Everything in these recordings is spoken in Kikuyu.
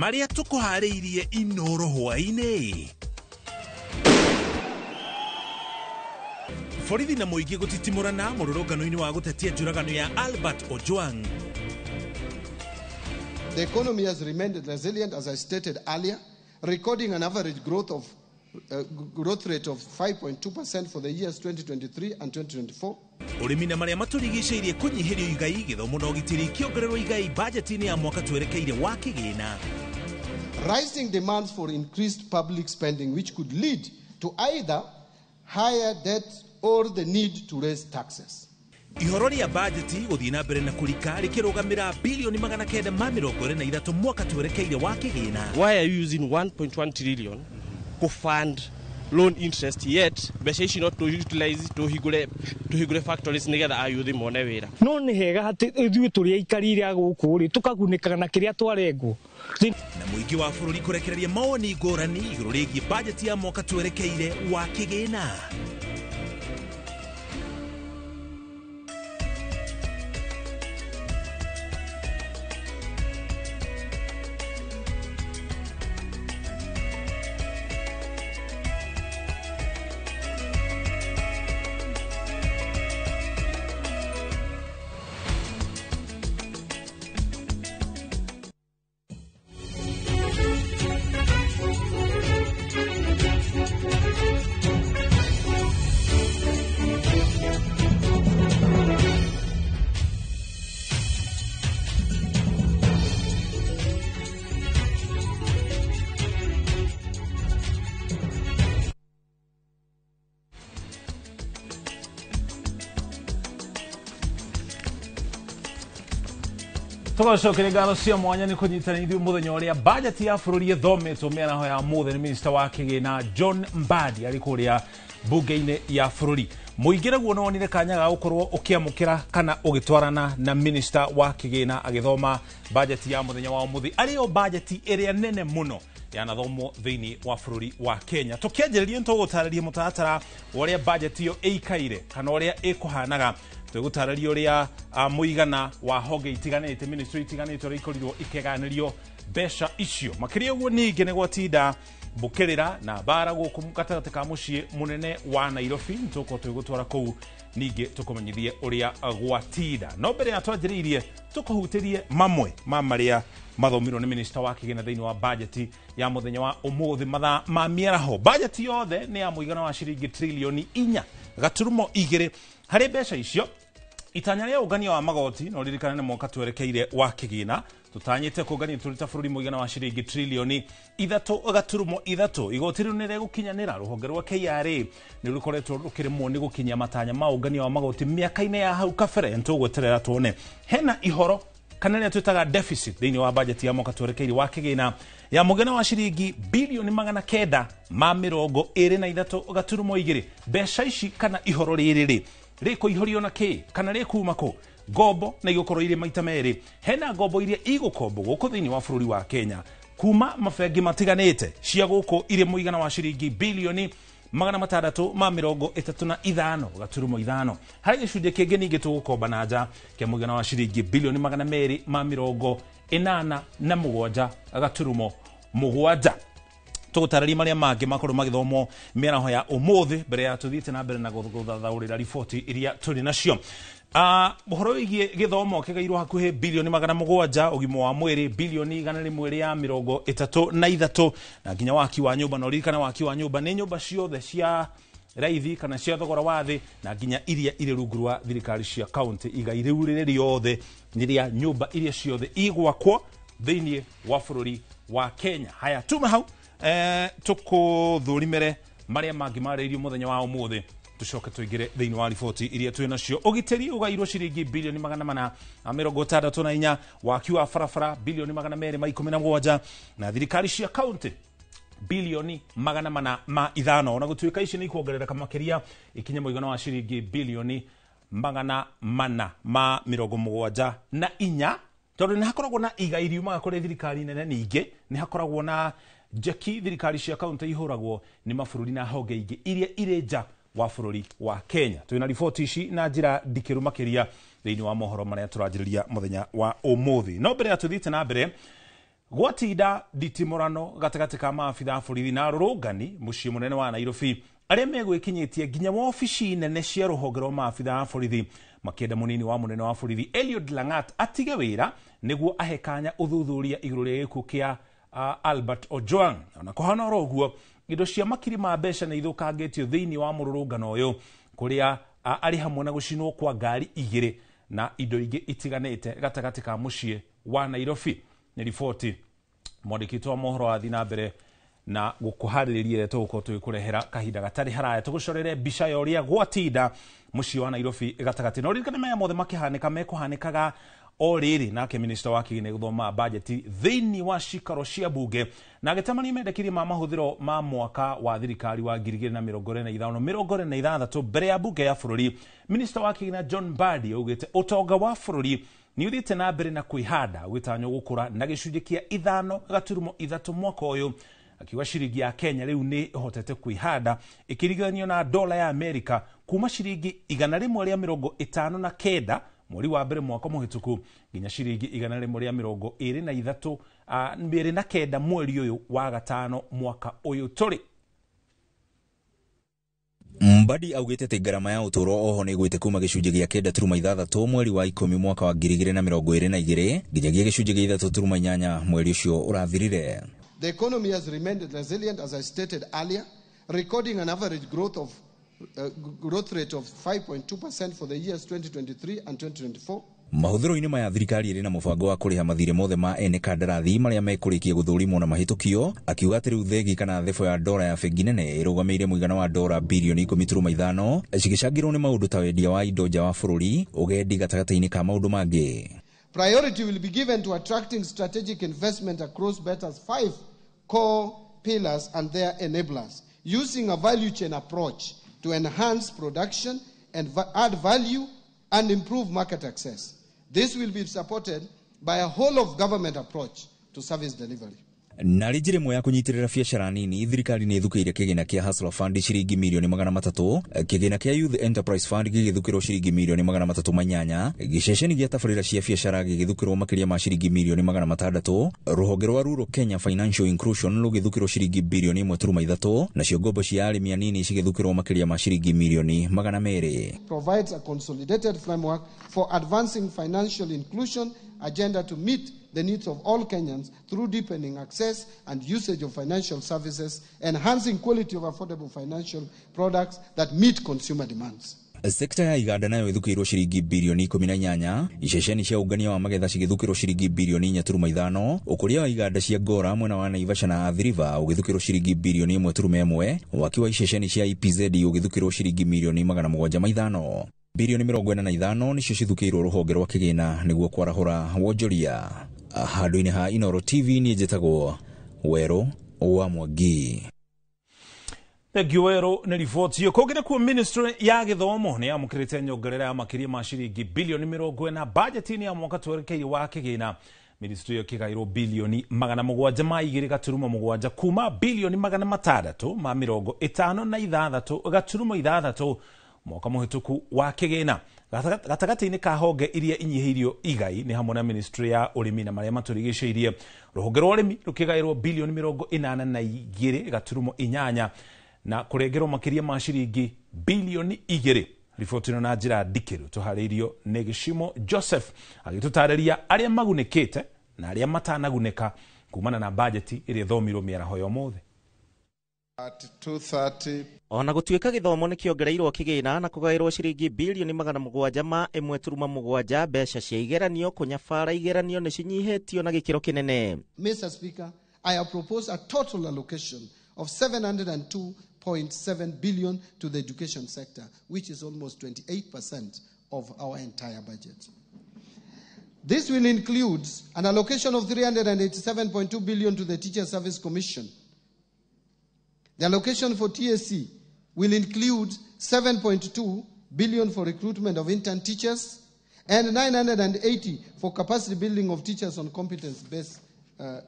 Marĩa tũkũharĩirie Inoro hwaĩ-inĩ. Borithi na mũingĩ gũtitimũrana mũrũrũngano-inĩ wa gũtetia njũragano ya Albert Ojwang. The economy has remained resilient, as I stated earlier, recording an average growth rate of 5.2% for the years 2023 and 2024. Ũrĩmi na marĩa matũrigicĩirie kũnyihĩrio igai, gĩthomo na ũgitĩri ikĩongererwo igai bajeti-inĩ ya mwaka twerekeire wa kĩgĩna. Rising demands for increased public spending, which could lead to either higher debt or the need to raise taxes. Ihoro rĩa bajeti gũthiĩ na mbere na kũrika rĩkĩrũgamĩra bilioni 923 mwaka twerekeire wa kĩgĩna. Why are you using 1.1 trillion to fund loan interest yet mbeca ici no tũ-utilize tũhingũre factories nĩgetha ayuthi mone wĩra? No nĩ hega atĩ ithuĩ tũrĩ aikarire a gũkũ rĩ tũkagunĩkaga na kĩrĩa twarengwo. Na mũingĩ wa bũrũri kũrekereria mawoni ngũrani igũrũ rĩgiĩ bajeti ya mwaka twerekeire wa kĩgĩna. Tũgacokeria ngatho cia mwanya nĩ kũnyitana ithuĩ mũthenya ũrĩa bajeti ya bũrũri ĩthometwo mĩaraho ya mũthĩ nĩ minista wa kĩgĩna John Mbadi arĩ kũrĩa mbunge-inĩ ya bũrũri. Mũingĩ naguo nĩ wonire kanya ga gũkorwo ũkĩamũkĩra kana ũgĩtwarana na minista wa kĩgĩna agĩthoma bajeti ya mũthenya wa ũmũthĩ, arĩ yo bajeti ĩrĩa nene mũno yanathomwo thĩinĩ wa bũrũri wa Kenya. Tũkĩanjĩrĩria nĩtũgũtarĩria mũtaratara wa ũrĩa bajeti ĩyo ĩikaire kana ũrĩa ĩkũhanaga. Tũgũtarĩria ũrĩa mũigana wa honge itiganĩte, ministry itiganĩte ũrĩa ikorirwo ikĩganĩrio mbeca icio. Makĩria ũguo ningĩ nĩ gwatinda mbũkĩrĩra na mbara gũkũ gatagatĩ ka mũciĩ mũnene wa Nairobi. Nĩtũgũkorwo tũgĩgũtwara kũu ningĩ tũkũmenyithie ũrĩa gwatinda. No mbere ya twanjĩrĩirie tũkũhutĩrie mamwe ma marĩa mathomirwo nĩ minista wa kĩgĩna thĩinĩ wa bajeti ya mũthenya wa ũmũthĩ mathaa ma mĩaraho. Bajeti yothe nĩ ya mũigana wa ciringi trilioni 4.2. Harĩ mbeca icio itanya rĩa ũngania wa magoti no ririkane nĩ mwaka twerekeire wa kĩgĩna tũtanyĩte kũngania tũrĩ ta bũrũri mũigana wa ciringi trilioni 3.3. Igoti rĩu nĩ rĩgũkinyanĩra. Rũhonge rwa KRA nĩ rũkoretwo rũkĩremwo nĩ gũkinyia matanya ma ũngania wa magoti mĩaka-inĩ ya hau kabere. Nĩtũgweterera tuone hena ihoro kana rĩrĩa twĩtaga deficit thĩinĩ wa bajeti ya mwaka twerekeire wa kĩgĩna ya mũigana wa ciringi bilioni 923.2. Mbeca ici kana ihoro rĩrĩ rĩ rĩkũihũrio na kĩ kana rĩkuma kũ? Ngombo na igũkorwo irĩ maita merĩ. Hena ngombo iria igũkombwo gũkũ thĩinĩ wa bũrũri wa Kenya kuma mabengi matiganĩte cia gũkũ irĩ mũigana wa ciringi bilioni 635.5. Harĩ gĩcunjĩ kĩngĩ ningĩ tũgũkomba na nja kĩa mũigana wa ciringi bilioni 287.7. Tũgũtarĩria marĩa mangĩ makorwo magĩthomwo mĩaraho ya ũmũthĩ mbere ya tũthiĩte na mbere na gũthathaũrĩra riboti iria tũrĩ nacio. Ũhoro wĩgiĩ gĩthomo kĩgairwo hakuhĩ bilioni 700, ũgima wa mwĩrĩ bilioni 133, na nginya waki wa nyũmba. Na ũririkane waki wa nyũmba nĩ nyũmba ciothe cia raithi kana cia thogora wa thĩ na nginya iria irĩ rungu rwa thirikari cia kaunti. Igai rĩu rĩrĩ rĩothe nĩ rĩa nyũmba iria ciothe igwakwo thĩinĩ wa bũrũri wa Kenya. Haya, tuma hau tũkũthũrimere marĩa mangĩ marĩirio mũthenya wa ũmũthĩ tũcoke tũingĩre thĩinĩ wa riboti iria twĩ nacio. Ũgitĩri ũgairwo ciringi bilioni 464, waki wa barabara bilioni 217, na thirikari cia kaunti bilioni 405. Ona gũtuĩka ici nĩ ikuongerereka makĩria ikinye mũigana wa ciringi bilioni 474, tondũ nĩ hakoragwo na igai riumaga kũrĩ thirikari nene. Ningĩ nĩ hakoragwo na njeki thirikari cia kaunti ihũragwo nĩ mabũrũri na honge ingĩ iria irĩ nja wa bũrũri wa Kenya. Twĩna riboti ici na njĩra ndikĩru makĩria thĩinĩ wa mohoro marĩa tũranjĩrĩria mũthenya wa ũmũthĩ. No mbere ya tũthiĩte na mbere Gwatinda nditimũrano gatagatĩ ka maabitha a borithi na arũrũngani mũciĩ mũnene wa Nairobi arĩa megwĩkinyĩtie nginya wabici nene cia rũhonge rwa maabitha a borithi makĩenda mũnini wa mũnene wa borithi Eliud Langat atige wĩra nĩguo ahe kanya ũthuthuria igũrũ rĩa gĩkuũ kĩa Albert Ojwang. Ona kũhana oro ũguo, indo cia makiri ma mbeca nĩ ithũkangĩtio thĩinĩ wa mũrũrũngano ũyũ kũrĩa arĩ hamwe na gũcinwo kwa ngari igĩrĩ na indo ingĩ itiganĩte gatagatĩ ka mũciĩ wa Nairobi. Nĩ riboti mwandĩki wa mohoro athiĩ na mbere na gũkũharĩrĩria ĩrĩa tũgũkorwo tũgĩkũrehera kahinda gatarĩ haraya tũgũcorere mbica ya ũrĩa gwatinda mũciĩ wa Nairobi gatagatĩ. Na ũririkane maya mothe makĩhanĩka mekũhanĩkaga o rĩrĩ nake minista wa kĩgĩna gũthoma bajeti thĩinĩ wa cikaro cia bunge na agĩtamania mendekithia ma mahũthĩro ma mwaka wa thirikari wa 2025-2026 mbere ya bunge ya bũrũri. Minista wa kĩgĩna John Mbadi augĩte ũtonga wa bũrũri nĩ ũthiĩte na mbere na kwĩhanda ũgĩtanywo gũkũra na gĩcunjĩ kĩa 5.3 mwaka ũyũ, akiuga ciringi ya Kenya rĩu nĩ ĩhotete kwĩhanda ĩkĩringithanio na dola ya Amerika kuma ciringi 159 mweri wa mbere mwaka mũhĩtũku nginya ciringi 123 mweri ũyũ wa gatano mwaka ũyũ tũrĩ. Mbadi augĩte atĩ ngarama ya ũtũũro oho nĩ ĩgwĩte kuma gĩcunjĩ gĩa 9.6 mweri wa 10 mwaka wa 2022 nginyagia gĩcunjĩ gĩa 3.8 mweri ũcio ũrathirire. The economy has remained resilient, as I stated earlier, recording an average growth rate of 5.2% for the years 2023 and 2024. Mahũthĩro-inĩ maya thirikari ĩrĩ na mũbango wa kũrĩha mathirĩ mothe ma ene kandarathi marĩa mekũrĩkia gũthũrimwo na mahĩtũkio, akiuga atĩ rĩu thegi kana thebo ya dora ya bengi nene ĩrũgamĩire mũigana wa dora bilioni 10.5 cigĩcangĩrwo nĩ maũndũ ta wendia wa indo nja wa bũrũri, ũgendi gatagatĩ-inĩ ka maũndũ mangĩ. Priority will be given to attracting strategic investment across Beta's 5 core pillars and their enablers, using a value chain approach to enhance production and add value and improve market access. This will be supported by a whole of government approach to service delivery. Na rĩ njĩra ĩmwe ya kũnyitĩrĩra biacara nini, thirikari nĩ ĩthukĩire kĩgĩna kĩa Hustler Fund ciringi milioni 300, kĩgĩna kĩa Youth Enterprise Fund gĩgĩthukĩrwo ciringi milioni 308, gĩceceni gĩa tabarĩra cia biacara gĩgĩthukĩrwo makĩria ma ciringi milioni 600, rũhonge rwa Rural Kenya Financial Inclusion rũgĩthukĩrwo ciringi bilioni 1.3, nacio ngombo cia arĩmi anini cigĩthukĩrwo makĩria ma ciringi milioni 200. Provides a consolidated framework for advancing financial inclusion agenda to meet the needs of all Kenyans through deepening access and usage of financial services, enhancing quality of affordable financial products that meet consumer demands. Sekta ya iganda nayo ĩthukĩirwo ciringi bilioni 18, iceceni cia ũngania wa magetha cigĩthukĩrwo ciringi bilioni 4.5, ũkũria wa iganda cia Ngora mwena wa Naivasha na Athi River ũgĩthukĩrwo ciringi bilioni 1.1, waki wa iceceni cia EPZ ũgĩthukĩrwo ciringi milioni 705. Bilioni 45 nĩcio cithukĩirwo rũhonge rwa kĩgĩna nĩguo kwarahũra wonjoria. Handũ-inĩ ha Inoro TV niĩ njĩtagwo Werũ wa Mwangi. Thank you Werũ nĩ riboti ĩyo. Kũngĩ nakuo ministry ya gĩthomo nĩ yamũkĩrĩte nyongerera ya makĩria ma ciringi bilioni 40 bajeti-inĩ ya mwaka twerekeire wa kĩgĩna. Ministry ĩyo ĩkĩgaĩrwo bilioni 702.7 kuma bilioni 656 mwaka mũhĩtũku wa kĩgĩna. Gatagatĩ-inĩ ka honge iria inyihĩirio igai nĩ hamwe na ministry ya ũrĩmi na marĩa matũrigicĩirie. Rũhonge rwa ũrĩmi rũkĩgaĩrwo bilioni 82.8 na kũrengerwo makĩria ma ciringi bilioni 2. Riboti ĩno na njĩra ndikĩru tũharĩirio nĩ Gĩcimo Joseph agĩtũtarĩria arĩa magunĩkĩte na arĩa matanagunĩka kumana na bajeti ĩrĩa ĩthomirwo mĩaraho ya ũmũthĩ. At 2:30 Ona gũtuĩka gĩthomo nĩ kĩongereirwo kĩgĩna na kũgaĩrwo ciringi bilioni 701.7 mbeca cia igeranio kũnyabara igeranio nĩ cinyihĩtio na gĩkĩro kĩnene. Mr. Speaker, I have proposed a total allocation of 702.7 billion to the education sector, which is almost 28% of our entire budget. This will include an allocation of 387.2 billion to the Teacher Service Commission. The allocation for TSC will include 7.2 billion for recruitment of intern teachers and 980 for capacity building of teachers on competence-based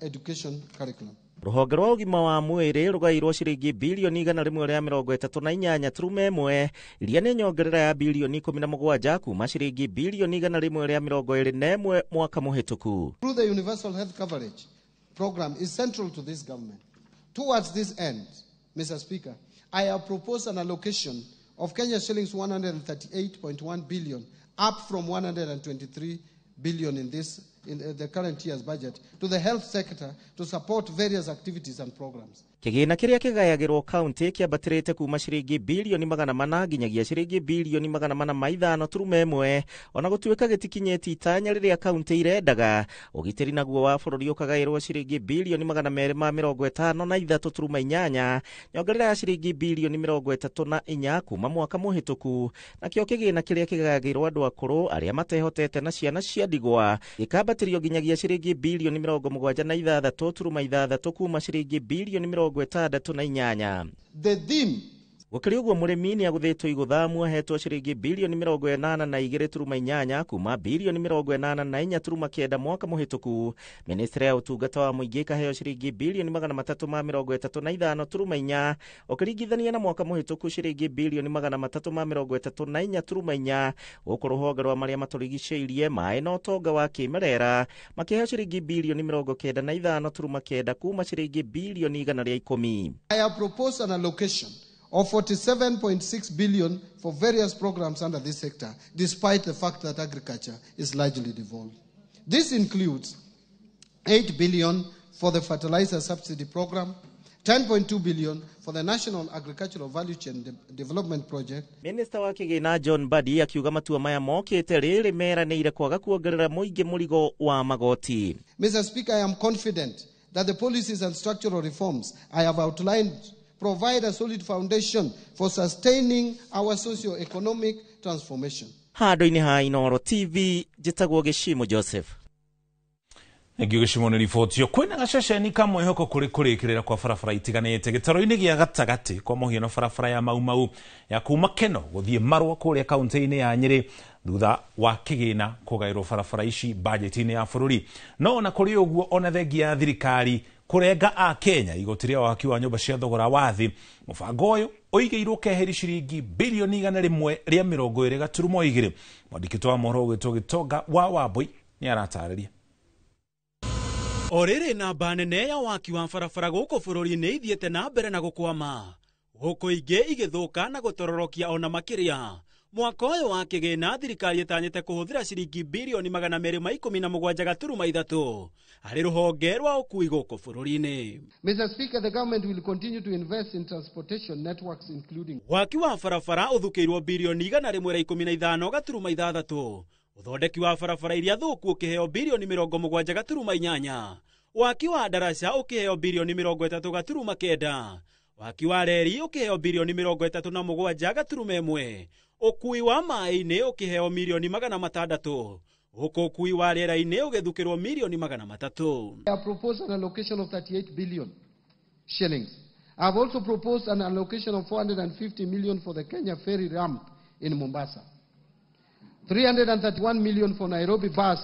education curriculum. Rũhonge rwa ũgima wa mwĩrĩ rũgairwo ciringi bilioni 138.1 iria nĩ nyongerera ya bilioni 17 kuma ciringi bilioni 121 mwaka mũhĩtũku. Through the universal health coverage program is central to this government. Towards this end, Mr. Speaker, I have proposed an allocation of Kenya shillings 138.1 billion, up from 123 billion in the current year's budget, to the health sector to support various activities and programs. Kĩgĩna kĩrĩa kĩgayagĩrwo kaunti kĩambatĩrĩte kuma ciringi bilioni 400 nginyagia ciringi bilioni 405.1 ona gũtuĩka gĩtikinyĩtie itanya rĩrĩa kaunti irendaga. Ũgitĩri naguo wa bũrũri ũkagaĩrwo ciringi bilioni 253.8, nyongerera ya ciringi bilioni 34 kuma mwaka mũhĩtũku. Nakĩo kĩgĩna kĩrĩa kĩgayagĩrwo andũ akũrũ arĩa matehotete na ciana cia ndigwa gĩkambatĩrio nginyagia ciringi bilioni 76.6 kuma ciringi bilioni 68. The theme Gũkĩrĩ ũguo mũrĩmi nĩ agũthĩtwo igũthamu ahetwo ciringi bilioni 82.8 kuma bilioni 84.9 mwaka mũhĩtũku. Ministry ya ũtungata wa mũingĩ ĩkaheo ciringi bilioni 335.4 ũkĩringithania na mwaka mũhĩtũku ciringi bilioni 334.4. Gũkũ rũhonge rwa marĩa matũrigicĩirie maĩ na ũtonga wa kĩmerera makĩheo ciringi bilioni 95.9 kuma ciringi bilioni 110. I have proposed an allocation of 47.6 billion for various programs under this sector, despite the fact that agriculture is largely devolved. This includes 8 billion for the fertilizer subsidy program, 10.2 billion for the National Agricultural Value Chain Development Project. Minister wa kĩgĩna John Mbadi akiuga matua maya mokĩte rĩrĩ meranĩire kwaga kuongerera mũingĩ mũrigo wa magoti. Mr. Speaker, I am confident that the policies and structural reforms I have outlined provide a solid foundation for sustaining our socio-economic transformation. Handũ-inĩ ha Inooro TV, njĩtagwo Gĩcimo Joseph. Thank you Gĩcimo nĩ riboti ĩyo. Kwĩna gaceceni ka mwĩhoko kũrĩ kũrĩkĩrĩra kwa barabara itiganĩte gĩtaro-inĩ gĩa gatagatĩ kwa mũhiano barabara ya Mau Mau ya kuma Keno gũthiĩ Marũa kũrĩa kaunti-inĩ ya Nyĩrĩ thutha wa kĩgĩna kũgaĩrwo barabara ici bajeti-inĩ ya bũrũri. No ona kũrĩ ũguo, ona thengia ya thirikari kũrenga a Kenya igoti rĩa waki wa nyũmba cia thogora wa thĩ, mũbango ũyũ ũigĩirwo keheri ciringi bilioni 120.2. Mwandĩki wa mohoro ũgwĩtwo Gĩtonga wa Wambui nĩ aratarĩria. O rĩrĩ namba nene ya waki wa barabara gũkũ bũrũri-inĩ ithiĩte na mbere na gũkwama, gũkũ ingĩ igĩthũka na gũtororokia ona makĩria. Mwaka ũyũ wa kĩgĩna thirikari ĩtanyĩte kũhũthĩra ciringi bilioni 217.3 harĩ rũhonge rwa ũkui gũkũ bũrũri-inĩ. Mr. Speaker, the government will continue to invest in transportation networks including waki wa barabara ũthukĩirwo bilioni 115.6, ũthondeki wa barabara iria thũku ũkĩheo bilioni 70.8, waki wa ndaraca ũkĩheo bilioni 30.9, waki wa reri ũkĩheo bilioni 37.1, ũkui wa maĩ-inĩ ũkĩheo milioni 600, huku ũkui wa rĩera-inĩ ũgĩthukĩrwo milioni 300. I have proposed an allocation of 38 billion shillings. I have also proposed an allocation of 450 million for the Kenya Ferry ramp in Mombasa, 331 million for Nairobi bus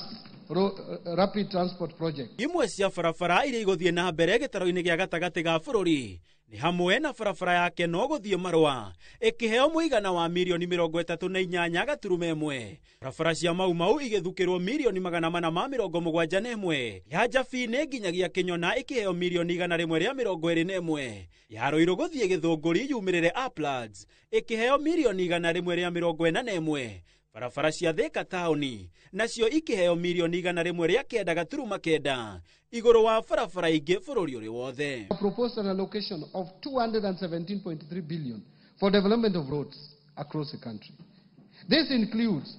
rapid transport project. Imwe cia barabara iria igũthiĩ na mbere gĩtaro-inĩ gĩa gatagatĩ ga bũrũri nĩ hamwe na barabara ya Keno gũthiĩ Marũa ĩkĩheo mũigana wa milioni 38.1, barabara cia Mau Mau igĩthukĩrwo milioni 471, ya Jabinĩ nginyagia Kĩnyona ĩkĩheo milioni 121, ya Ruiru gũthiĩ Gĩthũngũri yumĩrĩre Uplands ĩkĩheo milioni 141, barabara cia Thika taũni nacio ikĩheo milioni 109.9 igũrũ wa barabara ingĩ bũrũri ũrĩ wothe. I proposed an allocation of 217.3 billion for development of roads across the country. This includes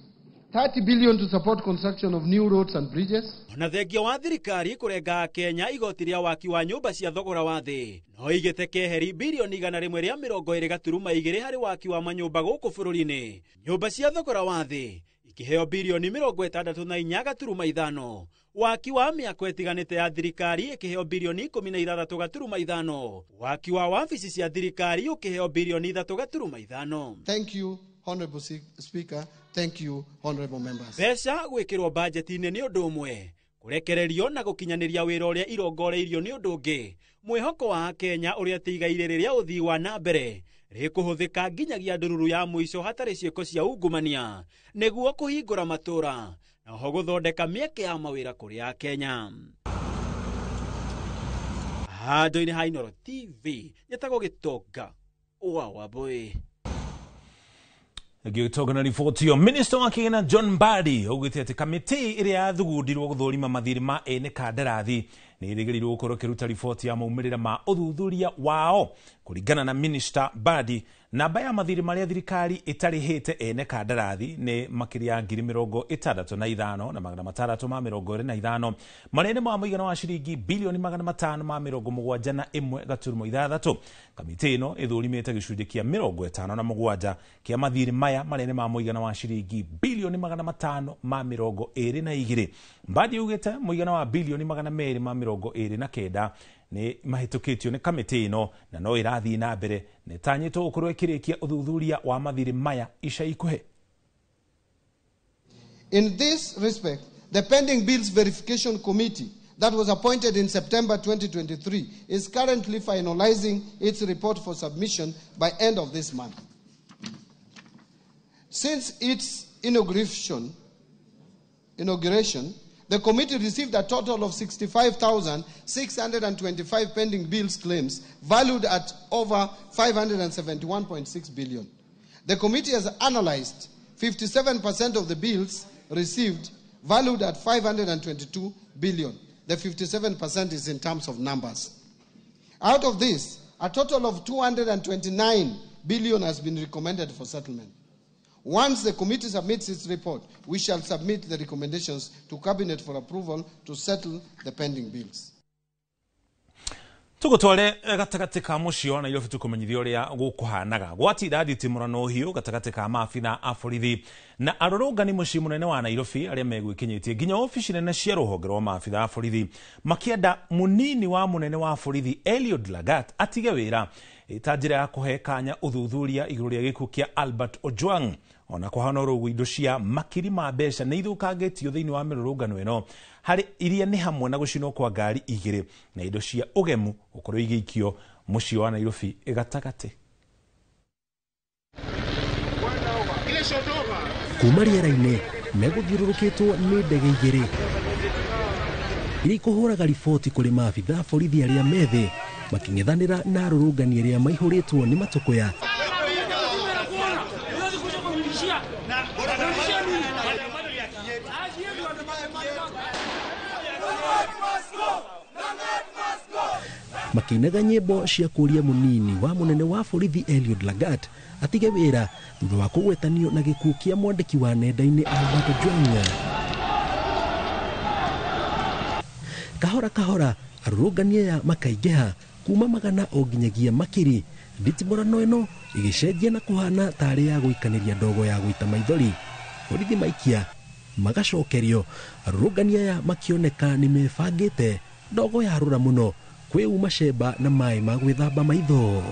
30 billion to support construction of new roads and bridges. Ona thengia wa thirikari kũrenga Kenya igoti rĩa waki wa nyũmba cia thogora wa thĩ no igĩte keheri bilioni 120.2 harĩ waki wa manyũmba gũkũ bũrũri-inĩ. Nyũmba cia thogora wa thĩ ikĩheo bilioni 64.5, waki wa mĩako ĩtiganĩte ya thirikari ĩkĩheo bilioni 16.5, waki wa wabici cia thirikari ũkĩheo bilioni 3.5. Thank you, Honorable Speaker. Thank you, Honorable Members. Mbeca gwĩkĩrwo bajeti-inĩ nĩ ũndũ ũmwe, kũrekererio na gũkinyanĩria wĩra ũrĩa irongoreirio nĩ ũndũ ũngĩ. Mwĩhoko wa Kenya ũrĩa tigaire rĩrĩa ũthii wa na mbere rĩkũhũthĩka nginyagia ndururu ya mũico hatarĩ ciĩko cia ungumania nĩguo kũhingũra matũra na oho gũthondeka mĩeke ya mawĩra kũrĩ Akenya. Handũ-inĩ ha Inooro TV nyetagwo Gĩtonga wa Wambui. Gĩtonga na riboti ĩyo. Minista wa kĩgĩna John Mbadi augĩte atĩ kamĩtĩ ĩrĩa yathugundĩrwo gũthũrima mathirĩ ma ene kandarathi nĩ ĩrĩgĩrĩirwo gũkorwo ĩkĩruta riboti ya maumĩrĩra ma ũthuthuria wao. Kũringana na Minista Mbadi, namba ya mathirĩ marĩa thirikari ĩtarĩhĩte ene kandarathi nĩ makĩria ya 65,625, marĩa nĩ ma mũigana wa ciringi bilioni 571.6. Kamĩtĩ ĩno ĩthũrimĩte gĩcunjĩ kĩa 57 kĩa mathirĩ maya marĩa nĩ ma mũigana wa ciringi bilioni 522. Mbadi augĩte mũigana wa bilioni 229 nĩ mahĩtũkĩtio nĩ kamĩtĩ ĩno na no ĩrathiĩ na mbere na ĩtanyĩtwo gũkorwo ĩkĩrĩkia ũthuthuria wa mathirĩ maya ica ikuhĩ. In this respect, the Pending Bills Verification Committee that was appointed in September 2023 is currently finalizing its report for submission by end of this month. Since its inauguration, the committee received a total of 65,625 pending bills claims valued at over 571.6 billion. The committee has analyzed 57% of the bills received valued at 522 billion. The 57% is in terms of numbers. Out of this, a total of 229 billion has been recommended for settlement. Once the committee submits its report, we shall submit the recommendations to Cabinet for approval to settle the pending bills. Tugutware gatagatĩ ka mũciĩ wa Nairobi tũkũmenyithia ũrĩa gũkũhanaga. Gwatinda nditimũrano hiũ gatagatĩ ka maabitha a borithi na arũrũngani mũciĩ mũnene wa Nairobi arĩa megwĩkinyĩtie nginya obici nene cia rũhonge rwa maabitha a borithi makĩenda mũnini wa mũnene wa borithi Eliud Lagat atige wĩra ta njĩra ya kũhe kanya ũthuthuria igũrũ rĩa gĩkuũ kĩa Albert Ojwang. Ona kũhana ũguo indo cia makiri ma mbeca nĩ ithũkangĩtio thĩinĩ wa mĩrũrũngano ĩno harĩ iria nĩ hamwe na gũcinwo kwa ngari igĩrĩ na indo cia ũgemu gũkorwo igĩikio mũciĩ wa Nairobi gatagatĩ. Kuma rĩera-inĩ megũthiũrũrũkĩtwo nĩ ndege igĩrĩ iria ikũhũraga riboti kũrĩ maabitha borithi arĩa methĩ makĩng'ethanĩra na arũrũngani arĩa maihũrĩtwo nĩ matũkũya. Makĩinaga nyĩmbo cia kũria mũnini wa mũnene wa borithi Eliud Lagat atige wĩra thutha wa kũgwetanio na gĩkuũ kĩa mwandĩki wa nenda-inĩ Albert Ojwang. Kahora kahora arũrũngani aya makaingĩha kuma magana o nginyagia makiri. Nditimũrano ĩno ĩgĩcenjia na kũhana tarĩ ya gũikanĩria ndogo ya gũita maithori. Borithi maikia magacokerio, arũrũngani aya makĩoneka nĩ mebangĩte ndogo yarũra mũno kwĩuma cemba na maĩ ma gwĩthamba maitho.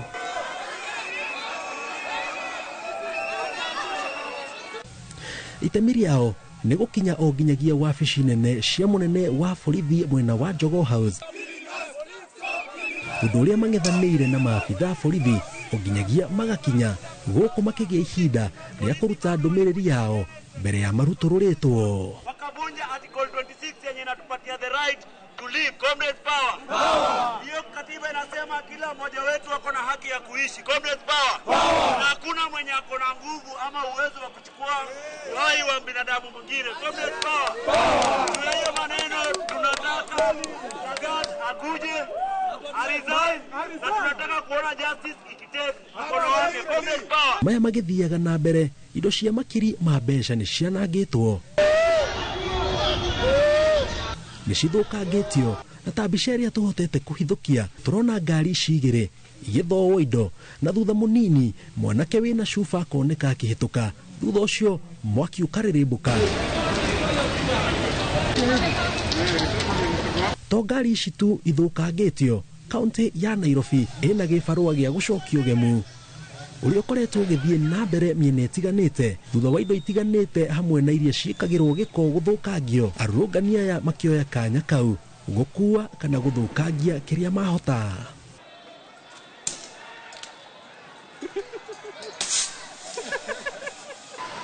Itemi rĩao nĩ gũkinya o nginyagia wabici nene cia mũnene wa borithi mwena wa Jogoo House, ũndũ ũrĩa mang'ethanĩire na maabitha borithi o nginyagia magakinya gũkũ makĩgĩa ihinda rĩa kũruta ndũmĩrĩri yao mbere ya marutũrũrĩtwo. Wakavunja article 26 yenye inatupatia the right to live. Comrades power. Power. Hiyo katiba inasema kila mmoja wetu ako na haki ya kuishi. Comrades power. Power. Na hakuna mwenye ako na nguvu ama uwezo wa kuchukua uhai wa binadamu mwingine. Comrades power. Power. Kwa hiyo maneno tunataka Lagat akuje resign na tunataka kuona justice ikitake mkono wake. Comrades power. Maya magĩthiaga na mbere indo cia makiri ma mbeca nĩ cianangĩtwo, nĩ cithũkangĩtio, na ta mbica ĩrĩa tũhotete kũhithũkia tũrona ngari ici igĩrĩ igĩthowwo indo na thutha mũnini mwanake wĩna cuba akoneka akĩhĩtũka, thutha ũcio mwaki ũkarĩrĩmbũka. To ngari ici tu ithũkangĩtio, kaunti ya Nairobi ĩna gĩbarũa gĩa gũcokio ũgemu ũrĩa ũkoretwo ũgĩthiĩ na mbere mĩena ĩtiganĩte thutha wa indo itiganĩte hamwe na iria ciĩkagĩrwo gĩko gũthũkangio. Arũrũngani aya makĩoya kanya kau gũkua kana gũthũkangia kĩrĩa mahota.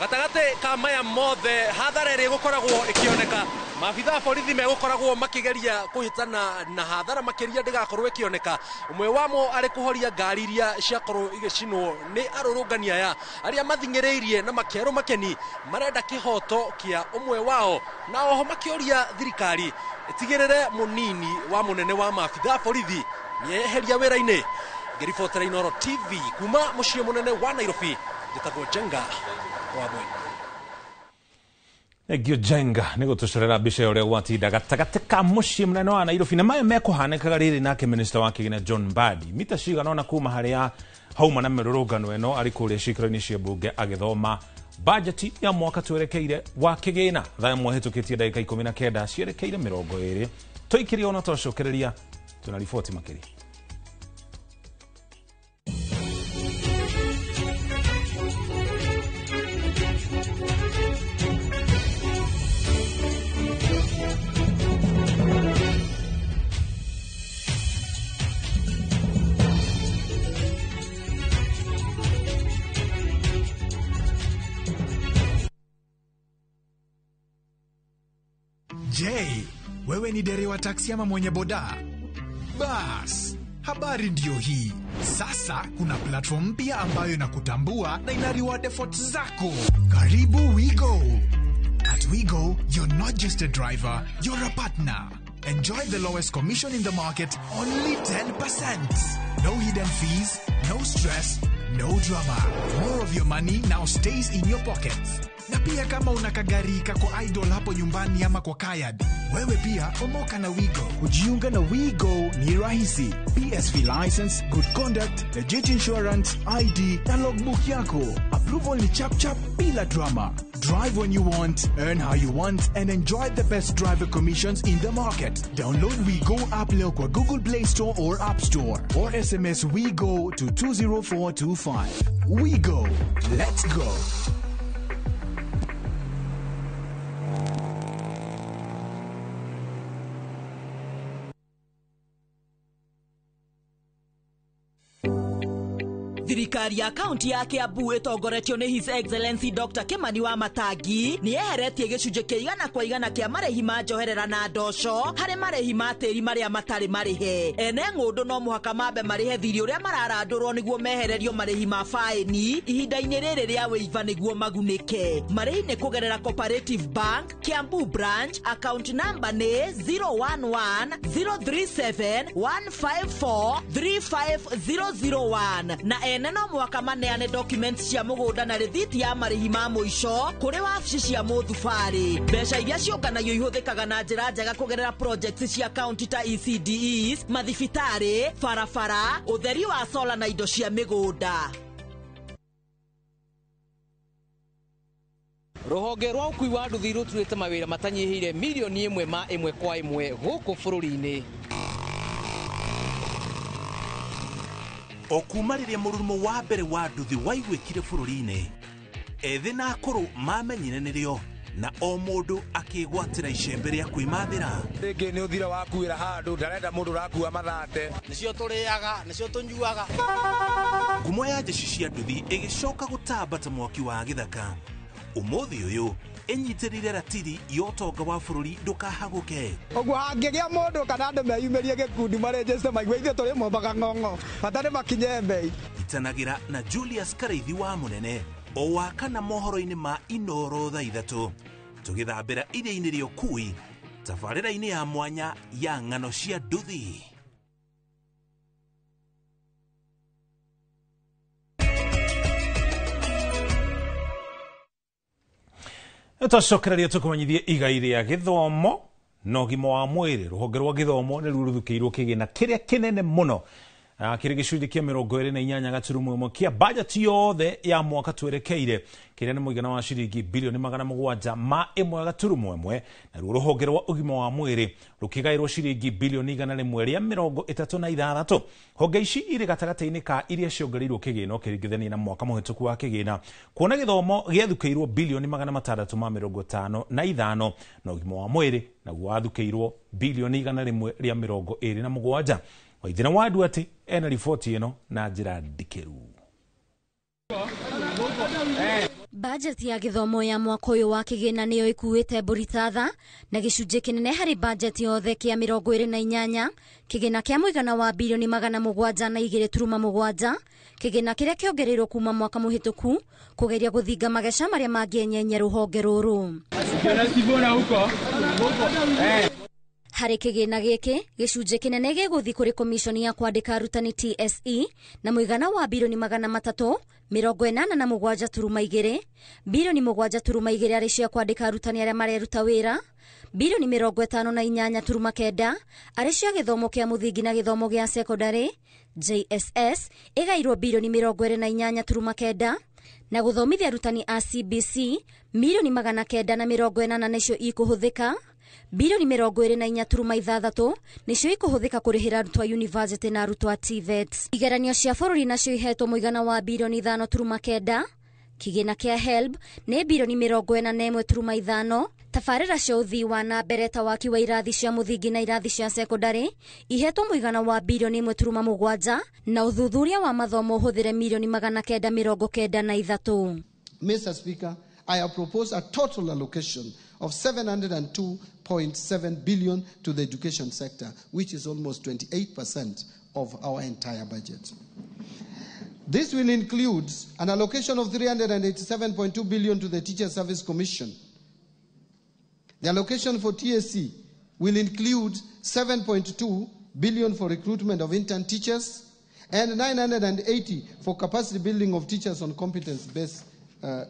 Gatagatĩ ka maya mothe hathara ĩrĩa ĩgũkoragwo ĩkĩoneka Maabitha a borithi megũkoragwo makĩgeria kũhĩtana na hathara makĩria ndĩgakorwo ĩkĩoneka. Ũmwe wamo arĩ kũhoria ngari iria ciakorwo igĩcinwo nĩ arũrũngani aya arĩa mathing'ĩrĩirie na makerũ makeni marenda kĩhoto kĩa ũmwe wao, na oho makĩũria thirikari ĩtigĩrĩre mũnini wa mũnene wa maabitha a borithi nĩeheria wĩra-inĩ. Ngĩribotera Inooro TV kuma mũciĩ mũnene wa Nairobi, njĩtagwo Njenga wa Bweni. Thank you Jenga nä gå tå corera mbica å rä a gwatinda gatagatĩ ka mũciĩ mũnene wa Nairobi na maya mekũhanĩkaga rĩrĩ nake minista wa kĩgĩna John Mbadi mita cigana ona kuma harĩa hauma na mĩrũrũngano ĩno arĩ kũrĩa ciikaro-inĩ cia mbunge agĩthoma bajeti ya mwaka twerekeire wa kĩgĩna. Thaa ĩmwe hĩtũkĩtie ndagĩka 19 cierekeire 20 tũikĩrie ona twacokereria tuna riboti makĩria. Je, wewe ni dereva taksi ama mwenye boda? Bas, habari ndiyo hii. Sasa kuna platform mpya ambayo inakutambua na ina reward efforts zako. Karibu WeGo. At WeGo, you're not just a driver, you're a partner. Enjoy the lowest commission in the market, only 10%. No hidden fees, no stress, no drama. More of your money now stays in your pockets. Na pia kama una kagari kako idol hapo nyumbani ama kwa kayad, wewe pia omoka na WeGo. Kujiunga na WeGo ni rahisi. PSV license, good conduct, legit insurance, ID na logbook yako. Approval ni chap chap bila drama. Drive when you want, earn how you want, and enjoy the best driver commissions in the market. Download WeGo app leo kwa Google Play Store or App Store, or SMS WeGo to 20425. WeGo. Let's go. Thirikari ya kaunti ya Kiambu ĩtongoretio nĩ His Excellency Dr. Kimani wa Matangi nĩ yeheretie gĩcunjĩ kĩa 100% kĩa marĩhi ma njoherera na ndoco harĩ marĩhi ma tĩri marĩa matarĩ marĩhe. Ene ng'ũndũ no mũhaka mambe marĩhe thirĩ ũrĩa mararandũrwo nĩguo mehererio marĩhi ma faĩni ihinda-inĩ rĩrĩ rĩa wĩiva nĩguo magunĩke. Marĩhi nĩ kũgerera Cooperative Bank, Kiambu Branch, account number nĩ 011 037 154 35001 na ene no mwaka maneane documents cia mũgũnda na rĩthiti ya marĩhi ma mũico kũrĩ wabici cia mũthubarĩ. Mbeca iria ciũnganagio ihũthĩkaga na njĩra njega kũgerera projects cia county ta ECDEs, mathibitarĩ, barabara, ũtheri wa sola na indo cia mĩgũnda. Rũhonge rwa ũkui wa nduthi rũturĩte mawĩra matanyihĩire milioni 1 ma 1 kwa 1 gũkũ bũrũri-inĩ. O kuma rĩrĩa mũrurumo wa mbere wa nduthi waiguĩkire bũrũri-inĩ, ethĩ na akũrũ mamenyire nĩrĩo na o mũndũ akĩgwatĩra icembe rĩa kwĩmathĩra. Rĩngĩ nĩ ũthira wakuĩra handũ ndarenda mũndũ ũrakua mathate. Nĩcio tũrĩaga, nĩcio tũnyuaga. Ngumo ya njeci cia nduthi ĩgĩcoka gũtamba ta mwaki wa gĩthaka. Ũmũthĩ ũyũ ĩnyitĩrĩire ratiri ya ũtonga wa bũrũri ndũkahagũke. Ũguo hangĩgĩa mũndũ kana andũ meyumĩrie gĩkundi marĩnjĩte maigue ithuĩ tũrĩ mombaga ng'ong'o bata nĩ makinye mbei. Itanagĩra na Julius Karaithi wa mũnene o wa kana mohoro-inĩ ma Inooro thaa 3 tũgĩthambĩra iria-inĩ rĩa ũkui tabarĩra-inĩ ya mwanya ya ng'ano cia nduthi. Twacokereria tũkũmenyithie igai rĩa gĩthomo na ũgima wa mwĩrĩ. Rũhonge rwa gĩthomo nĩruo rũthukĩirwo kĩgĩna kĩrĩa kĩnene mũno kĩrĩ gĩcunjĩ kĩa 28.1 kĩa bajeti yothe ya mwaka twerekeire kĩrĩa nĩ mũigana wa ciringi bilioni 701.1 naruo rũhonge rwa ũgima wa mwĩrĩ rũkĩgaĩrwo ciringi bilioni 136. Honge ici irĩ gatagatĩ-inĩ ka iria ciongereirwo kĩgĩna ũkĩringithania na mwaka mũhĩtũku wa kĩgĩna, kuona gĩthomo gĩathukĩirwo bilioni 655 na ũgima wa mwĩrĩ naguo wathukĩirwo bilioni 127. Waithina wa Nduati ena riboti ĩno na njĩra ndikĩru. Bajeti ya gĩthomo ya mwaka ũyũ wa kĩgĩna nĩyo ĩkuĩte mbũri tatha na gĩcunjĩ kĩnene harĩ bajeti yothe kĩa 28, kĩgĩna kĩa mũigana wa birioni 702.7, kĩgĩna kĩrĩa kĩongereirwo kuma mwaka mũhĩtũku kũgeria gũthinga mageca marĩa mangĩenyenyia rũhonge rũrũ. Harĩ kĩgĩna gĩkĩ, gĩcunjĩ kĩnene gĩgũthiĩ kũrĩ komiconi ya kwandĩka arutani TSE na mũigana wa birioni 387.2, birioni 7.2 arĩ cia kwandĩka arutani arĩa mareruta wĩra, birioni 58.9 arĩ cia gĩthomo kĩa mũthingi na gĩthomo gĩa sekondarĩ JSS ĩgairwo birioni 28.9 na gũthomithia arutani a CBC milioni 980 nĩcio ikũhũthĩka, birioni 24.6 nĩcio ikũhũthĩka kũrĩhĩra arutwo a university na arutwo a TVET. Igeranio cia bũrũri nacio ihetwo mũigana wa birioni 5.9, kĩgĩna kĩa HELB nĩ birioni 41.5, tabarĩra cia ũthii wa na mbere ta waki wa irathi cia mũthingi na irathi cia sekondarĩ ihetwo mũigana wa birioni 1.7 na ũthuthuria wa mathomo ũhũthĩre milioni 993. Mr. Speaker, I have proposed a total allocation of 702.7 billion to the education sector, which is almost 28% of our entire budget. This will include an allocation of 387.2 billion to the Teacher Service Commission. The allocation for TSC will include 7.2 billion for recruitment of intern teachers and 980 for capacity building of teachers on competence-based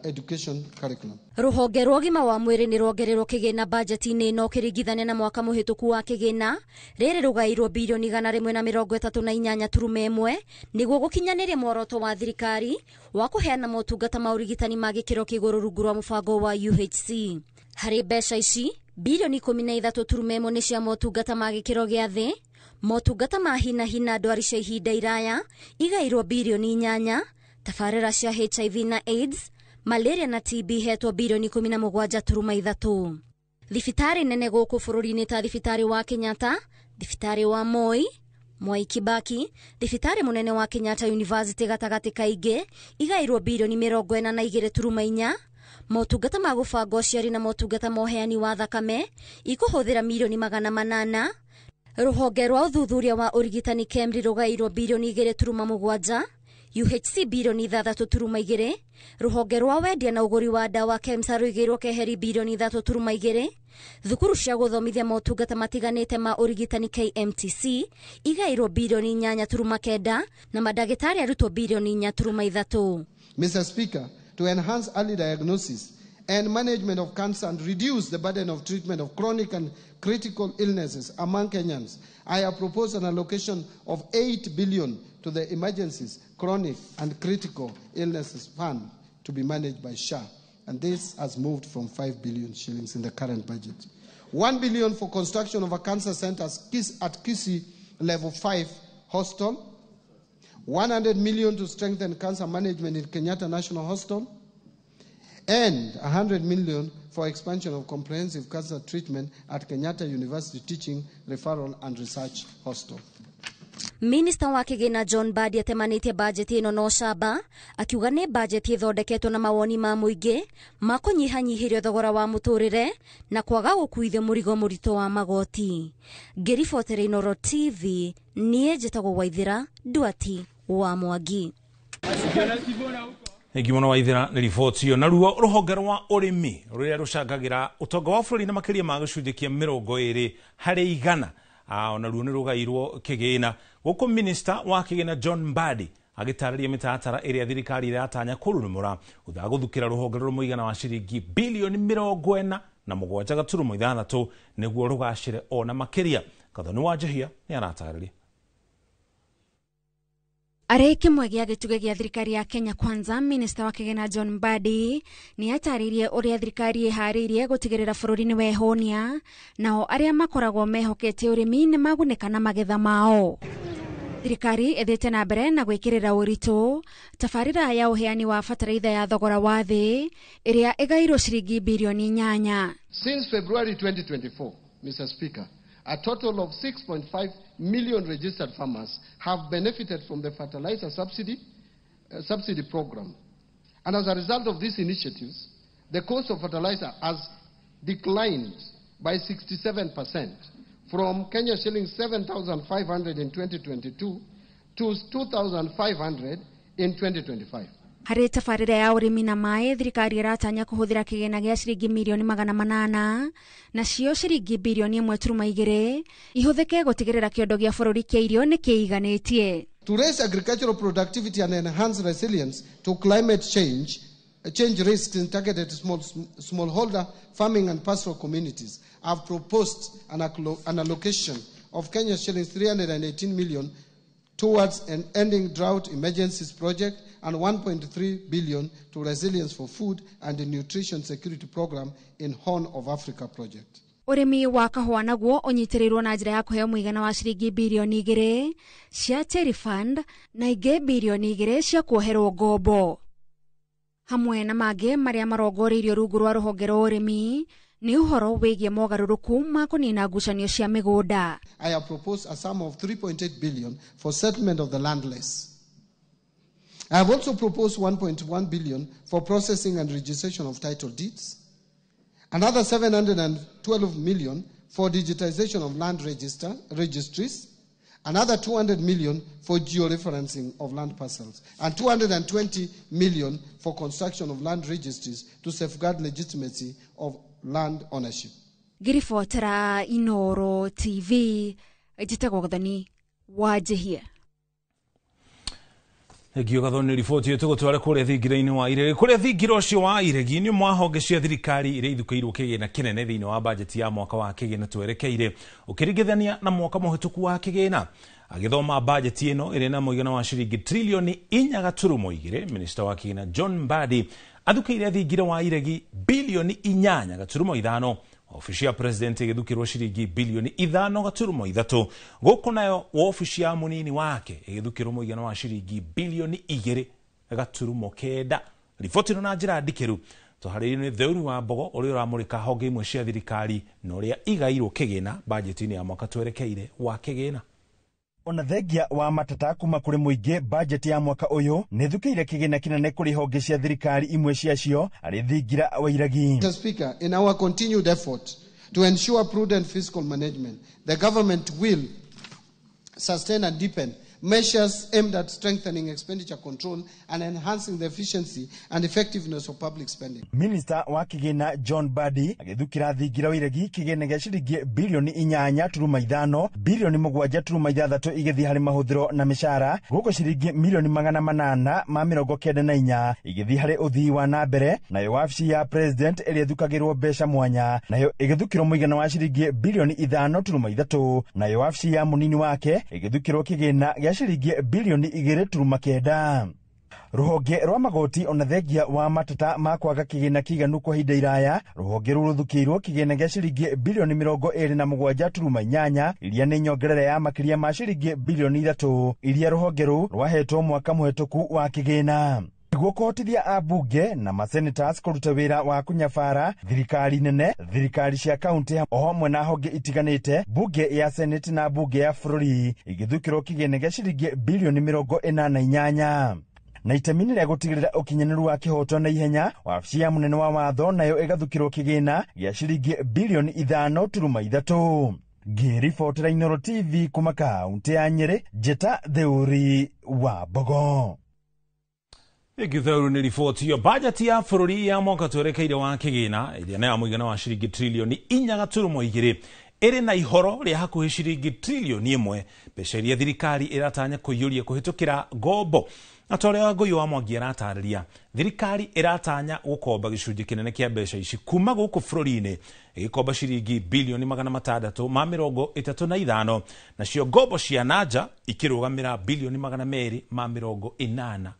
education curriculum. Rũhonge rwa ũgima wa mwĩrĩ nĩ rwongererwo kĩgĩna bajeti-inĩ ĩno ũkĩringithania na mwaka mũhĩtũku wa kĩgĩna. Rĩrĩ rũgairwo birioni 138.1 nĩguo gũkinyanĩria muoroto wa thirikari wa kũheana motungata ma ũrigitani ma gĩkĩro kĩa igũrũ rungu rwa mũbango wa UHC. Harĩ mbeca ici, birioni 13.1 nĩ cia motungata ma gĩkĩro gĩa thĩ, motungata ma hi na hi na ndwari cia ihinda iraya igairwo birioni 8, tabarĩra cia HIV na AIDS, malaria na TB hetwo birioni 17.3. Thibitarĩ nene gũkũ bũrũri-inĩ ta thibitarĩ wa Kenyatta, thibitarĩ wa Moi, Mwai Kibaki, thibitarĩ mũnene wa Kenyatta University gatagatĩ kaingĩ igairwo birioni 42.4, motungata ma gũbanga ũciari na motungata ma ũheani wa thakame ikũhũthĩra milioni 800. Rũhonge rwa ũthuthuria wa ũrigitani KEMRI rũgairwo birioni 2.7, UHC birioni 6.2, rũhonge rwa wendia na ũgũri wa ndawa KEMSA rũigĩirwo keheri birioni 3.2, thukuru cia gũthomithia motungata matiganĩte ma ũrigitani KMTC igairwo birioni 8.9 na mandagĩtarĩ arutwo birioni 4.3. Mr. Speaker, to enhance early diagnosis and management of cancer and reduce the burden of treatment of chronic and critical illnesses among Kenyans, I have proposed an allocation of 8 billion to the Emergencies, Chronic and Critical Illnesses Fund to be managed by SHA. And this has moved from 5 billion shillings in the current budget. 1 billion for construction of a cancer center at Kisii Level 5 Hostel. 100 million to strengthen cancer management in Kenyatta National Hospital, and 100 million for expansion of comprehensive cancer treatment at Kenyatta University Teaching, Referral and Research Hospital. Minista wa kĩgĩna John Mbadi atemanĩtie bajeti ĩno na ũcamba akiuga nĩ bajeti ĩthondeketwo na mawoni ma mũingĩ ma kũnyihanyihĩrio thogora wa mũtũrĩre na kwaga gũkuithio mũrigo mũritũ wa magoti. Ngĩribotera Inooro TV, niĩ njĩtagwo Waithĩra Nduati wa Mwangi. Thengi mũno Waithĩra nĩ riboti ĩyo. Naruo rũhonge rwa ũrĩmi rũrĩa rũcangagĩra ũtonga wa bũrũri na makĩria ma gĩcunjĩ kĩa 20 harĩ igana onaruo nĩ rũgairwo kĩgĩna. Gũkũ minista wa kĩgĩna John Mbadi agĩtarĩria mĩtaratara ĩrĩa thirikari ĩratanya kũrurumũra thutha wa gũthukĩra rũhonge rũrũ mũigana wa ciringi bilioni 47.6 nĩguo rũgacĩre ona makĩria. Kathoni wa Njehia nĩ aratarĩria. Arĩ kĩmwe gĩa gĩtugĩ gĩa thirikari ya Kenya Kwanza, minista wa kĩgĩna John Mbadi nĩ atarĩirie ũrĩa thirikari ĩharĩirie gũtigĩrĩra bũrũri nĩ wehũnia, nao arĩa makoragwo mehokete ũrĩmi nĩ magunĩka na magetha mao. Thirikari ĩthiĩte na mbere na gwĩkĩrĩra ũritũ tabarĩra ya ũheani wa bataraitha ya thogora wa thĩ ĩrĩa ĩgairwo ciringi birioni 8. Since February 2024, Mr. Speaker, a total of 6.5 million registered farmers have benefited from the fertilizer subsidy program. And as a result of these initiatives, the cost of fertilizer has declined by 67% from Kenya shillings 7,500 in 2022 to 2,500 in 2025. Harĩ tabarĩra ya ũrĩmi na maĩ, thirikari ĩratanya kũhũthĩra kĩgĩna gĩa ciringi mirioni 800 nacio ciringi birioni 1.2 ihũthĩke gũtigĩrĩra kĩondo gĩa bũrũri kĩa irio nĩ kĩiganĩtie. To raise agricultural productivity and enhance resilience to climate change risks in targeted smallholder farming and pastoral communities, I've proposed an allocation of Kenya shillings 318 million towards an ending drought emergencies project and 1.3 billion to resilience for food and the nutrition security program in Horn of Africa project. Ũrĩmi wa kahũa naguo ũnyitĩrĩirwo na njĩra ya kũheo mũigana wa ciringi birioni 2 cia Cherry Fund na ingĩ birioni 2 cia kuoherwo ngombo. Hamwe na mangĩ marĩa marongoreirio rungu rwa rũhonge rwa ũrĩmi nĩ ũhoro wĩgiĩ mogarũrũku ma kũnina ngucanio cia mĩgũnda. I have proposed a sum of 3.8 billion for settlement of the landless. I have also proposed 1.1 billion for processing and registration of title deeds, another 712 million for digitization of land registries, another 200 million for georeferencing of land parcels, and 220 million for construction of land registries to safeguard legitimacy of land ownership. Ngĩribotera Inooro TV, njĩtagwo Gathoni wa Njihia. Thengio Gathoni, riboti ĩyo tũgũtware kũrĩa thingira-inĩ wa Iregi. Kũrĩa thingira ũcio wa Iregi nĩ ũmwe wa honge cia thirikari iria ithukĩirwo kĩgĩna kĩnene thĩinĩ wa bajeti ya mwaka wa kĩgĩna twerekeire ũkĩringithania na mwaka mũhĩtũku wa kĩgĩna. Agĩthoma bajeti ĩno ĩrĩ na mũigana wa ciringi trilioni 4.2, minista wa kĩgĩna John Mbadi athukĩire thingira wa Iregi bilioni 8.5, ofici ya president ĩgĩthukĩrwo ciringi bilioni 5.3, gũkũ nayo ofici ya mũnini wake ĩgĩthukĩrwo mũigana wa ciringi bilioni 2.9. Riboti ĩno na njĩra ndikĩru tũharĩirio nĩ Theuri wa Mbogo ũrĩa ũramũrĩka honge imwe cia thirikari na ũrĩa igairwo kĩgĩna bajeti-inĩ ya mwaka twerekeire wa kĩgĩna. Ona thengia wa mateta kuma kũrĩ mũingĩ, bajeti ya mwaka ũyũ nĩ ĩthukĩire kĩgĩna kĩnene kũrĩ honge cia thirikari imwe ciacio arĩ thingira wa Iregi. Mr. Speaker, in our continued effort to ensure prudent fiscal management, the government will sustain and deepen measures aimed at strengthening expenditure control and enhancing the efficiency and effectiveness of public spending. Minister wa kĩgĩna John Mbadi agĩthukĩra thingira wa Iregi kĩgĩna gĩa ciringi bilioni 8.5, bilioni 7.6 igĩthiĩ harĩ mahũthĩro na mĩcara, gũkũ ciringi milioni 894 igĩthiĩ harĩ ũthii wa na mbere, nayo wabici ya president ĩrĩa ĩthukagĩrwo mbeca mwanya nayo ĩgĩthukĩrwo mũigana wa ciringi bilioni 5.3, nayo wabici ya mũnini wake ĩgĩthukĩrwo kĩgĩna gĩa ciringi bilioni 2.9. Rũhonge rwa magoti ona thengia wa mateta ma kwaga kĩgĩna kĩiganu kwa ihinda iraya, rũhonge rũu rũthukĩirwo kĩgĩna gĩa ciringi bilioni 27.8 iria nĩ nyongerera ya makĩria ma ciringi bilioni 3 iria rũhonge rũu rwahetwo mwaka mũhetũku wa kĩgĩna. Nĩguo kũhotithia ambunge na masenators kũruta wĩra wa kũnyabara thirikari nene, thirikari cia kaunti o hamwe na honge itiganĩte, bunge ya senate na bunge ya bũrũri igĩthukĩrwo kĩgĩna gĩa ciringi bilioni 88. Na itemi-inĩ rĩa gũtigĩrĩra ũkinyanĩru wa kĩhoto na ihenya, wabici ya mũnene wa watho nayo ĩgathukĩrwo kĩgĩna gĩa ciringi bilioni 5.3. Ngĩribotera Inooro TV kuma kaunti ya Nyĩrĩ, Njĩta Theuri wa Mbogo. Gĩtheru nĩ riboti iyo bajeti ya bũrũri ya mwaka twerekeire wa kĩgĩna ĩrĩa nĩ ya mũigana wa ciringi trilioni 4.2 ĩrĩ na ihoro rĩa hakuhĩ ciringi trilioni 1, mbeca iria thirikari ĩratanya kũiyũria kũhĩtũkĩra ngombo. Na ta ũrĩa Wangũi wa Mwangi aratarĩria, thirikari ĩratanya gũkomba gĩcunjĩ kĩnene kĩa mbeca ici kuma gũkũ bũrũri-inĩ, ĩgĩkomba ciringi bilioni 635, nacio ngombo cia nanja ikĩrũgamĩra bilioni 287.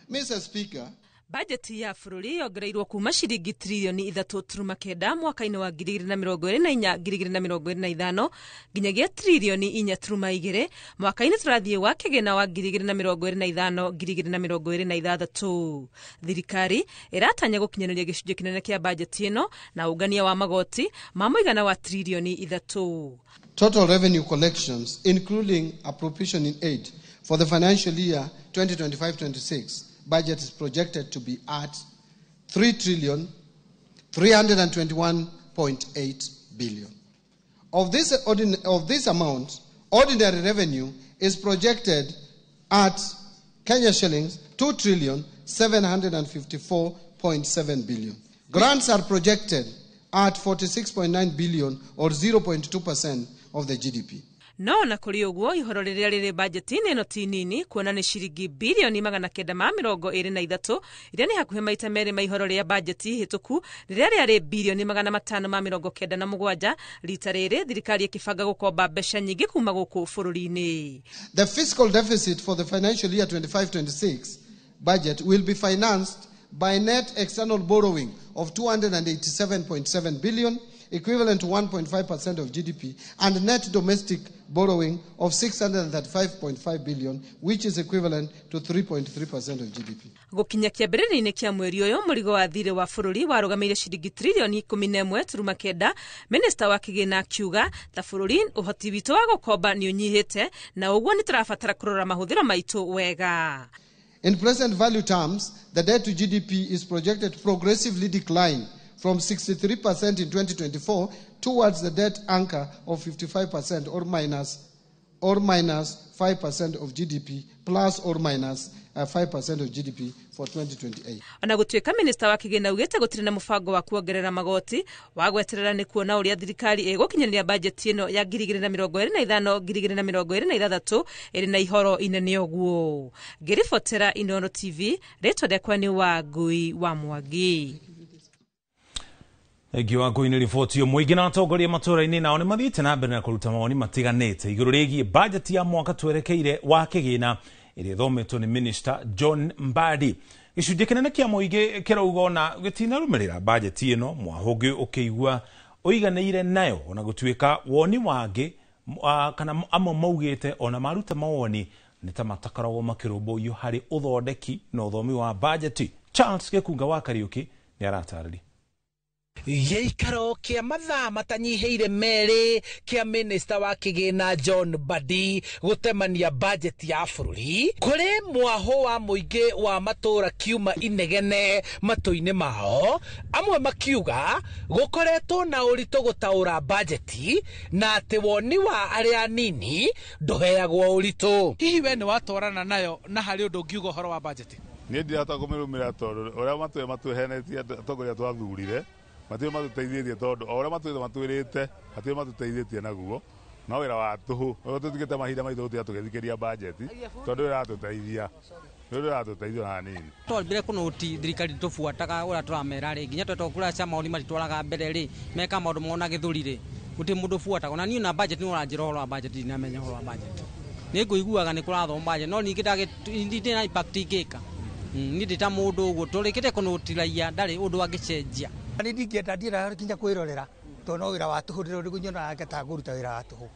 Mr. Speaker, bajeti ya bũrũri yongereirwo kuma ciringi trilioni 3.9 mwaka-inĩ wa 2024 2025 nginyagia trilioni 4.2 mwaka-inĩ tũrathiĩ wa kĩgĩna wa 2025 2026. Thirikari ĩratanya gũkinyanĩria gĩcunjĩ kĩnene kĩa bajeti ĩno na ũngania wa magoti ma mũigana wa trilioni 3. Total revenue collections, including appropriation in aid For the financial year 2025-26, budget is projected to be at 3 trillion 321.8 billion. Of this amount, ordinary revenue is projected at Kenya shillings 2 trillion 754.7 billion. Grants are projected at 46.9 billion or 0.2% of the GDP. No na kũrĩ ũguo ihoro rĩrĩa rĩrĩ bajeti-inĩ ĩno ti nini kuona nĩ ciringi bilioni 923 iria nĩ hakuhĩ maita merĩ ma ihoro rĩa bajeti hĩtũku rĩrĩa rĩarĩ bilioni 597. Rita rĩrĩ thirikari ĩkĩbanga gũkomba mbeca nyingĩ kuma gũkũ bũrũri-inĩ. The fiscal deficit for the financial year 25-26 budget will be financed by net external borrowing of 287.7 billion, equivalent to 1.5% of GDP, and net domestic borrowing of 635.5 billion, which is equivalent to 3.3% of GDP. Gũkinya kĩambĩrĩria-inĩ kĩa mweri ũyũ mũrigo wa thirĩ wa bũrũri warũgamĩire ciringi tririoni 11.9. Minista wa kĩgĩna akiuga ta bũrũri ũhoti witũ wa gũkomba nĩ ũnyihĩte na ũguo nĩ tũrabatara kũrora mahũthĩro maitũ wega. In present value terms, the debt to GDP is projected to progressively decline from 63% in 2024 towards the debt anchor of 55% or minus 5% of GDP, plus or minus 5% of GDP for 2028. Ona gũtuĩka minista wa kĩgĩna augĩte gũtirĩ na mũbango wa kuongerera magoti wa gweterera nĩ kuona ũrĩa thirikari ĩgũkinyanĩria bajeti ĩno ya 2025 2026 ĩrĩ na ihoro inene ũguo. Ngĩribotera Inooro TV, rĩtwa rĩakwa nĩ Wangui wa Mwangi. Thengiũ Wangui nĩ riboti ĩyo. Mũingĩ na atongoria matũũra-inĩ nao nĩ mathiĩte na mbere na kũruta mawoni matiganĩte igũrũ rĩgiĩ bajeti ya mwaka twerekeire wa kĩgĩna ĩrĩa ĩthometwo nĩ Minister John Mbadi. Gĩcunjĩ kĩnene kĩa mũingĩ kĩrauga ona gĩtinarũmĩrĩra bajeti ĩno, mwahũngĩ ũkĩigua ũiganĩire nayo ona gũtuĩka woni wangĩ kana amwe maugĩte ona maruta mawoni nĩ ta matakoragwo makĩrũmbũiyo harĩ ũthondeki na ũthomi wa bajeti. Charles Gĩkunga wa Kariũki nĩ aratarĩria. Gĩikaro kĩa mathaa matanyihĩire merĩ kĩa minista wa kĩgĩna John Mbadi gũtemania bajeti ya bũrũri kũrĩ mwahũ wa mũingĩ wa matũũra kiuma inegene matũ-inĩ mao, amwe makiuga gũkoretwo na ũritũ gũtaũra bajeti na atĩ woni wa arĩa anini ndũheagwo ũritũ. Hihi we nĩ watwarana nayo na harĩ ũndũ ũngiuga ũhoro wa bajeti? Niĩ ndirahota kũmĩrũmĩrĩra tondũ ũrĩa matũhenetie atongoria twathurire matirĩ matũteithĩtie tondũ o ũrĩa matwĩrĩte matirĩ matũteithĩtie naguo no wĩra wa tũhũ tũtigĩte mahinda maitũ gũtiga tũgĩthikĩria bajeti tondũ ĩratũteithia ĩratũteithia na hanini. Twambire kũnũti thirikari tũbuataga ũrĩa tũramera rĩ nginya twetwo kura cia maoni matitwaraga mbere rĩ meka maũndũ mao na gĩthũri rĩ gũtirĩ mũndũ ũbuataga. Ona niĩ na budget nĩ ũranjĩra ũhoro wa budget ndinamenya ũhoro wa budget nĩ ngũiguaga nĩ kũrathoma budget no ningĩ ndirĩ na impact ingĩka niĩ ndĩ ta mũndũ ũguo tũrĩkĩte kũnũti raia ndarĩ ũndũ angĩcenjia. Nĩ ndingĩenda ndira kinya kwĩrorera tondũ no wĩra wa tũhũ ndĩrona nyonaga ta ngũruta wĩra wa tũhũ.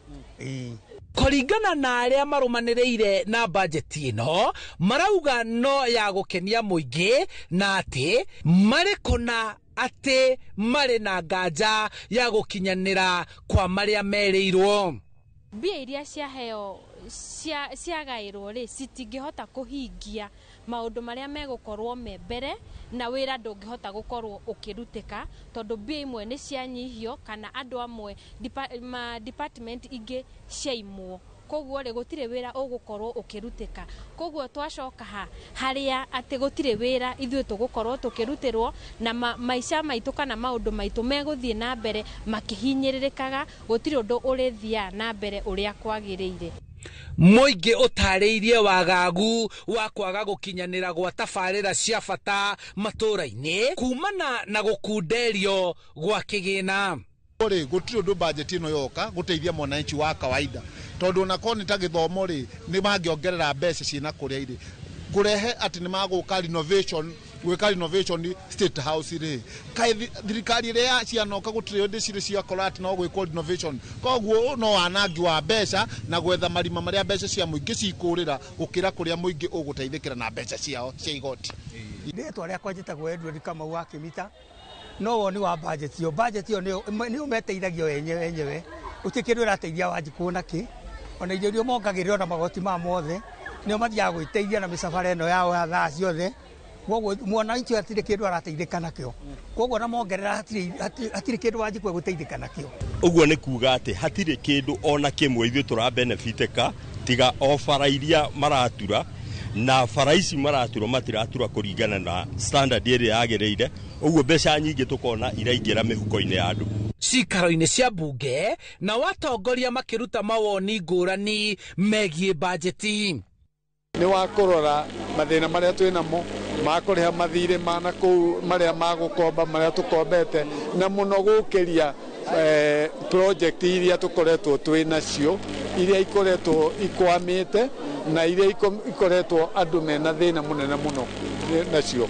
Kũringana na arĩa marũmanĩrĩire na bajeti ĩno marauga no ya gũkenia mũingĩ na atĩ marĩ kũna atĩ marĩ na nganja ya gũkinyanĩra kwa marĩa merĩirwo. Mbia iria ciaheo ciagaĩrwo rĩ citingĩhota kũhingia maũndũ marĩa megũkorwo me mbere na wĩra ndũngĩhota gũkorwo ũkĩrutĩka tondũ mbia imwe nĩ cianyihio kana andũ amwe department ingĩ ciaimwo, koguo rĩ gũtirĩ wĩra ũgũkorwo ũkĩrutĩka. Koguo twacoka ha harĩa atĩ gũtirĩ wĩra ithuĩ tũgũkorwo tũkĩrutĩrwo na maica maitũ kana maũndũ maitũ megũthiĩ na mbere makĩhinyĩrĩrĩkaga, gũtirĩ ũndũ ũrĩthiaga na mbere ũrĩa kwagĩrĩire. Mũingĩ ũtarĩirie wagagu wa kwaga gũkinyanĩra gwa tabarĩra cia bata matũũra-inĩ kumana na gũkunderio gwa kĩgĩna. Rĩ gũtirĩ ũndũ bajeti ĩno yoka gũteithia mwananchi wa kawaida tondũ onakorwo nĩ ta gĩthomo rĩ nĩ mangĩongerera mbeca ciĩna kũrĩa irĩ kũrehe atĩ nĩ magũka renovation gwĩka renovation State House rĩ kaĩ thirikari ĩrĩa cianoka gũtirĩ hĩndĩ cirĩ ciakora atĩ no gwĩkwo renovation, koguo no wanangi wa mbeca na gwetha marima marĩa mbeca cia mũingĩ cikũrĩra gũkĩra kũrĩa mũingĩ ũgũteithĩkĩra na mbeca ciao cia igoti. Rĩtwa rĩakwa njĩtagwo Edward Kamau wa Kĩmita. No woni wa bajeti ĩyo bajeti ĩyo nĩyo meteithagio enyewe gũtirĩ kĩndũ ĩrateithia Wanjikũ na kĩ ona irio iria mongagĩrĩra na magoti ma mothe Nĩo mathiaga gwĩteithia na mĩcabara ĩno yao ya thaa ciothe. Koguo mwananchi hatirĩ kĩndũ arateithĩka nakĩo. Koguo na mongerera hatirĩ kĩndũ Wanjikũ egũteithĩka nakĩo. Ũguo nĩ kuga atĩ hatirĩ kĩndũ ona kĩmwe ithuĩ tũrabenefitĩka tiga o bara iria maratura, na bara ici maratura matiratura kũringana na standard ĩrĩa yagĩrĩire. Ũguo mbeca nyingĩ tũkona iraingĩra mĩhuko-inĩ ya andũ. Cikaro-inĩ cia mbunge na watongoria makĩruta mawoni ngũrani megiĩ bajeti. Nĩ wa kũrora mathĩna marĩa twĩ namo ma kũrĩha mathirĩ ma na kũu marĩa ma gũkomba marĩa tũkombete, na mũno gũkĩria project iria tũkoretwo twĩ nacio iria ikoretwo ikwamĩte na iria ikoretwo andũ mena thĩna mũnene mũno nacio.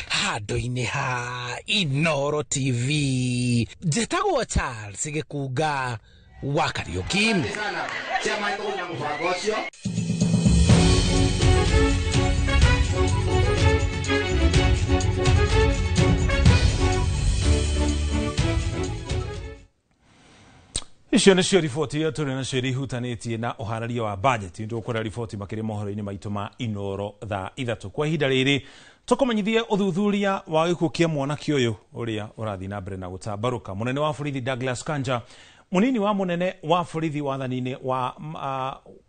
Handũ-inĩ ha Inooro TV, njĩtagwo Charles Gĩkunga wa Kariũki. Icio nĩcio riboti iria tũrĩ nacio iria ihutanĩtie na ũhararia wa bajeti. Nĩtũgũkora riboti makĩria mohoro-inĩ maitũ ma Inooro thaa 3. Kwa ihinda rĩrĩ tũkũmenyithie ũthuthuria wa gĩkuũ kĩa mwanake ũyũ ũrĩa ũrathiĩ na mbere na gũtambarũka. Mũnene wa borithi Douglas Kanja, mũnini wa mũnene wa borithi wathani-inĩ wa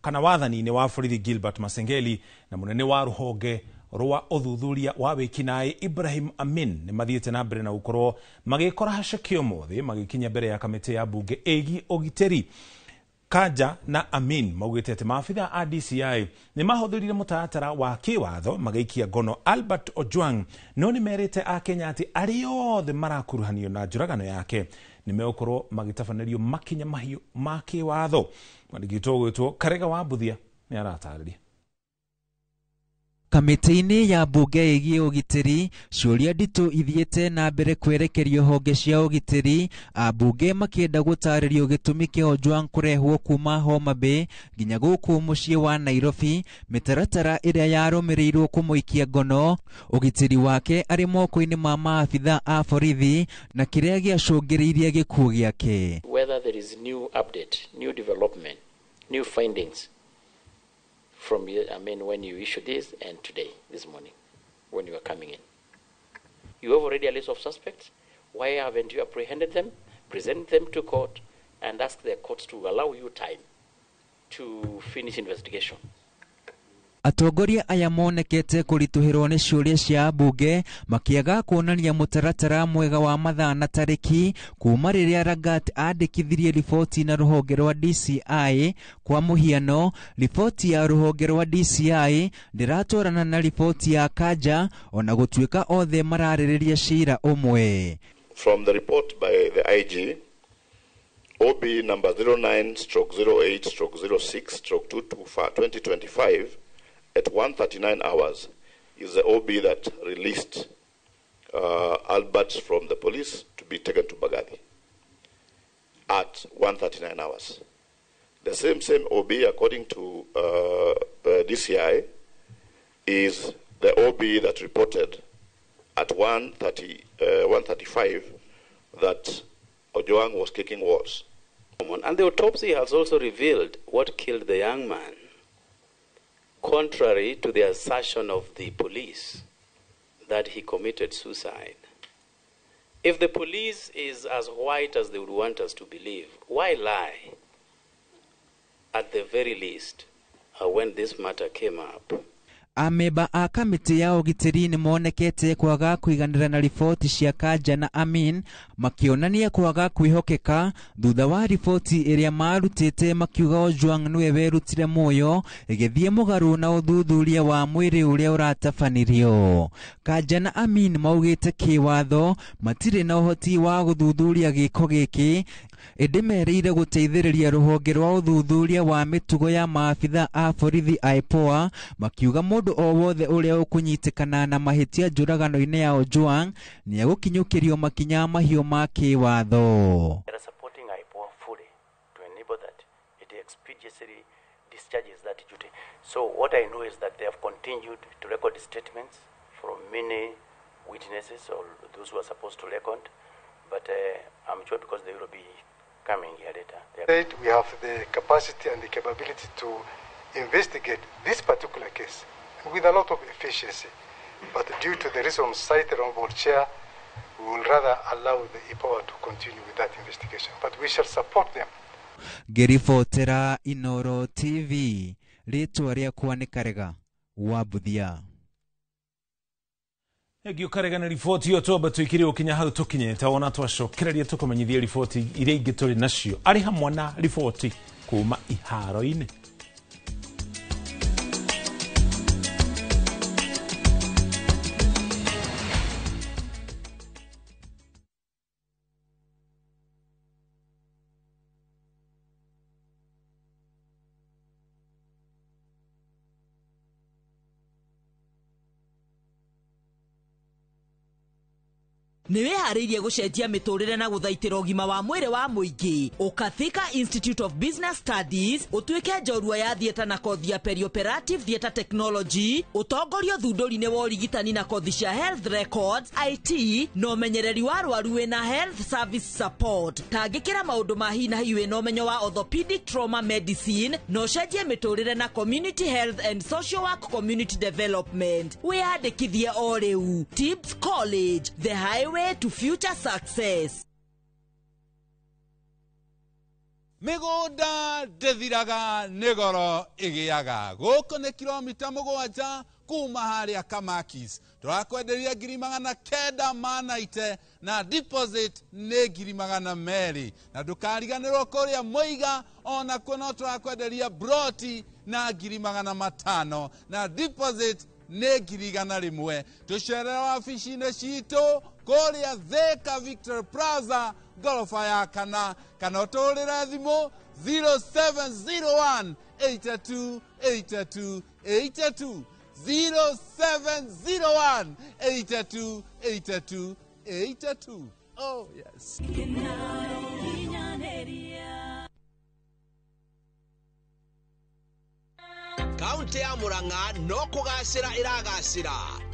kana wathani-inĩ wa borithi Gilbert Masengeli, na mũnene wa rũhonge rwa ũthuthuria wa wĩkinaĩ Ibrahim Amin nĩ mathiĩte na mbere na gũkorwo magĩkora haceke ũmũthĩ magĩkinya mbere ya kamĩtĩ ya mbunge ĩgiĩ ũgitĩri. Kanja na Amin maugĩte atĩ maabitha a DCI nĩ mahũthĩrire mũtaratara wa kĩwatho magĩikia ngono Albert Ojwang, no nĩ merĩte Akenya atĩ arĩa othe marakuruhanio na njũragano yake nĩ megũkorwo magĩtabanĩrio makinya mahiũ ma kĩwatho. Mwandĩki witũ ũgwĩtwo Karega wa Mbuthia nĩ aratarĩria. Kamĩtĩ-inĩ ya mbunge ĩgiĩ ũgitĩri, ciũria nditũ ithiĩte na mbere kwerekerio honge cia ũgitĩri, ambunge makĩenda gũtarĩrio gĩtũmi kĩa Ojwang kũrehwo kuma Homa Bay nginya gũkũ mũciĩ wa Nairobi, mĩtaratara ĩrĩa yarũmĩrĩirwo kũmũikia ngono, ũgitĩri wake arĩ moko-inĩ ma maabitha a borithi, na kĩrĩa gĩacũngĩrĩirie gĩkuũ gĩake. Whether there is new update, new development, new findings from, I mean, when you issued this and today, this morning, when you were coming in. You have already a list of suspects. Why haven't you apprehended them, present them to court, and ask the courts to allow you time to finish investigation? Atongoria aya monekete kũritũhĩrwo nĩ ciũria cia ambunge makĩaga kuonania mũtaratara mwega wa mathaa na tarĩki kuma rĩrĩa Lagat andĩkithirie riboti na rũhonge rwa DCI. Kwa mũhiano, riboti ya rũhonge rwa DCI ndĩratwarana na riboti ya Kanja ona gũtuĩka othe mararĩrĩria cira ũmwe. From the report by the IG, OB number 09/08/06/2025 at 1:39 hours is the OB that released Albert from the police to be taken to Mbagathi at 1:39 hours. The same OB, according to the DCI, is the OB that reported at 1:35 that Ojwang was kicking walls. And the autopsy has also revealed what killed the young man, contrary to the assertion of the police that he committed suicide. If the police is as white as they would want us to believe, why lie? At the very least, when this matter came up. Amemba a kamĩtĩ ya ũgitĩri nĩ monekete kwaga kũiganĩra na riboti cia Kanja na Amin, makĩonania kwaga kwĩhokeka thutha wa riboti ĩrĩa marutĩte makiuga Ojwang nĩwe werutire muoyo ĩgĩthiĩ mũgarũ na ũthuthuria wa mwĩrĩ ũrĩa ũratabanirio. Kanja na Amin maugĩte kĩwatho matirĩ na ũhoti wa gũthuthuria gĩko gĩkĩ, ĩndĩ merĩire gũteithĩrĩria rũhonge rwa ũthuthuria wa mĩtugo ya maabitha a borithi IPOA, makiuga mũndũ o wothe ũrĩa ũkũnyitĩkana na mahĩtia njũragano-inĩ ya Ojwang nĩegũkinyũkĩrio makinya mahiũ ma kĩwatho. They are supporting IPOA fully to enable that it expeditiously discharges that duty. So what I know is that they have continued to record statements from many witnesses or those who are supposed to record, but I'm sure because they will be coming here later. We have the capacity and the capability to investigate this particular case with a lot of efficiency. But due to the reasons cited, Honorable Chair, we will rather allow the IPOA to continue with that investigation. But we shall support them. Ngĩribotera Inoro TV, rĩtwa rĩakwa nĩ Karega wa Mbuthia. Thengio Karega na riboti ĩyo. Twamba twĩkire gũkinya hau tũkinyĩte, wona twacokereria tũkũmenyithia riboti iria ingĩ tũrĩ nacio arĩ hamwe na riboti kuma iharo-inĩ. Nĩ wĩharĩirie gũcenjia mĩtũrĩre na gũthaitĩra ũgima wa mwĩrĩ wa mũingĩ? Ũka Thika Institute of Business Studies ũtuĩke njorua ya theatre na kothi ya perioperative theatre technology, ũtongorio thundũri-inĩ wa ũrigitani na kothi cia health records, IT na ũmenyereri wa arwaru wĩna health service support. Tangĩkĩra maũndũ ma hi na hi wĩna ũmenyo wa orthopedic trauma medicine na ũcenjie mĩtũrĩre na community health and social work, community development. Wĩyandĩkithie o rĩu. Tips College, the highway to future success. Mĩgũnda ndĩthiraga, nĩ goro ĩgĩaga. Gũkũ nĩ kilomita 7 kuma harĩa Kamakis. Tũrakwenderia ngiri 990 na deposit nĩ ngiri 200. Na ndũkariganĩrwo kũrĩa Mũiga onakuo no tũrakwenderia broti na ngiri 500 na deposit nĩ ngiri 100. Tũcerere wabici-inĩ citũ kũrĩa Thika Victory Plaza ngoroba ya kana, kana ũtũhũrĩre thimũ 0701 82 82 82, 0701 82 82 82. Oh yes. Kaunti ya Murang'a no kũgacĩra ĩragacĩra,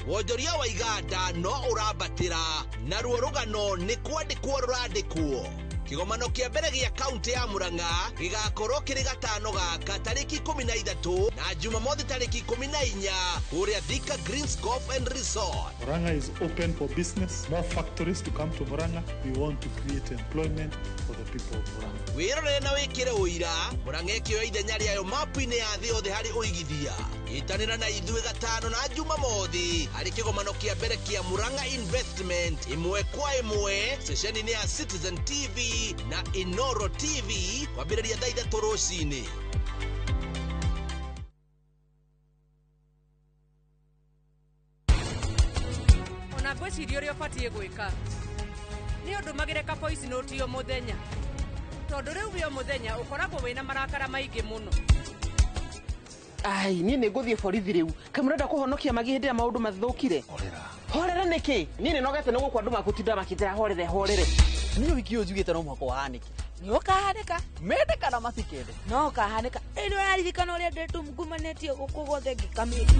wonjoria wa iganda no ũrambatĩra, naruo rũgano nĩ kwandĩkwo rũrandĩkwo. Kĩgomano kĩa mbere gĩa kaunti ya Murang'a gĩgakorwo kĩrĩ gatano gaka tarĩki 13 na Jumamothi tarĩki 14 kũrĩa Thika Greens Golf and Resort. Murang'a is open for business, more factories to come to Murang'a. We want to create employment for the people of Murang'a. Wĩrorere na wĩkĩre ũira Murang'a ĩkĩoya ithenya rĩayo mapu-inĩ ya thĩ yothe harĩ ũigithia. Ĩtanĩra na ithuĩ gatano na Jumamothi harĩ kĩgomano kĩa mbere kĩa Murang'a Investment ĩmwe kwa ĩmwe ceceni-inĩ ya Citizen TV na Inoro TV kwambĩrĩria thaa 3 rũcinĩ. Ona ngwĩciria ũrĩa ũbatiĩ gwĩka nĩ ũndũmagĩre ka voice note o mũthenya, tondũ rĩu wĩ o mũthenya ũkoragwo wĩna marakara maingĩ mũno. Ai, niĩ nĩ ngũthiĩ borithi rĩu. Kaĩ mũrenda kũhonokia magi hĩndĩ ĩrĩa maũndũ mathũkire? Horera nĩkĩ? Niĩ nĩ nogete nĩ gũkũ andũ makũtinda makĩnjĩra horere horere. Niĩ ũhiki ũyũ njugĩte no mũhaka ũhanĩke. Nĩ ũkahanĩka. Mende kana matikende. No ũkahanĩka. Ĩ nĩ ũraririkana ũrĩa ndĩtumugumanĩtie gũkũ guothe ngĩkamĩte.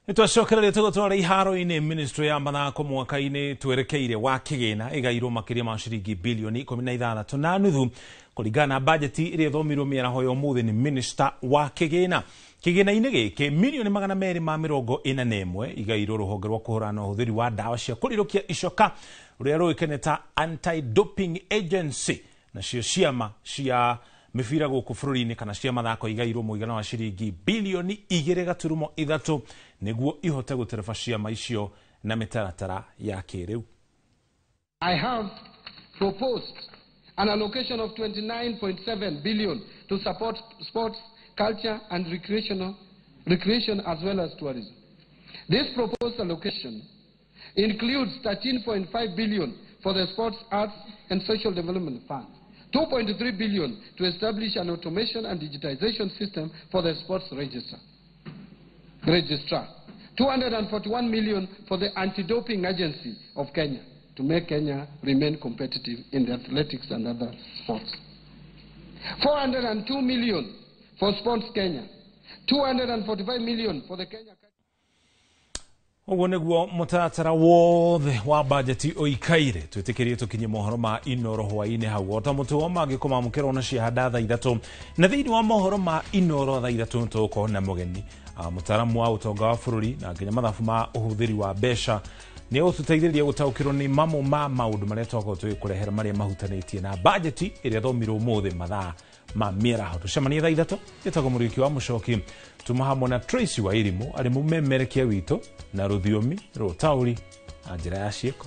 Nĩtwacokereria tũgũtwara iharo-inĩ. Ministry ya mathako mwaka-inĩ twerekeire wa kĩgĩna ĩgairwo makĩria ma ciringi bilioni 16.5 kũringana na bajeti ĩrĩa ĩthomirwo mĩaraho ya ũmũthĩ nĩ minister wa kĩgĩna. Kĩgĩna-inĩ gĩkĩ milioni 241 igairwo rũhonge rwa kũhũrana na ũhũthĩri wa ndawa cia kũrirũkia icoka rũrĩa rũĩkaine ta Anti-Doping Agency, nacio ciama cia mĩbira gũkũ bũrũri-inĩ kana cia mathako igairwo mũigana wa ciringi bilioni 2.3 nĩguo ihote gũtereba ciama icio na mĩtaratara ya kĩrĩu. I have proposed an allocation of 29.7 billion to support sports, culture and recreation as well as tourism. This proposed allocation includes 13.5 billion for the Sports, Arts and Social Development Fund, 2.3 billion to establish an automation and digitization system for the sports registrar, 241 million for the Anti-Doping Agency of Kenya, to make Kenya remain competitive in the athletics and other sports. 402 million for Sports Kenya, 245 million for the Kenya. Ũguo nĩguo mũtaratara wothe wa bajeti ũikaire. Twĩtĩkĩrie tũkinye mohoro ma Inoro hwaĩ-inĩ hau ota mũtugo mangĩkũmamũkĩra ona ciahanda thaa 3. Na thĩinĩ wa mohoro ma Inoro thaa 3 nĩtũgũkorwo na mũgeni mũtaaramu wa ũtonga wa bũrũri na nginya mathabu ma ũhũthĩri wa mbeca nĩ ũtũteithĩrĩria gũtaũkĩrwo nĩ mamwe ma maũndũ marĩa twakorwo tũgĩkũrehera marĩa mahutanĩtie na bajeti ĩrĩa thomirwo ũmũthĩ mathaa ma mĩaraho. Tũcemanie thaa 3. Ĩtagwo Mũriũki wa Mũcoki, tuma hamwe na Tracy wa Irimũ arĩ mũmemerekia witũ na rũthiomi rũtaũri na njĩra ya ciĩko.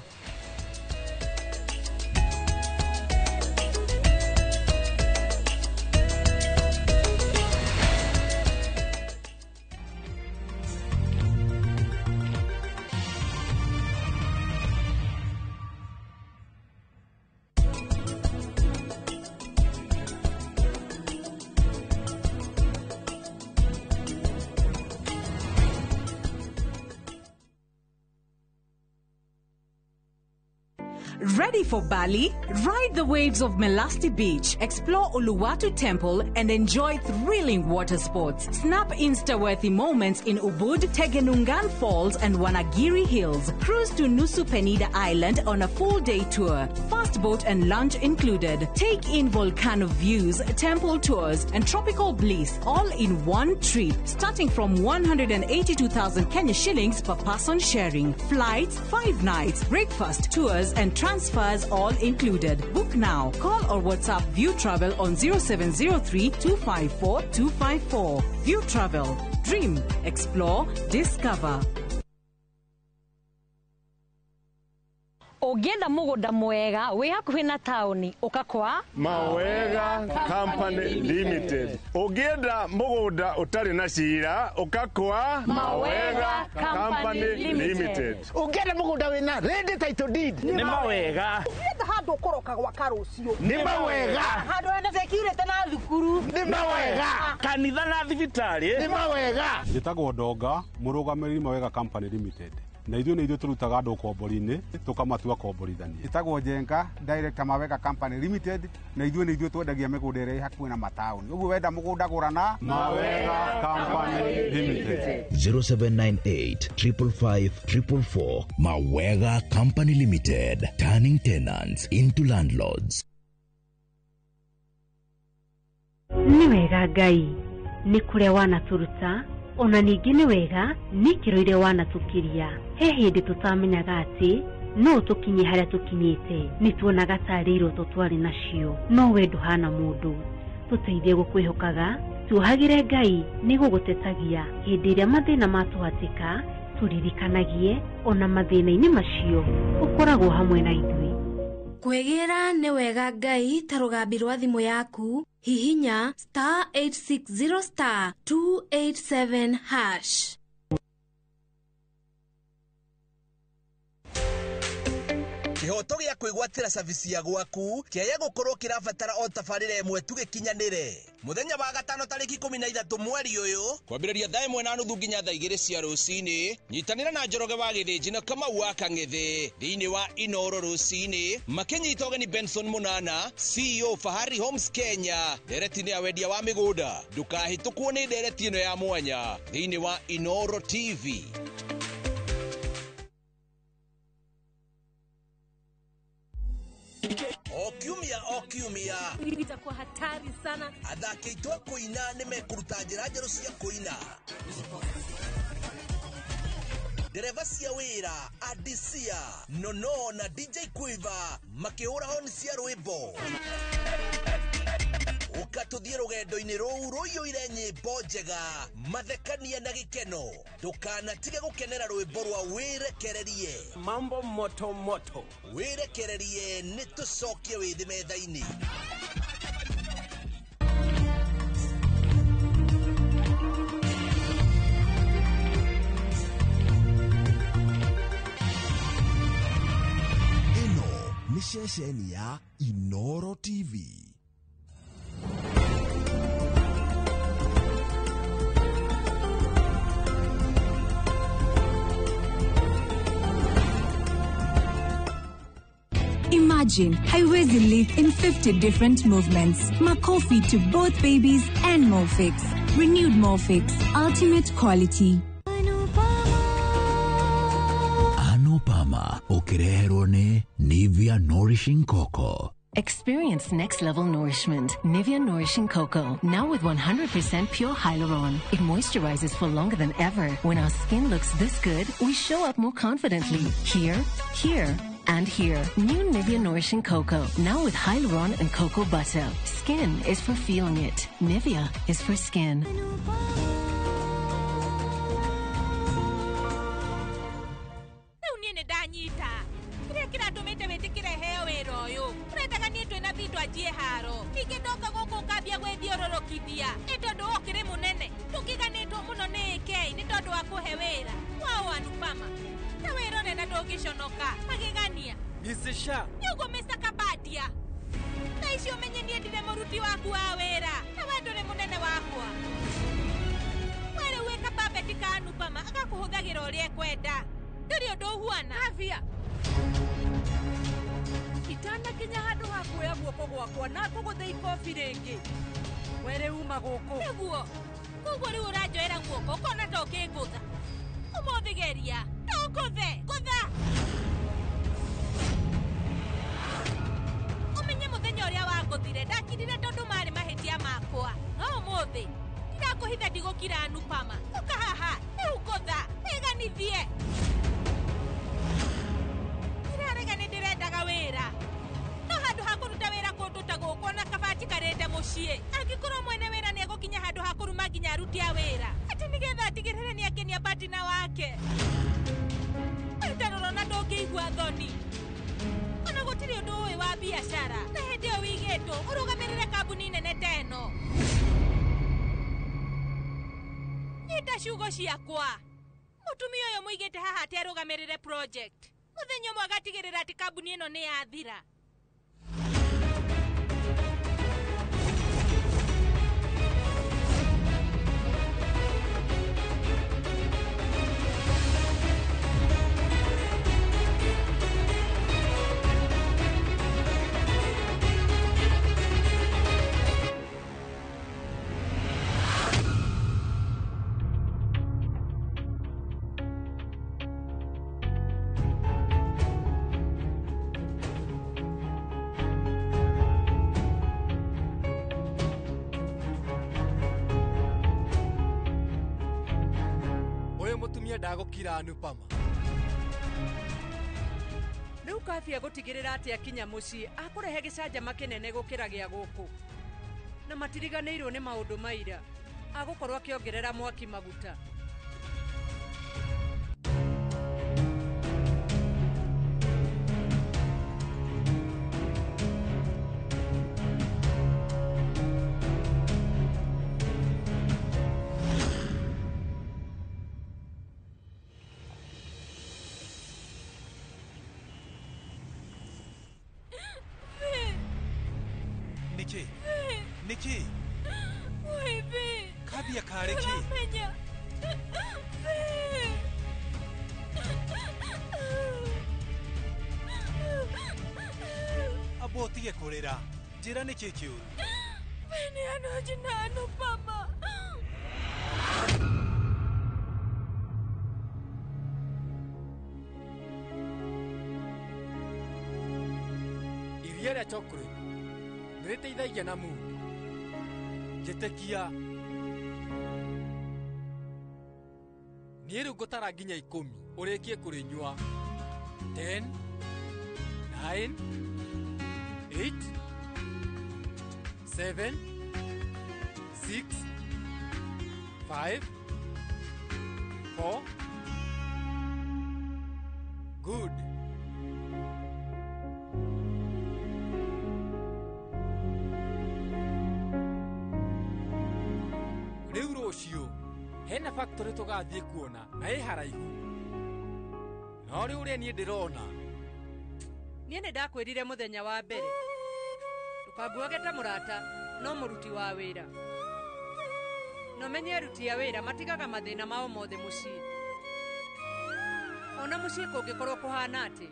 Ready for Bali? Ride the waves of Melasti Beach, explore Uluwatu Temple, and enjoy thrilling water sports. Snap Insta-worthy moments in Ubud, Tegenungan Falls, and Wanagiri Hills. Cruise to Nusa Penida Island on a full-day tour. Fast boat and lunch included. Take in volcano views, temple tours, and tropical bliss all in one trip, starting from 182,000 Kenya shillings per person sharing. Flights, 5 nights, breakfast, tours, and transfers all included. Book now. Call or WhatsApp View Travel on 0703 254 254. View Travel. Dream, explore, discover. Ũngĩenda mũgũnda mwega wĩ hakuhĩ na taũni ũka kwa Mawega Company Limited. Ũngĩenda mũgũnda ũtarĩ na cira ũka kwa Mawega Company Limited. Ũngĩenda mũgũnda wĩna ready title deed nĩ Mawega. Ũngĩenda handũ ũkũroka gwaka rũciũ nĩ Mawega. Handũ hena security na thukuru nĩ Mawega. Kanitha na thibitarĩ nĩ Mawega. Njĩtagwo Ndonga, mũrũgamĩrĩri Mawega Company Limited. Na ithuĩ nĩ ithuĩ tũrutaga andũ ũkombori-inĩ tũkamatua komborithania. Ĩtagwo Njenga, director Mawega Company Limited, na ithuĩ nĩ ithuĩ twendagia mĩgũnda ĩrĩa ĩ hakuhĩ na mataũni. Ũguo wenda mũgũnda gũra na Mawega Company Limited. 0798 555 444. Mawega Company Limited, turning tenants into landlords. Nĩ wega Ngai nĩ kũrĩa wanatũruta, ona ningĩ nĩ wega nĩ ikĩro iria wanatũkiria. He hĩndĩ tũtamenyaga atĩ no tũkinye harĩa tũkinyĩte, nĩ tuonaga tarĩ iroto twarĩ nacio, no we ndũhana mũndũ. Tũteithie gũkwĩhokaga, tuohagĩre Ngai nĩ gũgũtetagia hĩndĩ ĩrĩa mathĩna matũhatĩka, tũririkanagie ona mathĩna-inĩ macio ũkoragwo hamwe na ithuĩ. Kwĩgĩra nĩ wega Ngai ta rũgambi rwa thimũ yaku, hihinya star 860 star 287 hash. Kĩhoto gĩa kwĩgwatĩra service ya gwaku kĩaya gũkorwo kĩrabatara o tabarĩra ĩmwe tu gĩkinyanĩre. Mũthenya wa gatano tarĩki 13 mweri ũyũ kwambĩrĩria thaa 1:30 nginya thaa 2 cia rũcinĩ, nyitanĩra na Njoroge wa Gĩthĩnji na Kamau wa Kang'ethe thĩinĩ wa Inoro rũcinĩ makĩnyita ũgeni Benson Munana, CEO Fahari Homes Kenya, ndereti-inĩ ya wendia wa mĩgũnda. Ndũkahĩtũkwo nĩ ndereti ĩno ya mwanya thĩinĩ wa Inoro TV. O kiumia itakuwa hatari sana. Athaki aitũ a kũina nĩ mekũruta njĩra njerũ cia kũina. Ndereba cia wĩra Adisia, Nono na DJ Quiver makĩhũra honi cia rwĩmbo. Ũka tũthiĩ rũgendo-inĩ rũu rũiyũire nyĩmbo njega, mathekania na gĩkeno. Ndũkanatige gũkenera rwĩmbo rwa wĩrekererie. Mambo moto moto. Wĩrekererie nĩ tũcokie wĩthĩ metha-inĩ. Ĩno nĩ ceceni ya Inoro TV. Imagine haiwezi leak in 50 different movements. Makofi to both babies and Molfix. Renewed Molfix. Ultimate quality. Anupama ũkĩreherwo nĩ Nivea Nourishing Cocoa. Experience next level nourishment. Nivea Nourishing Cocoa, now with 100% pure hyaluron. It moisturizes for longer than ever. When our skin looks this good, we show up more confidently. Here, here, and here. New Nivea Nourishing Cocoa, now with hyaluron and cocoa butter. Skin is for feeling it. Nivea is for skin. Rĩu niĩ nĩ ndanyita kĩrĩa kĩratũmĩte wĩtĩkĩre heo wĩra ũyũ ũrendaga niĩ twĩna bi twanjie haro ningĩ ndoka gũkũ ũkambia gwĩthiũrũrũkithia nĩ tondũ ũkĩrĩ mũnene tũkĩganĩtwo mũno nĩ AK nĩ tondũ wa kũhe wĩra wao Anupama ta wĩrore na ndũngĩconoka magegania. Mrs. Shah. Nĩ ũguo Mr. Kabadia thaa ici ũmenye niĩ ndirĩ mũruti waku wa wĩra na we ndũrĩ mũnene wakwa we rĩu wĩ kababeti ka Anupama agakũhũthagĩra ũrĩa ekwenda ndũrĩ ũndũ ũhuana. Kavia itanakinya handũ ha kuoya guoko gwakwa na ngũgũthe ikobi rĩngĩ we rĩu uma gũkũ. Nĩguo koguo rĩu ũranjoera guoko ũkona ta ũkĩngũtha ũmũthĩ geria ndũngũthe ngũtha ũmenye mũthenya ũrĩa wangũthire ndakirire tondũ marĩ mahĩtia makwa no ũmũthĩ ndakũhitha ndigũkira Anupama ũka haha rĩu ngũtha wĩganithie ndĩrarega nĩ ndĩrendaga wĩra no handũ ha kũruta wĩra kũndũ ta gũkũ na kabati karĩte mũciĩ angĩkorwo mwene wĩra nĩ egũkinya handũ ha kũruma nginya aruti a wĩra atĩ nĩgetha atigĩrĩre nĩ akenia patina wake ũtarora na ndũngĩigua thoni ona gũtirĩ ũndũ ũĩ wa biacara na hĩndĩ ĩyo wĩigĩtwo ũrũgamĩrĩre kambuni nene ta ĩno. Nyita ciugo ciakwa mũtumia ũyũ mũigĩte haha atĩ arũgamĩrĩre project mũthenya ũmwe agatigĩrĩra atĩ kambuni ĩno nĩ yathira. Mũtumia ndagũkira Anupama. Rĩu Kabia gũtigĩrĩra atĩ akinya mũciĩ akũrehe gĩcanjama kĩnene gũkĩra gĩa gũkũ na matiriganĩirwo nĩ maũndũ maira agũkorwo akĩongerera mwaki maguta. Niki Niki Kabia karĩ kĩ? Amba ũtige kũrĩra njĩra nĩkĩ kĩũru. Nĩ Anuj na Anupama. Iria rĩa chocolate nĩ rĩteithagia na mood. Njĩtĩkia niĩ rĩu ngũtara nginya 10 ũrĩkie kũrĩnyua. 10 9 8 7 6 5 4. Good. Rĩu rũciũ hena factory tũgathiĩ kuona na ĩ haraihu no rĩu ũrĩa niĩ ndĩrona. Niĩ nĩ ndakwĩrire mũthenya wa mbere ndũkanguage ta mũrata no mũruti wa wĩra no menye aruti a wĩra matigaga mathĩna mao mothe mũciĩ ona mũciĩ kũngĩkorwo kũhana atĩ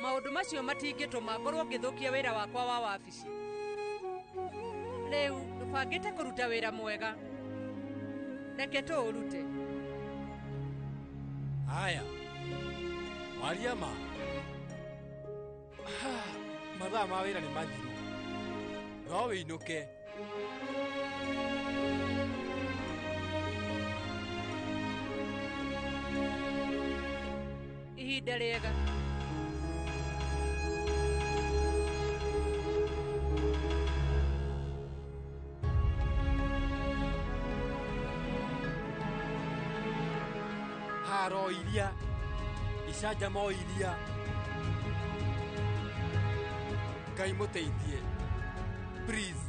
Maũndũ macio matingĩtũma ngorwo ngĩthũkia wĩra wakwa wa wabici. Rĩu tũbangĩte kũruta wĩra mwega. Reke tũũrute. Haya. Waria ma. Mathaa ma wĩra nĩ mathiru. No wĩinũke. Ihinda rĩega. Haro iria, icanjama o iria. Ngai mũteithie. Please.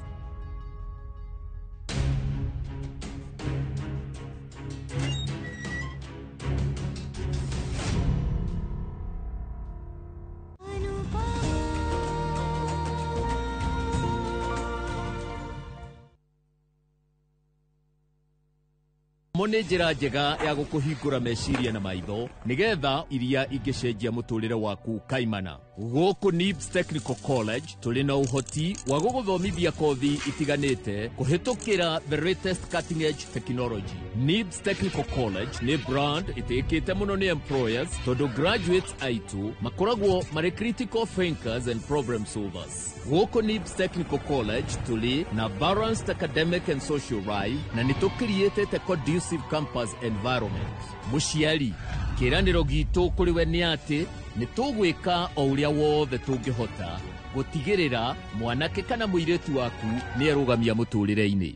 Mo nĩ njĩra njega ya gũkũhingũra meciria na maitho nĩgetha iria ingĩcenjia mũtũrĩre waku kaimana. Gũkũ NIBS Technical College tũrĩ na ũhoti wa gũgũthomithia kothi itiganĩte kũhĩtũkĩra the latest cutting edge technology. NIBS Technical College nĩ brand ĩtĩkĩte mũno nĩ employers tondũ graduates aitũ makoragwo marĩ critical thinkers and problem solvers. Gũkũ NIBS Technical College tũrĩ na balanced academic and social life na nĩ tũkiriĩtĩte conducive campus environment. Mũciari, kĩĩranĩro gitũ kũrĩ we nĩ atĩ nĩ tũgwĩka o ũrĩa wothe tũngĩhota gũtigĩrĩra mwanake kana mũirĩtu waku nĩ erũgamia mũtũrĩre-inĩ.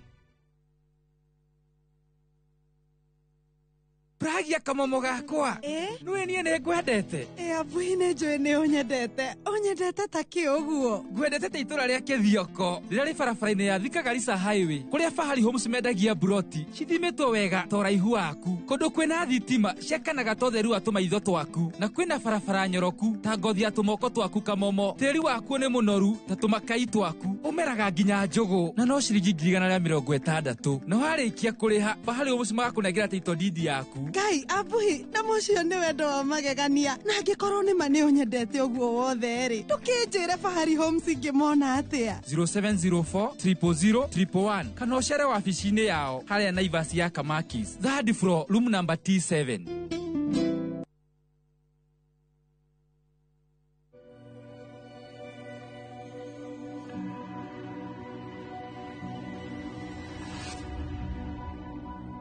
Pragia kamomo gakwa. Nĩwe niĩ nĩ ngwendete. Abuhi nĩ njũĩ nĩ ũnyendete. Ũnyendete ta kĩ ũguo? Ngwendete ta itũra rĩa Kĩthioko rĩrĩa rĩ barabara-inĩ ya Thika Garissa Highway kũrĩa Fahari Homes mendagia mburoti cithimĩtwo wega ta ũraihu waku, kũndũ kwĩna thitima ciakanaga ta ũtheru wa tũmaitho twaku, na kwĩna barabara nyoroku ta ngothi ya tũmoko twaku kamomo. Tĩri wakuo nĩ mũnoru ta tũmakai twaku, ũmeraga nginya njũgũ na no ciringi 160,000. Na warĩkia kũrĩha Fahari Homes magakũnengera title deed yaku. Ngai abuhi na mũcio nĩ wendo wa magegania, na angĩkorwo nĩ ma nĩ ũnyendete ũguo wothe rĩ, ndũkĩnjĩre Fahari Homes ingĩmona atĩa? 0704 000 111 kana ũcere wabici-inĩ yao harĩa Naivas ya Kamakis, third floor, room number T7.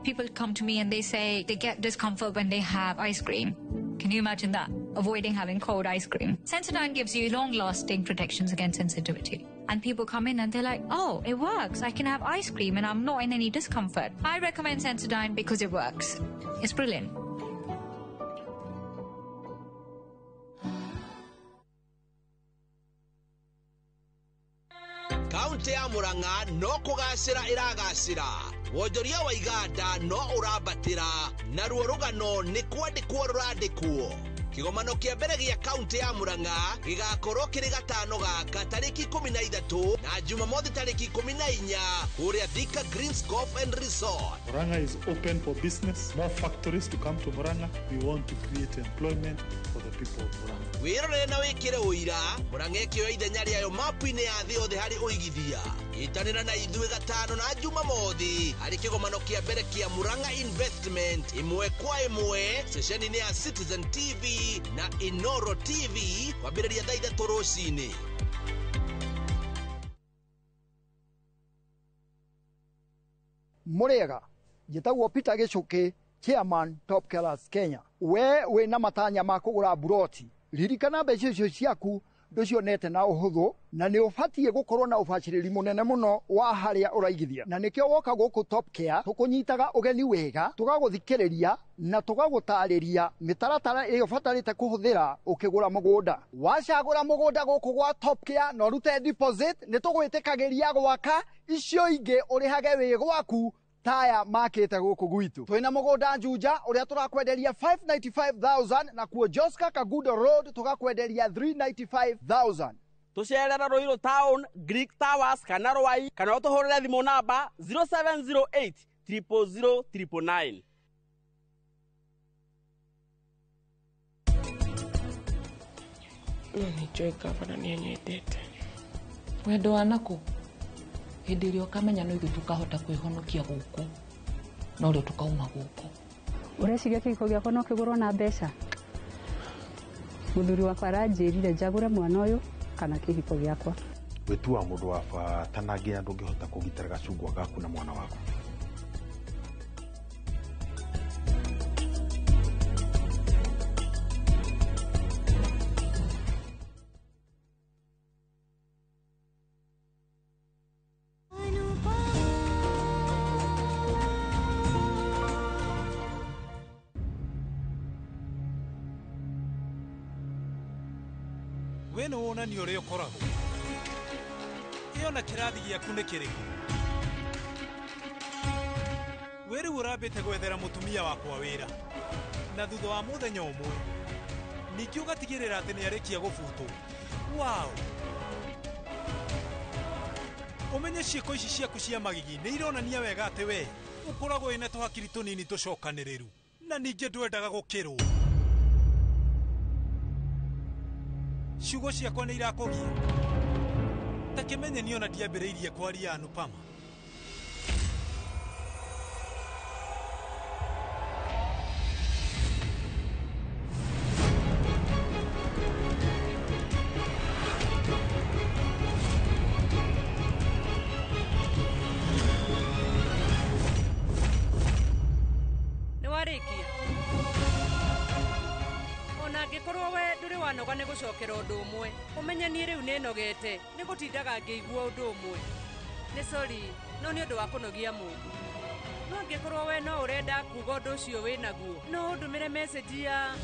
People come to me and they say they get discomfort when they have ice cream. Can you imagine that? Avoiding having cold ice cream. Sensodyne gives you long-lasting protections against sensitivity. And people come in and they're like, oh, it works. I can have ice cream and I'm not in any discomfort. I recommend Sensodyne because it works. It's brilliant. Kaunti ya Murang'a no kũgacĩra ĩragacĩra. Wonjoria wa iganda no ũrambatĩra, naruo rũgano nĩ kwandĩkwo rũrandĩkwo. Kĩgomano kĩa mbere gĩa kaunti ya Murang'a gĩgakorwo kĩrĩ gatano gaka tarĩki 13 na Jumamothi tarĩki 14 kũrĩa Thika Greens Golf and Resort. Murang'a is open for business. More factories to come to Murang'a. We want to create employment for the people of Murang'a. Wĩrorere na wĩkĩre ũira Murang'a ĩkĩoya ithenya rĩayo mapu-inĩ ya thĩ yothe harĩ ũigithia. Ĩtanĩra na ithuĩ gatano na Jumamothi harĩ kĩgomano kĩa mbere kĩa Murang'a Investment ĩmwe kwa ĩmwe ceceni-inĩ ya Citizen TV na Inoro TV kwambĩrĩria thaa 3 rũcinĩ. Mũrĩega, njĩtagwo Peter Gĩcũkĩ, Chairman Top Killers Kenya. We wĩna matanya ma kũgũra mburoti, ririkana mbeca icio ciaku ndũcionete na ũhũthũ, na nĩ ũbatiĩ gũkorwo na ũbacĩrĩri mũnene mũno wa harĩa ũraigithia. Na nĩkĩo woka gũkũ Top Care tũkũnyitaga ũgeni wega, tũgagũthikĩrĩria na tũgagũtarĩria mĩtaratara ĩrĩa ũbatarĩte kũhũthĩra ũkĩgũra mũgũnda. Wacagũra mũgũnda gũkũ gwa Top Care na ũrute deposit, nĩ tũgwĩtĩkagĩria gwaka icio ingĩ ũrĩhage wĩ gwaku taya makĩte gũkũ gwitũ. Twĩna mũgũnda Juja ũrĩa tũrakwenderia 595,000 na kuo Joska Kagudo Road tũgakwenderia 395,000. Tũcerera Ruiru Town, Greek Towers kana Rwai, kana ũtũhũrĩre thimũ namba 0708 000 999. No nĩ njũĩ ngavana nĩ anyendete. Wendo wa naku hĩndĩ ĩrĩa ũkamenya no ithuĩ tũkahota kwĩhonokia gũkũ no rĩo tũkauma gũkũ. Ũreciria kĩhiko gĩakwa no kĩgũrwo na mbeca? Mũthuri wakwa aranjĩrire njagũre mwana ũyũ kana kĩhiko gĩakwa. Wĩtuaga mũndũ wa bata na nginya ndũngĩhota kũgitĩra gacungwa gaku na mwana waku. We nĩ wonania ũrĩa ũkoragwo ĩyo na kĩrathi gĩaku nĩ kĩrĩkũ? We rĩu ũrambĩte gwethera mũtumia wakwa wĩra na thutha wa mũthenya ũmwe ningĩ ũgatigĩrĩra atĩ nĩ arĩkia gũbutwo. Wow! Ũmenye ciĩko ici ciaku cia magigi nĩ ironania wega atĩ we ũkoragwo wĩna tũhakiri tũnini tũcokanĩrĩru na ningĩ ndwendaga gũkĩrwo. Ciugo ciakwa nĩ irakũgia. Ta kĩmenye niĩ ona ndiambĩrĩirie kwaria Anupama. Nĩ warĩkia? Ona angĩkorwo we ndũrĩ wanoga nĩ gũcokera ũndũ ũmwe, ũmenye niĩ rĩu nĩ nogete nĩ gũtindaga ngĩigua ũndũ ũmwe. Nĩ sorry, no nĩ ũndũ wa kũnogia mũndũ. No angĩkorwo we no ũrenda kuga ũndũ ũcio wĩnaguo, no ũndũmĩre message ya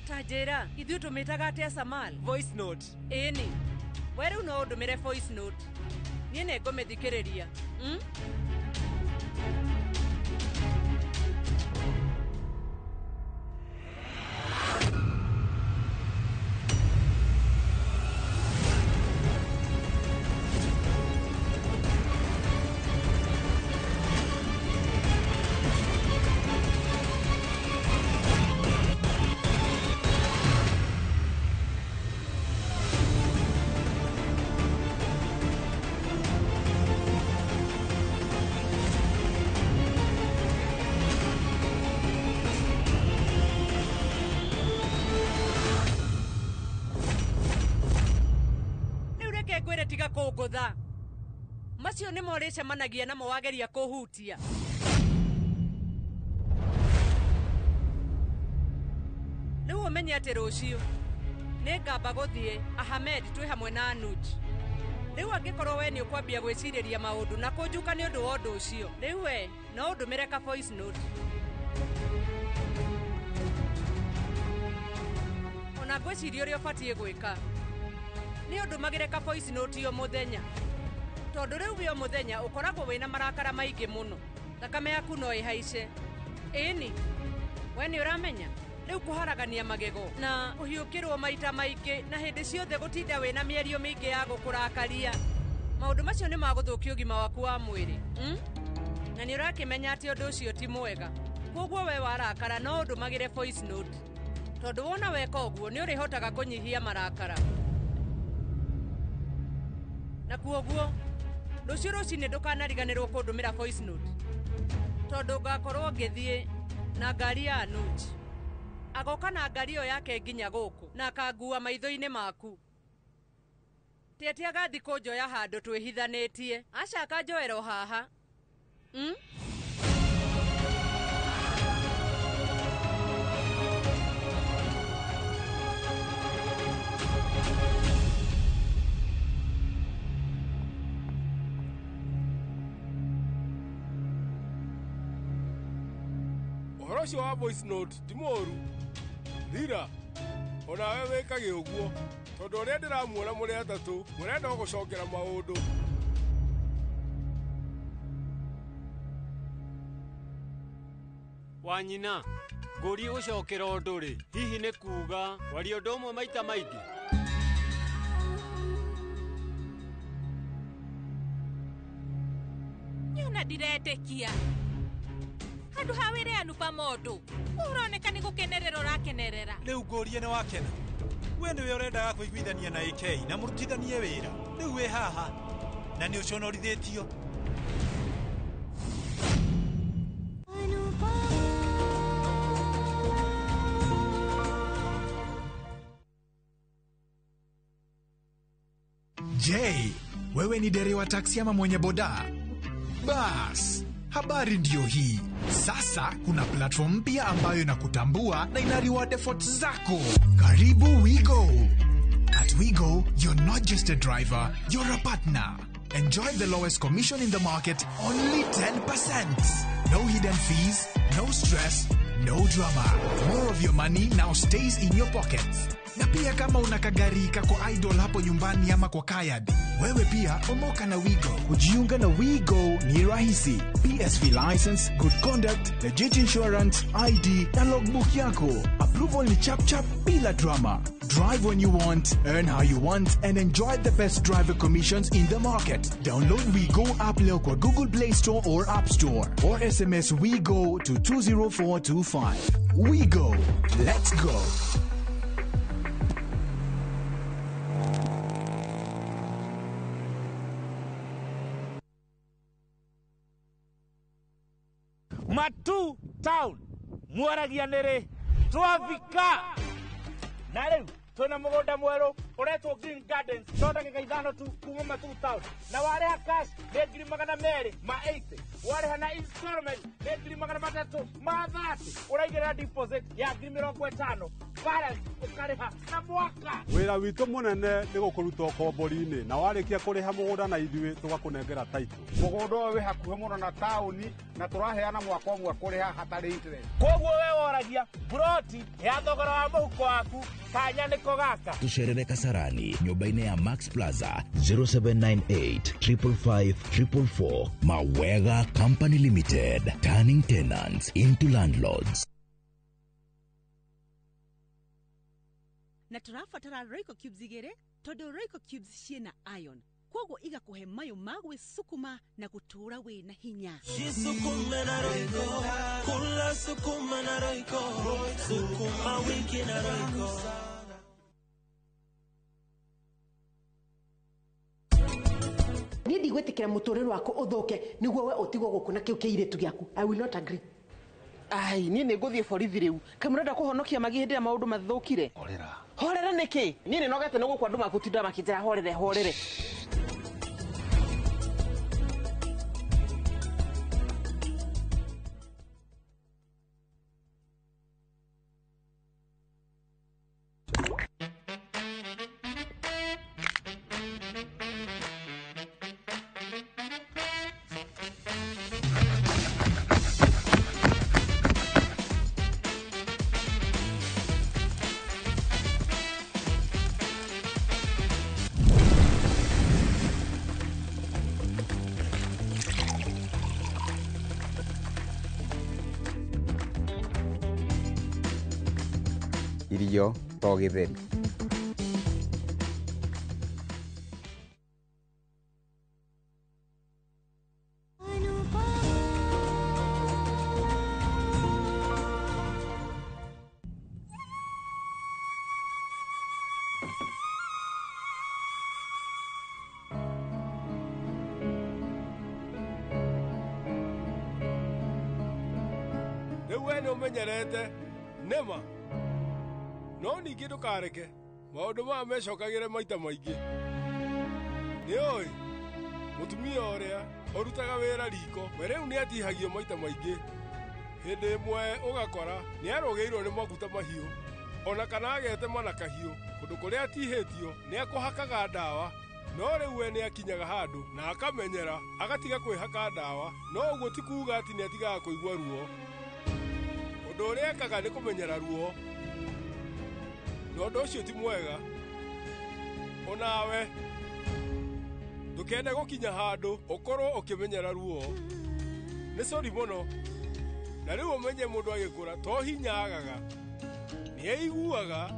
ta njĩra ithuĩ tũmĩtaga atĩa Samal? Voice note. Ĩni, we rĩu no ũndũmĩre voice note, niĩ nĩ ngũmĩthikĩrĩria. Ngwĩre tiga kũngũtha. Macio nĩmo ũrĩcemanagia namo wageria kũhutia. Rĩu ũmenye atĩ rũciũ nĩ ngamba gũthiĩ Ahmed twĩ hamwe na Anuj. Rĩu angĩkorwo we nĩ ũkwambia gwĩcirĩria maũndũ na kũnjuka nĩ ũndũ wa ũndũ ũcio, rĩu we no ũndũmĩre ka voice note. Ona ngwĩciria ũrĩa ũbatiĩ gwĩka nĩ ũndũmagĩre ka voice note o mũthenya, tondũ rĩu wĩ o mũthenya ũkoragwo wĩna marakara maingĩ mũno, thakame yaku no ĩhaice. Ĩni, we nĩ ũramenya rĩu kũharagania magego na kũhiũkĩrwo maita maingĩ na hĩndĩ ciothe gũtinda wĩna mĩario mĩingĩ ya gũkũrakaria, maũndũ macio nĩ magũthũkia ũgima waku wa mwĩrĩ. Na nĩ ũrakĩmenya atĩ ũndũ ũcio ti mwega. Koguo we warakara no ũndũmagĩre voice note, tondũ wona weka ũguo nĩ ũrĩhotaga kũnyihia marakara. Na kuoguo rũciũ rũcinĩ ndũkanariganĩrwo kũndũmĩra voice note, tondũ ngakorwo ngĩthiĩ na ngari ya Anuj. Agoka na ngari ĩyo yake nginya gũkũ na akangua maitho-inĩ maku. Ti atĩ agathiĩ kũnjoya handũ twĩhithanĩtie, aca akanjoera o haha. Ũhoro ũcio wa voice note ti mũũru. Rira, onawe wĩkage ũguo, tondũ ũrĩa ndĩramuona mũrĩ atatũ mũrenda o gũcokera maũndũ. Wanyina, ngũrie gũcokera ũndũ rĩ, hihi nĩ kuuga kwaria ũndũ ũmwe maita maingĩ? Nyona ndiretĩkia. Handũ ha wĩre Anupama ũndũ, ũroneka nĩ gũkenerera ũrakenerera. Rĩu ngũrie nĩ wakena. We nĩwe ũrendaga kũiguithania na AK na mũrutithanie wĩra. Rĩu wĩ haha na nĩ ũconorithĩtio. Je, wewe ni dereva taksi ama mwenye boda? Bas, habari ndiyo hii. Sasa kuna platform mpya ambayo inakutambua na ina reward efforts zako. Karibu WeGo. At WeGo, you're not just a driver, you're a partner. Enjoy the lowest commission in the market, only 10%. No hidden fees, no stress, no drama. More of your money now stays in your pockets. Na pia kama una kagari kako idle hapo nyumbani ama kwa kayad, wewe pia omoka na WeGo. Kujiunga na WeGo ni rahisi. PSV license, good conduct, legit insurance, ID na logbook yako. Approval ni chap chap bila drama. Drive when you want, earn how you want, and enjoy the best driver commissions in the market. Download WeGo app leo kwa Google Play Store or App Store, or SMS WeGo to 20425. WeGo. Let's go. Matu town mwaragia nĩrĩ twafika na rĩu twĩna mũgũnda mwerũ ũretwo Green Gardens no ndagĩka 5 tu kuma Matu town na warĩha cash nĩ 280,000, warĩha na installment nĩ 330,000, ũraigĩrĩra deposit ya 50,000, balance ũkarĩha na mwaka. Wĩra witũ mũnene nĩ gũkũruta ũkombori-inĩ na warĩkia kũrĩha mũgũnda na ithuĩ tũgakũnengera title. Mũgũnda ũyũ wĩ hakuhĩ mũno na taũni na tũraheana mwaka ũmwe kũrĩha hatarĩ interest. Koguo we woragia buroti ya thogora wa mũhuko waku kanya nĩko gaka. Tucerere Kasarani nyũmba-inĩ ya Max Plaza 0798 555 444. Mawega Company Limited, turning tenants into landlords. Na tũrabatara Royco cubes 2 tondũ Royco cubes ciĩna iron, koguo igakũhe mayũ ma gwĩsukuma na gũtũũra wĩna hinya. Jisukume na Royco, kula sukuma na Royco, sukuma wiki na Royco. Niĩ ndigwĩtĩkĩra mũtũrĩre waku ũthũke nĩguo we ũtigwo gũkũ na kĩu kĩirĩtu gĩaku. I will not agree. Ai, niĩ nĩ ngũthiĩ borithi rĩu. Kaĩ mũrenda kũhonokia magi hĩndĩ ĩrĩa maũndũ mathũkire? Horera. Horera nĩkĩ? Niĩ nĩ nogete nĩ gũkũ andũ makũtinda makĩnjĩra horere horere. Irio to gĩtheri. Rĩu we nĩ ũmenyerete nĩma, no ningĩ ndũkareke maũndũ maya mecokagĩre maita maingĩ. Nĩ ũĩ mũtumia ũrĩa ũrutaga wĩra riko we rĩu nĩ atihagio maita maingĩ. Hĩndĩ ĩmwe ũgakora nĩ arũgĩirwo nĩ maguta mahiũ ona kana agetema na kahiũ. Kũndũ kũrĩa atihĩtio nĩ akũhakaga ndawa, no rĩu we nĩ akinyaga handũ na akamenyera agatiga kwĩhaka ndawa, no ũguo ti kuuga atĩ nĩ atigaga kũigua ruo. Ũndũ ũrĩa ekaga nĩ kũmenyera ruo, na ũndũ ũcio ti mwega. Onawe ndũkende gũkinya handũ ũkorwo ũkĩmenyera ruo. Nĩ cori mũno, na rĩu ũmenye mũndũ agĩkũra to hinya agaga, nĩ aiguaga.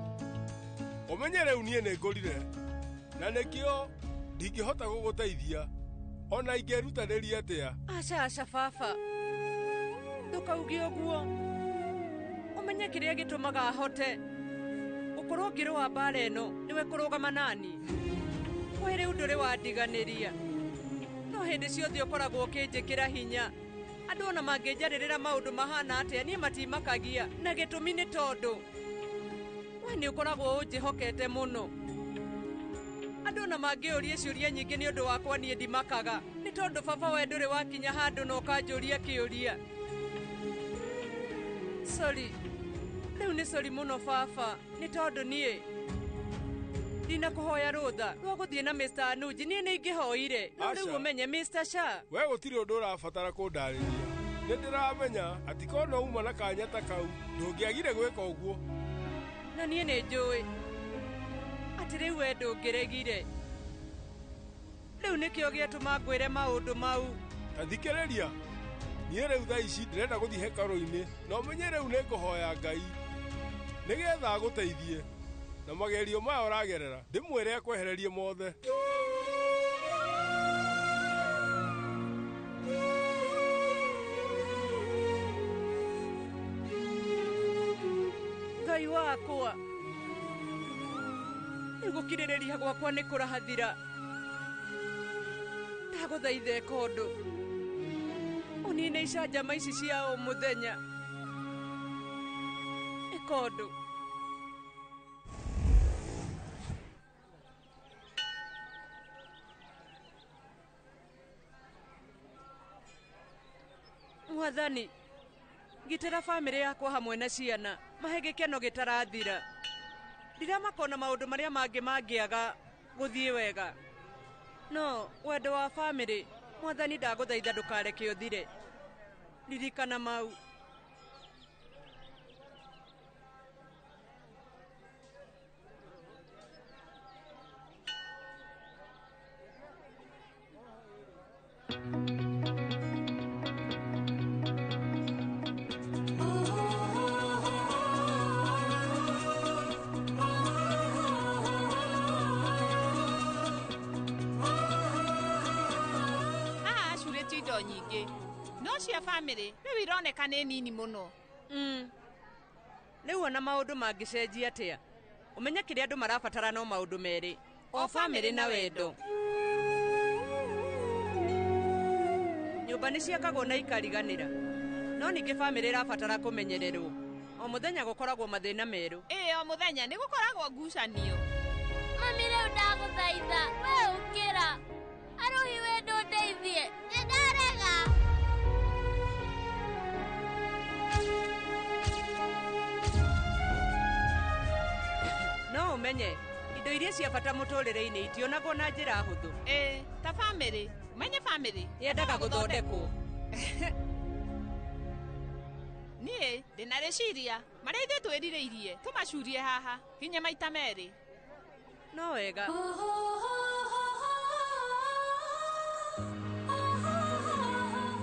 Ũmenye rĩu niĩ nĩ ngũrire na nĩkĩo ndingĩhota gũgũteithia ona ingĩrutanĩria atĩa. Aca aca baba, ndũkauge ũguo. Ũmenye kĩrĩa gĩtũmaga ahote Ngũkorwo ngĩrũa mbara ĩno nĩwe kũrũgama nani. We rĩu ndũrĩ wandiganĩria. No hĩndĩ ciothe ũkoragwo ũkĩnjĩkĩra hinya. Andũ ona mangĩnjarĩrĩra maũndũ mahana atĩa niĩ matimakagia, na gĩtũmi nĩ tondũ we nĩ ũkoragwo ũnjĩhokete mũno. Andũ ona mangĩũria ciũria nyingĩ nĩ ũndũ wakwa niĩ ndimakaga, nĩ tondũ baba we ndũrĩ wakinya handũ na ũkanjũria kĩũria. Sorry, rĩu nĩ sorry mũno baba, nĩ tondũ niĩ ndinakũhoya rũtha rwa gũthiĩ na Mr. Anuji, niĩ nĩ ingĩhoire. No rĩu Aca. ũmenye Mr. Shah. We gũtirĩ ũndũ ũrabatara kũndarĩria. Nĩ ndĩramenya atĩ korwo no uma na kanya ta kau ndũngĩagire gwĩka ũguo. Na niĩ nĩ njũĩ atĩ rĩu we ndũngĩregire. Rĩu nĩkĩo gĩatũma ngwĩre maũndũ mau. Ta thikĩrĩria, niĩ rĩu thaa ici ndĩrenda gũthiĩ hekarũ-inĩ na ũmenye rĩu nĩ ngũhoya Ngai nĩgetha agũteithie na magerio maya ũragerera ndĩmwĩre akwehererie mothe. Ngai wakwa, rĩu gũkirĩrĩria gwakwa nĩ kũrahathira. Ndagũthaitha ĩka ũndũ ũnine icanjama ici cia o mũthenya. Ĩka ũndũ. Mwathani, ngitĩra bamĩrĩ yakwa hamwe na ciana, mahe gĩkeno gĩtarathira. Ndiramakona maũndũ marĩa mangĩ mangĩaga gũthiĩ wega, no wendo wa bamĩrĩ, Mwathani ndagũthaitha ndũkareke ũthire. Ririkana mau. Haha acurĩtio indo nyingĩ no cia bamĩrĩ rĩu ironeka nĩ nini mũno. Rĩu ona maũndũ mangĩcenjia atĩa, ũmenye kĩrĩa andũ marabatara no maũndũ merĩ, o bamĩrĩ na wendo. Nyũmba nĩ ciakagwo na ikariganĩra, no ningĩ bamĩrĩ ĩrabatara kũmenyererwo. O mũthenya gũkoragwo mathĩna merũ. Ĩĩ, o mũthenya nĩ gũkoragwo ngucanio. Mami rĩu ndagũthaitha, we ũkĩra. Arũhi we ndũndeithie, nĩ ndarega. No ũmenye indo iria cia bata mũtũrĩre-inĩ itionagwo na njĩra hũthũ. Ĩĩ, ta bamĩrĩ, ũmenye bamĩrĩ yendaga gũthondekwo. Niĩ ndĩna rĩciria marĩa ithuĩ twĩrirĩirie tũmacurie haha nginya maita merĩ. No wega.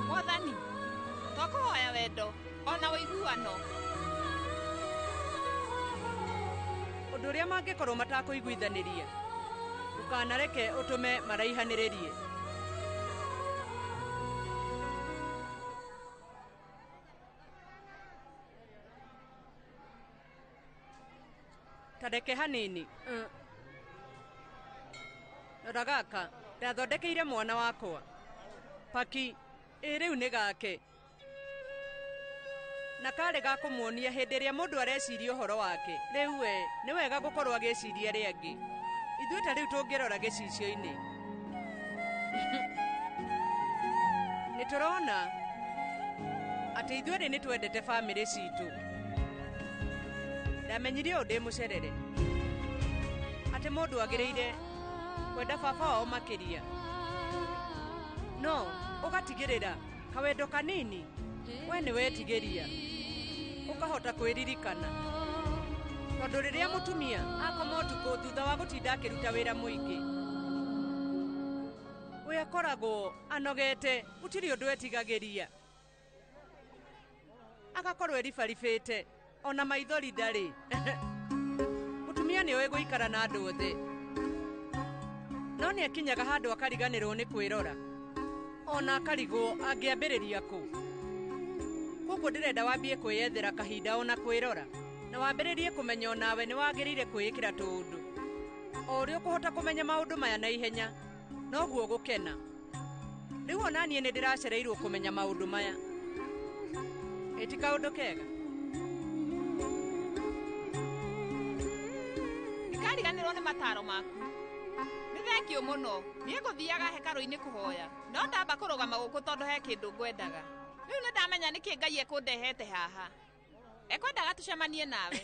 Mwathani, twakũhoya wendo ona ũiguano. Ũndũ ũrĩa mangĩkorwo matakũiguithanĩria, ndũkanareke ũtũme maraihanĩrĩrie. Ta reke hanini. Rora gaka, ndathondekeire mwana wakwa. Paki, ĩ rĩu nĩ gake. Na karĩ ga kũmuonia hĩndĩ ĩrĩa mũndũ areciria ũhoro wake. Rĩu we, nĩ wega gũkorwo agĩciria arĩa angĩ. Ithuĩ ta rĩu tũngĩrora gĩcicio-inĩ. Nĩ tũrona atĩ ithuerĩ nĩ twendete bamĩrĩ citũ. Ndamenyire ũũ ndĩ mũcerere, atĩ mũndũ agĩrĩire kwenda baba wao makĩria. No ũgatigĩrĩra kawendo kanini we nĩ wetigĩria, ũkahota kwĩririkana. Tondũ rĩrĩa mũtumia akoma ũtukũ thutha wa gũtinda akĩruta wĩra mũingĩ, we akoragwo anogete, gũtirĩ ũndũ etigagĩria, agakorwo eribaribĩte ona maithori ndarĩ. Mũtumia nĩ oĩ gũikara na andũ othe, no nĩ akinyaga handũ akariganĩrwo nĩ kwĩrora, ona akarigwo angĩambĩrĩria kũ. Koguo ndĩrenda wambie kwĩyethera kahinda ona kwĩrora. Na wambĩrĩrie kũmenya onawe nĩ wagĩrĩire kwĩĩkĩra tũũndũ. O ũrĩa ũkũhota kũmenya maũndũ maya na ihenya, noguo ũgũkena. Rĩu ona niĩ nĩ ndĩracereirwo kũmenya maũndũ maya. Ĩ ti kaũndũ kega? Ndikariganĩrwo nĩ mataro maku. Nĩ thengiũ mũno. Niĩ ngũthiaga hekarũ-inĩ kũhoya. No ndamba kũrũgama gũkũ tondũ he kĩndũ ngwendaga. Rĩu nĩ ndamenya nĩkĩ Ngai ekũndehete haha. Ekwendaga tũcemanie nawe.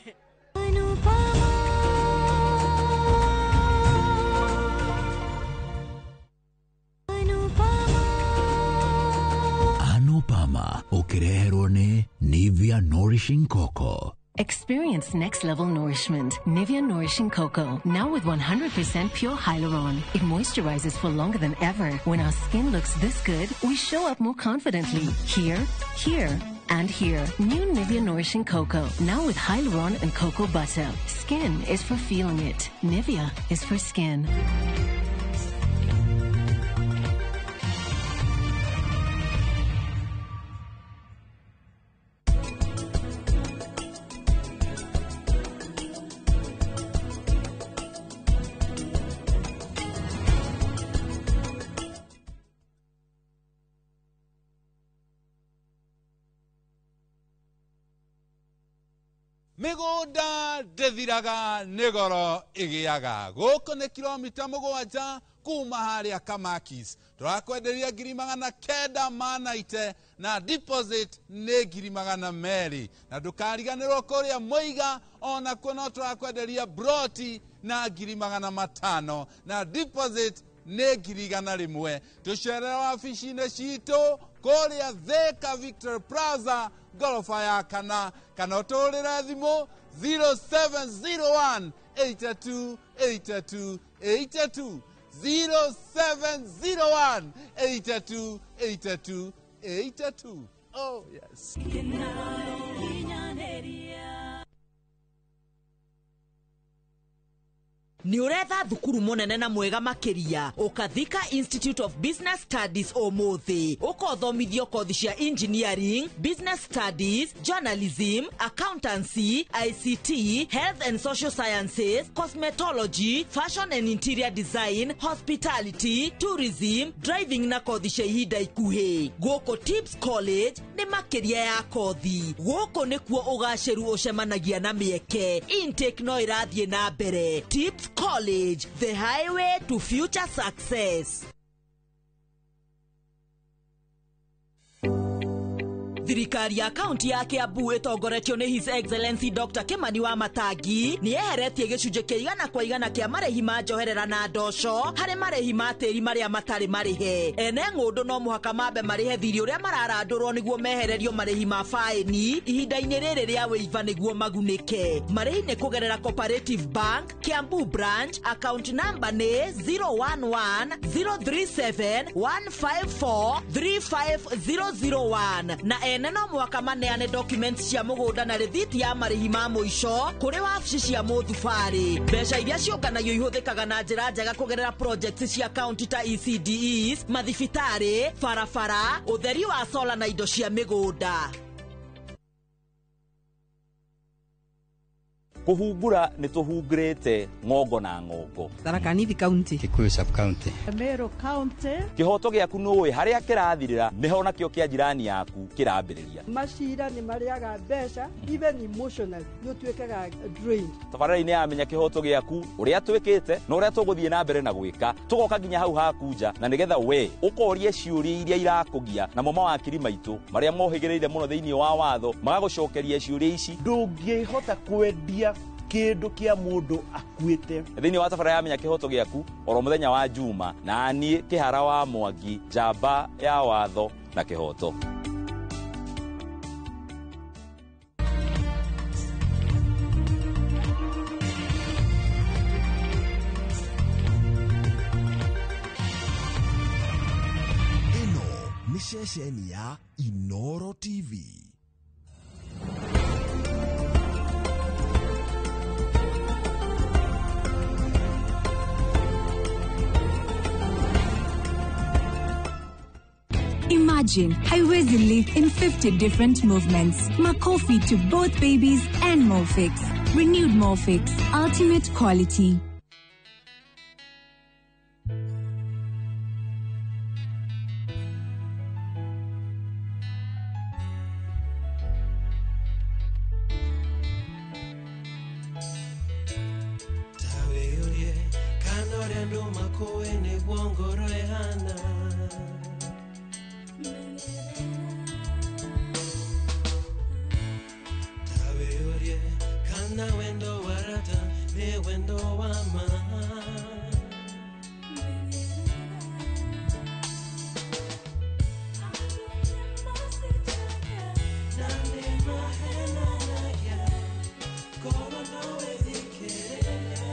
Anupama ũkĩreherwo nĩ Nivea Nourishing Cocoa. Experience next level nourishment. Nivea Nourishing Cocoa, now with 100% pure hyaluron. It moisturizes for longer than ever. When our skin looks this good, we show up more confidently. Here, here, and here. New Nivea Nourishing Cocoa, now with hyaluron and cocoa butter. Skin is for feeling it. Nivea is for skin. Mĩgũnda ndĩthiraga nĩ goro ĩgĩaga. Gũkũ nĩ kilomita 7 kuma harĩa Kamakis. Tũrakwenderia 990 na deposit nĩ 200,000. Na ndũkariganĩrwo kũrĩa Mũiga onakuo no tũrakwenderia broti na 500,000 na deposit nĩ 100,000. Tũcerere wabici-inĩ citũ kũrĩa Thika Victory Plaza ngoroba ya kana, kana ũtũhũrĩre thimũ 0701 82 82 82 0701 82 82 82. Oh yes. Nĩ ũretha thukuru mũnene na mwega makĩria ũkathika Institute of Business Studies ũmũthĩ ũkothomithio kothi cia engineering, business studies, journalism, accountancy, ICT, health and social sciences, cosmetology, fashion and interior design, hospitality, tourism, driving na kothi cia ihinda ikuhĩ. Gũkũ Tips College nĩ makĩria ya kothi. Gũkũ nĩkuo ũgacĩru ũcemanagia na mĩeke. Intake no ĩrathiĩ na mbere. Tips College, the highway to future success. Thirikari ya kaunti ya Kiambu ĩtongoretio nĩ His Excellency Dr. Kimani wa Matangi nĩ yeheretie gĩcunjĩ kĩa 100% kĩa marĩhi ma njoherera na ndoco harĩ marĩhi ma tĩri marĩa matarĩ marĩhe. Ene ng'ũndũ no mũhaka mambe marĩhe thirĩ ũrĩa mararandũrwo nĩguo mehererio marĩhi ma faĩni ihinda-inĩ rĩrĩ rĩa wĩiva nĩguo magunĩke. Marĩhi nĩ kũgerera Cooperative Bank, Kiambu Branch, account number nĩ 011 037 154 35001 na ene no mwaka maneane documents cia mũgũnda na rĩthiti ya marĩhi ma mũico kũrĩ wabici cia mũthubarĩ. Mbeca iria ciũnganagio ihũthĩkaga na njĩra njega kũgerera projects cia county ta ECDEs, mathibitarĩ, barabara, ũtheri wa sola na indo cia mĩgũnda. Kũhungura nĩ tũhungurĩte ng'ongo na ng'ongo. Tharaka Nithi County, Kikuyu sub county, Meru County. Kĩhoto gĩaku nũĩ harĩa kĩrathirĩra nĩho nakĩo kĩa jirani yaku kĩrambĩrĩria. Macira nĩ marĩaga mbeca, even emotionally nĩ ũtuĩkaga drained. Tabarĩra-inĩ ya Menya Kĩhoto Gĩaku ũrĩa twĩkĩte na ũrĩa tũgũthiĩ na mbere na gwĩka, tũgoka nginya hau haku nja na nĩgetha we ũkorie ciũria iria irakũgia, namo mawakiri maitũ marĩa mohĩgĩrĩire mũno thĩinĩ wa watho magagũcokeria ciũria ici. Ndũngĩhota kwendia kĩndũ kĩa mũndũ akuĩte. Thĩinĩ wa tabarĩra ya Menya Kĩhoto Gĩaku oro mũthenya wa Juma, na niĩ Kĩhara wa Mwangi, njamba ya watho na kĩhoto. Ĩno nĩ ceceni ya Inoro TV. Imagine Imagine haiwezi leak in 50 different movements. Makofi to both babies and Molfix. Renewed Molfix. Ultimate quality. Tawĩũrie kana ũrĩa andũ makũĩ nĩguo ngoro ĩhana. Tawĩũrie kana wendo wa rata nĩ wendo wa ma. Na nĩ mahenanagia, ngoro no ĩthikĩrĩria.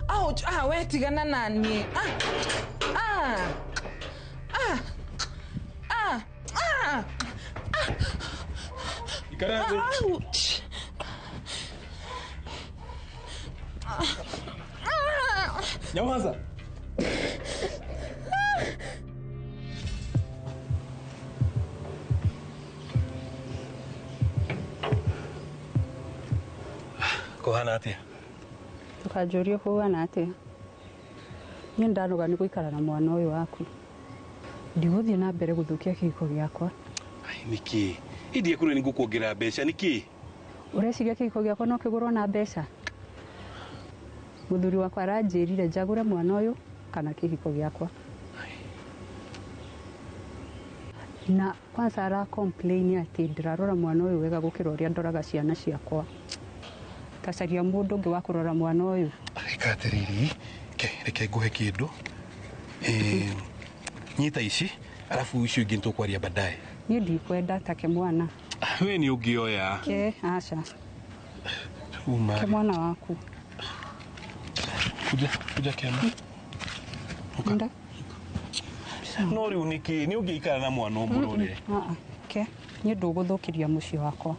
Ouch, ah, we tigana na niĩ. Ah, ah, ah, ah, ah, Ikara thĩ. Ouch. Ah. Nyamaza. Kũhana atĩa? Ndũkanjũrie kũhana atĩa. Niĩ ndanoga nĩ gũikara na mwana ũyũ waku. Ndigũthiĩ na mbere gũthũkia kĩhiko gĩakwa. Nĩkĩ? Ĩndĩ kũrĩ nĩ ngũkuongerera mbeca nĩkĩ? Ũreciria kĩhiko gĩakwa no kĩgũrwo na mbeca? Mũthuri wakwa aranjĩrire njagũre mwana ũyũ kana kĩhiko gĩakwa. Na kwanza ara complain atĩ ndĩrarora mwana ũyũ wega gũkĩra ũrĩa ndoraga ciana ciakwa. Tacaria mũndũ ũngĩ wa kũrora mwana ũyũ. Reka atĩrĩrĩ, ke reke ngũhe kĩndũ. Nyita ici, arabu icio ingĩ nĩtũkwaria baadaye. Niĩ ndikwenda take mwana. We nĩ ũngĩoya. Ke aca. Uma. Ke mwana waku. Kuja, kuja Kema. Nda. No rĩu nĩkĩ? Nĩ ũngĩikara na mwana ũmũrore. Ah, ke niĩ ndũgũthũkĩria mũciĩ wakwa.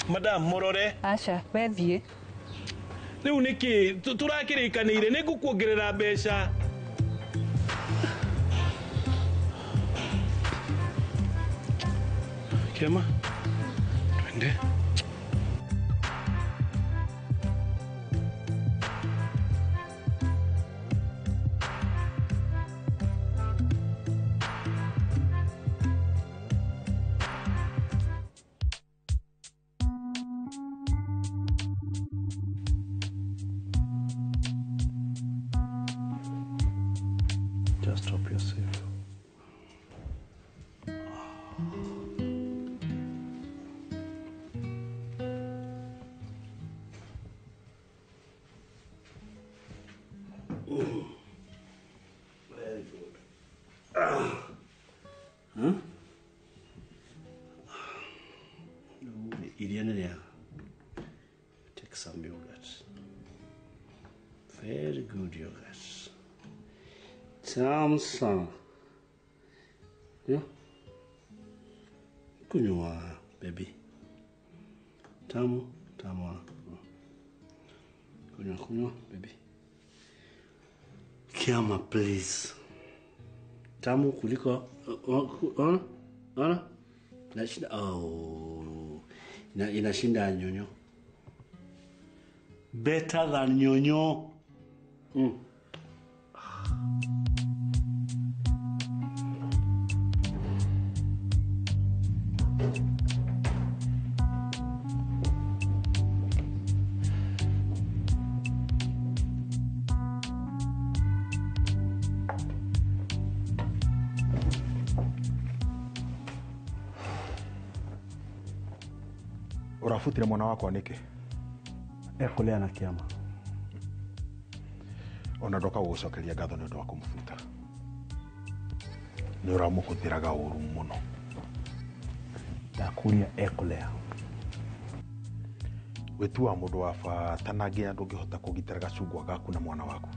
Madam mũrore. Aca, we thiĩ. Rĩu nĩkĩ? Tũrakĩrĩkanĩire nĩ ngũkuongerera mbeca. Kema, twende. Just drop yourself. Very good. Huh? Iria nĩ rĩega. Take some yogurt. Very good yogurt. Tamu sana. Yeah? Kunywa, baby. Tamu, tamu. Kunywa, kunywa, baby. Kiama, please. Tamu kuliko ona? Ona? Inashinda, oh. Inashinda nyonyo. Better than nyonyo. Ũrabutire mwana wakwa nĩkĩ? Ekũlea na kĩama. Ona ndoka gũgũcokeria ngatho nĩ ũndũ wa kũmũbuta. Nĩ ũramũhũthĩraga ũru mũno. Ndakũria ekũlea. Wĩtuaga mũndũ wa bata na nginya ndũngĩhota kũgitĩra gacungwa gaku na mwana waku.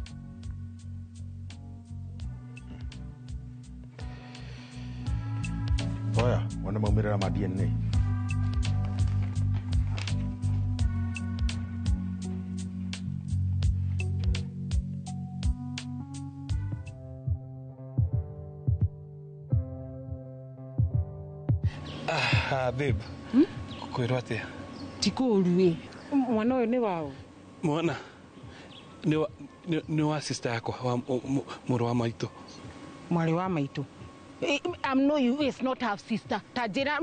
Oya, wone maumĩrĩra ma DNA. Ah, babe. Kwĩrwo atĩa? Ti kũũru ĩ. Mwana ũyũ nĩ waũ? Mwana nĩ wa sister yakwa wa mũrũ wa maitũ. Mwarĩ wa maitũ. I'm no you is not half sister. Tajira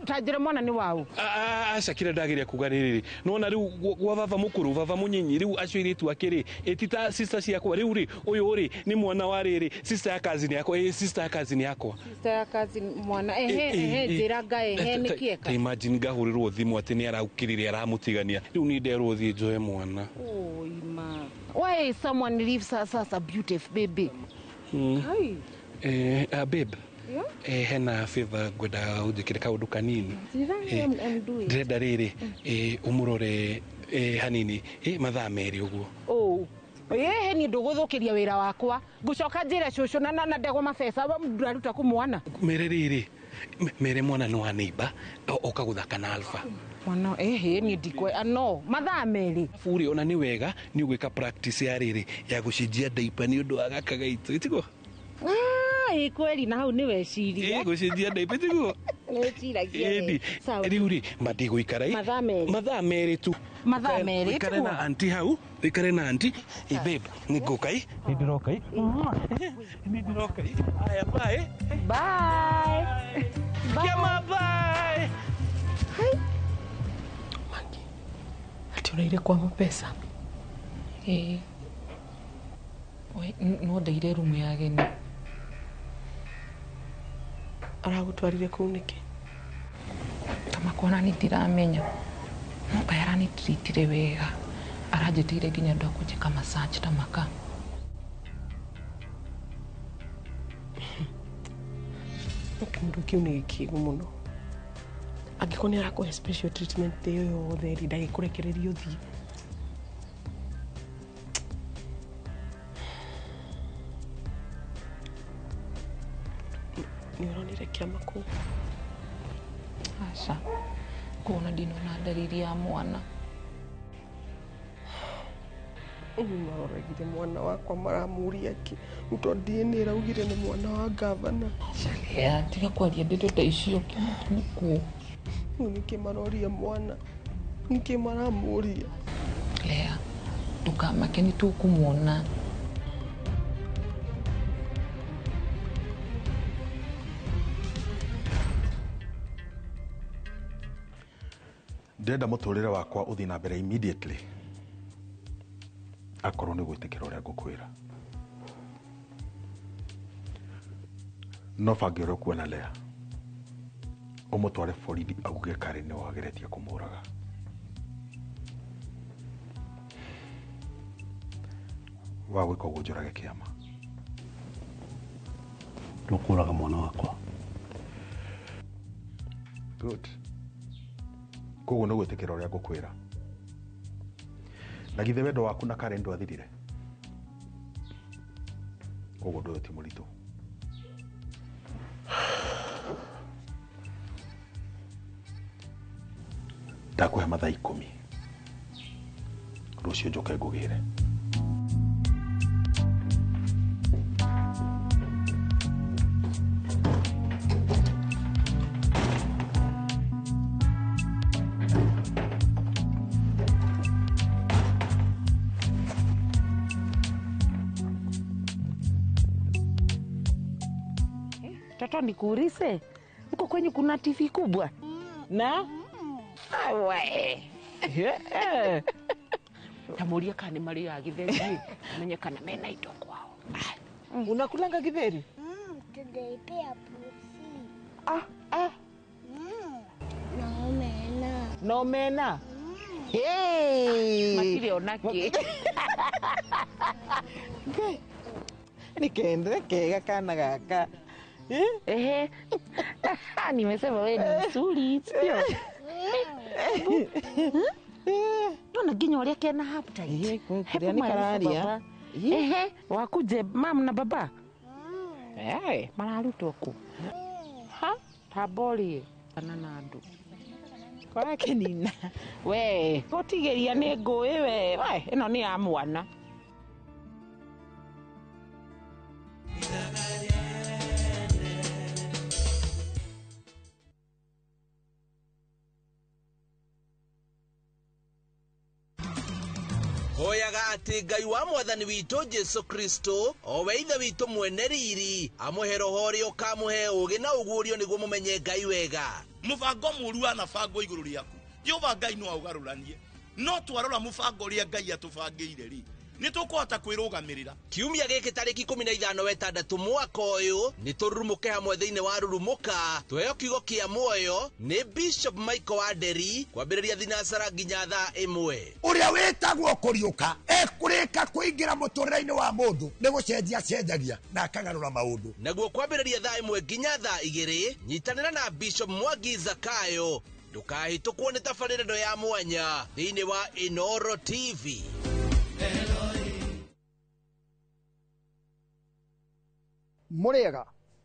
tajira mwana ni wao. Aca kira ndageria kuga riri. Nona riu gwa baba mukuru baba munyinyi riu acio iritu akiri etita sister ciakwa riu ri uyu ri ni mwana wa riri sister ya cousin yakwa sister ya cousin yakwa. Sister ya cousin mwana ehe ehe njira nga ehe nikieka. Ta imagine ngahurirwo thimu ati ni araukirire aramutigania. Riu ni nderwo thie njoe mwana. Oh ima. Why someone leaves us as a beautiful baby? Hi. Babe. Yeah? Hena favor ngwenda unjikire kaundu kanini. Ndĩrenda rĩrĩ ũmũrore hanini mathaa merĩ ũguo. Oh. Ehe ni ndũgũthũkĩria wĩra wakwa. Ngũcoka njĩre cũcũ na ndegwa mabeca ndũraruta kũ mwana. Mere rĩrĩ mere mwana nĩ wa neighbor oka gũthaka na Alpha. Mwana ehe ni ndikwe no mathaa merĩ. Buri ona nĩ wega nĩ ũgwĩka practice ya rĩrĩ ya gũcenjia diaper nĩ ũndũ wa gaka gaitũ ĩtiguo? Ah, kweli na hau nĩ weciria. Gũcenjia diaper tiguo? Nĩ weciragia. Rĩu rĩ mandigũikara mathaa merĩ. Mathaa merĩ tu. Mathaa merĩ Ũikare na auntie hau, ũikare na auntie. Babe, nĩ ngũka i. Nĩ ndĩroka i. Nĩ ndĩroka i. Aya, bye. Bye. Kĩama bye. Mangi, ati ũraire kwa mapesa? Ĩĩ. No ndeire rumu ya ageni. Aragũtwarire kũu nĩkĩ? Tamakona nĩ ndiramenya. No kaĩ aranitreatire wega. Aranjĩtĩire nginya andũ a kũnjĩka massage ta maka. No kĩũndũ kĩu nĩ gĩkĩgu mũno. Angĩkorwo nĩ arakũhe special treatment ĩyo yothe rĩ, ndagĩkũrekereria ũthiĩ. Nĩ ũronire kĩama kũu? Aca, kuona ndinona ndariri ya mwana. Maroregire mwana wakwa maramũria kĩ? Tondũ DNA ĩraugire nĩ mwana wa gavana. Lea, tiga kwaria ndeto ta icio kĩama nĩkuo. Rĩu nĩkĩ maroria mwana? Nĩkĩ maramũria? Lea, ndũkamake nĩ tũkũmuona. Ndĩrenda mũtũrĩre wakwa ũthiĩ na mbere immediately. Akorwo nĩ gwĩtĩkĩra ũrĩa ngũkwĩra. No bange ũrĩa ũkuona Lea. Ũmũtware borithi auge Karen nĩ wageretie kũmũraga. Wa gwĩka ũguo njũrage kĩama. Ndũkũraga mwana wakwa. Good. Koguo nĩ gwĩtĩkĩra ũrĩa ngũkwĩra. Na githĩ wendo waku na Karen ndwathirire? Koguo ũndũ ũyũ ti mũritũ. Ndakũhe mathaa 10. Rũciũ njoke ngũgĩre. Toto nikuulize, huko kwenyu kuna TV kubwa? Na? Awe. Tamuria kana nĩ marĩaga githeri, menye kana mena indo kwao. Unakulanga githeri? Tunaipea pusi. Ah, ah. No mena. No mena? Hey! Matirĩ ona kĩ. Nĩ kende kega kana gaka. Ehe. Nimesema wewe ni mzuri, sio? Nona nginya ũrĩa kena appetite. Kũrĩa nĩ kararia. Ehe, wakuje mam na baba? Eh, mararutwo kũ? Ha? Tamborie kana na andũ. Kora kĩnina. We, gũtigĩria nĩ ngũĩ we. We, ĩno nĩ ya mwana. Hoyaga atĩ Ngai wa mwathani witũ Jesu Kristo o we ithe witũ mwene riri amũhe roho ũrĩa ũkamũhe ũũgĩ na ũguũrio nĩguo mũmenye Ngai wega. Mũbango mũũru wanabangwo igũrũ rĩaku, Jehova Ngai no aũgarũranie, no twarora mũbango ũrĩa Ngai atũbangĩire rĩ, nĩ tũkũhota kwĩrũgamĩrĩra. Kiumia gĩkĩ tarĩki 15 wetandatũ mwaka ũyũ nĩ tũrurumũke hamwe thĩinĩ wa Rurumũka tuheo kiugo kĩa muoyo nĩ Bishop Michael Wanderi kwambĩrĩria thinacara nginya thaa 1. Ũrĩa wĩtagwo kũriũka ekũrĩka kũingĩra mũtũrĩre-inĩ wa mũndũ nĩ gũcenjia cenjagia na akagarũra maũndũ. Naguo kwambĩrĩria thaa 1 nginya thaa 2 nyitanĩra na Bishop Mwangi Zakayo ndũkahĩtũkwo nĩ tabarĩra ĩno ya mwanya thĩinĩ wa Inooro TV. Mũrĩega,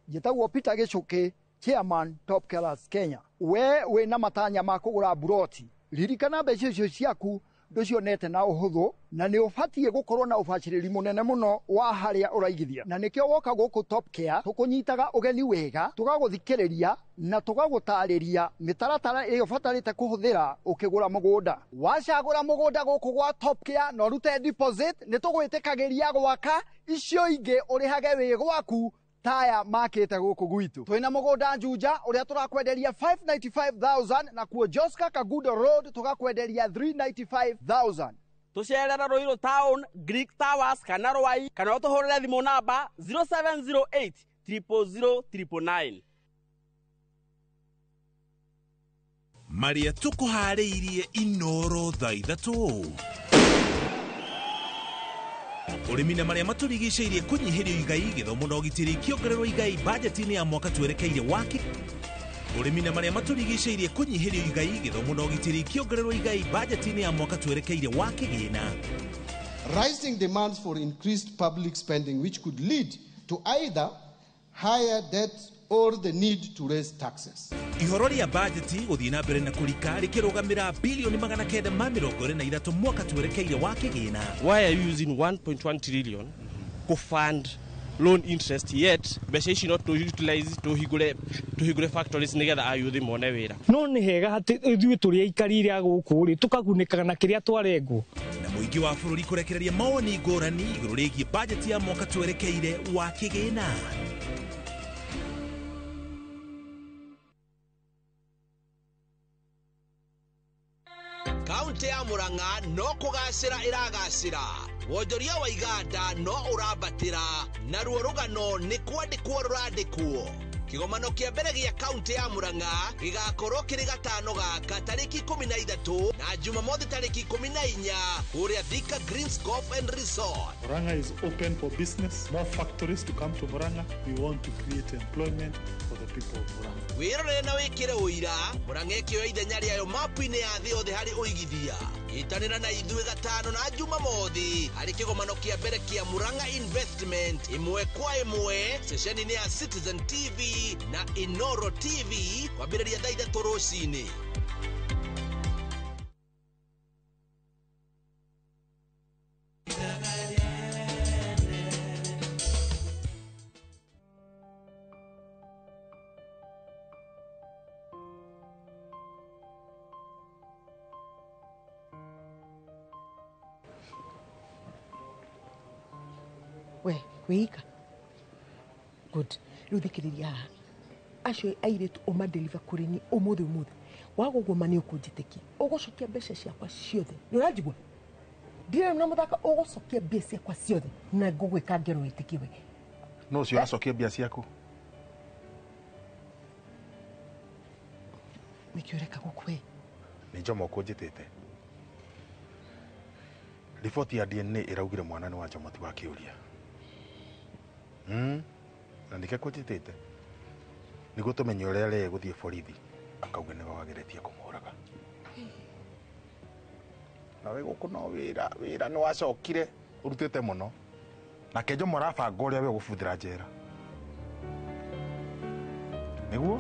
njĩtagwo Peter Gĩchũkĩ, chairman Top Killers Kenya. We wĩna matanya ma kũgũra mburoti, ririkana mbeca icio ciaku ndũcionete na ũhũthũ, na nĩ ũbatiĩ gũkorwo na ũbacĩrĩri mũnene mũno wa harĩa ũraigithia. Na nĩkĩo woka gũkũ Top Care tũkũnyitaga ũgeni wega, tũgagũthikĩrĩria na tũgagũtarĩria mĩtaratara ĩrĩa ũbatarĩte kũhũthĩra ũkĩgũra mũgũnda. Wacagũra mũgũnda gũkũ gwa Top Care na ũrute deposit, nĩ tũgwĩtĩkagĩria gwaka icio ingĩ ũrĩhage wĩ gwaku taya makĩte gũkũ gwitũ. Twĩna mũgũnda Juja ũrĩa tũrakwenderia 595,000 na kuo Joska Kagudo Road tũgakwenderia 395,000. Tũcerere Ruiru Town, Greek Towers kana Rwai kana ũtũhũrĩre thimũ namba 0708 000 999. Marĩa tũkũharĩirie Inooro thaa 3. Ũrĩmi na marĩa matũrigicĩirie kũnyihĩrio igai, gĩthomo na ũgitĩri kĩongererwo igai bajeti-inĩ ya mwaka twerekeire waki. Ũrĩmi na marĩa matũrigicĩirie kũnyihĩrio igai, gĩthomo na ũgitĩri kĩongererwo igai bajeti-inĩ ya mwaka twerekeire wa kĩgĩna. Rising demands for increased public spending, which could lead to either higher debt or the need to raise taxes. Ihoro rĩa bajeti gũthiĩ na mbere na kũrika rĩkĩrũgamĩra bilioni 923 mwaka twerekeire wa kĩgĩna. Why are you using 1.1 trillion to fund loan interest yet mbeca ici no tũ-utilize tũhingũre factories nĩgetha ayuthi mone wĩra? No nĩ hega atĩ ithuĩ tũrĩ aikarire a gũkũ rĩ tũkagunĩkaga na kĩrĩa twarengwo. Na mũingĩ wa bũrũri kũrekereria mawoni ngũrani igũrũ rĩgiĩ bajeti ya mwaka twerekeire wa kĩgĩna. Kaunti ya Murang'a no kũgacĩra ĩragacĩra, wonjoria wa iganda no ũrambatĩra, naruo rũgano nĩ kwandĩkwo rũrandĩkwo. Kĩgomano kĩa mbere gĩa kaunti ya Murang'a gĩgakorwo kĩrĩ gatano gaka tarĩki 13 na Jumamothi tarĩki 14 kũrĩa Thika Greens Golf and Resort. Murang'a is open for business, more factories to come to Murang'a. We want to create employment for the people of Murang'a. Wĩrorere na wĩkĩre ũira Murang'a ĩkĩoya ithenya rĩayo mapu-inĩ ya thĩ yothe harĩ ũigithia. Nyitanĩra na ithuĩ gatano na Jumamothi harĩ kĩgomano kĩa mbere kĩa Murang'a Investment ĩmwe kwa ĩmwe ceceni-inĩ ya Citizen TV na Inooro TV kwambĩrĩria thaa 3 rũcinĩ. We, wĩika. Good. Rĩu thikĩrĩria haha. Acio airĩtu ũmadeliver kũrĩ niĩ ũmũthĩ ũmũthĩ. Waga ũguo ma nĩ ũkũnjĩtĩkia. Ũgũcokia mbeca ciakwa ciothe. Nĩ ũranjigua? Ndirĩ na mũthaka, ũgũcokia mbia ciakwa ciothe na ngũgwĩka ngero wĩtĩkie we. No ũcio ũracokia mbia ciaku? Nĩkĩ ũreka gũkũ we? Nĩ Njomo ũkũnjĩtĩte. Riboti ya DNA ĩraugire mwana nĩ wa Njomo ti wa kĩũria. Na nĩkĩo kũnjĩtĩte nĩguo tũmenye ũrĩa rĩe gũthiĩ borithi akauge nĩwe wageretie kũmũraga. Nawe gũkũ no wĩra wĩra nĩ wacokire ũrutĩte mũno, nake Njomo arabanga ũrĩa we ũgũbuthĩra njera nĩguo.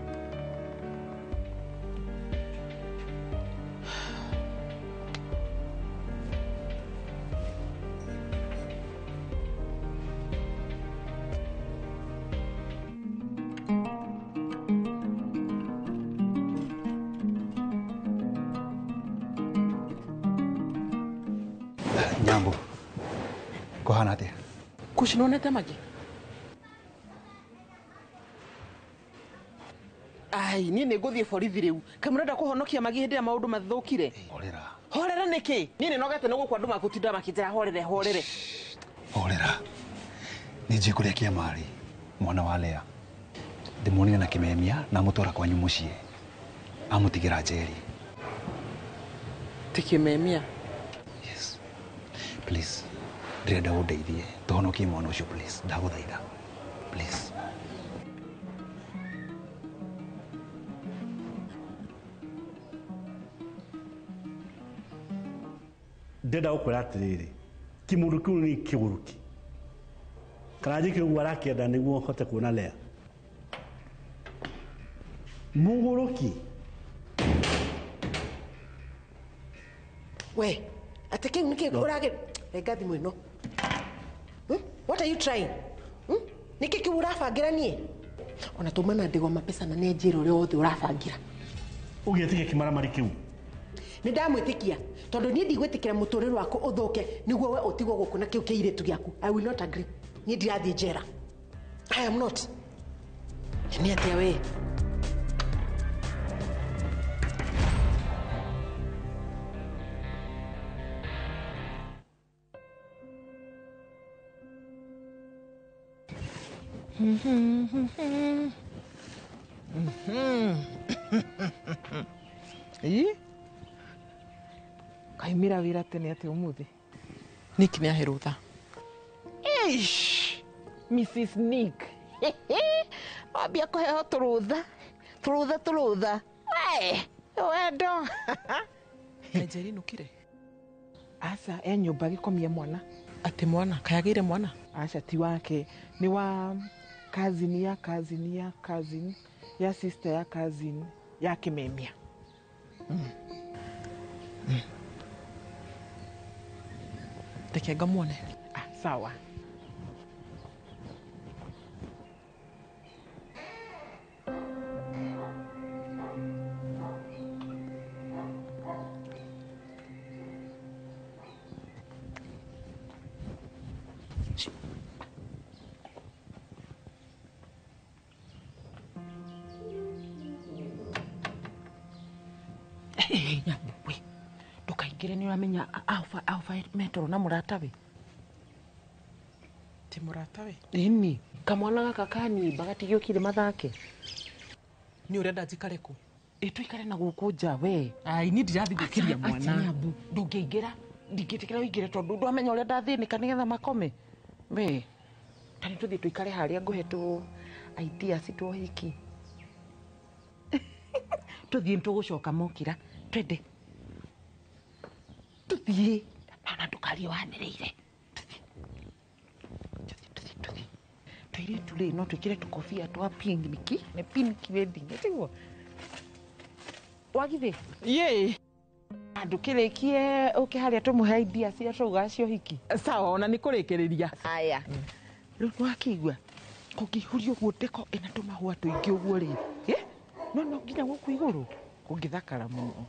Kũhana atĩa? Kush nonete magi. Ai, niĩ nĩ ngũthiĩ borithi rĩu. Kaĩ mũrenda kũhonokia magi hĩndĩ ĩrĩa maũndũ mathũkire? Horera. Horera nĩkĩ? Niĩ nĩ nogete nĩ gũkũ andũ makũtinda makĩnjĩra horere horere. Horera. Nĩ njũĩ kũrĩa kĩama arĩ, mwana wa Lea. Ndĩmuonire na kĩmemia na amũtwara kwanyu mũciĩ. Amũtigĩra njeri. Ti kĩmemia? Yes. Please. Ndĩrenda ũndeithie. Tũhonokie mwana ũcio please. Ndagũthaitha. Please. Ndĩrenda gũkwĩra atĩrĩrĩ, kĩmũndũ kĩu nĩ kĩgũrũki. Kana njĩke ũguo arakĩenda nĩguo hote kuona Lea. Mũgũrũki. We, atĩ kĩu nĩkĩ ũrage renga thimũ ĩno. What are you trying? Nĩkĩ kĩu ũrabangĩra niĩ? Ona tuma na ndegwa mapesa na nĩanjĩra ũrĩa wothe ũrabangĩra. Ũgĩtiga kĩmaramari kĩu. Nĩ ndamwĩtĩkia tondũ niĩ ndigwĩtĩkĩra mũtũrĩre waku ũthũke nĩguo we ũtigwo gũkũ na kĩu kĩirĩtu gĩaku. I will not agree. Niĩ ndirathiĩ njera. I am not. Nĩ atĩa we? Ĩ? Kaimĩra wĩra tene atĩ ũmũthĩ. Nick nĩ ahe rũtha. Eish! Mrs. Nick. Wambia kũheo tũrũtha. Tũrũtha tũrũtha. We, wendo. Njeri nũkire? Aca, e nyũmba gĩkomia mwana. Atĩ mwana, kayagĩire mwana? Aca ti wake. Nĩ wa cousin ya cousin ya cousin ya sister ya cousin ya kĩmemia. Reke ngamuone. Ah, sawa. Nyambu we, ndũkaingĩre nĩ ũramenya Alpha metoro na mũratawe. Ti mũratawe? Ĩni, kamwana gaka kanimba gatigĩũkire mathake. Nĩ ũrenda njikare kũ? Ĩ tũikare na gũkũ nja we. Ai, niĩ ndirathiĩ gũkiria mwana. Nyambu, ndũngĩingĩra. Ndingĩtĩkĩra ũingĩre tondũ ndwamenya ũrĩa ndathĩnĩka nĩgetha makome. We, ta nĩ tũthiĩ tũikare harĩa ngũhe tũ ideas twa ũhiki. Tũthiĩ nĩtũgũcoka mokĩra. Twende. Tũthiĩ. Na ndũkarie wanĩrĩire. Tũthiĩ. Tũirĩtu rĩ, no twĩkĩre tũkobia twa pink. Nĩ pink wedding, tiguo? Wagithĩ? Yĩ. Ndũkĩrĩkie ũke harĩa tũmũhe ideas iria twauga cia ũhiki. Sawa, ona nĩ kũrĩkĩrĩria. Aya. Rĩu nĩwakĩigua? Kũngĩihũrio ũguo ndeko ĩna tũmahũa tũingĩ ũguo rĩ. No no nginya gũkũ igũrũ kũngĩthakara mũno.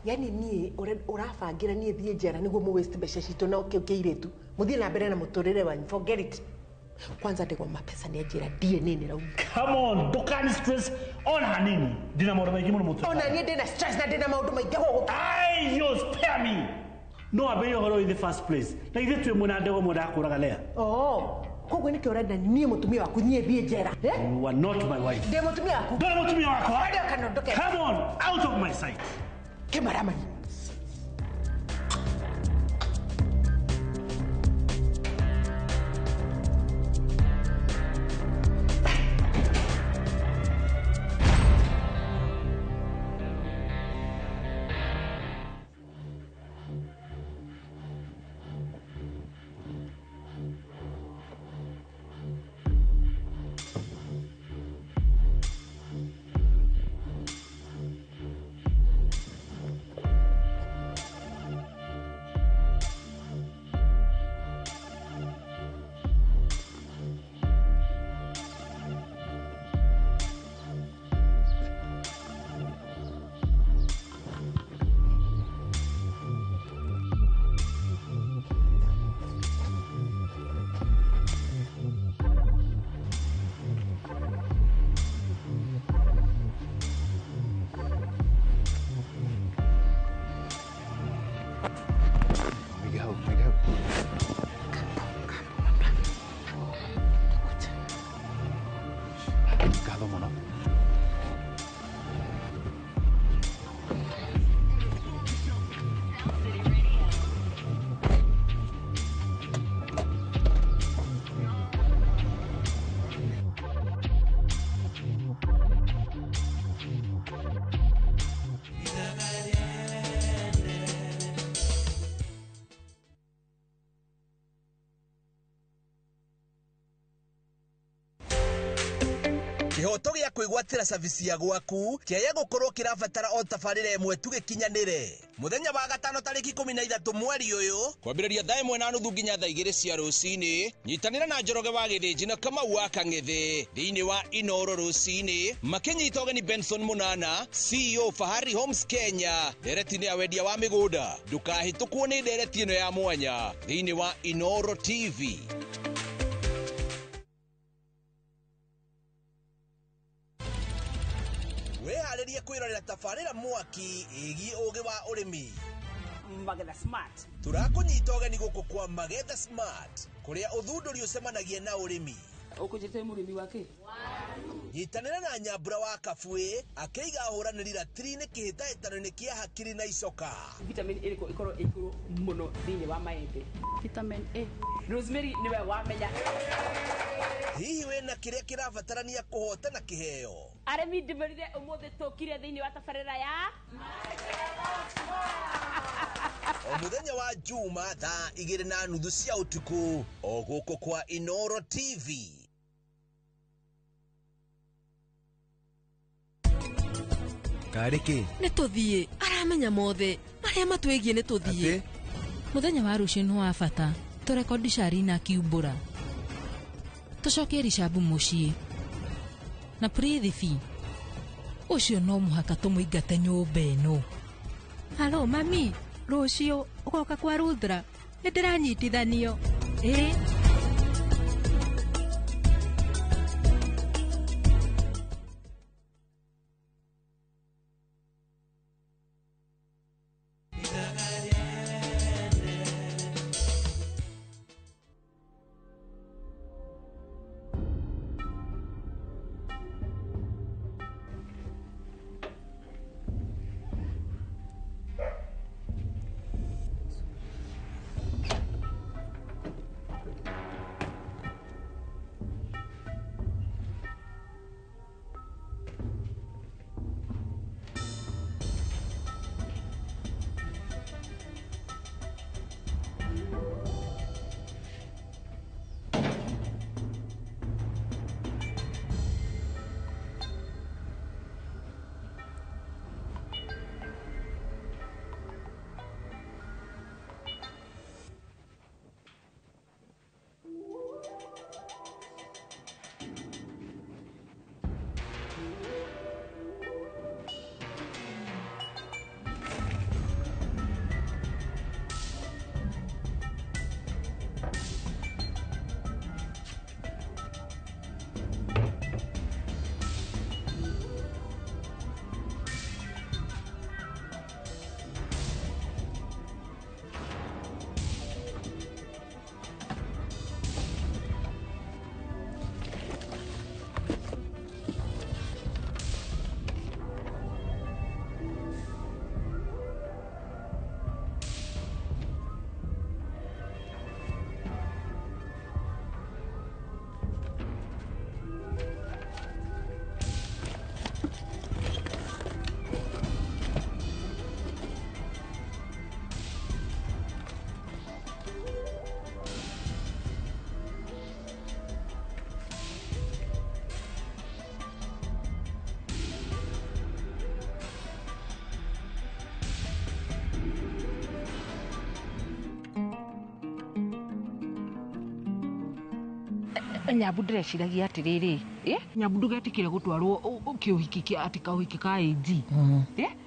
Yani niĩ ũrabangĩra niĩ thiĩ njera nĩguo mũ waste mbeca citũ na kĩu kĩirĩtu. Mũthiĩ na mbere na mũtũrĩre wanyu. Forget it. Kwanza ndegwa mapesa nĩ anjĩra DNA nĩ rauma. Come on, ndũkani stress ona hanini. Ndina maũndũ maingĩ mũno mũtwe. Ona niĩ ndĩna stress na ndĩna maũndũ maingĩ gũkũ. Ai, you spare me. No ambĩrĩrie ũhoro in the first place. Na ithuĩ twĩ mwena ndegwa mwendaga kũraga Lea. Oh, koguo nĩkĩo ũrenda niĩ mũtumia waku niĩ thiĩ njera. You are not my wife. Ndĩ mũtumia waku. Ndũrĩ mũtumia wakwa. Ndĩ kana ndũke. Come on, out of my sight. Kĩmaramari. Kĩhoto gĩa kwĩgwatĩra cabici ya gwaku kĩaya gũkorwo kĩrabatara o tabarĩra ĩmwe tu gĩkinyanĩre. Mũthenya wa gatano tarĩki 13 mweri ũyũ kwambĩrĩria thaa 1:30 nginya thaa 2 cia rũcinĩ, nyitanĩra na Njoroge wa Gĩthĩnji na Kamau wa Kang'ethe thĩinĩ wa Inoro rũcinĩ makĩnyita ũgeni Benson Munana, CEO Fahari Homes Kenya, ndereti-inĩ ya wendia wa mĩgũnda. Ndũkahĩtũkwo nĩ ndereti ĩno ya mwanya thĩinĩ wa Inoro TV. Wĩharĩrie kwĩrorera tabarĩra mwaki ĩgiĩ ũgĩ wa ũrĩmi. Magetha Smart. Tũrakũnyita ũgeni gũkũ kwa Magetha Smart kũrĩa ũthundũri ũcemanagia na ũrĩmi. Ũkũnjĩte mũrĩmi wa kĩ? Nyitanĩra na Nyambura wa Kabuĩ akĩiga ahũranĩri ratiri-inĩ kĩhĩtahĩtano-inĩ kĩa hakiri na icoka. Vitamin ĩrĩkũ ĩkorwo ĩ igũrũ mũno thĩinĩ wa maembe? Vitamin A. Rosemary nĩwe wamenya. Hihi wĩna kĩrĩa kĩrabatarania kũhotana kĩheo? Arĩmi ndĩmwĩrire ũmũthĩ tũkire thĩinĩ wa tabarĩra ya O mũthenya wa Juma thaa 2:30 cia ũtukũ o gũkũ kwa Inoro TV. Karĩ kĩ? Nĩ tũthiĩ, aramenya mothe marĩa matwĩgiĩ nĩ tũthiĩ. Mũthenya wa rũciũ nĩ wa bata, tũrekodi Sharina akiumbũra. Tũcokie Rishabu mũciĩ. Na Prithvi, ũcio no mũhaka tũmũingate nyũmba ĩno. Halo mami, rũciũ ũgoka kwa Rudra, nĩ ndĩranyitithanio. Ĩ? Nyambu ndĩreciragia atĩrĩrĩ, nyambu ndũgetĩkĩre gũtwarwo kĩũhiki kĩa atĩ kaũhiki ka AG.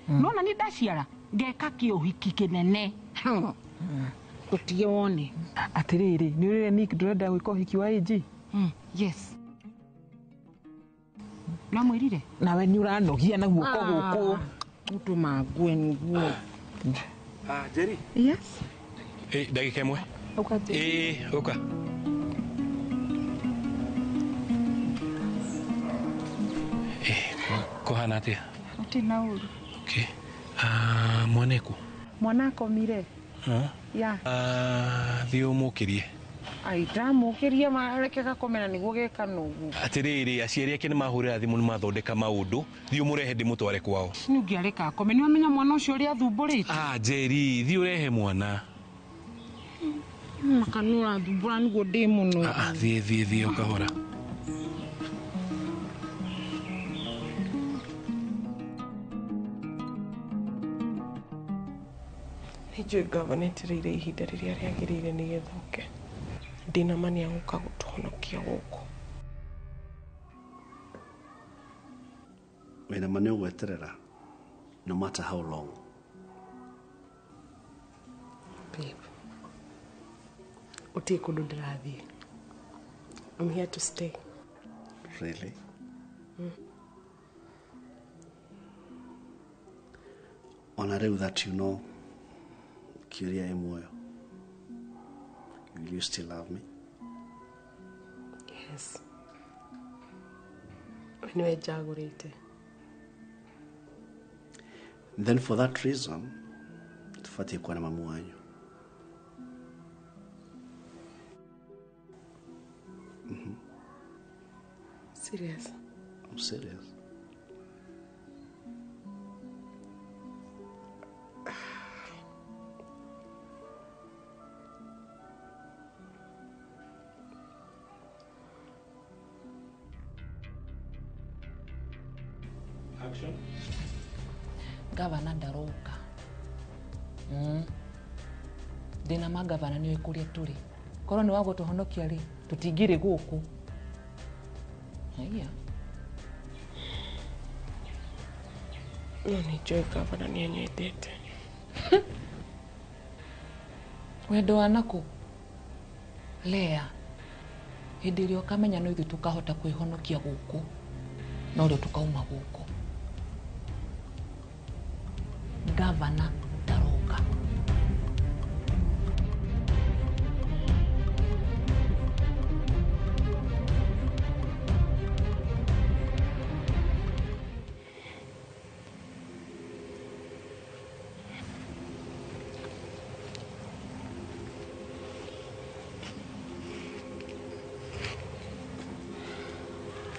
Nona nĩ ndaciara ngeka kĩũhiki kĩnene. Tũtige wone. Atĩrĩrĩ, nĩ ũrĩre Nick ndũrenda gwĩka ũhiki wa AG? Yes. Namwĩrire? Nawe nĩ ũranogia na guoko gũkũ. Ũtũma ngue nĩguo. Jerry? Yes. Ndagĩka ĩmwe. Ĩĩ, ũka. Kũhana atĩa? Gũtirĩ na ũru. Okay. Mwana ekũ? Mwana akomire. Ya. Thiĩ ũmũkĩrie. Ai, ndamũkĩria reke gakome na nĩguo geka noguo. Atĩrĩrĩ, aciari ake nĩ mahũrĩra thimũ nĩ mathondeka maũndũ, thiĩ ũmũrehe ndĩmũtware kwao. Nĩ ũngĩareka akome, nĩ wamenya mwana ũcio ũrĩa athumbũrĩte. Njeri, thiĩ ũrehe mwana. Maka nĩ ũrathumbũra nĩguo ndĩ mũno. Thiĩ thiĩ thiĩ o kahora. Nĩ njũĩ ngavana etereire ihinda rĩrĩa rĩagĩrĩire nĩgetha oke. Ndĩna ma nĩegũka gũtũhonokia gũkũ. Wĩna ma nĩũgweterera no matter how long. Babe, gũtirĩ kũndũ ndĩrathiĩ. I'm here to stay. Really? Ona rĩu that you know Kiuria ĩ muoyo, will you still love me? Yes. We nĩwe njagũrĩte. Then for that reason tũbatiĩ kuona mamu wanyu. Serious? I'm serious. Action. Gavana ndaroka. Ndĩna ma gavana nĩoĩ kũrĩa tũrĩ. Korwo nĩ wa gũtũhonokia rĩ, tũtingĩrĩ gũkũ. Haiya. No nĩ njũĩ gavana nĩanyendete. Wendo wa nakũ? Lea. Hĩndĩ ĩrĩa ũkamenya no ithuĩ tũkahota kwĩhonokia gũkũ, norĩo tũkauma gũkũ. Gavana ndaroka.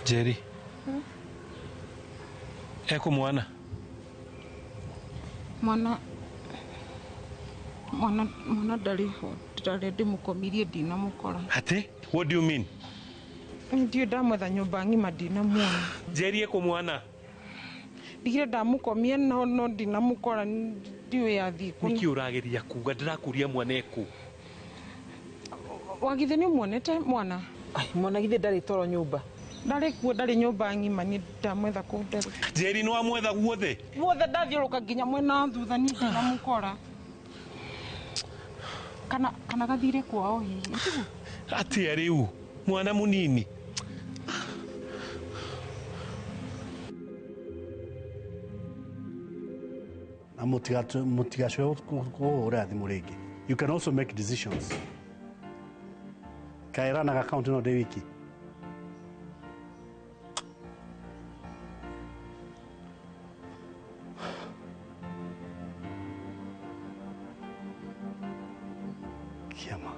Jerry. Eko mwana. Mwana mwana ndarĩ ho, ndarĩ ndĩmũkomirie ndinamũkora. Ate? What do you mean? Ndiũ ndamwetha nyũmba ng'ima ndinamuona. Jerry eko mwana. Ndigire ndamũkomia no ndinamũkora ndiũĩ athiĩ kũ. Nĩkĩ ũrageria kuga ndĩrakũria mwana eku? Wagithe nĩ ũmuonete mwana? Ai, mwana githĩ ndarĩ toro nyũmba. Ndarĩ kuo, ndarĩ nyũmba ng'ima, niĩ ndamwetha kũu ndarĩ. Jerry nĩ wamwetha guothe? Guothe ndathiũrũka nginya mwena wa thutha niĩ ndinamũkora. Kana gathire kwao hihi. Atĩa rĩu? Mwana mũnini. Na mũtigacoe kũhũra thimũ rĩngĩ. You can also make decisions. Kaĩranaga account ĩno ndĩ wiki. Kiama.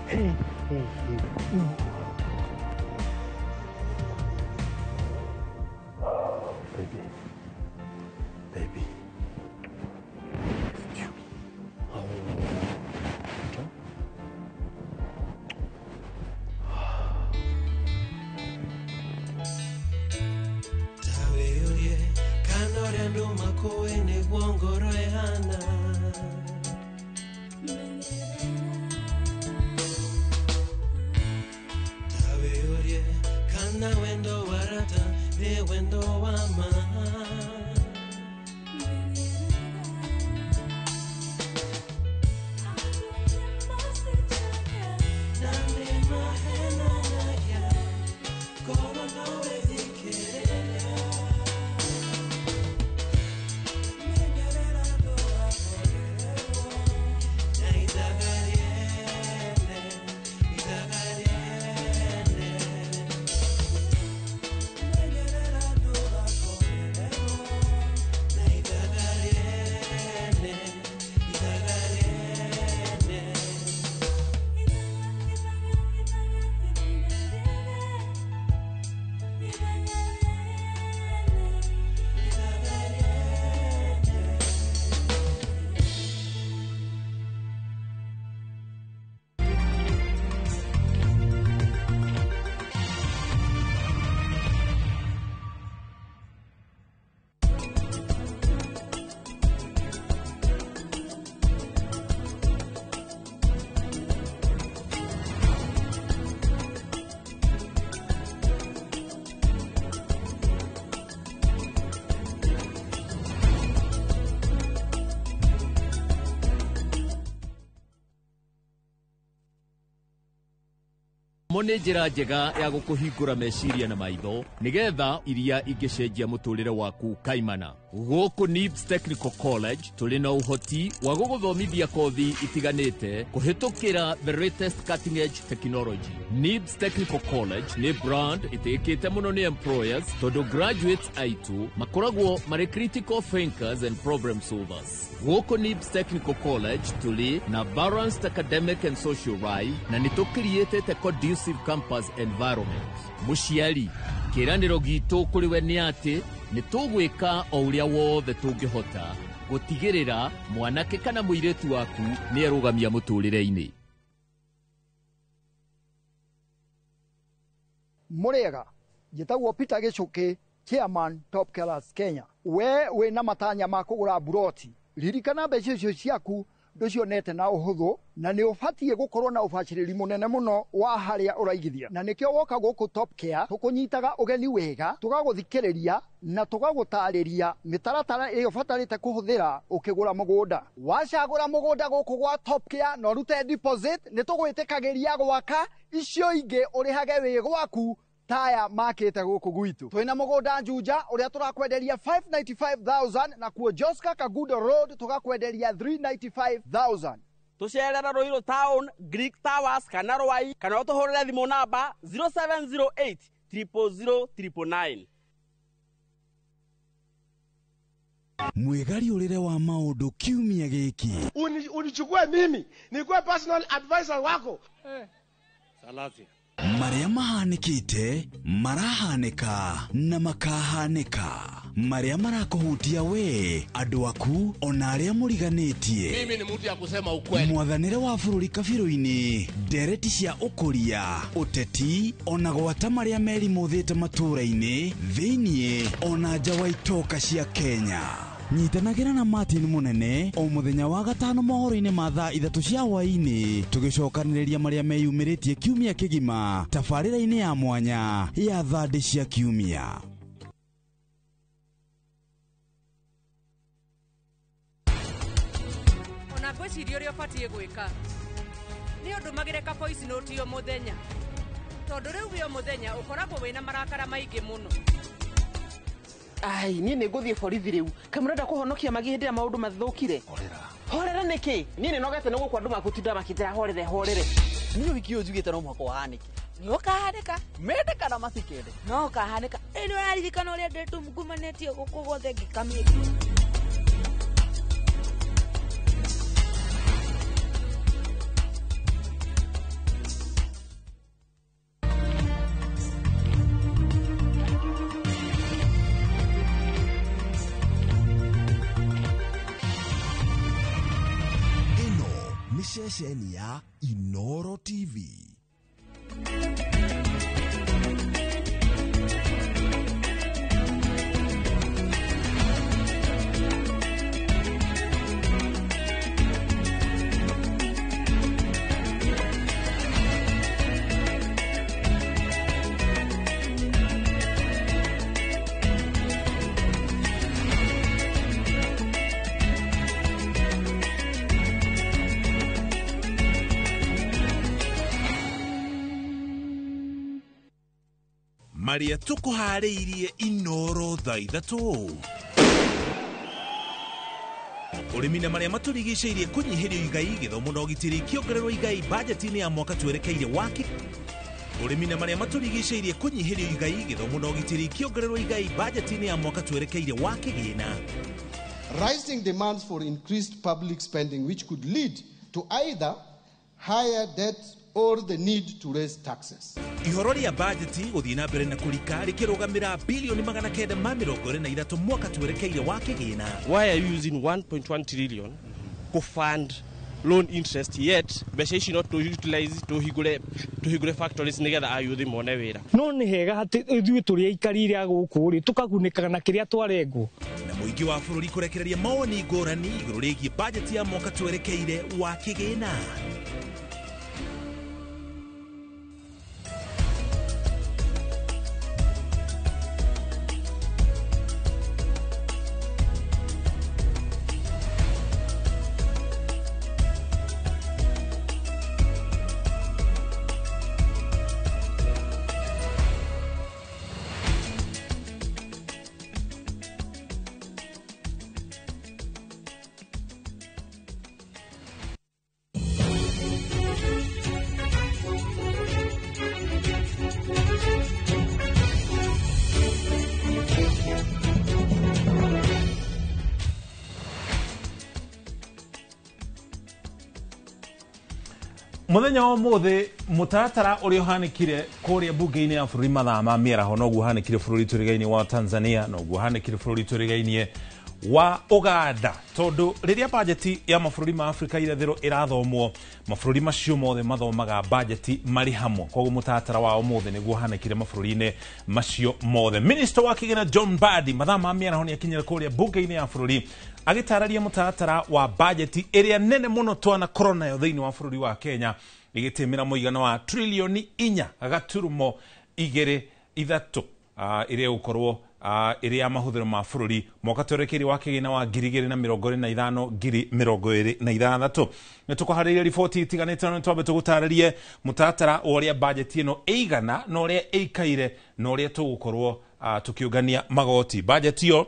Hey, hey, hey. Baby. Baby. Oh. Tawe kanore nduma kowe nĩguo ngoro ĩhana. Tawe ũrie kana wendo warata nĩ wendo wa ma. Mo nĩ njĩra njega ya gũkũhingũra meciria na maitho nĩgetha iria ingĩcenjia mũtũrĩre waku kaimana. Gũkũ NIBS Technical College tũrĩ na ũhoti wa gũgũthomithia kothi itiganĩte kũhĩtũkĩra the latest cutting edge technology. NIBS Technical College nĩ brand ĩtĩkĩte mũno nĩ employers tondũ graduates aitũ makoragwo marĩ critical thinkers and problem solvers. Gũkũ NIBS Technical College tũrĩ na balanced academic and social life na nĩ tũkiriĩtĩte conducive campus environment. Mũciari, kĩĩranĩro gitũ kũrĩ we nĩ atĩ nĩ tũgwĩka o ũrĩa wothe tũngĩhota gũtigĩrĩra mwanake kana mũirĩtu waku nĩ erũgamia mũtũrĩre-inĩ. Mũrĩega, njĩtagwo Peter Gĩcũkĩ, chairman Top Killers Kenya. We wĩna matanya ma kũgũra mburoti, ririkana mbeca icio ciaku ndũcionete na ũhũthũ na nĩ ũbatiĩ gũkorwo na ũbacĩrĩri mũnene mũno wa harĩa ũraigithia, na nĩkĩo woka gũkũ Top Care tũkũnyitaga ũgeni wega, tũgagũthikĩrĩria na tũgagũtarĩria mĩtaratara ĩrĩa ũbatarĩte kũhũthĩra ũkĩgũra mũgũnda. Wacagũra mũgũnda gũkũ gwa Top Care na ũrute deposit, nĩ tũgwĩtĩkagĩria gwaka icio ingĩ ũrĩhage wĩ gwaku taya makĩte gũkũ gwitũ. Twĩna mũgũnda Juja ũrĩa tũrakwenderia 595,000 na kuo Joska Kagudo Road tũgakwenderia 395,000. Tũcerera Ruiru Town, Greek Towers kana Rwai kana ũtũhũrĩre thimũ namba 0708 000 999. Mwĩgariũrĩre wa maũndũ kiumia gĩkĩ. Unichukue mimi nikuwe personal advisor wako. Salasia. Marĩa mahanĩkĩte, marahanĩka na makahanĩka. Marĩa marakũhutia we, andũ aku ona arĩa mũriganĩtie. Mimi ni mtu ya kusema ukweli. Mwathanĩre wa bũrũri kabirũ-inĩ, ndereti cia ũkũria, ũteti ona gwata marĩa merimũthĩte matũũra-inĩ, thĩiniĩ ona nja wa itoka cia Kenya. Nyitanagĩra na Martin Munene o mũthenya wa gatano mohoro-inĩ ma thaa 3 cia hwaĩ-inĩ, tũgĩcokanĩrĩria marĩa meyumĩrĩtie kiumia kĩgima tabarĩra-inĩ ya mwanya ya thandĩ cia kiumia. Ona ngwĩciria ũrĩa ũbatiĩ gwĩka nĩ ũndũmagĩre ka voice note o mũthenya, tondũ rĩu wĩ o mũthenya ũkoragwo wĩna marakara maingĩ mũno. Ai, niĩ nĩ ngũthiĩ borithi rĩu. Kaĩ mũrenda kũhonokia magi hĩndĩ ĩrĩa maũndũ mathũkire? Horera nĩkĩ? Niĩ nĩnogete nĩ gũkũ andũ magũtinda makĩnjĩra horere horere. Niĩ ũhiki ũyũ njugĩte no mũhaka ũhanĩke. Nĩ ũkahanĩka. Mende kana matikende. No ũkahanĩka. Ĩ nĩ ũraririkana ũrĩa ndĩtungumanĩtie gũkũ guothe ngĩkamĩte. Ceceni ya Inoro TV. Marĩa tũkũharĩirie Inoro thaa 3. Ũrĩmi na marĩa matũrigicĩirie kũnyihĩrio igai, gĩthomo na ũgitĩri kĩongererwo igai bajeti-inĩ ya mwaka twerekeire waki. Ũrĩmi na marĩa matũrigicĩirie kũnyihĩrio igai, gĩthomo na ũgitĩri kĩongererwo igai bajeti-inĩ ya mwaka twerekeire wa kĩgĩna. Rising demands for increased public spending, which could lead to either higher debt or the need to raise taxes. Ihoro rĩa bajeti gũthiĩ na mbere na kũrika rĩkĩrũgamĩra bilioni 923 mwaka twerekeire wa kĩgĩna. Why are you using 1.1 trillion to fund loan interest yet mbeca ici no tũ-utilize tũhingũre factories nĩgetha ayuthi mone wĩra? No nĩ hega atĩ ithuĩ tũrĩ aikarire a gũkũ rĩ, tũkagunĩkaga na kĩrĩa twarengwo. Na mũingĩ wa bũrũri kũrekereria mawoni ngũrani igũrũ rĩgiĩ bajeti ya mwaka twerekeire wa kĩgĩna. Muthenya wa muthi mutaratara uria uhanikire kuria bunge-ini ya bururi mathaa ma miaraho noguo uhanikire bururi twirigaini wa Tanzania, noguo uhanikire bururi twirigaini wa Uganda, tondu riria bajeti ya mabũrũri ma Afrika irathĩro irathomwo mabũrũri macio mothe mathomaga bajeti marĩ hamwe, koguo mũtaratara wa ũmũthĩ nĩguo ũhanĩkire mabũrũri-inĩ macio mothe. Minister wa kĩgĩna John Mbadi mathaa ma mĩaraho nĩakinyire kũrĩa bunge-inĩ ya bũrũri agĩtarĩria mũtaratara wa bajeti ĩrĩa nene mũno twanakorwo nayo thĩinĩ wa bũrũri wa Kenya, ĩgĩtĩmĩra mũigana wa trilioni 4.23 ĩrĩa ĩgũkorwo ĩrĩ ya mahũthĩro ma bũrũri mwaka twerekeire wa kĩgĩna wa 2025 2026. Nĩ tũkũharĩria riboti itiganĩte na twambe tũgũtarĩrie mũtaratara wa ũrĩa bajeti ĩno ĩigana na ũrĩa ĩikaire na ũrĩa tũgũkorwo tũkĩũngania magoti. Bajeti ĩyo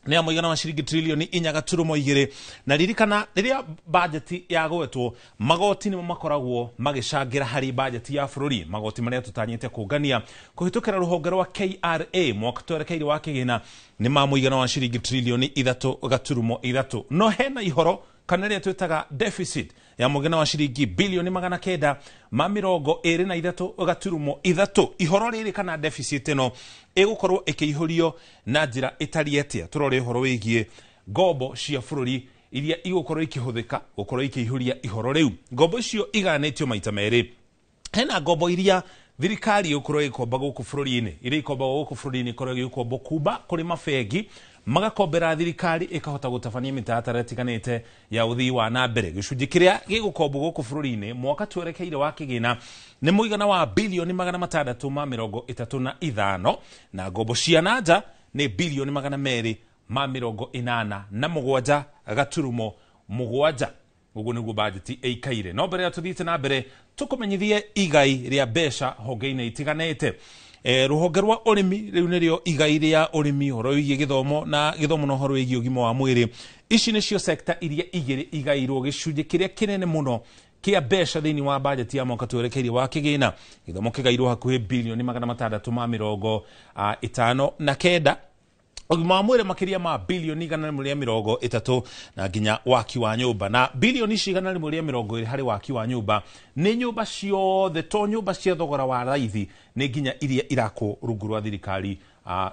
nĩ ya mũigana wa ciringi trilioni 4.2, na ririkana rĩrĩa bajeti yagwetwo magoti nĩmo makoragwo magĩcangĩra harĩ bajeti ya bũrũri, magoti marĩa tũtanyĩte kũngania kũhĩtũkĩra rũhonge rwa KRA mwaka twerekeire wa kĩgĩna nĩ ma mũigana wa ciringi trilioni 3.3, no hena ihoro kana rĩrĩa twĩtaga deficit ya mũigana wa ciringi bilioni 923.3. Ihoro rĩrĩ kana deficit ĩno ĩgũkorwo ĩkĩihũrio na njĩra ĩtariĩ atĩa? Tũrore ũhoro wĩgiĩ ngombo cia bũrũri iria igũkorwo ikĩhũthĩka gũkorwo ikĩihũria ihoro rĩu. Ngombo icio igayanĩtio maita merĩ, hena ngombo iria thirikari ĩgũkorwo ĩgĩkomba gũkũ bũrũri-inĩ, iria ikombagwo gũkũ bũrũri-inĩ ikorwo ĩgĩkombo kuma kũrĩ mabengi magakombera thirikari ĩkahota gũtabania mĩtaratara ĩtiganĩte ya ũthii wa na mbere. Gĩcunjĩ kĩrĩa gĩgũkombwo gũkũ bũrũri-inĩ mwaka twerekeire wa kĩgĩna nĩ mũigana wa bilioni 635, na ngombo cia na nja nĩ bilioni 287.7. Ũguo nĩguo bajeti ĩikaire. No mbere ya tũthiĩte na mbere tũkũmenyithie igai rĩa mbeca honge-inĩ itiganĩte. Rũhonge rwa ũrĩmi rĩu nĩrĩo igai rĩa ũrĩmi, ũhoro wĩgiĩ gĩthomo na gĩthomo na ũhoro wĩgiĩ ũgima wa mwĩrĩ. Ici nĩcio sekta iria igĩrĩ igairwo gĩcunjĩ kĩrĩa kĩnene mũno kĩa mbeca thĩinĩ wa bajeti ya mwaka twerekeire wa kĩgĩna. Gĩthomo kĩgairwo hakuhĩ bilioni 659, ũgima wa mwĩrĩ makĩria ma bilioni 130, na nginya waki wa nyũmba, na bilioni ici 120 harĩ waki wa nyũmba nĩ nyũmba ciothe, to nyũmba cia thogora wa raithi, nĩ nginya iria irakwo rungu rwa thirikari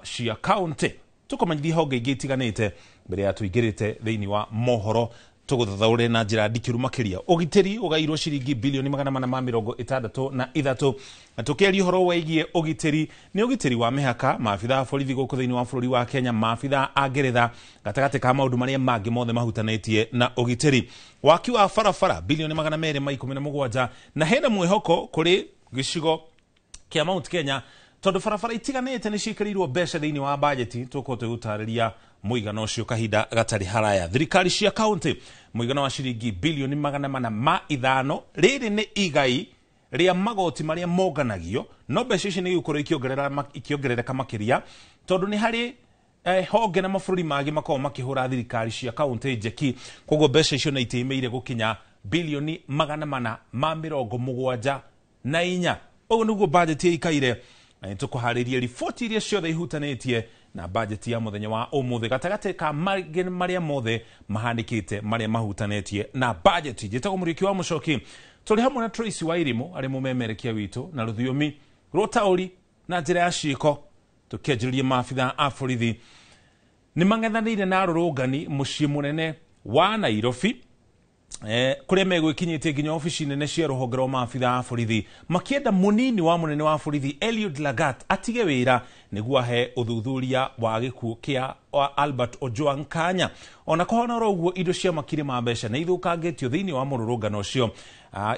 cia kaunti. Tũkũmenyithia honge ingĩ itiganĩte mbere ya tũingĩrĩte thĩinĩ wa mohoro tũgũthathaũre na njĩra ndikĩru makĩria. Ũgitĩri ũgairwo ciringi bilioni 463, na tũkĩaria ũhoro wĩgiĩ ũgitĩri nĩ ũgitĩri wa mĩhaka, maabithaa a borithi gũkũ thĩinĩ wa bũrũri wa Kenya, maabithaa a Ngeretha, gatagatĩ ka maũndũ marĩa mangĩ mothe mahutanĩtie na ũgitĩri. Waki wa barabara bilioni 217, na hena mwĩhoko kũrĩ gĩcigo kĩa Mount Kenya tondũ barabara itiganĩte nĩ ciĩkĩrĩirwo mbeca thĩinĩ wa bajeti. Tũgũkorwo tũgĩgũtarĩria mũigana ũcio kahinda gatarĩ haraya. Thirikari cia kaunti mũigana wa ciringi bilioni 405, rĩrĩ nĩ igai rĩa magoti marĩa monganagio, no mbeca ici nĩ igũkorwo ikĩongerereka makĩria tondũ nĩ harĩ honge na mabũrũri mangĩ makoragwo makĩhũra thirikari cia kaunti njeki, koguo mbeca icio nĩ itĩmĩire gũkinya bilioni 474. Ũguo nĩguo bajeti ĩikaire, na nĩtũkũharĩria riboti iria ciothe ihutanĩtie na bajeti ya mũthenya wa ũmũthĩ gatagatĩ ka mangĩ marĩa mothe mahanĩkĩte marĩa mahutanĩtie na bajeti. Njĩtagwo Mũriũki wa Mũcoki, tũrĩ hamwe na Tracy Wairimu arĩ mũmemerekia witũ na rũthiomi rwa ũtaũri na njĩra ya ciĩko. Tũkĩanjĩrĩria maabithaa a borithi nĩ mang'ethanĩire na arũrũngani mũciĩ mũnene wa Nairobi, kũrĩa megwĩkinyĩtie nginya obici nene cia rũhonge rwa maabithaa a borithi makĩenda mũnini wa mũnene wa borithi Eliud Lagat atige wĩra nĩguo ahe ũthuthuria wa gĩkuũ kĩa Albert Ojwang Kanya. Ona kũhana oro ũguo indo cia makiri ma mbeca nĩ ithũkangĩtio thĩinĩ wa mũrũrũngano ũcio.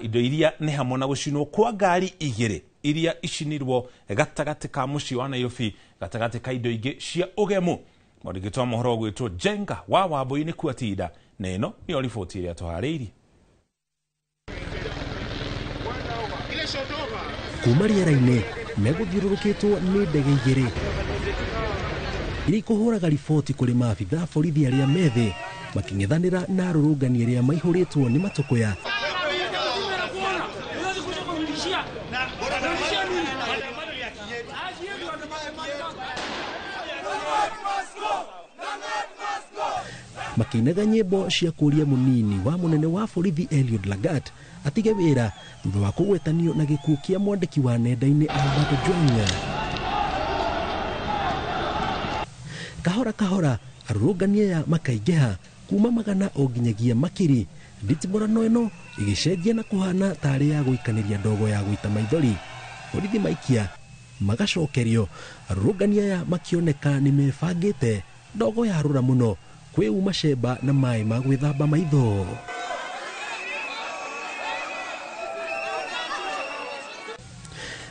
Indo iria nĩ hamwe na gũcinwo kwa ngari igĩrĩ iria icinirwo gatagatĩ ka mũciĩ wa Nairobi, gatagatĩ ka indo ingĩ cia ũgemu. Mwandĩki wa mohoro ũgwĩtwo Jenga wa Wambui nĩ kuatinda, na ĩno nĩyo riboti ĩrĩa tũharĩirie. Kuma rĩera-inĩ megũthiũrũrũkĩtwo nĩ ndege igĩrĩ iria ikũhũraga riboti kũrĩ maabithaa borithi arĩa methĩ makĩng'ethanĩra na arũrũngani arĩa maihũrĩtwo nĩ matũkũya. Makĩinaga nyĩmbo cia kũria mũnini wa mũnene wa borithi Eliud Lagat atige wĩra thutha wa kũgwetanio na gĩkuũ kĩa mwandĩki wa nenda-inĩ Albert Ojwang. Kahora kahora arũrũngani aya makaingĩha kuma magana o nginyagia makiri. Nditimũrano ĩno ĩgĩcenjia na kũhana tarĩ ya gũikanĩria ndogo ya gũita maithori. Borithi maikia magacokerio, arũrũngani aya makĩoneka nĩ mebangĩte ndogo yarũra mũno kwĩuma cemba na maĩ ma gwĩthamba maitho.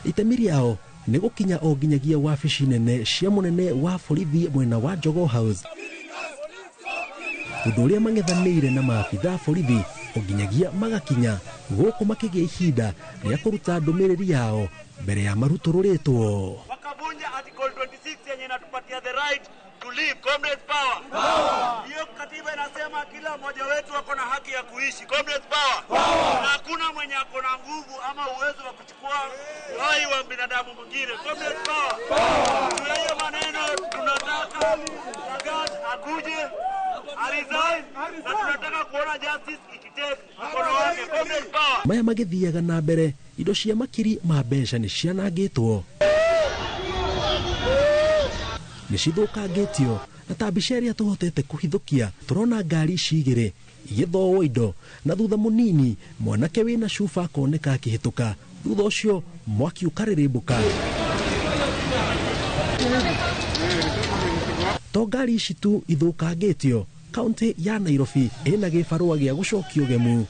Itemi rĩao nĩ gũkinya o nginyagia wabici nene cia mũnene wa borithi mwena wa Jogoo House, ũndũ ũrĩa mang'ethanĩire na maabitha borithi o nginyagia magakinya gũkũ makĩgĩa ihinda rĩa kũruta ndũmĩrĩri yao mbere ya marutũrũrĩtwo. Wakavunja article 26 yenye inatupatia the right to live. Comrades power. Hiyo katiba inasema kila mmoja wetu ako na haki ya kuishi. Comrades power. Na hakuna mwenye ako na nguvu ama uwezo wa kuchukua uhai wa binadamu mwingine. Comrades power. Kwa hiyo maneno tunataka Lagat akuje aresign, na tunataka kuona justice ikitake mkono wake. Comrades power. Maya magĩthiaga na mbere, indo cia makiri ma mbeca nĩ cianangĩtwo, nĩ cithũkangĩtio, na ta mbica ĩrĩa tũhotete kũhithũkia tũrona ngari ici igĩrĩ igĩthowwo indo, na thutha mũnini mwanake wĩna cuba akoneka akĩhĩtũka. Thutha ũcio mwaki ũkarĩrĩmbũka. To ngari ici tu ithũkangĩtio, kaunti ya Nairobi ĩna gĩbarũa gĩa gũcokio gemu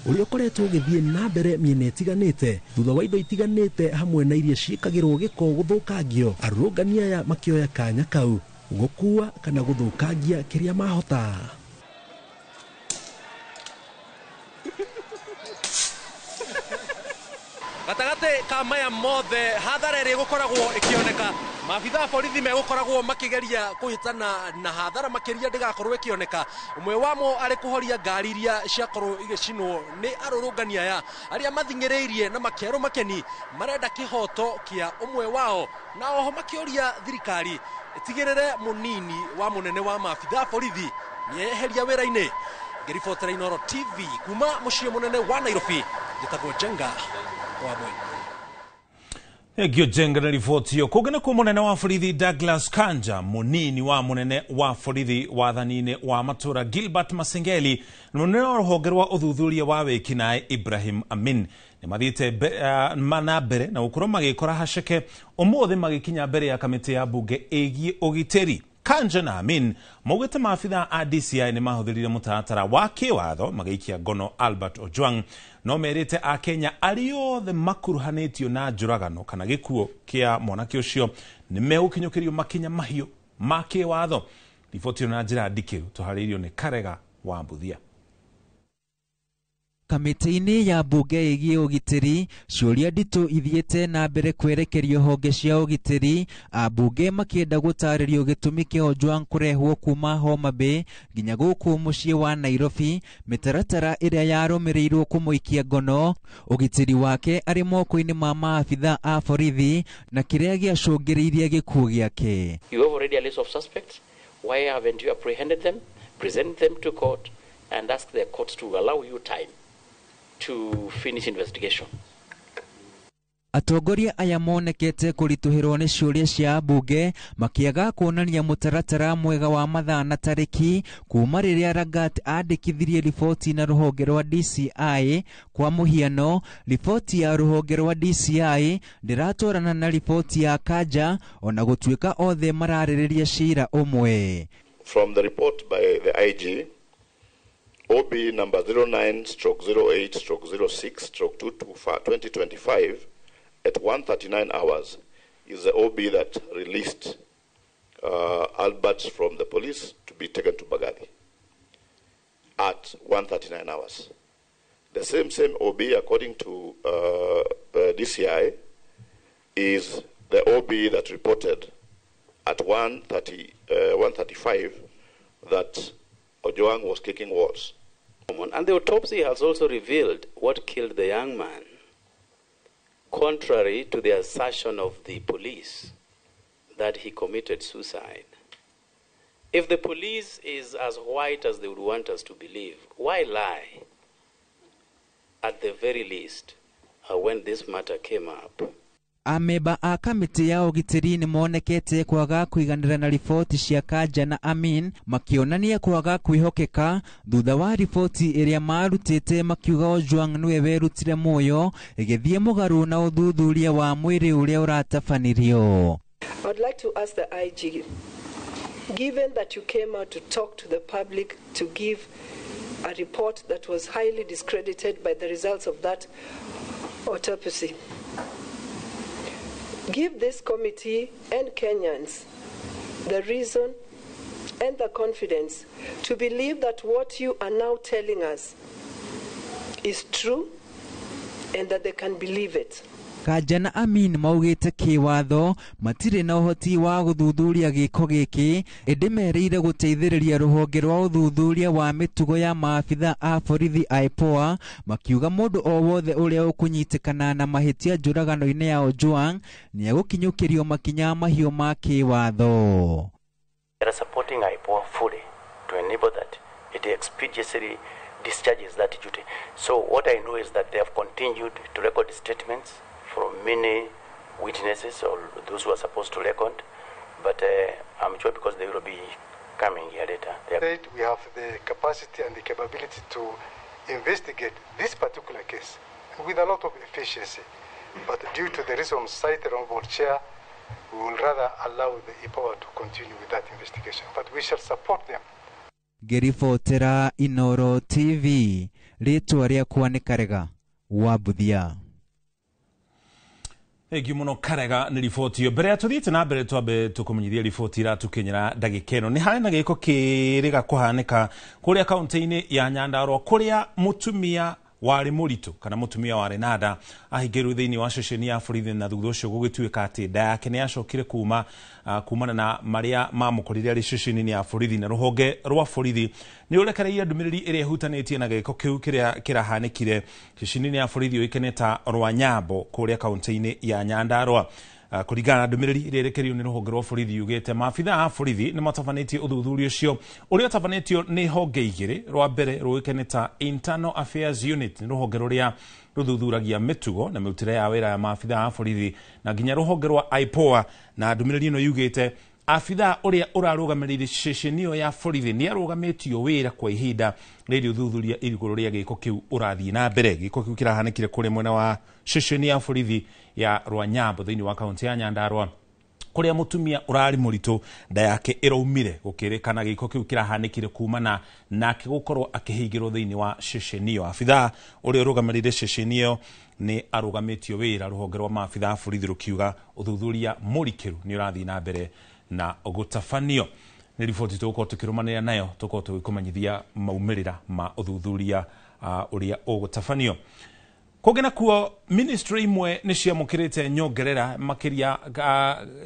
ũrĩa ũkoretwo ũgĩthiĩ na mbere mĩena ĩtiganĩte thutha wa indo itiganĩte hamwe na iria ciĩkagĩrwo gĩko gũthũkangio. Arũrũngani aya makĩoya kanya kau gũkua kana gũthũkangia kĩrĩa mahota. Gatagatĩ ka maya mothe hathara ĩrĩa ĩgũkoragwo ĩkĩoneka, maabitha a borithi megũkoragwo makĩgeria kũhĩtana na hathara makĩria ndĩgakorwo ĩkĩoneka. Ũmwe wamo arĩ kũhoria ngari iria ciakorwo igĩcinwo nĩ arũrũngani aya arĩa mathing'ĩrĩirie na makĩerwo makeni marenda kĩhoto kĩa ũmwe wao, na oho makĩũria thirikari ĩtigĩrĩre mũnini wa mũnene wa maabitha a borithi nĩeheria wĩra-inĩ. Ngĩribotera Inooro TV kuma mũciĩ mũnene wa Nairobi, njĩtagwo Njenga wa Moi. Thengio Njenga na riboti ĩyo. Kũngĩ nĩkuo mũnene wa borithi Douglas Kanja, mũnini wa mũnene wa borithi wathani-inĩ wa matũra Gilbert Masengeli, na mũnene wa rũhonge rwa ũthuthuria wa wĩkinaĩ Ibrahim Amin nĩ mathiĩte na mbere na gũkorwo magĩkora haceke ũmũthĩ magĩkinya mbere ya kamĩtĩ ya mbunge ĩgiĩ ũgitĩri. Kanja na Amin maugĩte maabitha a DCI nĩ mahũthĩrire mũtaratara wa kĩwatho magĩikia ngono Albert Ojwang, no merĩte akenya arĩa othe makuruhanĩtio na njũragano kana gĩkuũ kĩa mwanake ũcio nĩ megũkinyũkĩrio makinya mahiũ ma kĩwatho. Riboti ĩno na njĩra ndikĩru tũharĩirio nĩ Karega wa Mbuthia. Kamĩtĩ-inĩ ya mbunge ĩgiĩ ũgitĩri, ciũria nditũ ithiĩte na mbere kwerekerio honge cia ũgitĩri, ambunge makĩenda gũtarĩrio gĩtũmi kĩa Ojwang kũrehwo kuma Homa Bay nginya gũkũ mũciĩ wa Nairobi, mĩtaratara ĩrĩa yarũmĩrĩirwo kũmũikia ngono, ũgitĩri wake arĩ moko-inĩ ma maabitha a borithi, na kĩrĩa gĩacũngĩrĩirie gĩkuũ gĩake. You have already a list of suspects. Why haven't you apprehended them, present them to court, and ask the courts to allow you time to finish investigation? Atongoria aya monekete kũritũhĩrwo nĩ ciũria cia ambunge makĩaga kuonania mũtaratara mwega wa mathaa na tarĩki kuma rĩrĩa Lagat andĩkithirie riboti na rũhonge rwa DCI. Kwa mũhiano, riboti ya rũhonge rwa DCI ndĩratwarana na riboti ya Kanja ona gũtuĩka othe mararĩrĩria cira ũmwe. From the report by the IG, OB number 09/08/06/2025 at 1:39 hours is the OB that released Albert from the police to be taken to Mbagathi at 1:39 hours. The same OB, according to DCI, is the OB that reported at 1:35 that Ojwang was kicking walls. And the autopsy has also revealed what killed the young man, contrary to the assertion of the police that he committed suicide. If the police is as white as they would want us to believe, why lie? At the very least, when this matter came up. Amemba a kamĩtĩ ya ũgitĩri nĩ monekete kwaga kũiganĩra na riboti cia Kanja na Amin, makĩonania kwaga kwĩhokeka thutha wa riboti ĩrĩa marutĩte makiuga Ojwang nĩwe werutire muoyo ĩgĩthiĩ mũgarũ na ũthuthuria wa mwĩrĩ ũrĩa ũratabanirio. I would like to ask the IG, given that you came out to talk to the public to give a report that was highly discredited by the results of that autopsy, give this committee and Kenyans the reason and the confidence to believe that what you are now telling us is true and that they can believe it. Kanja na Amin maugĩte kĩwatho matirĩ na ũhoti wa gũthuthuria gĩko gĩkĩ, ĩndĩ merĩire gũteithĩrĩria rũhonge rwa ũthuthuria wa mĩtugo ya maabitha a borithi IPOA, makiuga mũndũ o wothe ũrĩa ũkũnyitĩkana na mahĩtia njũragano-inĩ ya Ojwang nĩegũkinyũkĩrio makinya mahiũ ma kĩwatho. They are supporting IPOA fully to enable that it expeditiously discharges that duty. So what I know is that they have continued to record statements from many witnesses or those who are supposed to record, but I'm sure because they will be coming here later. We have the capacity and the capability to investigate this particular case with a lot of efficiency, but due to the reasons cited on board chair, we will rather allow the IPOA to continue with that investigation, but we shall support them. Ngĩribotera Inoro TV, rĩtwa rĩakwa nĩ Karega wa Buthia. Thengiũ mũno Karega nĩ riboti ĩyo. Mbere ya tũthiĩte na mbere twambe tũkũmenyithia riboti iratũkinyĩra ndagĩka ĩno. Nĩ harĩ na gĩko kĩrĩga kũhanĩka kũrĩa kaũntĩ-inĩ ya Nyandarua, kũrĩa mũtumia warĩ mũritũ kana mũtumia warĩ na nda ahingĩirwo thĩinĩ wa ceceni ya borithi, na thutha ũcio gũgĩtuĩka atĩ nda yake nĩ yacokire kuma kumana na marĩa mamũkorire arĩ ceceni-inĩ ya borithi. Na rũhonge rwa borithi nĩ rũrekereirie ndũmĩrĩri ĩrĩa ĩhutanĩtie na gĩko kĩu kĩrĩa kĩrahanĩkire ceceni-inĩ ya borithi yũĩkaine ta Rwanyambo kũrĩa kaũntĩ-inĩ ya Nyandarua. Kũringana na ndũmĩrĩri ĩrĩa ĩrekereirio nĩ rũhonge rwa borithi yugĩte maabitha a borithi nĩ matabanĩtie ũthuthuria ũcio ũrĩa ũtabanĩtio nĩ honge igĩrĩ. Rwa mbere rũĩkaine ta Internal Affairs Unit, nĩ rũhonge rũrĩa rũthuthuragia mĩtugo na mĩrutĩre ya wĩra ya maabitha a borithi, na nginya rũhonge rwa IPOA. Na ndũmĩrĩri ĩno yugĩte abitha ũrĩa ũrarũgamĩrĩire ceceni ĩyo ya borithi nĩ arũgamĩtio wĩra kwa ihinda rĩrĩ ũthuthuria igũrũ rĩa gĩko kĩu ũrathiĩ na mbere. Gĩko kĩu kĩrahanĩkire kũrĩa mwena wa ceceni ya borithi ya Rwanyambo thĩinĩ wa kaũntĩ ya Nyandarua, kũrĩa mũtumia ũrarĩ mũritũ nda yake ĩraumire, gũkĩrĩkana gĩko kĩu kĩrahanĩkire kumana nake gũkorwo akĩhingĩrwo thĩinĩ wa ceceni ĩyo. Abitha ũrĩa ũrũgamĩrĩire ceceni ĩyo nĩ arũgamĩtio wĩra, rũhonge rwa maabitha a borithi rũkiuga ũthuthuria mũrikĩru nĩ ũrathiĩ na mbere na gũtabanio. Nĩ riboti tũgũkorwo tũkĩrũmanĩrĩra nayo, tũgũkorwo tũgĩkũmenyithia maumĩrĩra ma ũthuthuria ũrĩa ũgũtabanio. Kũngĩ nakuo, ministry imwe nĩ ciamũkĩrĩte nyongerera makĩria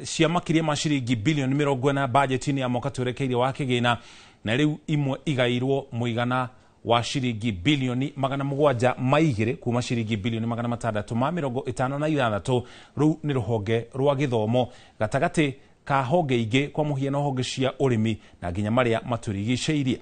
cia makĩria ma ciringi bilioni 40 bajeti-inĩ ya mwaka twerekeirie wa kĩgĩna, na rĩu imwe igairwo mũigana wa ciringi bilioni 702 kuma ciringi bilioni 656. Rũu nĩ rũhonge rwa gĩthomo gatagatĩ ka honge ingĩ, kwa mũhiano honge cia ũrĩmi na nginya marĩa matũrigicĩirie.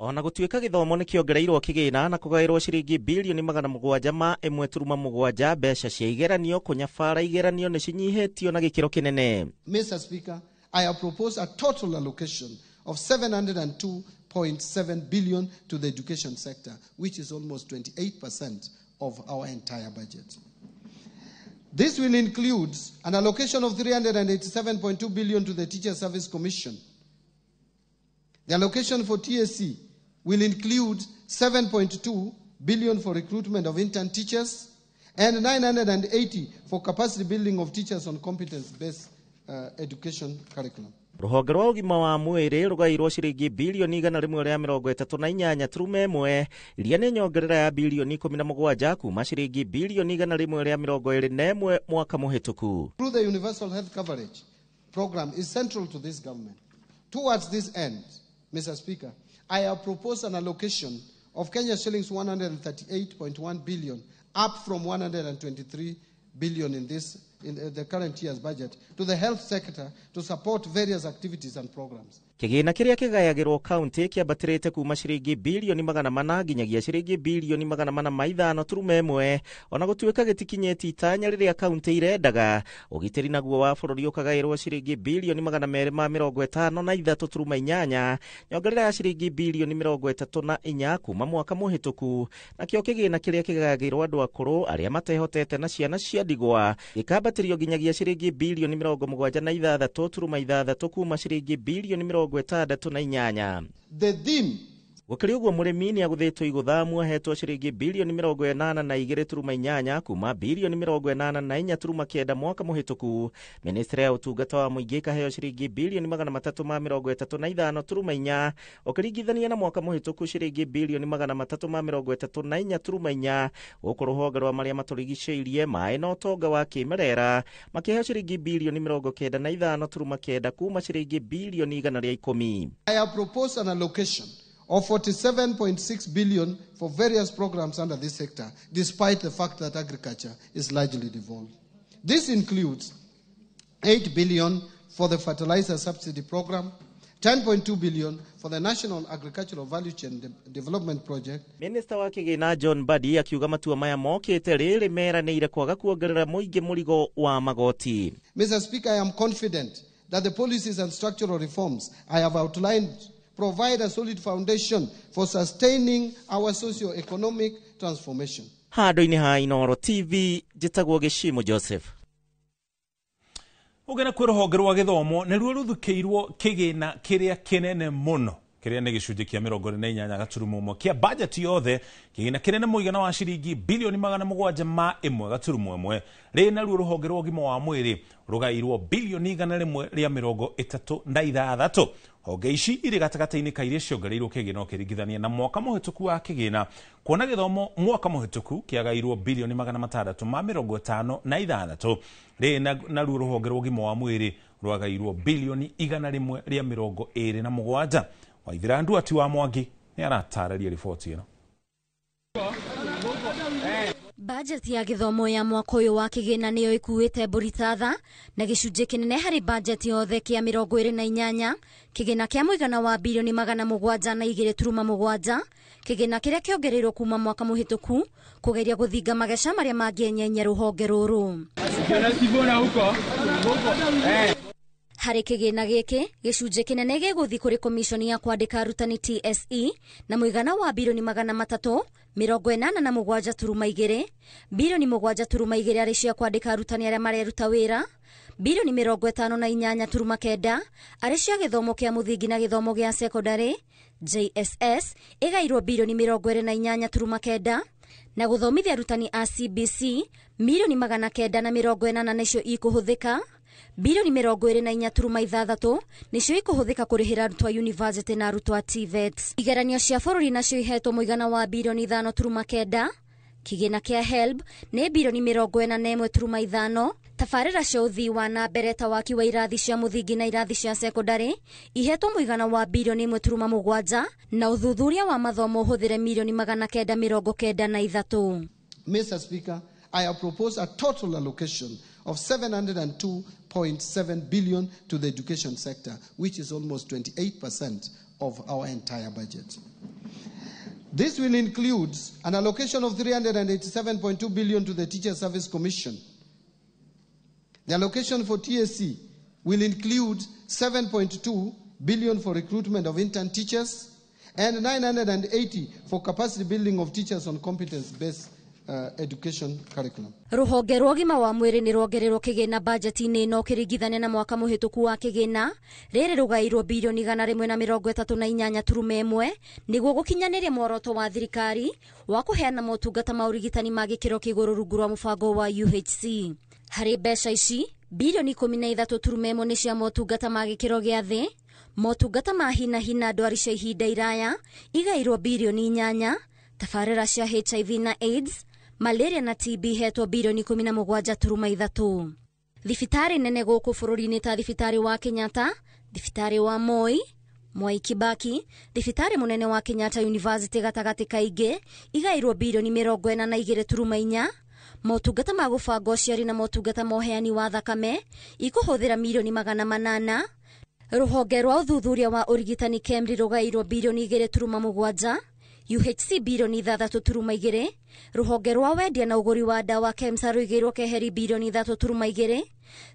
Ona gũtuĩka gĩthomo nĩ kĩongereirwo kĩgĩna na kũgaĩrwo ciringi bilioni 701.7, mbeca cia igeranio kũnyabara igeranio nĩ cinyihĩtio na gĩkĩro kĩnene. Mr. Speaker, I have proposed a total allocation of 702.7 billion to the education sector, which is almost 28% of our entire budget. This will include an allocation of 387.2 billion to the Teacher Service Commission. The allocation for TSC will include 7.2 billion for recruitment of intern teachers and 980 for capacity building of teachers on competence-based education curriculum. Rũhonge rwa ũgima wa mwĩrĩ rũgairwo ciringi bilioni 138.1 iria nĩ nyongerera ya bilioni 17 kuma ciringi bilioni 121 mwaka mũhĩtũku. Through the Universal Health Coverage program is central to this government. Towards this end, Mr. Speaker, I have proposed an allocation of Kenya shillings 138.1 billion, up from 123 billion in this in the current year's budget to the health sector to support various activities and programs. Kĩgĩna kĩrĩa kĩgayagĩrwo kaunti kĩambatĩrĩte kuma ciringi bilioni 400 nginyagia ciringi bilioni 405.1, ona gũtuĩka gĩtikinyĩtie itanya rĩrĩa kaunti irendaga. Ũgitĩri naguo wa bũrũri ũkagaĩrwo ciringi bilioni 253.8, nyongerera ya ciringi bilioni 34 kuma mwaka mũhĩtũku. Nakĩo kĩgĩna kĩrĩa kĩgayagĩrwo andũ akũrũ arĩa matehotete na ciana cia ndigwa gĩkambatĩrio nginyagia ciringi bilioni 76.6 kuma ciringi bilioni 68. The theme. Gũkĩrĩ ũguo, mũrĩmi nĩ agũthĩtwo igũthamu ahetwo ciringi bilioni 82.8 kuma bilioni 84.9 mwaka mũhĩtũku. Ministry ya ũtungata wa mũingĩ ĩkaheo ciringi bilioni 335.4 ũkĩringithania na mwaka mũhĩtũku ciringi bilioni 334.4. Gũkũ rũhonge rwa marĩa matũrigicĩirie, maĩ na ũtonga wa kĩmerera makĩheo ciringi bilioni 95.9 kuma ciringi bilioni 110. I have proposed an allocation of 47.6 billion for various programs under this sector, despite the fact that agriculture is largely devolved. This includes 8 billion for the fertilizer subsidy program, 10.2 billion for the National Agricultural Value Chain Development Project. Minista wa kĩgĩna John Mbadi akiuga matua maya mokĩte rĩrĩ meranĩire kwaga kuongerera mũingĩ mũrigo wa magoti. Mr. Speaker, I am confident that the policies and structural reforms I have outlined provide a solid foundation for sustaining our socio-economic transformation. Handũ-inĩ ha Inooro TV, njĩtagwo Gĩcimo Joseph. Ũgena kwĩ rũhonge rwa gĩthomo nĩruo rũthukĩirwo kĩgĩna kĩrĩa kĩnene mũno kĩrĩa nĩ gĩcunjĩ kĩa 48.1 kĩa bajeti yothe, kĩgĩna kĩnene mũigana wa ciringi bilioni 701.1. Rĩ naruo rũhonge rwa ũgima wa mwĩrĩ rũgairwo bilioni 136. Honge ici irĩ gatagatĩ-inĩ ka iria ciongereirwo kĩgĩna ũkĩringithania na mwaka mũhĩtũku wa kĩgĩna, kuona gĩthomo mwaka mũhĩtũku kĩagairwo bilioni 656. Rĩ naruo rũhonge rwa ũgima wa mwĩrĩ rwagairwo bilioni 127. Waithira Nduati wa Mwangi nĩ aratarĩria riboti ĩno. Bajeti ya gĩthomo ya mwaka ũyũ wa kĩgĩna nĩyo ĩkuĩte mbũri tatha na gĩcunjĩ kĩnene harĩ bajeti yothe kĩa 28, kĩgĩna kĩa mũigana wa bilioni 702.7, kĩgĩna kĩrĩa kĩongereirwo kuma mwaka mũhĩtũku kũgeria gũthinga mageca marĩa mangĩenyenya rũhonge rũrũ. Harĩ kĩgĩna gĩkĩ, gĩcunjĩ kĩnene gĩgũthiĩ kũrĩ komishoni ya kwandĩka arutani TSE na mũigana wa bilioni 387.2, bilioni 7.2 arĩ cia kwandĩka arutani arĩa mareruta wĩra, bilioni 58.9 arĩ cia gĩthomo kĩa mũthingi na gĩthomo gĩa sekondarĩ JSS ĩgairwo bilioni 28.9, na gũthomithia arutani a CBC milioni 980 nĩcio ikũhũthĩka, bilioni 24.6 nĩcio ikũhũthĩka kũrĩhĩra arutwo a university na arutwo a TVET. Igeranio cia bũrũri nacio ihetwo mũigana wa bilioni 5.9, kĩgĩna kĩa HELB nĩ bilioni 41.5, tabarĩra cia ũthii wa na mbere ta waki wa irathi cia mũthingi na irathi cia sekondarĩ ihetwo mũigana wa bilioni 1.7, na ũthuthuria wa mathomo ũhũthĩre milioni 993. Mr. Speaker, I have proposed a total allocation of 702.7 billion to the education sector, which is almost 28% of our entire budget. This will include an allocation of 387.2 billion to the Teacher Service Commission. The allocation for TSC will include 7.2 billion for recruitment of intern teachers and 980 for capacity building of teachers on competence-based education curriculum. Rũhonge rwa ũgima wa mwĩrĩ nĩ rwongererwo kĩgĩna bajeti-inĩ ĩno ũkĩringithania na mwaka mũhĩtũku wa kĩgĩna. Rĩrĩ rũgairwo bilioni 138.1 nĩguo gũkinyanĩria muoroto wa thirikari wa kũheana motungata ma ũrigitani ma gĩkĩro kĩa igũrũ rungu rwa mũbango wa UHC. Harĩ mbeca ici, bilioni 13.1 nĩ cia motungata ma gĩkĩro gĩa thĩ, motungata ma hi na hi na ndwari cia ihinda iraya igairwo bilioni 8, tabarĩra cia HIV na AIDS, malaria na TB hetwo bilioni 17.3. Thibitarĩ nene gũkũ bũrũri-inĩ ta thibitarĩ wa Kenyatta, thibitarĩ wa Moi, Mwai Kibaki, thibitarĩ mũnene wa Kenyatta University gatagatĩ kaingĩ igairwo bilioni 42.4, Motungata ma gũbanga ũciari na motungata ma ũheani wa thakame ikũhũthĩra mirioni 800. Rũhonge rwa ũthuthuria wa ũrigitani KEMRI rũgaĩirwo birioni 2.7, UHC birioni 6.2, rũhonge rwa wendia na ũgũri wa ndawa KEMSA rũigĩirwo keheri birioni 3.2,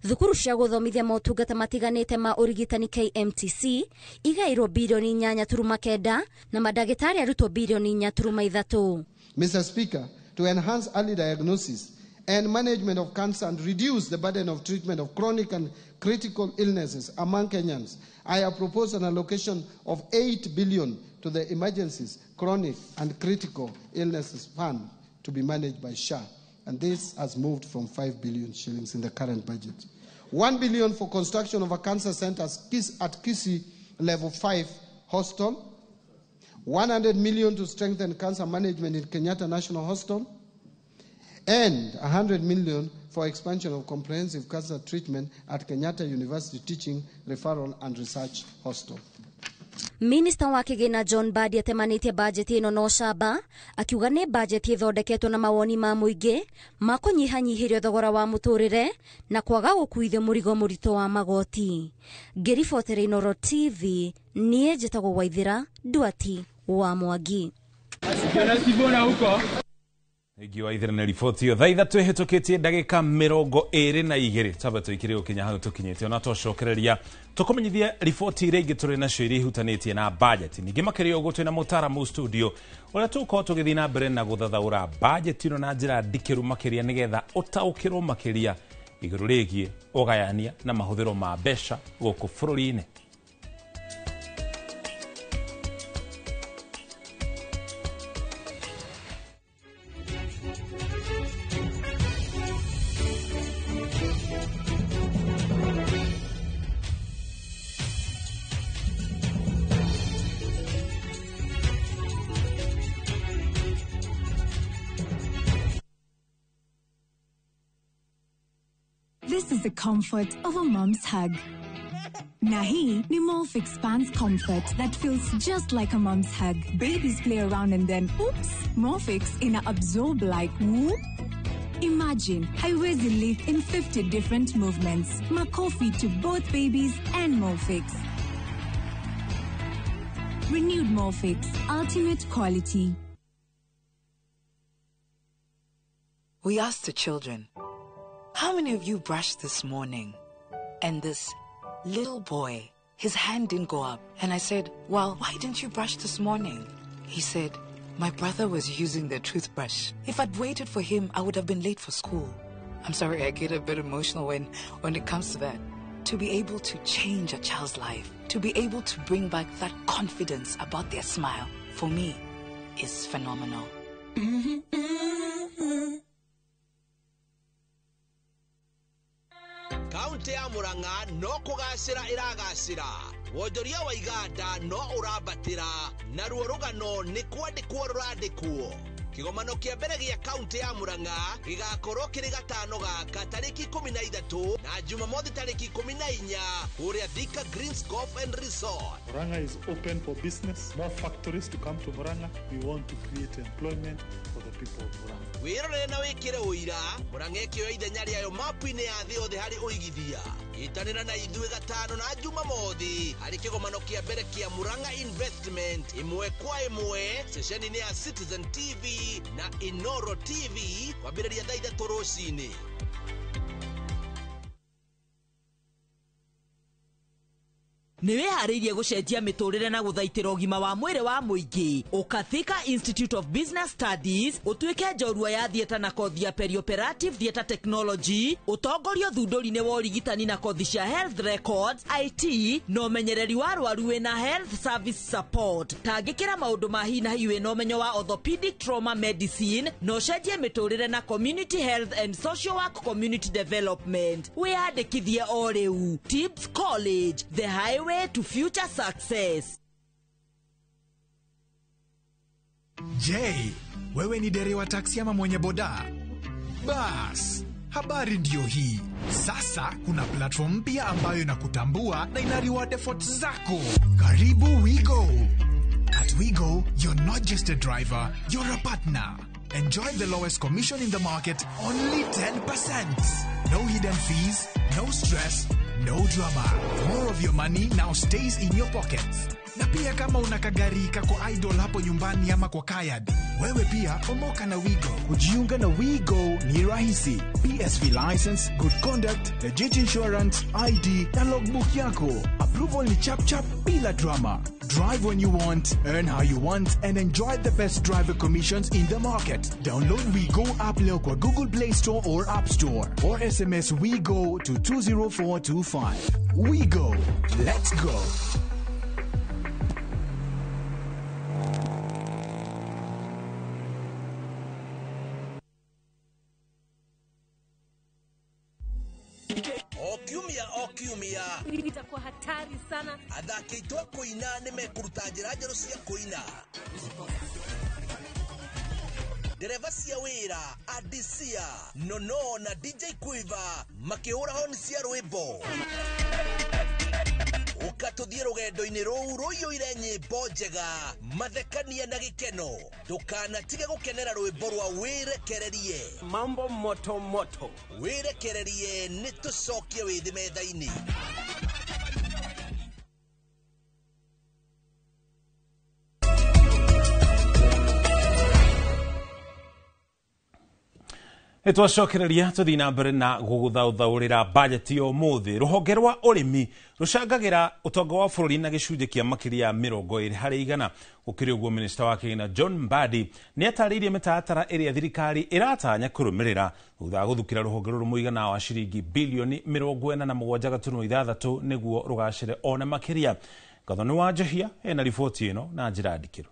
thukuru cia gũthomithia motungata matiganĩte ma ũrigitani KMTC igaĩirwo birioni 8.9 na mandagĩtarĩ arutwo birioni 4.3. Mr. Speaker, to enhance early diagnosis and management of cancer and reduce the burden of treatment of chronic and critical illnesses among Kenyans, I have proposed an allocation of 8 billion to the Emergencies, Chronic and Critical Illnesses Fund to be managed by SHA. And this has moved from 5 billion shillings in the current budget. 1 billion for construction of a cancer center at Kisii Level 5 Hostel. 100 million to strengthen cancer management in Kenyatta National Hospital, and 100 million for expansion of comprehensive cancer treatment at Kenyatta University Teaching, Referral and Research Hospital. Minista wa kĩgĩna John Mbadi atemanĩtie bajeti ĩno na ũcamba, akiuga nĩ bajeti ĩthondeketwo na mawoni ma mũingĩ ma kũnyihanyihĩrio thogora wa mũtũrĩre na kwaga gũkuithio mũrigo mũritũ wa magoti. Ngĩribotera Inooro TV, niĩ njĩtagwo Waithĩra Nduati wa Mwangi. Thengiũ Waithĩra na riboti ĩyo. Thaa 3 ĩhĩtũkĩtie ndagĩka 22 tamba tũikĩre gũkinya hau tũkinyĩte, ona twacokereria tũkũmenyithia riboti iria ingĩ tũrĩ nacio iria ihutanĩtie na bajeti. Ningĩ makĩria ũguo twĩna mũtaaramu studio ũrĩa tũgũkorwo tũgĩthiĩ na mbere na gũthathaũra bajeti ĩno na njĩra ndikĩru makĩria, nĩgetha ũtaũkĩrwo makĩria igũrũ rĩgiĩ ũgayania na mahũthĩro ma mbeca gũkũ bũrũri-inĩ. This is the comfort of a mom's hug. Na hii ni Molfix Pants Comfort that feels just like a mom's hug. Babies play around and then, oops, Molfix ina absorb like whoop. Imagine haiwezi leak in 50 different movements. Makofi to both babies and Molfix. Renewed Molfix, ultimate quality. We asked the children, how many of you brushed this morning? And this little boy, his hand didn't go up. And I said, well, why didn't you brush this morning? He said, my brother was using the toothbrush. If I'd waited for him, I would have been late for school. I'm sorry, I get a bit emotional when it comes to that. To be able to change a child's life, to be able to bring back that confidence about their smile, for me, is phenomenal. Mm-hmm, mm-hmm. Kaunti ya Murang'a no kũgacĩra ĩragacĩra, wonjoria wa iganda no ũrambatĩra, naruo rũgano nĩ kwandĩkwo rũrandĩkwo. Kĩgomano kĩa mbere gĩa kaunti ya Murang'a gĩgakorwo kĩrĩ gatano gaka tarĩki 13 na Jumamothi tarĩki 14 kũrĩa Thika Greens Golf and Resort. Murang'a is open for business, more factories to come to Murang'a. We want to create employment for the people of Murang'a. Wĩrorere na wĩkĩre ũira, Murang'a ĩkĩoya ithenya rĩayo mapu-inĩ ya thĩ yothe harĩ ũigithia. Ĩtanĩra na ithuĩ gatano na Jumamothi harĩ kĩgomano kĩa mbere kĩa Murang'a Investment ĩmwe kwa ĩmwe ceceni-inĩ ya Citizen TV na Inooro TV kwambĩrĩria thaa 3 rũcinĩ. Nĩ wĩharĩirie gũcenjia mĩtũrĩre na gũthaitĩra ũgima wa mwĩrĩ wa mũingĩ. Ũka Thika Institute of Business Studies ũtuĩke njorua ya theatre na kothi ya perioperative theatre technology, ũtongorio thundũri-inĩ wa ũrigitani na kothi cia health records, IT na ũmenyereri wa arwaru wĩna health service support. Tangĩkĩra maũndũ ma hi na hi wĩna ũmenyo wa orthopedic trauma medicine na ũcenjie mĩtũrĩre na community health and social work community development. Wĩyandĩkithie o rĩu. Tips College, the highway to future success. Je, wewe ni dereva taksi ama mwenye boda? Bas, habari ndio hii. Sasa kuna platform mpya ambayo inakutambua na ina reward efforts zako. Karibu WeGo. At WeGo, you're not just a driver, you're a partner. Enjoy the lowest commission in the market, only 10%. No hidden fees, no stress, no drama. More of your money now stays in your pockets. Na pia kama una kagari kako idle hapo nyumbani ama kwa kayad, wewe pia omoka na Wigo. Kujiunga na WeGo ni rahisi. PSV license, good conduct, legit insurance, ID na logbook yako. Approval ni chap chap bila drama. Drive when you want, earn how you want, and enjoy the best driver commissions in the market. Download WeGo app leo kwa Google Play Store or App Store, or SMS WeGo to 20425. WeGo. Let's go. O kiumia itakuwa hatari sana. Athaki aitũ a kũina nĩ mekũruta njĩra njerũ cia kũina, ndereba cia wĩra Adisia Nono na DJ Quiver makĩhũra honi cia rwĩmbo. Ũka tũthiĩ rũgendo-inĩ rũu rũiyũire nyĩmbo njega, mathekania na gĩkeno. Ndũkanatige gũkenera rwĩmbo rwa wĩrekererie. Mambo moto moto. Wĩrekererie nĩ tũcokie wĩthĩ metha-inĩ. Nĩtwacokereria tũthiĩ na mbere na gũgũthaũthaũrĩra bajeti ya ũmũthĩ. Rũhonge rwa ũrĩmi rũcangagĩra ũtonga wa bũrũri na gĩcunjĩ kĩa makĩria ya 20%. Gũkĩrĩ ũguo, minista wa kĩgĩna John Mbadi nĩ atarĩirie mĩtaratara ĩrĩa thirikari ĩratanya kũrũmĩrĩra thutha wa gũthukĩra rũhonge rũrũ mũigana wa ciringi bilioni 47.6 nĩguo rũgacĩre ona makĩria. Gathoni wa Njehia ena riboti ĩno na njĩra ndikĩru.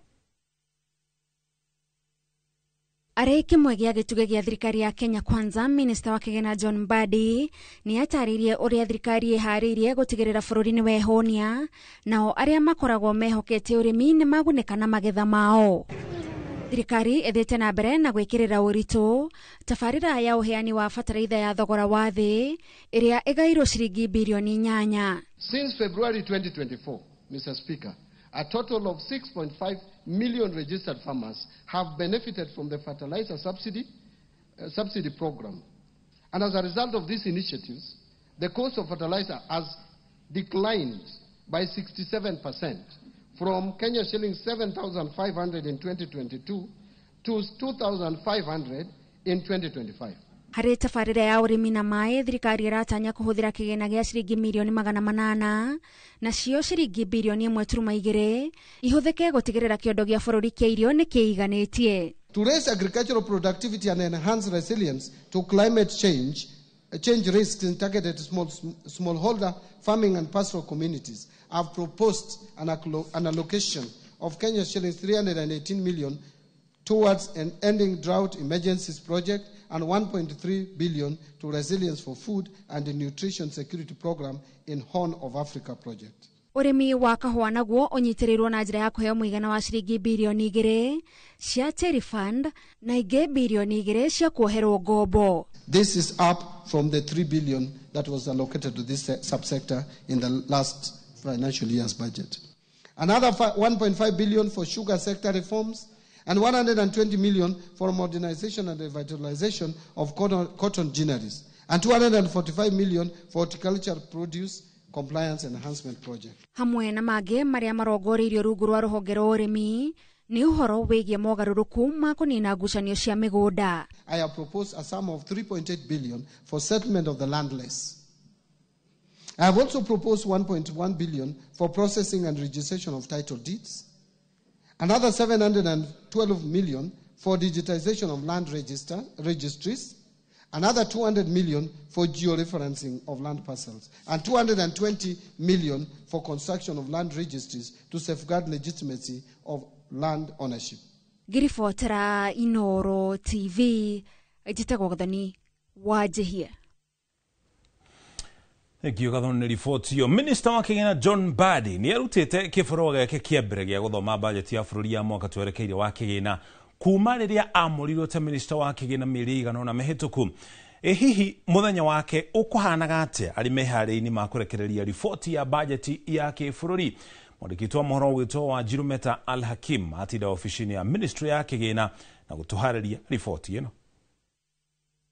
Arĩ kĩmwe gĩa gĩtugĩ gĩa thirikari ya Kenya Kwanza, minista wa kĩgĩna John Mbadi nĩ atarĩirie ũrĩa thirikari ĩharĩirie gũtigĩrĩra bũrũri nĩ wehũnia, nao arĩa makoragwo mehokete ũrĩmi nĩ magunĩka na magetha mao. Thirikari ĩthiĩte na mbere na gwĩkĩrĩra ũritũ tabarĩra ya ũheani wa bataraitha ya thogora wa thĩ ĩrĩa ĩgairwo ciringi birioni 8. Since February 2024, Mr. Speaker, a total of 6.5 million registered farmers have benefited from the fertilizer subsidy program. And as a result of these initiatives, the cost of fertilizer has declined by 67% from Kenya shillings 7,500 in 2022 to 2,500 in 2025. Harĩ tabarĩra ya ũrĩmi na maĩ, thirikari ĩratanya kũhũthĩra kĩgĩna gĩa ciringi mirioni 800, nacio ciringi birioni 1.2 ihũthĩke gũtigĩrĩra kĩondo gĩa bũrũri kĩa irio nĩ kĩiganĩtie. To raise agricultural productivity and enhance resilience to climate change risks in targeted smallholder farming and pastoral communities, I've proposed an allocation of Kenya shillings 318 million towards an ending drought emergencies project and 1.3 billion to resilience for food and the nutrition security program in Horn of Africa project. Ũrĩmi wa kahũa naguo ũnyitĩrĩirwo na njĩra ya kũheo mũigana wa ciringi birioni 2 cia Cherry Fund na ingĩ birioni 2 cia kuoherwo ngombo. This is up from the 3 billion that was allocated to this subsector in the last financial year's budget. Another 1.5 billion for sugar sector reforms and 120 million for modernization and revitalization of cotton ginneries, and 245 million for horticulture produce compliance enhancement project. Hamwe na mangĩ marĩa marongoreirio rungu rwa rũhonge rwa ũrĩmi nĩ ũhoro wĩgiĩ mogarũrũku ma kũnina ngucanio cia mĩgũnda. I have proposed a sum of 3.8 billion for settlement of the landless. I have also proposed 1.1 billion for processing and registration of title deeds, another 712 million for digitization of land registries, another 200 million for georeferencing of land parcels, and 220 million for construction of land registries to safeguard legitimacy of land ownership. Ngiribotera Inoro TV, njĩtagwo Gathoni wa Njihia. Thank you, Gathoni, nĩ riboti ĩyo. Minista wa kĩgĩna John Mbadi nĩ arutĩte kĩbũrũa gĩake kĩa mbere gĩa gũthoma bajeti ya bũrũri ya mwaka twerekeire wa kĩgĩna kuma rĩrĩa amũrirwo ta minista wa kĩgĩna mĩeri 8 mĩhĩtũku. Ĩ hihi mũthenya wake ũkũhanaga atĩa arĩ meharĩinĩ ma kũrekereria riboti ya bajeti ya kĩbũrũri? Mwandĩki wa mohoro witũ wa Njirumeta Al Hakim atinda obici-inĩ ya ministry ya kĩgĩna na gũtũharĩria riboti ĩno.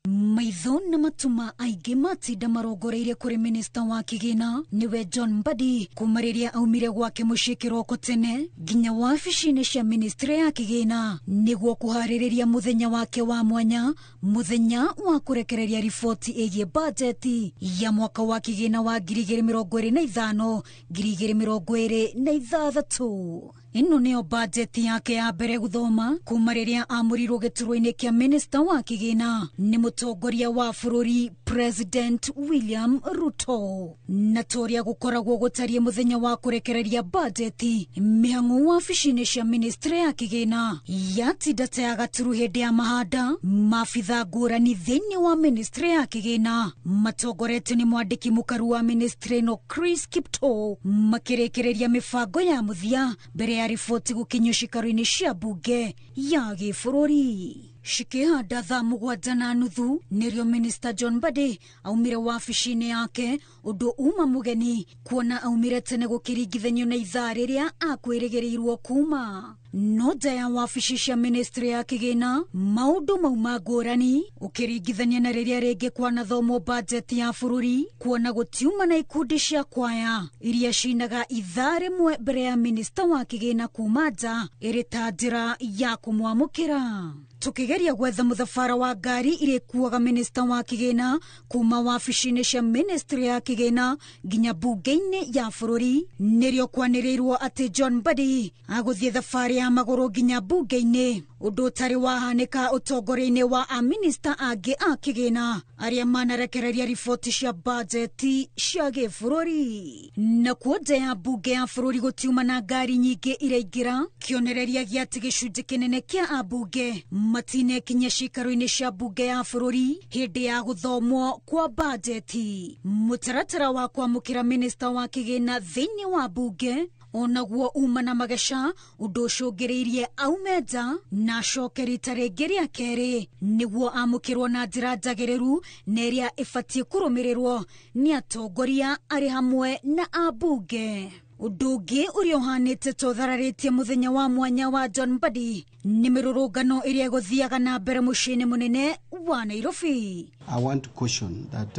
Maitho na matuma aingĩ matinda marongoreirie kũrĩ minista wa kĩgĩna nĩwe John Mbadi kuma rĩrĩa aumire gwake mũciĩ kĩroko tene nginya wabici-inĩ cia ministry ya kĩgĩna nĩguo kũharĩrĩria mũthenya wake wa mwanya, mũthenya wa kũrekereria riboti ĩgiĩ bajeti ya mwaka wa kĩgĩna wa 2025 2026. Ĩno nĩyo bajeti yake ya mbere gũthoma kuma rĩrĩa amũrirwo gĩturwa-inĩ kĩa minista wa kĩgĩna nĩ mũtongoria wa bũrũri President William Ruto. Na toria gũkoragwo gũtariĩ mũthenya wa kũrekereria bajeti, mĩhang'o wabici-inĩ cia ministry ya kĩgĩna yatinda ta ya gaturu hĩndĩ ya mahanda. Maabitha ngũrani thĩinĩ wa ministry ya kĩgĩna matongoretio nĩ mwandĩki mũkaru wa ministry ĩno Chris Kiptoo makĩrĩkĩrĩria mĩbango ya mũthia mbere ya riboti gũkinyio cikaro-inĩ cia bunge ya gĩbũrũri. Cikĩhanda thaa 7:30 nĩrĩo minista John Mbadi aumire wabici-inĩ yake, ũndũ uma mũgeni kuona aumire tene gũkĩringithanio na ithaa rĩrĩa akwĩrĩgĩrĩirwo kuma. No nja ya wabici cia ministry ya kĩgĩna maũndũ mauma ngũrani ũkĩringithania na rĩrĩa rĩngĩ kwanathomwo bajeti ya bũrũri, kuona gũtiuma na ikundi cia kwaya iria cinaga ithaa rĩmwe mbere ya minista wa kĩgĩna kuma nja ĩrĩ ta njĩra ya kũmwamũkĩra. Tukigeria gwetha mũthabara wa ngari iria ikuaga minista wa kĩgĩna kuma wabici-inĩ cia ministry ya kĩgĩna nginya bunge-inĩ ya bũrũri, nĩrĩo kwanĩrĩirwo atĩ John Mbadi agũthiĩ thabarĩ ya magũrũ nginya bunge-inĩ, ũndũ ũtarĩ wahanĩka ũtongoria-inĩ wa aminista angĩ a kĩgĩna arĩa manarekereria riboti cia bajeti cia gĩbũrũri. Nakuo nja ya bunge ya bũrũri gũtiuma na ngari nyingĩ iraingĩra, kĩonereria gĩa atĩ gĩcunjĩ kĩnene kĩa ambunge matinekinya cikaro-inĩ cia bunge ya bũrũri hĩndĩ ya gũthomwo kwa bajeti. Mũtaratara wa kwamũkĩra minista wa kĩgĩna thĩinĩ wa bunge onaguo uma na mageca, ũndũ ũcũngĩrĩirie aume nja na acoke rita rĩngĩ rĩa kerĩ nĩguo amũkĩrwo na njĩra njagĩrĩru na ĩrĩa ĩbatiĩ kũrũmĩrĩrwo nĩ atongoria arĩ hamwe na ambunge. Ũndũ ũngĩ ũrĩa ũhanĩte ta ũthararĩtie mũthenya wa mwanya wa John Mbadi nĩ mĩrũrũngano ĩrĩa ĩgũthiaga na mbere mũciĩ-inĩ mũnene wa Nairobi. I want to caution that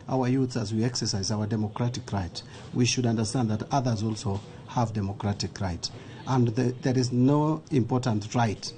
our youths, as we exercise our democratic right, we should understand that others also have democratic right. And there is no important right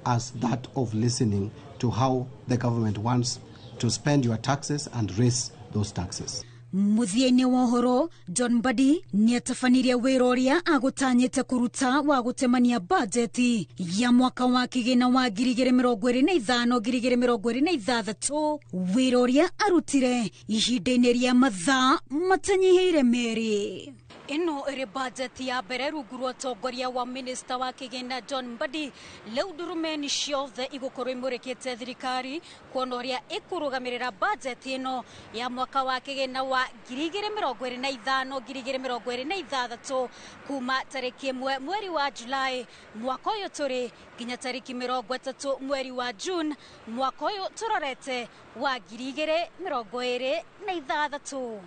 as that of listening to how the government wants to spend your taxes and raise those taxes. Mũthia-inĩ wa ũhoro, John Mbadi nĩatabanirie wĩra ũrĩa agũtanyĩte kũruta wa gũtemania bajeti ya mwaka wa kĩgĩna wa 2025 2026, wĩra ũrĩa arutire ihinda-inĩ rĩa mathaa matanyihĩire merĩ. Ĩno ĩrĩ bajeti ya mbere rungu rwa ũtongoria wa minista wa kĩgĩna John Mbadi. Rĩu ndurumeni ciothe igũkorwo imũrĩkĩte thirikari kuona ũrĩa ĩkũrũgamĩrĩra bajeti ĩno ya mwaka wa kĩgĩna wa 2025 2026 kuma tarĩki 1 mweri wa Julai mwaka ũyũ tũrĩ nginya tarĩki 30 mweri wa June mwaka ũyũ tũrorete wa 2026.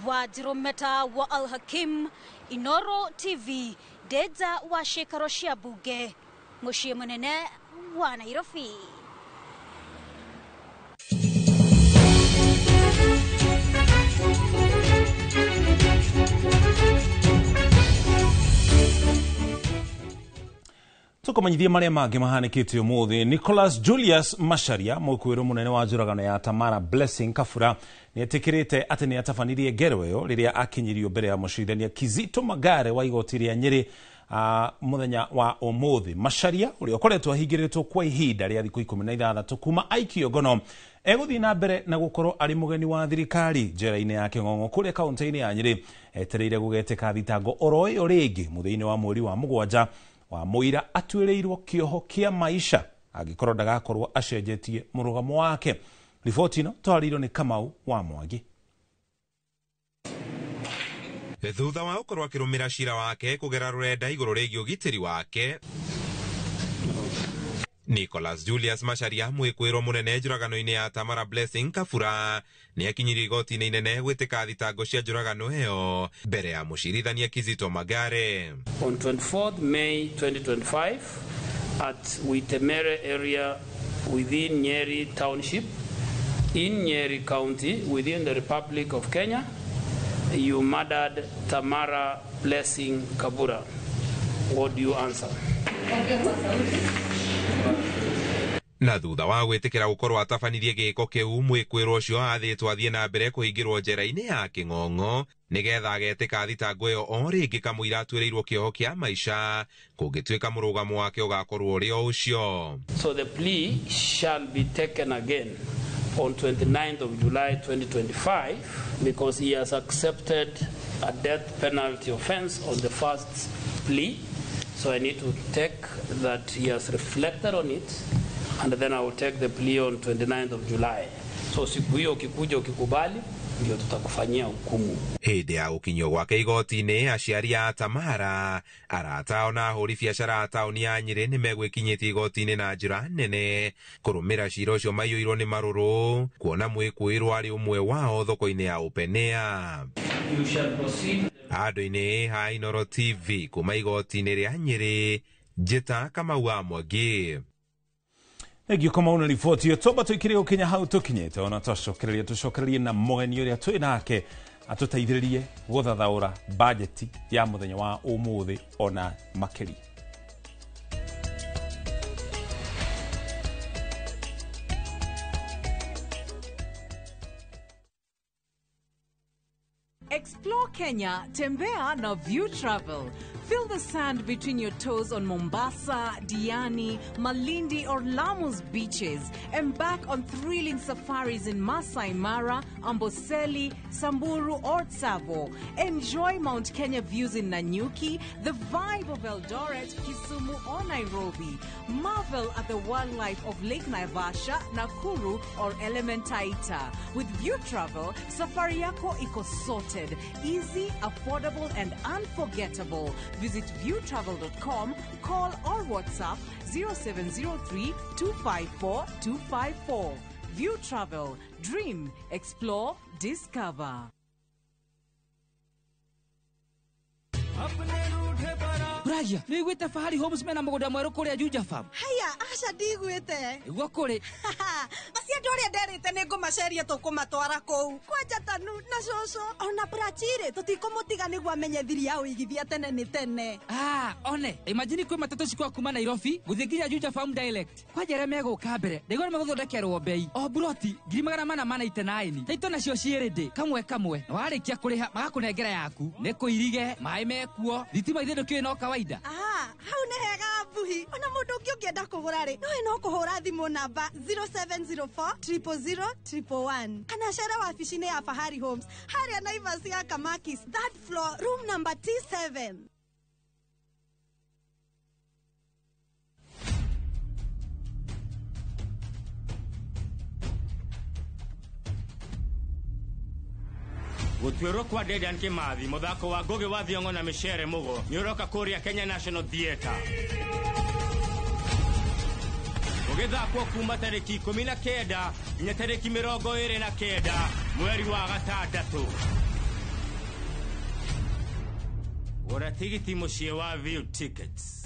Wajirometa wa Al Hakim, Inoro TV, Dedza wa cikaro cia bunge mũciĩ mũnene wa Nairobi. Tukumanyithie maria mangĩ mahanĩkĩte ũmũthĩ. Nicholas Julius Macharia, mũkwĩrwo mũnene wa njũragano ya Tamara Blessing Kabura, nĩetĩkĩrĩte atĩ nĩatabanirie ngero ĩyo rĩrĩa akinyirio mbere ya mũcirithania Kizito Magare wa igoti rĩa Nyĩrĩ mũthenya wa ũmũthĩ. Macharia ũrĩa ũkoretwo ahingĩrĩtwo kwa ihinda rĩa thikũ 16 kuma aikio ngono egũthiĩ na mbere na gũkorwo arĩ mũgeni wa thirikari njera-inĩ ya Kĩng'ong'o kũrĩa kaũntĩ-inĩ ya Nyĩrĩ, etereire gũgetĩka thitango oro ĩyo rĩngĩ mũthia-inĩ wa mweri wa 7 wa mũira atuĩrĩirwo kĩoho kĩa maisha angĩkorwo ndagakorwo acenjetie mũrũgamo wake. Riboti ĩno twarĩirwo nĩ Kamau wa Mwangi. Thutha wa gũkorwo akĩrũmĩra cira wake kũgera rũrenda igũrũ rĩgiĩ ũgitĩri wake, Nicholas Julius Macharia, mwĩkwĩrwo mũnene njũragano-inĩ ya Tamara Blessing Kabura, nĩakinyirio igoti-inĩ inene gwĩtĩka thitango cia njũragano ĩyo mbere ya mũcirithania Kizito Magare. On 24th May 2025 at Witemere area within Nyeri Township in Nyeri County within the Republic of Kenya, you murdered Tamara Blessing Kabura. What do you answer? Na thutha wa gwĩtĩkĩra gũkorwo atabanirie gĩko kĩu, mwĩkwĩrwo ũcio athĩtwo athiĩ na mbere kũhingĩrwo njera-inĩ ya Kĩng'ong'o nĩgetha agetĩka thitango ĩyo o rĩngĩ kamũira atuĩrĩirwo kĩoho kĩa maica kũngĩtuĩka mũrũgamo wake ũgakorwo ũrĩ o ũcio. So the plea shall be taken again on 29th of July 2025 because he has accepted a death penalty offense on the first plea. So I need to take that he has reflected on it, and then I will take the plea on 29th of July. So siku hiyo ukikuja ukikubali, ndio tutakufanyia hukumu. Hĩndĩ ya gũkinyio gwake igoti-inĩ, aciari a Tamara, arata ao na ahũri biacara a taũni ya Nyĩrĩ nĩmegwĩkinyĩtie igoti-inĩ na njĩra nene kũrũmĩra cira ũcio maiyũirwo nĩ marũrũ kuona mwĩkũĩrwo arĩ ũmwe wao thoko-inĩ ya Openea. You shall proceed. Handũ-inĩ ha Inooro TV kuma igoti-inĩ rĩa Nyĩrĩ, Njĩta Kamau wa Mwangi. Thengiå kama na riboti ĩyo twamba tũikire gũkinya hau tũkinyĩte ona twacokereria tũcokererie na mũgeni ũrĩa twĩ nake atũteithĩrĩrie gũthathaũra bajeti ya mũthenya wa ũmũthĩ ona makĩria. Explore Kenya, tembea na View Travel. Feel the sand between your toes on Mombasa, Diani, Malindi or Lamu's beaches. Embark on thrilling safaris in Masai Mara, Amboseli, Samburu or Tsavo. Enjoy Mount Kenya views in Nanyuki, the vibe of Eldoret, Kisumu or Nairobi. Marvel at the wildlife of Lake Naivasha, Nakuru or Elementaita. With View Travel, safari yako iko sorted. Easy, affordable and unforgettable. Visit viewtravel.com, call or WhatsApp 0703 254 254. View Travel. Dream, explore, discover. Ragia, nĩiguĩte Fahari Homes mena mũgũnda mwerũ kũrĩa Juja Farm? Haya, aca ndigwĩte. Nĩguo kũrĩ. Acio andũ arĩa nderĩte nĩ ngũmaceria tũkũmatwara kũu. Kwanja Tanu na cũcũ ona Prachire tũtikũmũtiga nĩguo amenye thiri ya ũigithia tene nĩ tene. Ah, one, imagine kwĩ matatũ cikwa kuma Nairobi gũthiĩ nginya Juja Farm direct. Kwanja arĩa megũka mbere, ndaigua nĩ megũthondekerwo bei. O buroti 489. Taito nacio ciĩ ready kamwe kamwe. Na warĩkia kũrĩha magakũnengera yaku. Nĩ kũirige, maĩ mekuo, thitima ithe ndũkĩũĩ no kawaida. Ah, hau nĩ hega Mbuhi. Ona mũndũ ũngĩ ũngĩenda kũgũra rĩ, nowe no kũhũra thimũ namba 0704 000 111 kana cere wabici-inĩ ya Fahari Homes harĩa Naivas ya Kamakis, third floor, room number T7. Gũtuĩrwo kwa Dedan Kimathi mũthako wa Ngugi wa Thiong'o na Micere Mugo nĩũroka kũrĩa Kenya National Theatre. Ũgĩthakwo kuma tarĩki 19 nginya tarĩki 29 mweri wa gatandatũ. Gũra tigiti mũciĩ wa View Tickets.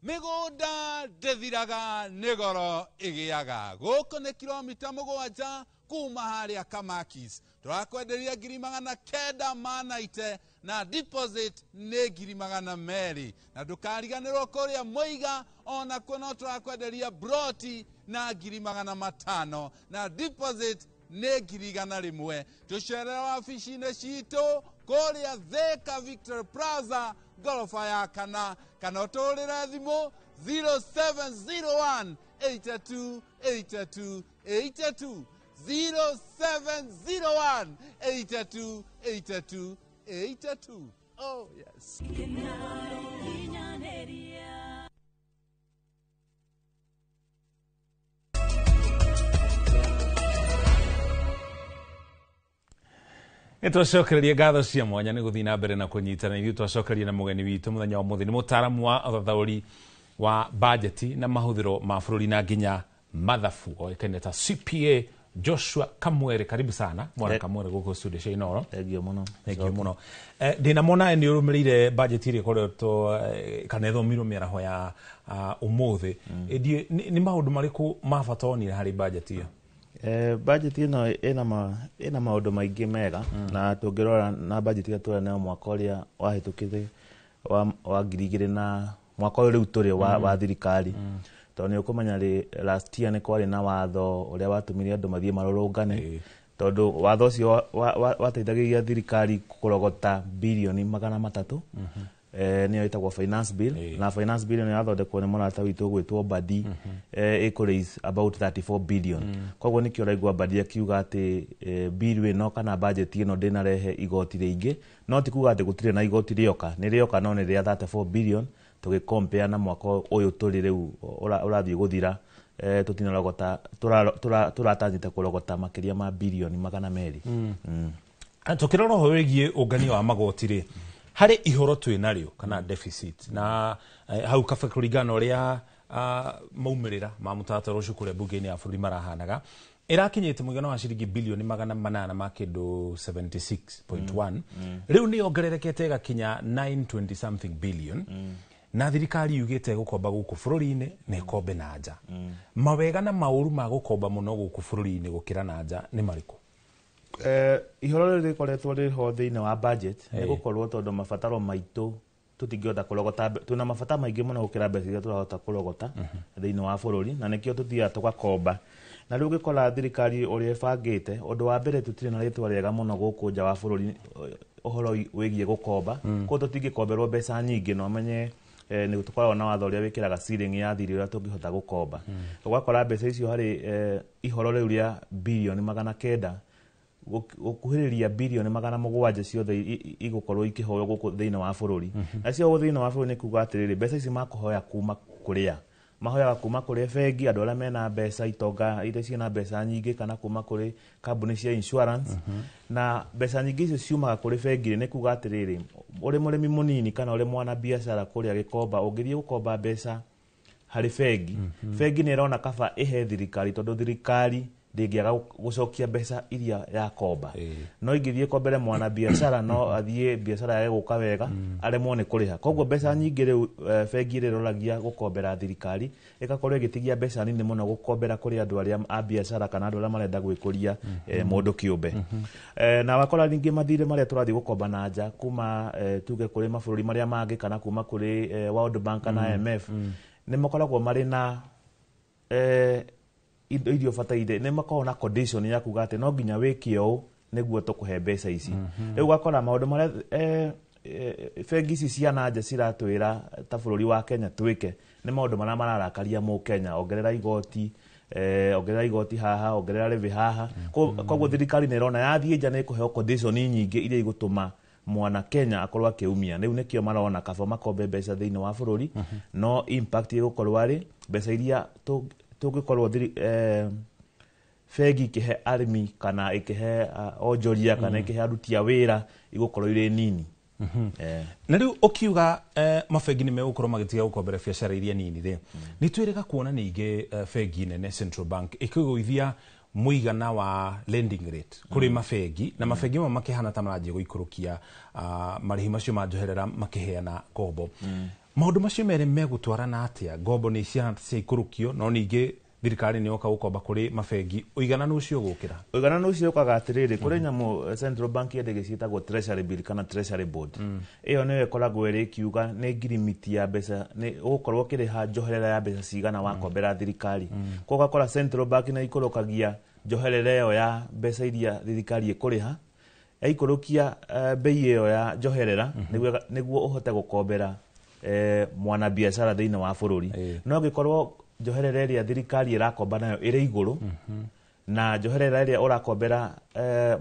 Mĩgũnda ndĩthiraga nĩ goro ĩgĩaga. Gũkũ nĩ kilomita 7 kuma harĩa Kamakis. Tũrakwenderia 990 na deposit nĩ 200. Na ndũkariganĩrwo kũrĩa Mũiga onakuo no tũrakwenderia broti na 500 na deposit nĩ 100. Tũcerere wabici-inĩ citũ kũrĩa Thika Victory Plaza gorofa ya kana kana ũtũrĩre thimũ 0701 82 82 82 0701 82 82 82. Oh yes. Nĩtwacokereria ngatho cia mwanya nĩ gũthiĩ na mbere na kũnyitana ithuĩ. Twacokereria na mũgeni witũ mũthenya wa ũmũthĩ nĩ mũtaaramu wa ũthathaũri wa bajeti na mahũthĩro ma bũrũri na nginya mathabu oĩkaine ta CPA Joshua Kamwere, karibu sana mwana Kamwere gũkũ studio cia Inooro. Thank you mũno. Thank you mũno. Ndĩna mona nĩ ũrũmĩrĩire budget ĩrĩa ĩkoretwo kana ĩthomirwo mĩaraho ya ũmũthĩ. Nĩ maũndũ marĩkũ ma bata wonire harĩ budget ĩyo? Budget ĩno ĩna maũndũ maingĩ mega, na tũngĩrora na budget ĩrĩa tũrĩ nayo mwaka ũrĩa wahĩtũkĩte wa 2000 na mwaka ũyũ rĩu tũrĩ wa thirikari, tondũ nĩ ũkũmenya last year nĩ kwarĩ na watho ũrĩa watũmire andũ mathiĩ marũrũngane, tondũ watho ũcio wateithagĩrĩria thirikari kũrogota birioni 300, nĩyo ĩtagwo finance bill, na finance bill nĩ yathondekwo nĩ mũrata witũ gwĩtwo Mbadi, ĩkũ raise about 34 billion. Koguo nĩkĩo ũraigua Mbadi akiuga atĩ bill ĩno kana budget ĩno ndĩnarehe igoti rĩingĩ, no ti kuga atĩ gũtirĩ na igoti rĩoka, nĩ rĩoka no nĩ rĩa 34 billion tũgĩcompare na mwaka ũyũ tũrĩ rĩu ũrathiĩ gũthira, tũtinarogota, tũratanyĩte kũrogota makĩria ma birioni 200. Tũkĩrora ũhoro wĩgiĩ ũngania wa magoti rĩ, harĩ ihoro twĩ narĩo kana deficit na hau kabe kũringana na ũrĩa maumĩrĩra ma mũtaratara ũcio kũrĩa mbunge-inĩ ya bũrũri marahanaga, ĩrakinyĩte mũigana wa ciringi bilioni 800 ma kĩndũ 76.1, rĩu nĩ yongererekete ĩgakinya 920 something billion, na thirikari yugĩte gũkomba gũkũ bũrũri-inĩ na ĩkombe na nja. Mawega na maũru ma gũkomba mũno gũkũ bũrũri-inĩ gũkĩra na nja nĩ marĩkũ? Ihoro rĩrĩ rĩkoretwo rĩho thĩinĩ wa budget nĩ gũkorwo tondũ mabataro maitũ tũtingĩhota kũrogota, twĩna mabata maingĩ mũno gũkĩra mbeca iria tũrahota kũrogota thĩinĩ wa bũrũri, na nĩkĩo tũthiaga tũgakomba. Na rĩu ũngĩkora thirikari ũrĩa ĩbangĩte, ũndũ wa mbere tũtirĩ na rĩtwa rĩega mũno gũkũ nja wa bũrũri ũhoro wĩgiĩ gũkomba, koguo tũtingĩkomberwo mbeca nyingĩ, na ũmenye nĩ tũkoragwo na watho ũrĩa wĩkĩraga ceiling ya thirĩ ũrĩa tũngĩhota gũkomba. Ũgakora mbeca icio harĩ ihoro rĩu rĩa birioni 900 gũkuhĩrĩria birioni 700 ciothe igũkorwo ikĩhoywo gũkũ thĩinĩ wa bũrũri. Na cio thĩinĩ wa bũrũri nĩ kuga atĩrĩrĩ, mbeca ici makũhoya kuma kũrĩa mahoyaga kuma kũrĩ bengi, andũ arĩa mena mbeca, itonga iria ciĩna mbeca nyingĩ, kana kuma kũrĩ kambuni cia insurance. Na mbeca nyingĩ icio ciumaga kũrĩ bengi, nĩ kuga atĩrĩrĩ, ũrĩ mũrĩmi mũnini kana ũrĩ mwana biacara kũrĩa gĩkomba, ũngĩthiĩ gũkomba mbeca harĩ bengi, bengi nĩ ĩrona kaba ĩhe thirikari, tondũ thirikari ndĩngĩaga gũcokia mbeca iria yakomba. No ingĩthiĩ kombere mwana biacara, no athiĩ biacara yage gũka wega, aremwo nĩ kũrĩha. Koguo mbeca nyingĩ rĩu bengi ĩrĩroragia gũkombera thirikari, ĩgakorwo ĩgĩtigia mbeca nini mũno gũkombera kũrĩ andũ arĩa a biacara kana andũ arĩa marenda gwĩkũria mũndũ kĩũmbe. Na wakora ningĩ mathirĩ marĩa tũrathiĩ gũkomba na nja kuma tuge kũrĩ mabũrũri marĩa mangĩ kana kuma kũrĩ World Bank kana IMF, nĩ makoragwo marĩ na indo iria ũbataire, nĩ makoragwo na condition ya kuga atĩ no nginya wĩke ũũ nĩguo tũkũhe mbeca ici. Rĩu ũgakora maũndũ marĩa bengi ici cia na nja ciratwĩra ta bũrũri wa Kenya twĩke nĩ maũndũ marĩa mararakaria mũkenya, ongerera igoti, ongerera igoti haha, ongerera levy haha. Koguo thirikari nĩ ĩrona yathiĩ nja nĩ ĩkũheo condition nyingĩ iria igũtũma mwana Kenya akorwo akĩumia. Rĩu nĩkĩo marona kaba makombe mbeca thĩinĩ wa bũrũri, no impact ĩgũkorwo arĩ mbeca iria tũngĩkorwo bengi ĩkĩhe arĩmi kana ĩkĩhe onjoria kana ĩkĩhe aruti a wĩra igũkorwo irĩ nini. Na rĩu ũkiuga mabengi nĩ megũkorwo magĩtiga gũkombera biacara iria nini rĩ, nĩ twĩrĩga kuona ningĩ bengi nene Central Bank ĩkĩgũithia mũigana wa lending rate kũrĩ mabengi, na mabengi mamwe makĩhana ta maranjia gũikũrũkia marĩhi macio ma njoherera makĩheana ngombo. Maũndũ macio merĩ megũtwarana atĩa? Ngombo nĩ ciaikũrũkio, no ningĩ thirikari nĩ yoka gũkomba kũrĩ mabengi, ũigananu ũcio ũgũkĩra? Ũigananu ũcio ũkaga atĩrĩrĩ, kũrĩ nyamũ Central Bank yendagia ciĩtagwo treasury bill kana treasury board. Ĩyo nĩyo ĩkoragwo ĩrĩ ĩkiuga nĩ ngirimiti ya mbeca, nĩ ũgũkorwo ũkĩrĩha njoherera ya mbeca cigana wakombera thirikari. Koguo ũgakora Central Bank nĩ ĩikũrũkagia njoherera ĩyo ya mbeca iria thirikari ĩkũrĩha, yaikũrũkia bei ĩyo ya njoherera nĩguo ũhote gũkombera mwana biacara thĩinĩ wa bũrũri. No angĩkorwo njoherera ĩrĩa thirikari ĩrakomba nayo ĩrĩ igũrũ, na njoherera ĩrĩa ũrakombera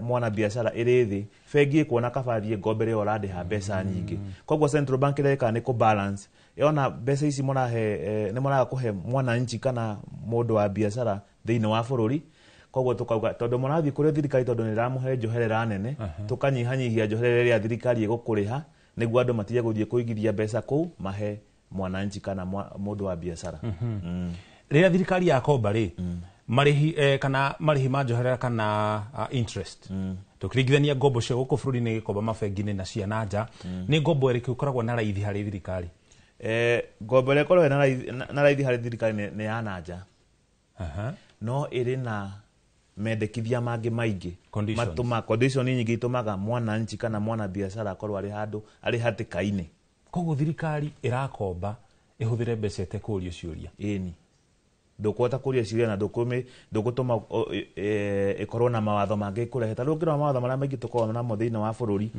mwana biacara ĩrĩ thĩ, bengi ĩkuona kaba thiĩ ngombere ĩyo ũrandĩha mbeca nyingĩ. Koguo Central Bank ĩreka nĩ kũ balance, yona mbeca ici mũrahe nĩ mũraga kũhe mwananchi kana mũndũ wa biacara thĩinĩ wa bũrũri, koguo tukauga tondu mũrathiĩ kũrĩ thirikari tondu nĩ ĩramũhe njoherera nene, tũkanyihanyihia njoherera ĩrĩa thirikari ĩgũkũrĩha nĩguo andũ matige gũthiĩ kũigithia mbeca kũu mahe mwananchi kana mũndũ wa biacara. Rĩrĩa thirikari yakomba rĩ, Marĩhi kana marĩhi ma njoherera kana interest. Tũkĩringithania ngombo cia gũkũ bũrũri-inĩ gĩkomba mabengi-inĩ na cia na nja, nĩ ngombo ĩrĩkũ ĩkoragwo na raithi harĩ thirikari? Ngombo ĩrĩa ĩkoragwo na raithi harĩ thirikari nĩ ya na nja. No ĩrĩ na mendekithia mangĩ maingĩ. Matũma condition nyingĩ itũmaga mwananchi kana mwana biacara akorwo arĩ handũ arĩ hatĩka-inĩ. Koguo thirikari ĩrakomba ĩhũthĩre mbeca ĩtekũũrio ciũria. Ĩni. Ndũkũhota kũria ciũria na ndũgũtũma ĩkorwo na mawatho mangĩ kũrehe. Ta rĩu ũngĩrora mawatho marĩa maingĩ tũkoragwo namo thĩinĩ wa bũrũri,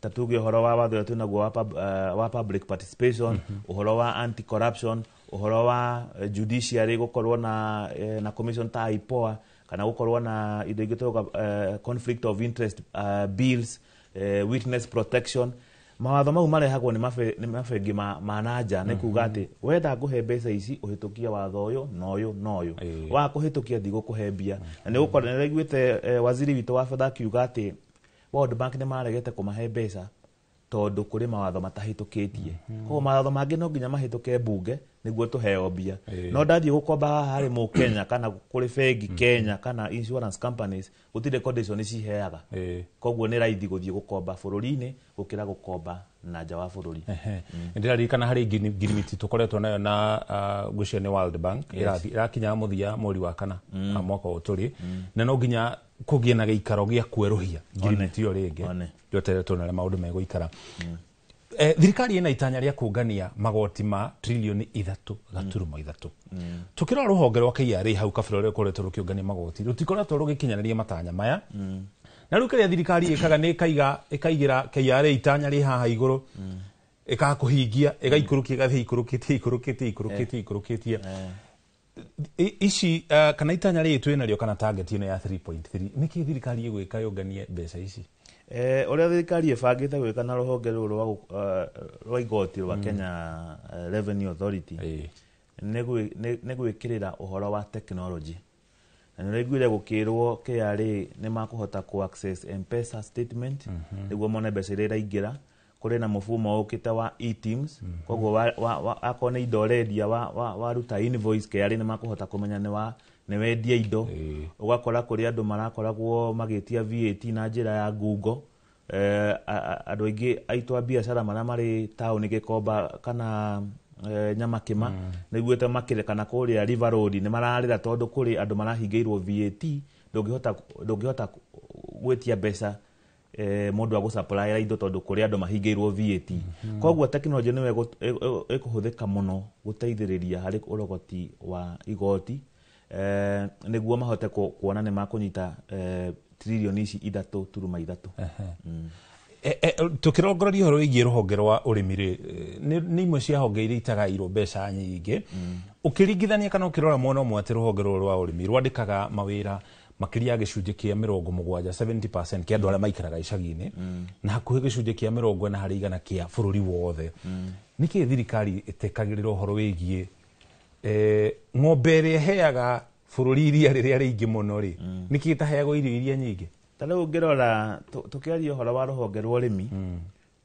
ta tuge ũhoro wa watho ũrĩa twĩnaguo wa public participation, ũhoro wa anti corruption, ũhoro wa judiciary gũkorwo na commission ta IPOA, kana gũkorwo na indo ingĩ tũrauga conflict of interest bills, witness protection. Mawatho mau marehagwo nĩ mabengi ma na nja, nĩ kuga atĩ wenda ngũhe mbeca ici ũhĩtũkie watho ũyũ na ũyũ na ũyũ, wa kũhĩtũkia ndigũkũhe mbia. Na nĩ gũkorwo nĩraiguĩte waziri witũ wa betha akiuga atĩ World Bank nĩ maregete kũmahe mbeca tondũ kũrĩ mawatho matahĩtũkĩtie. Koguo mawatho mangĩ no nginya mahĩtũke mbunge nĩguo tũheo mbia. No ndathiĩ gũkomba haha harĩ mũkenya kana kũrĩ bengi Kenya kana insurance companies, gũtirĩ condition ciheaga. Koguo nĩ raithi gũthiĩ gũkomba bũrũri-inĩ gũkĩra gũkomba na nja wa bũrũri. Nĩndĩraririkana harĩ ngirimiti tũkoretwo nayo na ngwĩciria nĩ World Bank ĩrakinya mũthia mweri wa kana mwaka ũyũ tũrĩ, na no nginya kũgĩe na gĩikaro gĩa kwerũhia ngirimiti ĩyo rĩngĩ tweterere tuone ũrĩa maũndũ megũikara. Thirikari ĩna itanya rĩa kũngania magoti ma trilioni 3.3. Tukĩrora rũhonge rwa KRA hau kabere ũrĩa rũkoretwo rũkĩũngania magoti rũtikoretwo rũgĩkinyanĩria matanya maya. Na rĩu kĩrĩa thirikari ĩkaga nĩ ĩkaigĩra KRA itanya rĩ haha igũrũ, ĩkakũhingia, ĩgaikũrũkia, ĩgathiĩ ikũrũkĩtie ikũrũkĩtie ikũrũkĩtie ikũrũkĩtie. Ici kana itanya rĩrĩ twĩnarĩo kana target ĩno ya 3.3, nĩkĩ thirikari ĩgwĩka yũnganie mbeca ici? Ũrĩa thirikari ĩbangĩte gwĩka na rũhonge rũrũ rwa igoti rwa Kenya Revenue Authority nĩ gwĩkĩrĩra ũhoro wa technology. Na nĩ ũraiguire gũkĩrwo KRA nĩ makũhota kũ access M-Pesa statement nĩguo mone mbeca iria iraingĩra. Kũrĩ na mũfumo ũkĩte wa e-teams, koguo akorwo nĩ indo ũrendia waruta invoice, KRA nĩ makũhota kũmenya nĩ wendia indo. Ũgakora kũrĩ andũ marakoragwo magĩtia VAT na njĩra ya Google. Andũ aingĩ aitũ a biacara marĩa marĩ taũni Gĩkomba kana Nyamakĩma nĩguĩte makĩrĩ kana kũrĩa River Road nĩ mararĩra tondũ kũrĩ andũ marahingĩirwo VAT, ndũngĩhota gwĩtia mbeca mũndũ agũsupply indo tondũ kũrĩ andũ mahingĩirwo VAT. Koguo tekinoronjĩ nĩyo ĩkũhũthĩka mũno gũteithĩrĩria harĩ ũrogoti wa igoti, nĩguo mahote kuona nĩ makũnyita trilioni ici 3.3. Tũkĩrongoreria ũhoro wĩgiĩ rũhonge rwa ũrĩmi rĩ, nĩ imwe cia honge iria itagairwo mbeca nyingĩ. Ũkĩringithania kana ũkĩrora mwena ũmwe atĩ rũhonge rũrũ rwa ũrĩmi rwandĩkaga mawĩra makĩria ya gĩcunjĩ kĩa 70, 70% kĩa andũ arĩa maikaraga icagi-inĩ, na hakuhĩ gĩcunjĩ kĩa 40 harĩ igana kĩa bũrũri wothe. Nĩkĩ thirikari ĩtekagĩrĩra ũhoro wĩgiĩ ng'ombe ĩrĩa ĩheaga bũrũri iria rĩrĩa rĩingĩ mũno rĩ, nĩkĩ ĩtaheagwo irio iria nyingĩ? Ta rĩu ũngĩrora tũkĩaria ũhoro wa rũhonge rwa ũrĩmi,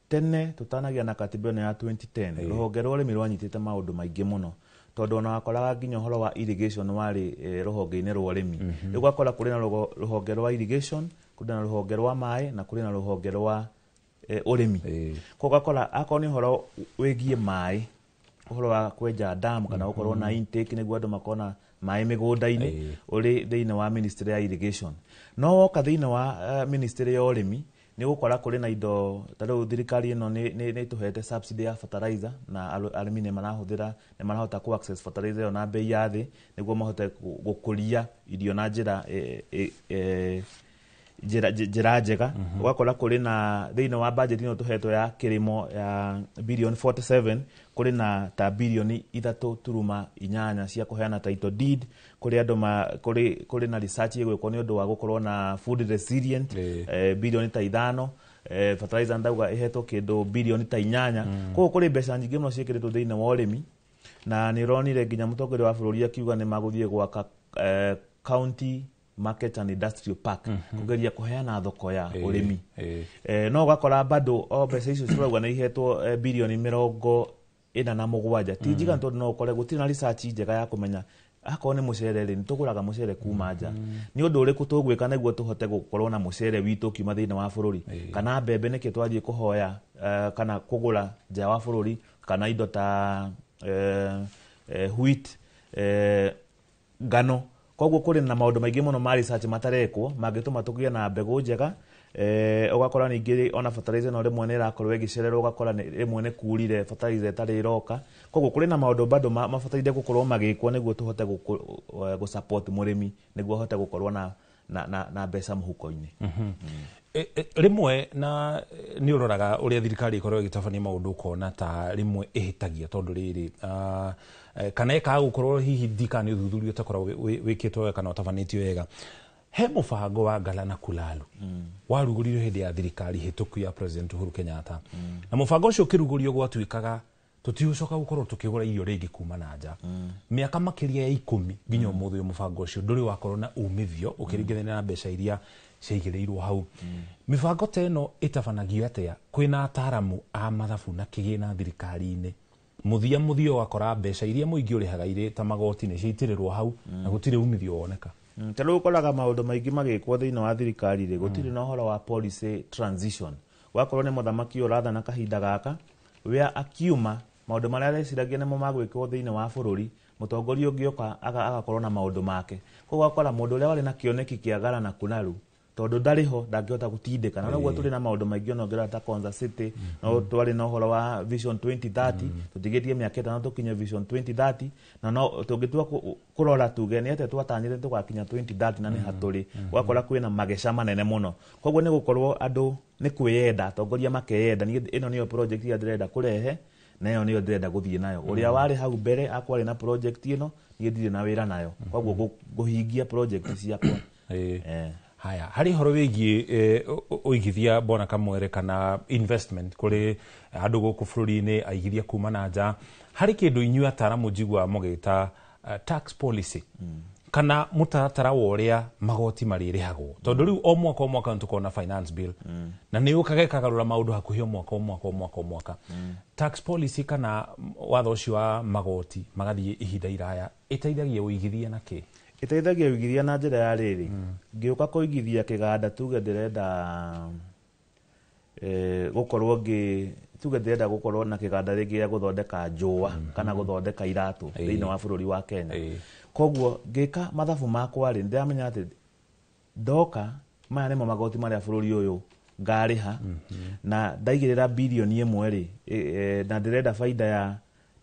tene tũtanagĩa na katiba ĩno ya 2010, rũhonge rwa ũrĩmi rwanyitĩte maũndũ maingĩ mũno, tondũ ona wakoraga nginya ũhoro wa irrigation warĩ rũhonge-inĩ rwa ũrĩmi. Rĩu ũgakora kũrĩ na rũhonge rwa irrigation, kũrĩ na rũhonge rwa maĩ, na kũrĩ na rũhonge rwa ũrĩmi. Koguo ũgakora akorwo nĩ ũhoro wĩgiĩ maĩ, ũhoro wa kwenja dam kana gũkorwo na intake nĩguo andũ makorwo na maĩ mĩgũnda-inĩ, ũrĩ thĩinĩ wa ministry ya irrigation. No woka thĩinĩ wa ministry ya ũrĩmi nĩ ũgũkora kũrĩ na indo ta rĩu thirikari ĩno nĩ ĩtũhete subsidy ya fertilizer, na arĩmi nĩ marahũthĩra, nĩ marahota kũ access fertilizer ĩyo na bei ya thĩ nĩguo mahote gũkũria irio na njĩra njĩra njega. Ũgakora kũrĩ na thĩinĩ wa budget ĩno tũhetwo ya kĩrĩmo ya bilioni 47, kũrĩ na ta bilioni 3.8 cia kũheana title deed kũrĩ andũ kũrĩ na research ĩgwĩkwo nĩ ũndũ wa gũkorwo na food resilient, bilioni ta 5, fertilizer ndauga ĩhetwo kĩndũ bilioni ta 8. Koguo kũrĩ mbeca nyingĩ mũno ciĩkĩrĩtwo thĩinĩ wa ũrĩmi, na nĩ ũronire nginya mũtongoria wa bũrũri akiuga nĩ magũthiĩ gwaka county market and industrial park, kugeria kuheana thoko ya urimi. No ugakora bado o mbeca icio cirauga nĩ ihetwo bilioni 47 ti njiganu, tondu no ukore gũtirĩ na research njega ya kũmenya Akorwo nĩ mũcere rĩ, nĩ tũgũraga mũcere kuma nja. Nĩ ũndũ ũrĩkũ tũgwĩka nĩguo tũhote gũkorwo na mũcere witũ ũkiuma thĩinĩ wa bũrũri? Kana mbembe nĩkĩ twathiĩ kũhoya kana kũgũra nja wa bũrũri, kana indo ta wheat, ngano. Koguo kũrĩ na maũndũ maingĩ mũno ma research matarekwo mangĩtũma tũgĩe na mbegũ njega. Ũgakora ningĩ ona fertilizer no rĩmwe nĩ ĩrakorwo ĩgĩcererwo, ũgakora rĩmwe nĩ kurire fertilizer ĩtarĩ ĩroka. Koguo kũrĩ na maũndũ bado mabataire gũkorwo magĩkwo nĩguo tũhote gũ support mũrĩmi nĩguo ahote gũkorwo na mbeca mũhuko-inĩ. Rĩmwe na nĩ ũroraga ũrĩa thirikari ĩkoragwo ĩgĩtabania maũndũ, ũkona ta rĩmwe ĩhĩtagia, tondũ rĩrĩ kana ĩkaga gũkorwo hihi ndika nĩ ũthuthuria ũtakoragwo wĩkĩtwo wega kana ũtabanĩtio wega. He mũbango wa Ngala na Kulalu warugũririo hĩndĩ ya thirikari hĩtũku ya President Uhuru Kenyatta, na mũbango ũcio ũkĩrugũrio gwatuĩkaga tũtigũcoka gũkorwo tũkĩgũra irio rĩngĩ kuma na nja. Mĩaka makĩria ya 10 nginya ũmũthĩ ũyũ, mũbango ũcio ndũrĩ wakorwo na umithio ũkĩringithania na mbeca iria ciaigĩrĩirwo hau. Mĩbango ta ĩno ĩtabanagio atĩa? Kwĩna ataramu a mathabu na kĩgĩna thirikari-inĩ. Mũthia mũthia ũgakora mbeca iria mũingĩ ũrĩhaga irĩ ta magoti nĩ ciaitĩrĩrwo hau na gũtirĩ umithio woneka. Ta rĩu ũkoraga maũndũ maingĩ magĩkwo thĩinĩ wa thirikari rĩ, gũtirĩ na ũhoro wa policy transition. Wakorwo nĩ mũthamaki ũyũ ũrathana kahinda gaka, wĩa akiuma, maũndũ marĩa areciragia nĩmo magwĩkwo thĩinĩ wa bũrũri, mũtongoria ũngĩ oka agakorwo na maũndũ make. Koguo ũgakora mũndũ ũrĩa warĩ na kĩoneki kĩa Ngara na Kulalu, tondũ ndarĩ ho, ndangĩhota gũtindĩka. Na noguo tũrĩ na maũndũ maingĩ ona ũngĩrora ta Konza City, no twarĩ na ũhoro wa Vision 2030, tũtigĩtie mĩaka 5 tũkinye Vision 2030, na no tũngĩtua kũrora tuge nĩ atĩa twatanyĩte tũgakinya 2030 na nĩ hatũrĩ, ũgakora kwĩna mageca manene mũno. Koguo nĩ gũkorwo andũ nĩ kwĩyenda, atongoria makeyenda, niĩ ĩno nĩyo project ĩrĩa ndĩrenda kũrehe na ĩyo nĩyo ndĩrenda gũthiĩ nayo. Ũrĩa warĩ hau mbere akorwo arĩ na project ĩno, niĩ ndirĩ na wĩra nayo, koguo ngũhingia project ciakwa. Haya, harĩ ũhoro wĩgiĩ ũigithia, Bwana Kamwere, kana investment kũrĩ andũ gũkũ bũrũri-inĩ, aigithia kuma na nja, harĩ kĩndũ inyuĩ ataramu njiguaga mũgĩta tax policy kana mũtaratara wa ũrĩa magoti marĩrĩhagwo, tondũ rĩu o mwaka o mwaka nĩ tũkoragwo na finance bill na nĩ yũkaga ĩkagarũra maũndũ hakuhĩ o mwaka o mwaka o mwaka o mwaka. Tax policy kana watho ũcio wa magoti magathiĩ ihinda iraya ĩteithagia ũigithia na kĩ? Ĩteithagia ũigithia na njĩra ya rĩrĩ, ngĩũka kũigithia kĩganda, tuge ndĩrenda gũkorwo ngĩ tuge ndĩrenda gũkorwo na kĩganda rĩngĩ gĩa gũthondeka njũa kana gũthondeka iratũ thĩinĩ wa bũrũri wa Kenya. Koguo ngĩka mathabu makwa rĩ, ndĩramenya atĩ ndoka maya nĩmo magoti marĩa bũrũri ũyũ ngarĩha, na ndaigĩrĩra birioni 1 rĩ, na ndĩrenda baida ya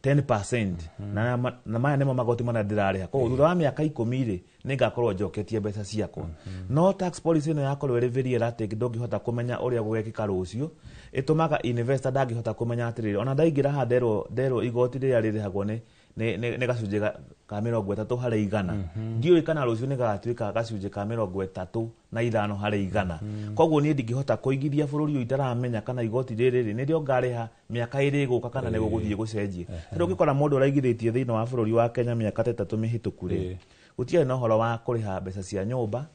10%, na maya nĩmo magoti marĩa ndĩrarĩha. Koguo thutha wa mĩaka 10 rĩ, nĩ ngakorwo njoketie mbeca ciakwa. No tax policy ĩno yakorwo ĩrĩ very erratic, ndũngĩhota kũmenya ũrĩa gũgekĩka rũciũ. Ĩtũmaga investor ndangĩhota kũmenya atĩrĩrĩ, ona ndaingĩra haha nderwo igoti rĩrĩa rĩrĩhagwo nĩ gacunjĩ ka 30%, ndiũĩ kana rũciũ nĩ gagatuĩka gacunjĩ ka 35%. Koguo niĩ ndingĩhota kũigithia bũrũri ũyũ itaramenya kana igoti rĩrĩ rĩ nĩrĩo ngarĩha mĩaka 2 ĩgũka kana nĩ gũgũthiĩ gũcenjie. Rĩu ũngĩkora mũndũ ũraigithĩtie thĩinĩ wa bũrũri wa Kenya mĩaka ta 3 mĩhĩtũku rĩ, gũtiarĩ na ũhoro wa kũrĩha mbeca cia nyũmba,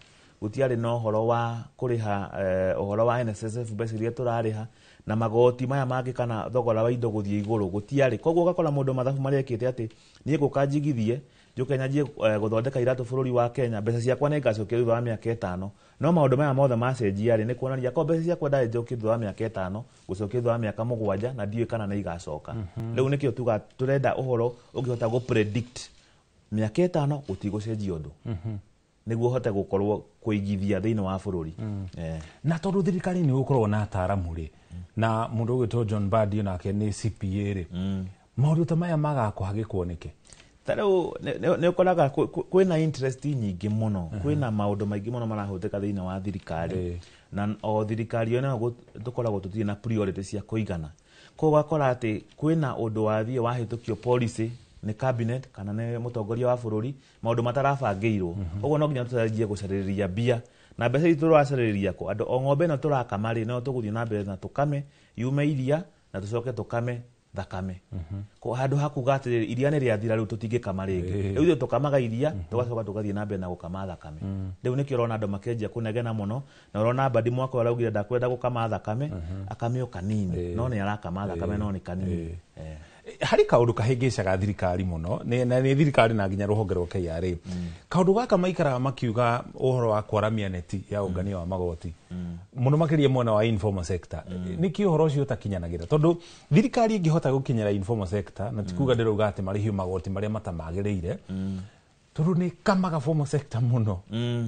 gũtiarĩ na ũhoro wa kũrĩha ũhoro wa NSSF, mbeca iria tũrarĩha na magoti maya mangĩ, kana thogora wa indo gũthiĩ igũrũ, gũtiarĩ. Koguo ũgakora mũndũ mathabu marĩa ekĩte atĩ niĩ ngũka njigithie, njũke nyanjie gũthondeka iratũ bũrũri wa Kenya, mbeca ciakwa nĩ ngacokia thutha wa mĩaka 5. No maũndũ maya mothe macenjia rĩ, nĩ kuonania ko mbeca ciakwa ndarĩ njokie thutha wa mĩaka 5, gũcokia thutha wa mĩaka 7, na ndiũĩ kana nĩ igacoka. Rĩu nĩkĩo tuga tũrenda ũhoro ũngĩhota gũ predict mĩaka 5 gũtigũcenjia ũndũ, nĩguo ũhote gũkorwo kũigithia thĩinĩ wa bũrũri. Na tondũ thirikari nĩ gũkoragwo na ataramu rĩ, na mũndũ ũgwĩtwo John Mbadi nake nĩ CPA rĩ, maũndũ ta maya magakũhagĩkwo nĩkĩ? Ta rĩu nĩ ũkoraga kwĩna interest nyingĩ mũno, kwĩna maũndũ maingĩ mũno marahũthĩka thĩinĩ wa thirikari, na o thirikari ĩyo nayo tũkoragwo tũtirĩ na priority cia kũigana. Koguo ũgakora atĩ kwĩna ũndũ wathiĩ wahĩtũkio policy nĩ cabinet kana nĩ mũtongoria wa bũrũri, maũndũ matarabangĩirwo. Koguo no nginya tũtarajie gũcarĩrĩria mbia, na mbeca ici tũracarĩrĩria kũ? Andũ o ng'ombe ĩno tũrakama rĩ, no tũgũthiĩ na mbere na tũkame yume iria na tũcoke tũkame thakame. Ko handũ ha kuga atĩrĩrĩ, iria nĩ rĩathira, rĩu tũtingĩkama rĩngĩ, rĩu ithuĩ tũkamaga iria, tũgacoka tũgathiĩ na mbere na gũkama thakame. Rĩu nĩkĩo ũrona andũ makĩanjia kũnegena mũno, na ũrona Mbadi mwaka ũyũ araugire ndakwenda gũkama thakame, akame o kanini, no nĩ arakama thakame, no nĩ kanini. Harĩ kaũndũ kahĩngĩcaga thirikari mũno na nĩ thirikari na nginya rũhonge rwa KRA. Kaũndũ gaka maikaraga makiuga ũhoro wa kwaramia neti ya ũngania wa magoti mũno makĩria mwena wa informal sector. Nĩkĩ ũhoro ũcio ũtakinyanagĩra? Tondũ thirikari ĩngĩhota gũkinyĩra informal sector, na ti kuga ndĩrauga atĩ marĩhio magoti marĩa matamagĩrĩire, tondũ nĩ kamaga formal sector mũno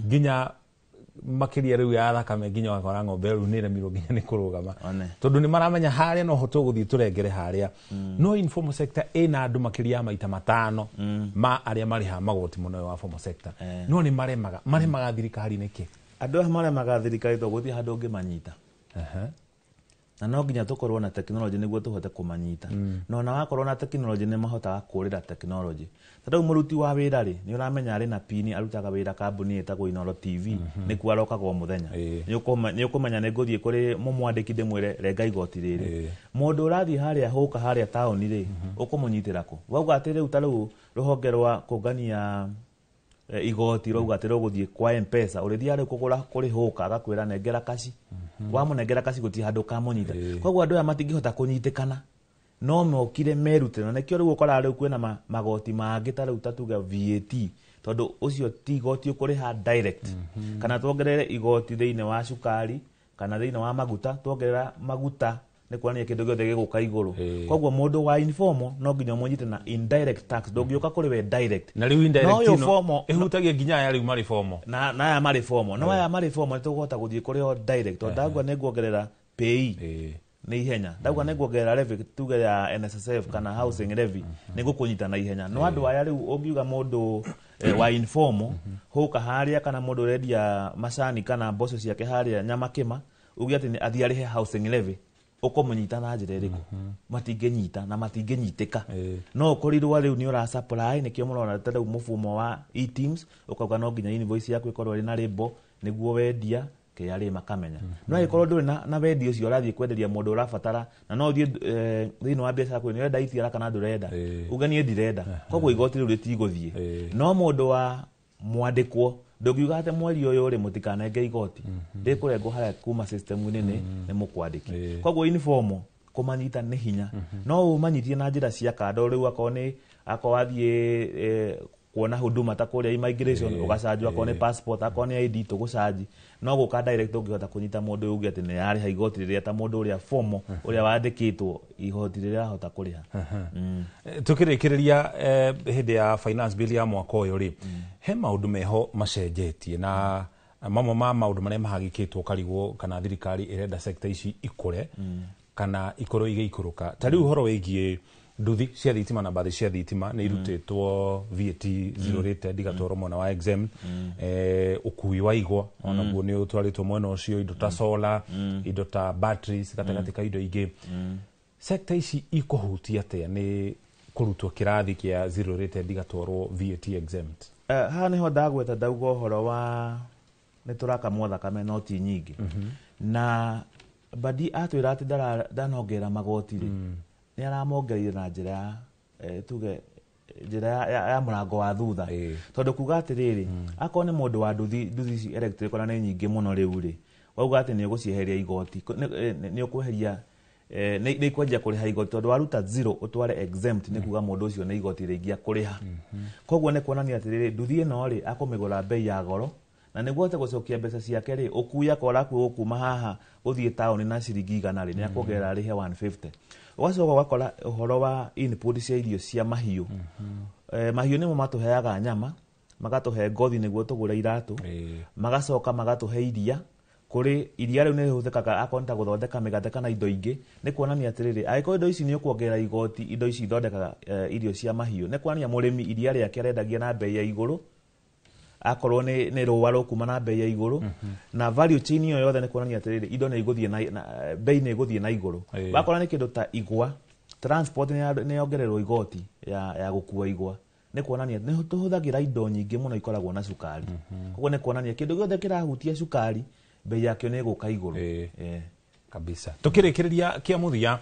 nginya makĩria rĩu ya thakame, nginya wakora ng'ombe rĩu nĩ ĩremirwo nginya nĩ kũrũgama tondũ nĩ maramenya harĩa no ho tũgũthiĩ tũrengere harĩa. No informal sector ĩna andũ makĩria ya maita 5 ma arĩa marĩhaga magoti mũno wa formal sector, no nĩ maremaga thirikari nĩkĩ? Andũ aya maremaga thirikari tondũ gũtirĩ handũ ũngĩmanyita. Na no nginya tũkorwo na tekinoronjĩ nĩguo tũhote kũmanyita. Na ona wakorwo na tekinoronjĩ nĩ mahotaga kũrĩra tekinoronjĩ. Ta rĩu mũruti wa wĩra rĩ, nĩ ũramenya arĩ na pini, arutaga wĩra kambuni ĩtagwo Inoro TV, nĩkuo arokaga o mũthenya. Nĩ ũkũmenya nĩ ngũthiĩ kũrĩ mũmwandĩki ndĩmwĩre renga igoti rĩrĩ. Mũndũ ũrathiĩ harĩa hũka harĩa taũni rĩ, ũkũmũnyitĩra kũ? Wauga atĩ rĩu ta rĩu rũhonge rwa kũngania igoti rauga atĩ rũgũthiĩ kwa M-Pesa, ũrĩthiaga rĩu kũgũra kũrĩ hũka agakwĩra nengera kaci. Wamũnengera kaci gũtirĩ handũ ũkamũnyita. Koguo andũ aya matingĩhota kũnyitĩkana, no mokire merutĩre. Na nĩkĩo rĩu ũkoraga rĩu kwĩna magoti mangĩ ta rĩu ta tuge VAT, tondũ ũcio ti igoti ũkũrĩha direct. Kana tuongerere igoti thĩinĩ wa cukari kana thĩinĩ wa maguta, tuongerera maguta nĩ kuonania kĩndũ gĩothe gĩgũka igũrũ. Koguo mũndũ wa informal no nginya ũmũnyite na indirect tax, ndũngĩũka kũrĩ we direct. Na rĩu indirect ĩno ĩhutagia nginya aya rĩu marĩ formal. Na aya marĩ formal. No aya marĩ formal nĩtũkũhota gũthiĩ kũrĩ o direct, tondũ ndauga nĩ nguongerera PAYE nĩ ihenya, ndauga nĩ nguongerera levy tuge ya NSSF kana housing levy nĩ ngũkũnyita na ihenya. No andũ aya rĩu ũngiuga mũndũ wa informal hũka harĩa, kana mũndũ ũrendia macani kana mboco ciake harĩa Nyamakĩma, uge atĩ athiĩ arĩhe housing levy, ũkũmũnyita na njĩra ĩrĩkũ? Matingĩnyita na matingĩnyitĩka. No ũkorirwo rĩu nĩ ũra supply, nĩkĩo mũrona ta rĩu mũfumo wa e-teams ũkauga no nginya invoice yaku ĩkorwo ĩrĩ na label nĩguo wendia KRA makamenya. No angĩkorwo ndũrĩ na wendia ũcio ũrathiĩ kwenderia mũndũ ũrabatara, na no ũthiĩ thĩinĩ wa biacara kwĩ nĩũrenda itiara kana ndũrenda, uge niĩ ndirenda, koguo igoti rĩu rĩtigũthiĩ. No mũndũ wa mwandĩkwo ndũngiuga atĩ mweri ũyũ rĩ mũtikanenge igoti, rĩkũrengwo harĩa kuma system-inĩ nĩ mũkwandĩki. Koguo informal kũmanyita nĩ hinya, no ũmanyitie na njĩra cia kando. Rĩu akorwo nĩ akorwo wathiĩ kuona huduma ta kũrĩa immigration ũgacanjwo, akorwo nĩ passport, akorwo nĩ ID tũgũcanji, no gũka direct ũngĩhota kũnyita mũndũ uge atĩ nĩ arĩha igoti rĩrĩa ta mũndũ ũrĩa formal ũrĩa wandĩkĩtwo igoti rĩrĩa ahota kũrĩha. Tukĩrĩkĩrĩria hĩndĩ ya finance bill ya mwaka ũyũ rĩ, he maũndũ meho macenjetie, na mamwe ma maũndũ marĩa mahagĩkĩtwo karigwo kana thirikari ĩrenda sector ici ikũre kana ikorwo igĩikũrũka. Ta rĩu ũhoro wĩgiĩ nduthi cia thitima na mbathi cia thitima nĩ irutĩtwo VAT zero rated igatwarwo mwena wa exempt. Ũkui wa igwa onaguo nĩ ũtwarĩtwo mwena ũcio, indo ta solar, indo ta batteries gatagatĩ ka indo ingĩ. Sector ici ikũhutia atĩa nĩ kũrutwo kĩrathi kĩa zero rated igatwarwo VAT exempt? Haha nĩho ndagweta ndauga ũhoro wa nĩ tũrakamwo thakame no ti nyingĩ. Na Mbadi atwĩra atĩ ndanongerera magoti rĩ, nĩ aramongereire na njĩra ya tuge njĩra ya mũrango wa thutha. Tondũ kuga atĩrĩrĩ, akorwo nĩ mũndũ wa nduthi ici electric ona nĩ nyingĩ mũno rĩu rĩ, wauga atĩ nĩ ũgũcieheria igoti, nĩ ũkweheria nĩ ikwanjia kũrĩha igoti, tondũ waruta zero ũtware exempt nĩ kuga mũndũ ũcio nĩ igoti rĩingĩ akũrĩha. Koguo nĩ kuonania atĩrĩrĩ, nduthi ĩno rĩ akũmĩgũra bei ya goro, na nĩguo ahote gũcokia mbeca ciake rĩ, ũkui akorwo arakua kuma haha gũthiĩ taũni na ciringi 100 rĩ, nĩ akuongerera arĩhe 150. Ũgacoka ũgakora ũhoro wa input cia irio cia mahiũ. Mahiũ nĩmo matũheaga nyama, magatũhe ngothi nĩguo tũgũre iratũ, magacoka magatũhe iria. Kũrĩ iria rĩu nĩ rĩhũthĩkaga akorwo nĩ ta gũthondeka mĩgate kana indo ingĩ. Nĩ kuonania atĩrĩrĩ, angĩkorwo indo ici nĩ ũkuongerera igoti, indo ici ithondekaga irio cia mahiũ, nĩ kuonania mũrĩmi iria rĩake arendagia na bei ya igũrũ, akorwo nĩ rũa rũkuma na bei ya igũrũ, na value chain ĩyo yothe nĩ kuonania atĩrĩrĩ, indo nĩ igũthiĩ na bei nĩ ĩgũthiĩ na igũrũ. Wakora nĩ kĩndũ ta igwa, transport nĩ yongererwo igoti ya gũkua igwa, nĩ kuonania nĩ tũhũthagĩra indo nyingĩ mũno ikoragwo na cukari. Koguo nĩ kuonania kĩndũ gĩothe kĩrahutia cukari bei yakĩo nĩ ĩgũka igũrũ. Kabisa. Tukĩrĩkĩrĩria kĩa mũthia,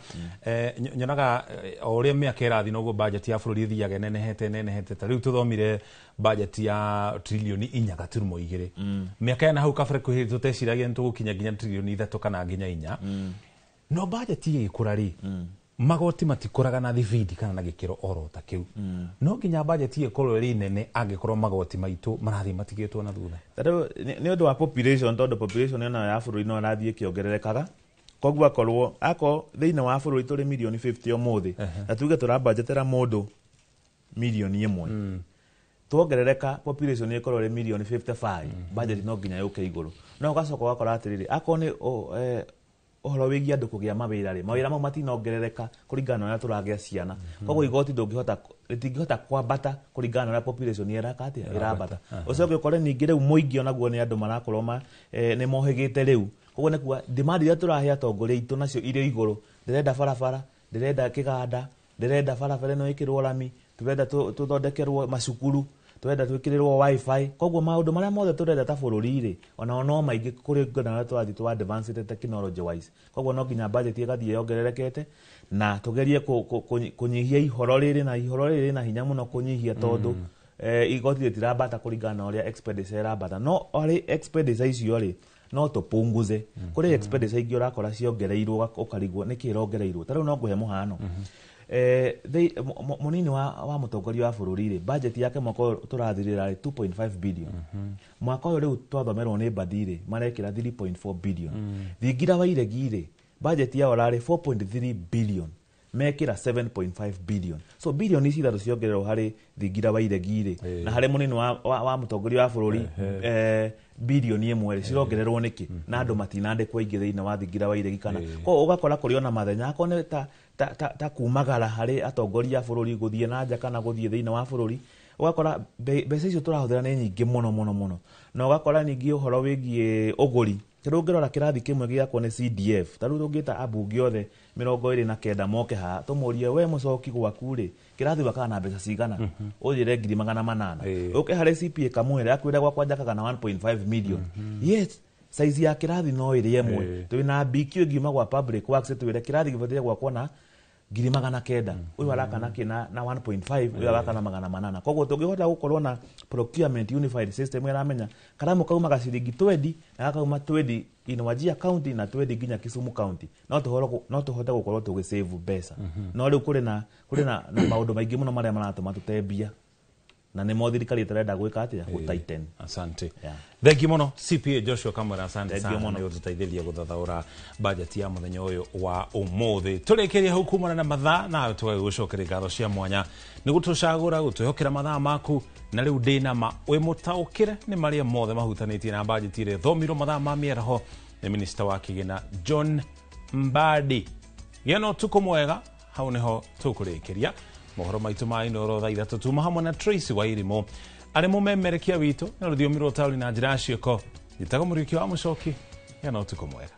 nyonaga o ũrĩa mĩaka ĩrathiĩ noguo budget ya bũrũri ĩthiaga ĩnenehete. Ta rĩu tũthomire budget ya trilioni 4.2. Mĩaka ya na hau kabere kwĩ hĩndĩ tũteciragia nĩ tũgũkinya nginya trilioni 3 kana nginya 4. No budget ĩgĩkũra rĩ, Magoti matikũraga na thibindi kana na gĩkĩro oro ta kĩu. No nginya bajeti ĩkorwo ĩrĩ nene angĩkorwo magoti maitũ marathiĩ matigĩtwo na thutha. Tarĩu nĩ ũndũ wa population, tondũ population ĩno ya bũrũri no ĩrathiĩ ĩkĩongererekaga. Koguo akorwo ako thĩinĩ wa bũrũri tũrĩ mirioni 50 ũmũthĩ, na tuge tũrabanjetera mũndũ mirioni 1, tuongerereka population ĩkorwo ĩrĩ mirioni 55, budget no nginya yũke igũrũ. No ũgacoka ũgakora atĩrĩrĩ, akorwo nĩ ũhoro wĩgiĩ andũ kũgĩa mawĩra rĩ, mawĩra mau matinongerereka kũringana na ũrĩa tũragĩa ciana. Koguo igoti ndũngĩhota, rĩtingĩhota kwambata kũringana na ũrĩa population ĩraka atĩa, ĩrambata. Ũcoke ũkore ningĩ rĩu mũingĩ onaguo nĩ andũ marakorwo nĩ mohĩgĩte rĩu. Koguo nĩ kuga demand iria tũrahe atongoria aitũ nacio irĩ igũrũ. Ndĩrenda barabara, ndĩrenda kĩganda, ndĩrenda barabara ĩno ĩkĩrwo rami, tũrenda tũthondekerwo macukuru, tũrenda twĩkĩrĩrwo wifi. Koguo maũndũ marĩa mothe tũrenda ta bũrũri rĩ, onao no maingĩ kũringana na ũrĩa tũrathiĩ tũ advance technology wise. Koguo no nginya budget ĩgathiĩ yongererekete, na tũgerie kũnyihia ihoro rĩrĩ, na ihoro rĩrĩ na hinya mũno kũnyihia, tondũ igoti rĩtirambata kũringana na ũrĩa expenditure ĩrambata. No harĩ expenditure icio rĩ, no tũpunguze. Kũrĩ expenditure ingĩ ũrakora ciongereirwo, ũkarigwo nĩkĩ ĩrongereirwo. Ta rĩu no ngũhe mũhano. Mũnini wa mũtongoria wa bũrũri rĩ, budget yake mwaka ũyũ tũrathirĩra rĩ 2.5 billion. Mwaka ũyũ rĩu twathomerwo nĩ Mbadi rĩ, marekĩra 3.4 billion. Thingira wa Iregi rĩ, budget yao rarĩ 4.3 billion, mekĩra 7.5 billion. So bilioni ici ithatũ ciongererwo harĩ Thingira wa Iregi rĩ, na harĩ mũnini wa mũtongoria wa bũrũri bilioni 1 rĩ, cirongererwo nĩkĩ? Na andũ matinandĩkwo aingĩ thĩinĩ wa Thingira wa Iregi kana. Koguo ũgakora kũrĩ ona mathenya, akorwo nĩ ta kumagara harĩ atongoria a bũrũri gũthiĩ na nja kana gũthiĩ thĩinĩ wa bũrũri, ũgakora mbeca icio tũrahũthĩra nĩ nyingĩ mũno mũno mũno. Na ũgakora ningĩ ũhoro wĩgiĩ ũgũri, ta rĩu ũngĩrora kĩrathi kĩmwe gĩakwo nĩ CDF, ta rĩu tũngĩta ambunge othe 29 moke haha tũmũrie, we mũcoki gwaku rĩ, kĩrathi wakaga na mbeca cigana? Ũnjĩre 800,000. Ũke harĩ CPA kamwĩre akwĩre gwakwa njakaga na 1.5 million. Yes, size ya kĩrathi no ĩrĩ ĩmwe. Twĩna BQ ĩngiuma gwa public works twĩre kĩrathi gĩbataire gwakwo na 900,000. Ũyũ araka na kĩ na 1.5, ũyũ araka na 800. Koguo tũngĩhota gũkorwo na procurement unified system ĩramenya karamu kaumaga ciringi 20 na gakauma 20 in Wajir County na 20 nginya Kisumu County, no tũhote gũkorwo tũgĩsave mbeca. No rĩu kũrĩ na maũndũ maingĩ mũno marĩa maratũma tũte mbia, na nĩmo thirikari ĩtarenda gwĩka atĩa, gũtighten. Asante. Thank you mũno CPA Joshua Kamwera, asante sana nĩ gũtũteithĩrĩria gũthathaũra budget ya mũthenya ũyũ wa ũmũthĩ. Tũrĩkĩrie hau kumana na mathaa, nawe tũgagĩgũcokeria ngatho cia mwanya nĩ gũtũcagũra, gũtwĩhokera mathaa maku, na rĩu ndĩ ma wĩ mũtaũkĩre nĩ marĩa mothe mahutanĩtie na budget ĩrĩa ĩthomirwo mathaa ma mĩaraho nĩ minista wa kĩgĩna John Mbadi. Gĩa na ũtukũ mwega, hau nĩho tũkũrĩkĩria mohoro maitũ ma Inooro thaa 3 tuma hamwe na Tracy Wairimu arĩ mũmemerekia witũ na rũthiomi rwa ũtaũri na njĩra ya ciĩko. Njĩtagwo Mũriũki wa Mũcoki, gĩa na ũtukũ mwega.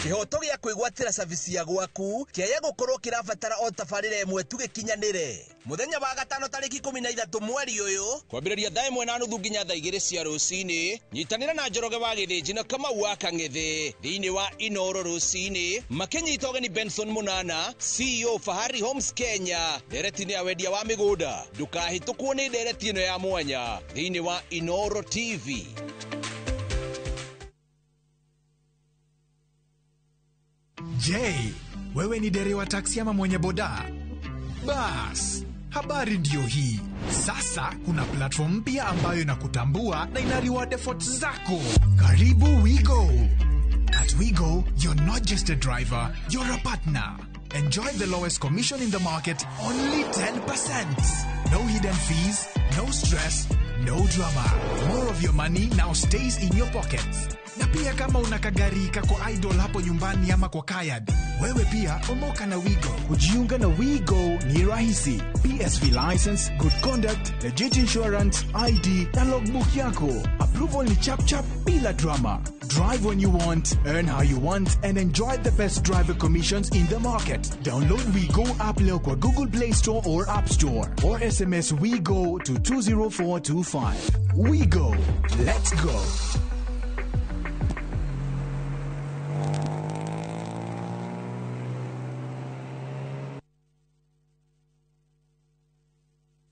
Kĩhoto gĩa kwĩgwatĩra service ya gwaku kĩaya gũkorwo kĩrabatara o tabarĩra ĩmwe tu gĩkinyanĩre. Mũthenya wa gatano tarĩki 13 mweri ũyũ kwambĩrĩria thaa 1:30 nginya thaa 2 cia rũcinĩ, nyitanĩra na Njoroge wa Gĩthĩnji na Kamau wa Kang'ethe thĩinĩ wa Inooro rũcinĩ, makĩnyita ũgeni Benson Munana, CEO Fahari Homes Kenya, ndereti-inĩ ya wendia wa mĩgũnda. Ndũkahĩtũkwo nĩ ndereti ĩno ya mwanya thĩinĩ wa Inooro TV. Je, wewe ni dereva taksi ama mwenye boda? Bas, habari ndio hii. Sasa kuna platform mpya ambayo inakutambua na ina reward efforts zako. Karibu WeGo. At WeGo, you're not just a driver, you're a partner. Enjoy the lowest commission in the market, only 10%. No hidden fees, no stress, no drama. More of your money now stays in your pockets. Na pia kama una kagari kako idol hapo nyumbani ama kwa kayad, wewe pia omoka na WeGo. Kujiunga na WeGo ni rahisi. PSV license, good conduct, legit insurance, ID na logbook yako. Approval ni chap chap bila drama. Drive when you want, earn how you want, and enjoy the best driver commissions in the market. Download WeGo app leo kwa Google Play Store or App Store, or SMS WeGo to 20425. WeGo. Let's go.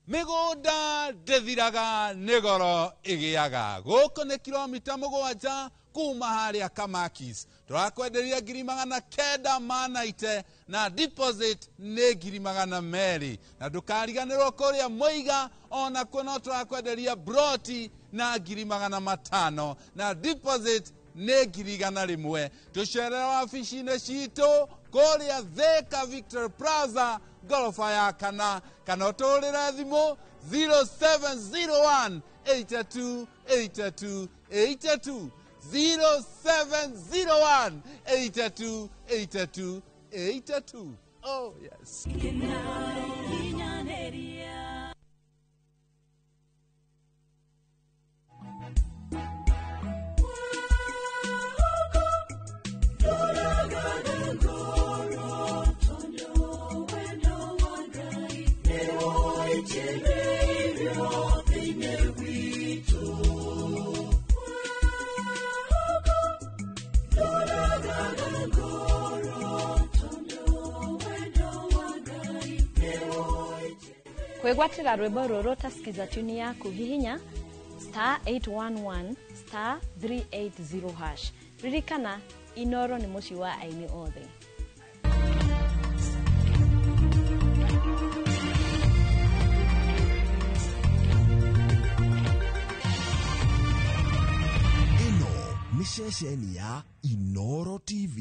Mĩgũnda ndĩthiraga nĩ goro ĩgĩaga. Gũkũ nĩ kilomita 7 kuma harĩa Kamakis. Tũrakwenderia 990 na deposit nĩ 200,000. Na ndũkariganĩrwo kũrĩa Mũiga onakuo no tũrakwenderia broti na 500,000 na deposit nĩ 100,000. Tũcerere wabici-inĩ citũ kũrĩa Thika Victory Plaza ngoroba ya kana, kana ũtũhũrĩre thimũ 0701 82 82 82, 0701 82 82 82. Oh yes. Kwĩgwatĩra rwĩmbo rũrũ ũtasikiza tuni yaku hihinya star 811 star 380 hash. Ririkana Inoro nĩ mũciĩ wa aini othe. Ĩno nĩ ceceni ya Inoro TV.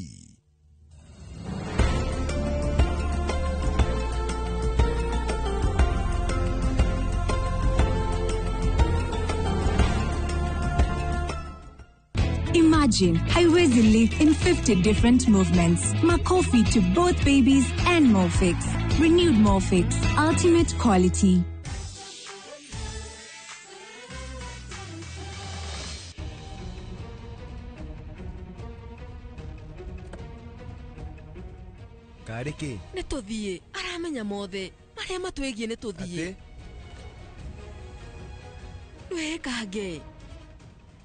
Imagine haiwezi live in 50 different movements. Makofi to both babies and Molfix. Renewed Molfix. Ultimate quality. Karĩ kĩ? Nĩ tũthiĩ, aramenya mothe marĩa matwĩgiĩ nĩ tũthiĩ. Wĩkange.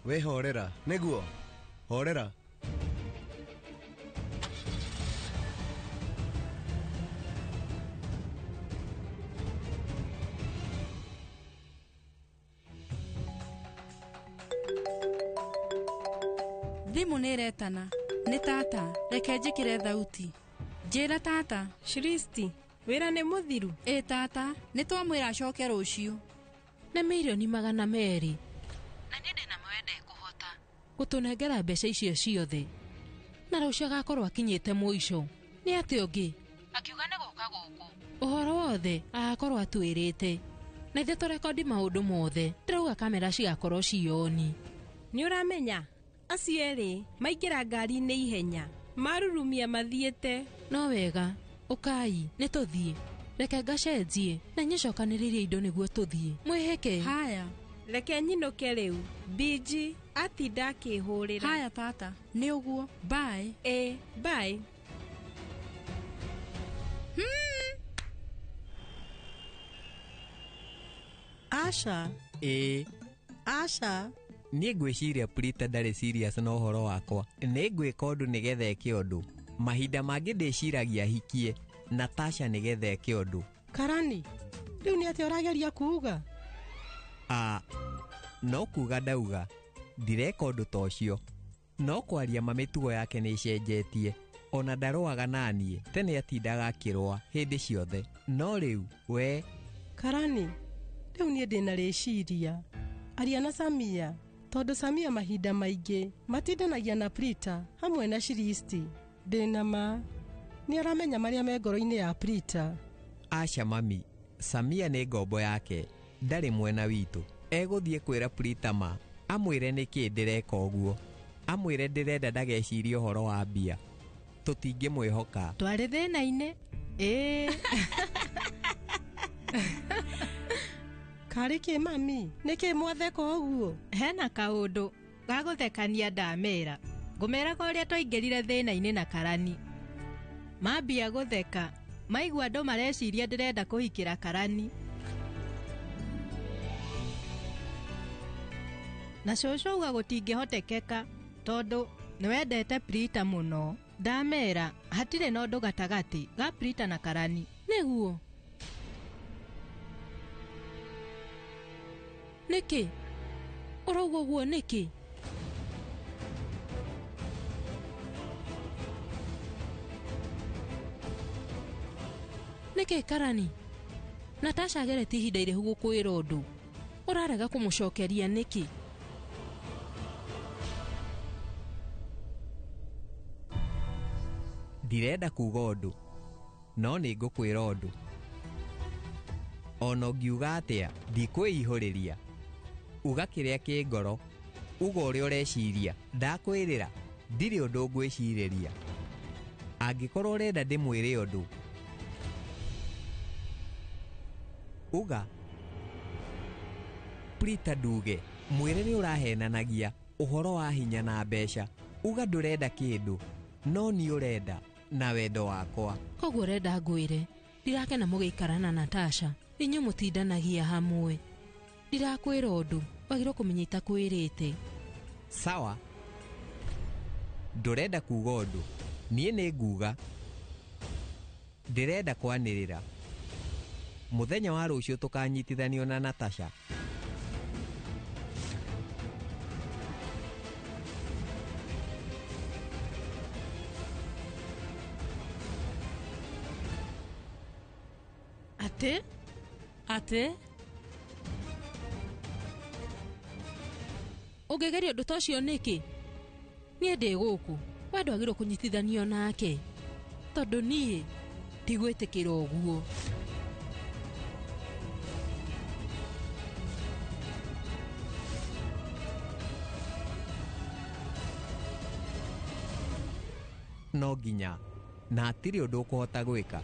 We horera, nĩguo? Horera. Thimũ nĩ ĩretana. Nĩ tata, reke njĩkĩre thauti. Njĩra tata. Shristi, wĩra nĩ mũthiru? Ĩ tata, nĩ twamwĩra acoke rũciũ. Na 200,000,000. Na niĩ ndĩna mwende kũhota gũtũnengera mbeca icio ciothe. Na rũciũ agakorwo akinyĩte mũico. Nĩ atĩ ũngĩ? Akiuga nĩ gũka gũkũ. Ũhoro wothe agakorwo atwĩrĩte. Na ithuĩ tũrekondi maũndũ mothe. Ndĩrauga kamera cigakorwo cioni. Nĩ ũramenya? Acio erĩ maingĩra ngari-inĩ ihenya. Marurumia mathiĩte. No wega, ũkai, nĩ tũthiĩ. Reke ngacenjie na nyĩcokanĩrĩrie indo nĩguo tũthiĩ. Mwĩhĩke. Haya. Reke nyinũke rĩu. Biji atinda akĩhũrĩra. Haya tata, nĩ ũguo. Bye. Ĩ, bye. Asha. Ĩ. Asha. Niĩ ngwĩciria Prita ndarĩ serious na ũhoro wakwa. Nĩ ngwĩka ũndũ nĩgetha eke ũndũ. Mahinda mangĩ ndĩciragia hikie Natasha nĩgetha eke ũndũ. Karani, rĩu nĩ atĩa ũrageria kuuga? A, no kuga ndauga ndireka ũndũ ta ũcio. No kwaria ma mĩtugo yake nĩ ĩcenjetie. Ona ndarũaga naniĩ, tene atindaga akĩrũa hĩndĩ ciothe. No rĩu we. Karani, rĩu niĩ ndĩna rĩciria. Aria na Samia, tondũ Samia mahinda maingĩ matindanagia na Prita hamwe na Shiristi. Ndĩna ma nĩ aramenya marĩa me ngoro-inĩ ya Prita. Aca mami, Samia nĩ ngombo yake, ndarĩ mwena witũ. Egũthiĩ kwĩra Prita ma, amwĩre nĩkĩ ndĩreka ũguo. Amwĩre ndĩrenda ndagecirie ũhoro wa mbia. Tũtingĩmwĩhoka. Twarĩ thĩna-inĩ. Ĩĩ. Karĩ kĩ mami? Nĩkĩ mwatheka ũguo? Hena kaũndũ ga gũthekania ndamera. Ngũmeraga ũrĩa twaingĩrire thĩna-inĩ na karani. Mambia gũtheka, maigua andũ mareciria ndĩrenda kũhikĩra karani. Na cũcũ auga gũtingĩhotekeka tondũ nĩwendete Prita mũno. Ndamera hatirĩ na ũndũ gatagatĩ ga Prita na karani. Nĩguo. Nĩkĩ? Ũrauga ũguo nĩkĩ? Nĩkĩ karani? Natasha ageretie ihinda iraihu gũkwĩra ũndũ. Ũrarega kũmũcokeria nĩkĩ? Ndirenda kuga ũndũ, no nĩ ngũkwĩra ũndũ. Ona ũngiuga atĩa, ndikwĩihũrĩria. Uga kĩrĩa kĩ ngoro, uga ũrĩa ũreciria, ndakwĩrĩra, ndirĩ ũndũ ngwĩcirĩria. Angĩkorwo ũrenda ndĩmwĩre ũndũ, uga. Prita nduge, mwĩre nĩ ũrahenanagia ũhoro wa hinya na mbeca. Uga ndũrenda kĩndũ, no niĩ ũrenda na wendo wakwa. Koguo ũrenda ngwĩre, ndirakena mũgĩikara na Natasha, inyuĩ mũtindanagia hamwe. Ndirakwĩra ũndũ, wagĩrĩirwo kũmenya itakwĩrĩte. Sawa. Ndũrenda kuga ũndũ, niĩ nĩ nguga. Ndĩrenda kwanĩrĩra. Mũthenya wa rũciũ tũkanyitithanio na Natasha. Atĩ? Atĩ? Ũngĩgeria ũndũ ta ũcio nĩkĩ? Niĩ ndĩ gũkũ, we ndwagĩrĩirwo kũnyitithanio nake. Tondũ niĩ ndigwĩtĩkĩra ũguo. No nginya, na hatirĩ ũndũ ũkũhota gwĩka.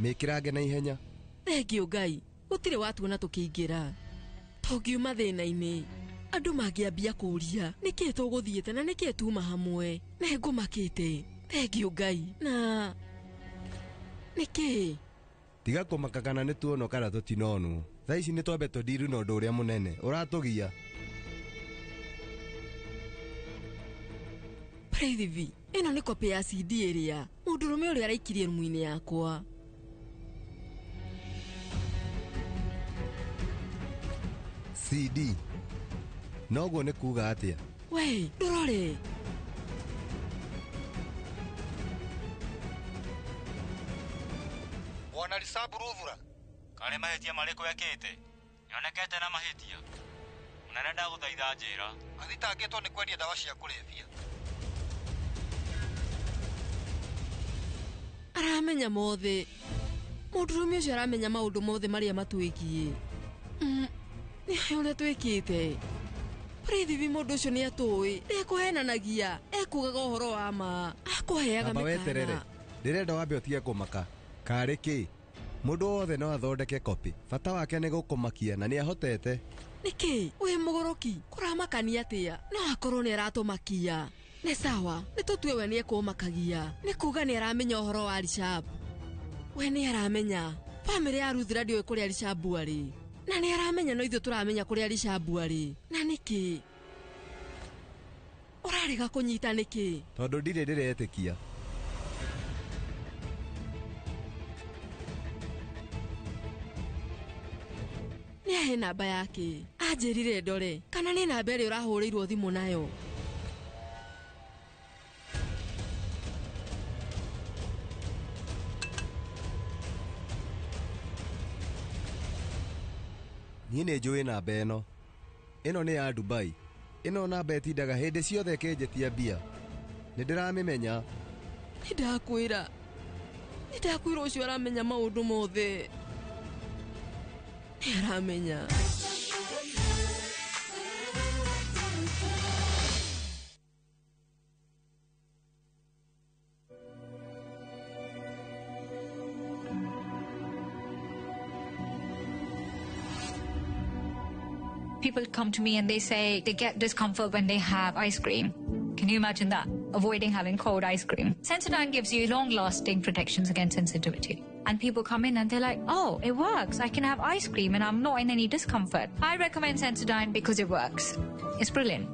Mĩkĩrange na ihenya. Thengio Ngai, gũtirĩ watuona tũkĩingĩra. Tũngiuma thĩna-inĩ, andũ mangĩambia kũũria nĩkĩĩ tũgũthiĩte na nĩkĩĩ tuma hamwe. Nĩ ngũmakĩte. Thengio Ngai, na nĩkĩĩ? Tiga kũmaka kana nĩ tuonwo kana tũtinonwo. Thaa ici nĩ twambe tũndiru na ũndũ ũrĩa mũnene ũratũgia. Prithvi, ĩno nĩ kopĩ ya CD ĩrĩa mũndũrũme ũrĩa araikirie rumu-inĩ yakwa. CD. Noguo nĩ kuga atĩa? We, ndũrore. Bwana Risabu Ruthura. Karĩ mahĩtia marĩkũ ekĩte? Nĩonekete na mahĩtia. Mũnene ndagũthaitha njĩra. Athitangĩtwo nĩ kwendia ndawa cia kũrebia. Aramenya mothe. Mũndũrũme ũcio aramenya maũndũ mothe marĩa matwĩgiĩ. Nĩ ũrĩa twĩkĩte. Prithvi mũndũ ũcio nĩ atũĩ, ndekũhenanagia, ekugaga ũhoro wa ma, akũheaga Amba weterere. mĩkana. Ndĩrenda wambe ũtige kũmaka. Karĩ kĩ? Mũndũ wothe no athondeke kopĩ. Bata wake nĩ gũkũmakia na nĩ ahotete. Nĩkĩ? Wĩ mũgũrũki, kũramakania atĩa? No akorwo nĩ aratũmakia. Nĩ sawa, nĩ tũtue we nĩ ekũmakagia. Nĩ kuga nĩ aramenya ũhoro wa Rishab. We nĩ aramenya. Bamĩrĩ ya Ruthira ndĩũĩ kũrĩa Rishabu arĩ. Na nĩ aramenya no ithuĩ tũramenya kũrĩa Rishabu arĩ. Na nĩkĩ? Ũrarega kũnyita nĩkĩ? Tondũ ndirĩ ndĩretĩkia. Nĩ ahe namba yake. Anjĩrire ndore kana nĩ namba ĩrĩa ũrahũrĩirwo thimũ nayo. Niĩ nĩ njũĩ namba ĩno. Ĩno nĩ ya Dubai. Ĩno namba ĩtindaga hĩndĩ ciothe ĩkĩnjĩtia mbia. Nĩ ndĩramĩmenya. Nĩ ndakwĩra. Nĩ ndakwĩra ũcio aramenya maũndũ mothe. Nĩ aramenya. People come to me and they say they get discomfort when they have ice cream. Can you imagine that? Avoiding having cold ice cream. Sensodyne gives you long-lasting protections against sensitivity. And people come in and they're like, oh, it works. I can have ice cream and I'm not in any discomfort. I recommend Sensodyne because it works. It's brilliant.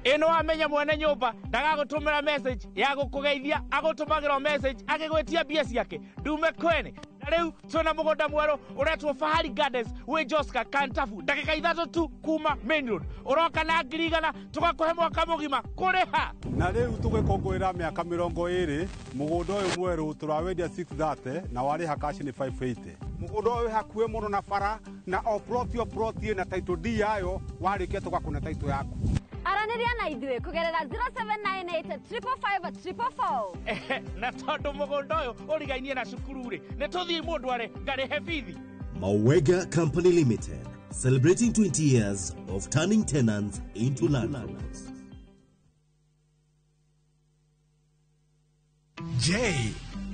Ĩno amenya mwene nyũmba ndagagũtũmĩra message ya gũkũgeithia, agũtũmagĩra message agĩgwĩtia mbia ciake ndume kwene. Na rĩu twĩna mũgũnda mwerũ ũretwo Fahari Gardens wĩ Joska Kantafu, ndagĩka 3 tu kuma main road. Ũroka na 100,000 tũgakũhe mwaka mũgima kũrĩha. Na rĩu tũgĩkũngũĩra mĩaka 20 mũgũnda ũyũ mwerũ tũrawendia 630 na warĩha cash nĩ 580. Mũgũnda ũyũ wĩ hakuhĩ mũno na bara na o plot ĩna title deed yayo, warĩkia tũgakũne title yaku. Aranĩria na ithuĩ kũgerera 0798 555 444. Na tondũ mũgũnda ũyũ ũrigainie na cukuru rĩ, nĩ tũthiĩ mũndũ are ngarĩhe bithi. Mawega Company Limited, celebrating 20 years of turning tenants into landlords. Je,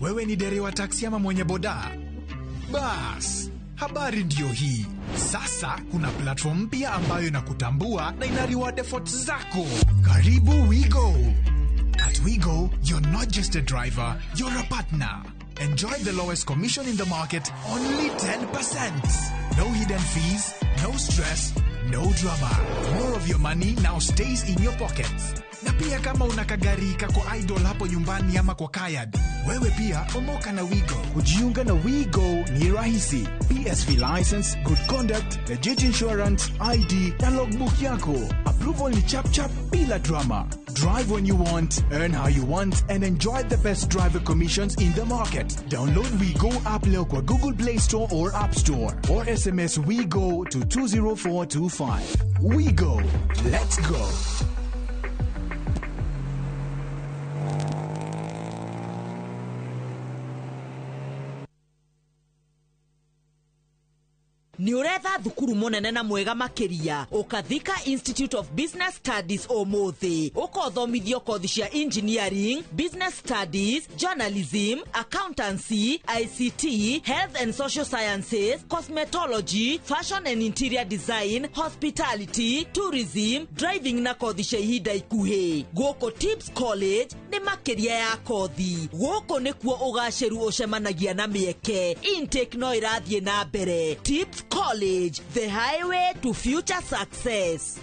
wewe ni dereva taksi ama mwenye boda? Bas, habari ndio hii. Sasa kuna platform mpya ambayo inakutambua na ina reward efforts zako. Karibu WeGo. At WeGo, you're not just a driver, you're a partner. Enjoy the lowest commission in the market, only 10%. No hidden fees, no stress, no drama. More of your money now stays in your pockets. Na pia kama una kagari kako idol hapo nyumbani ama kwa kayad, wewe pia omoka na WeGo. Kujiunga na WeGo ni rahisi. PSV license, good conduct, legit insurance, ID na logbook yako. Approval ni chap chap bila drama. Drive when you want, earn how you want, and enjoy the best driver commissions in the market. Download WeGo app leo kwa Google Play Store or App Store, or SMS WeGo to 20425. WeGo. Let's go. Nĩ ũretha thukuru mũnene na mwega makĩria, ũka Thika Institute of Business Studies ũmũthĩ. Ũkothomithio kothi cia engineering, business studies, journalism, accountancy, ICT, health and social sciences, cosmetology, fashion and interior design, hospitality, tourism, driving na kothi cia ihinda ikuhĩ. Gũkũ Tips College nĩ makĩria ya kothi. Gũkũ nĩkuo ũgacĩru ũcemanagia na mĩeke. Intake no ĩrathiĩ na mbere. Tips College, the highway to future success.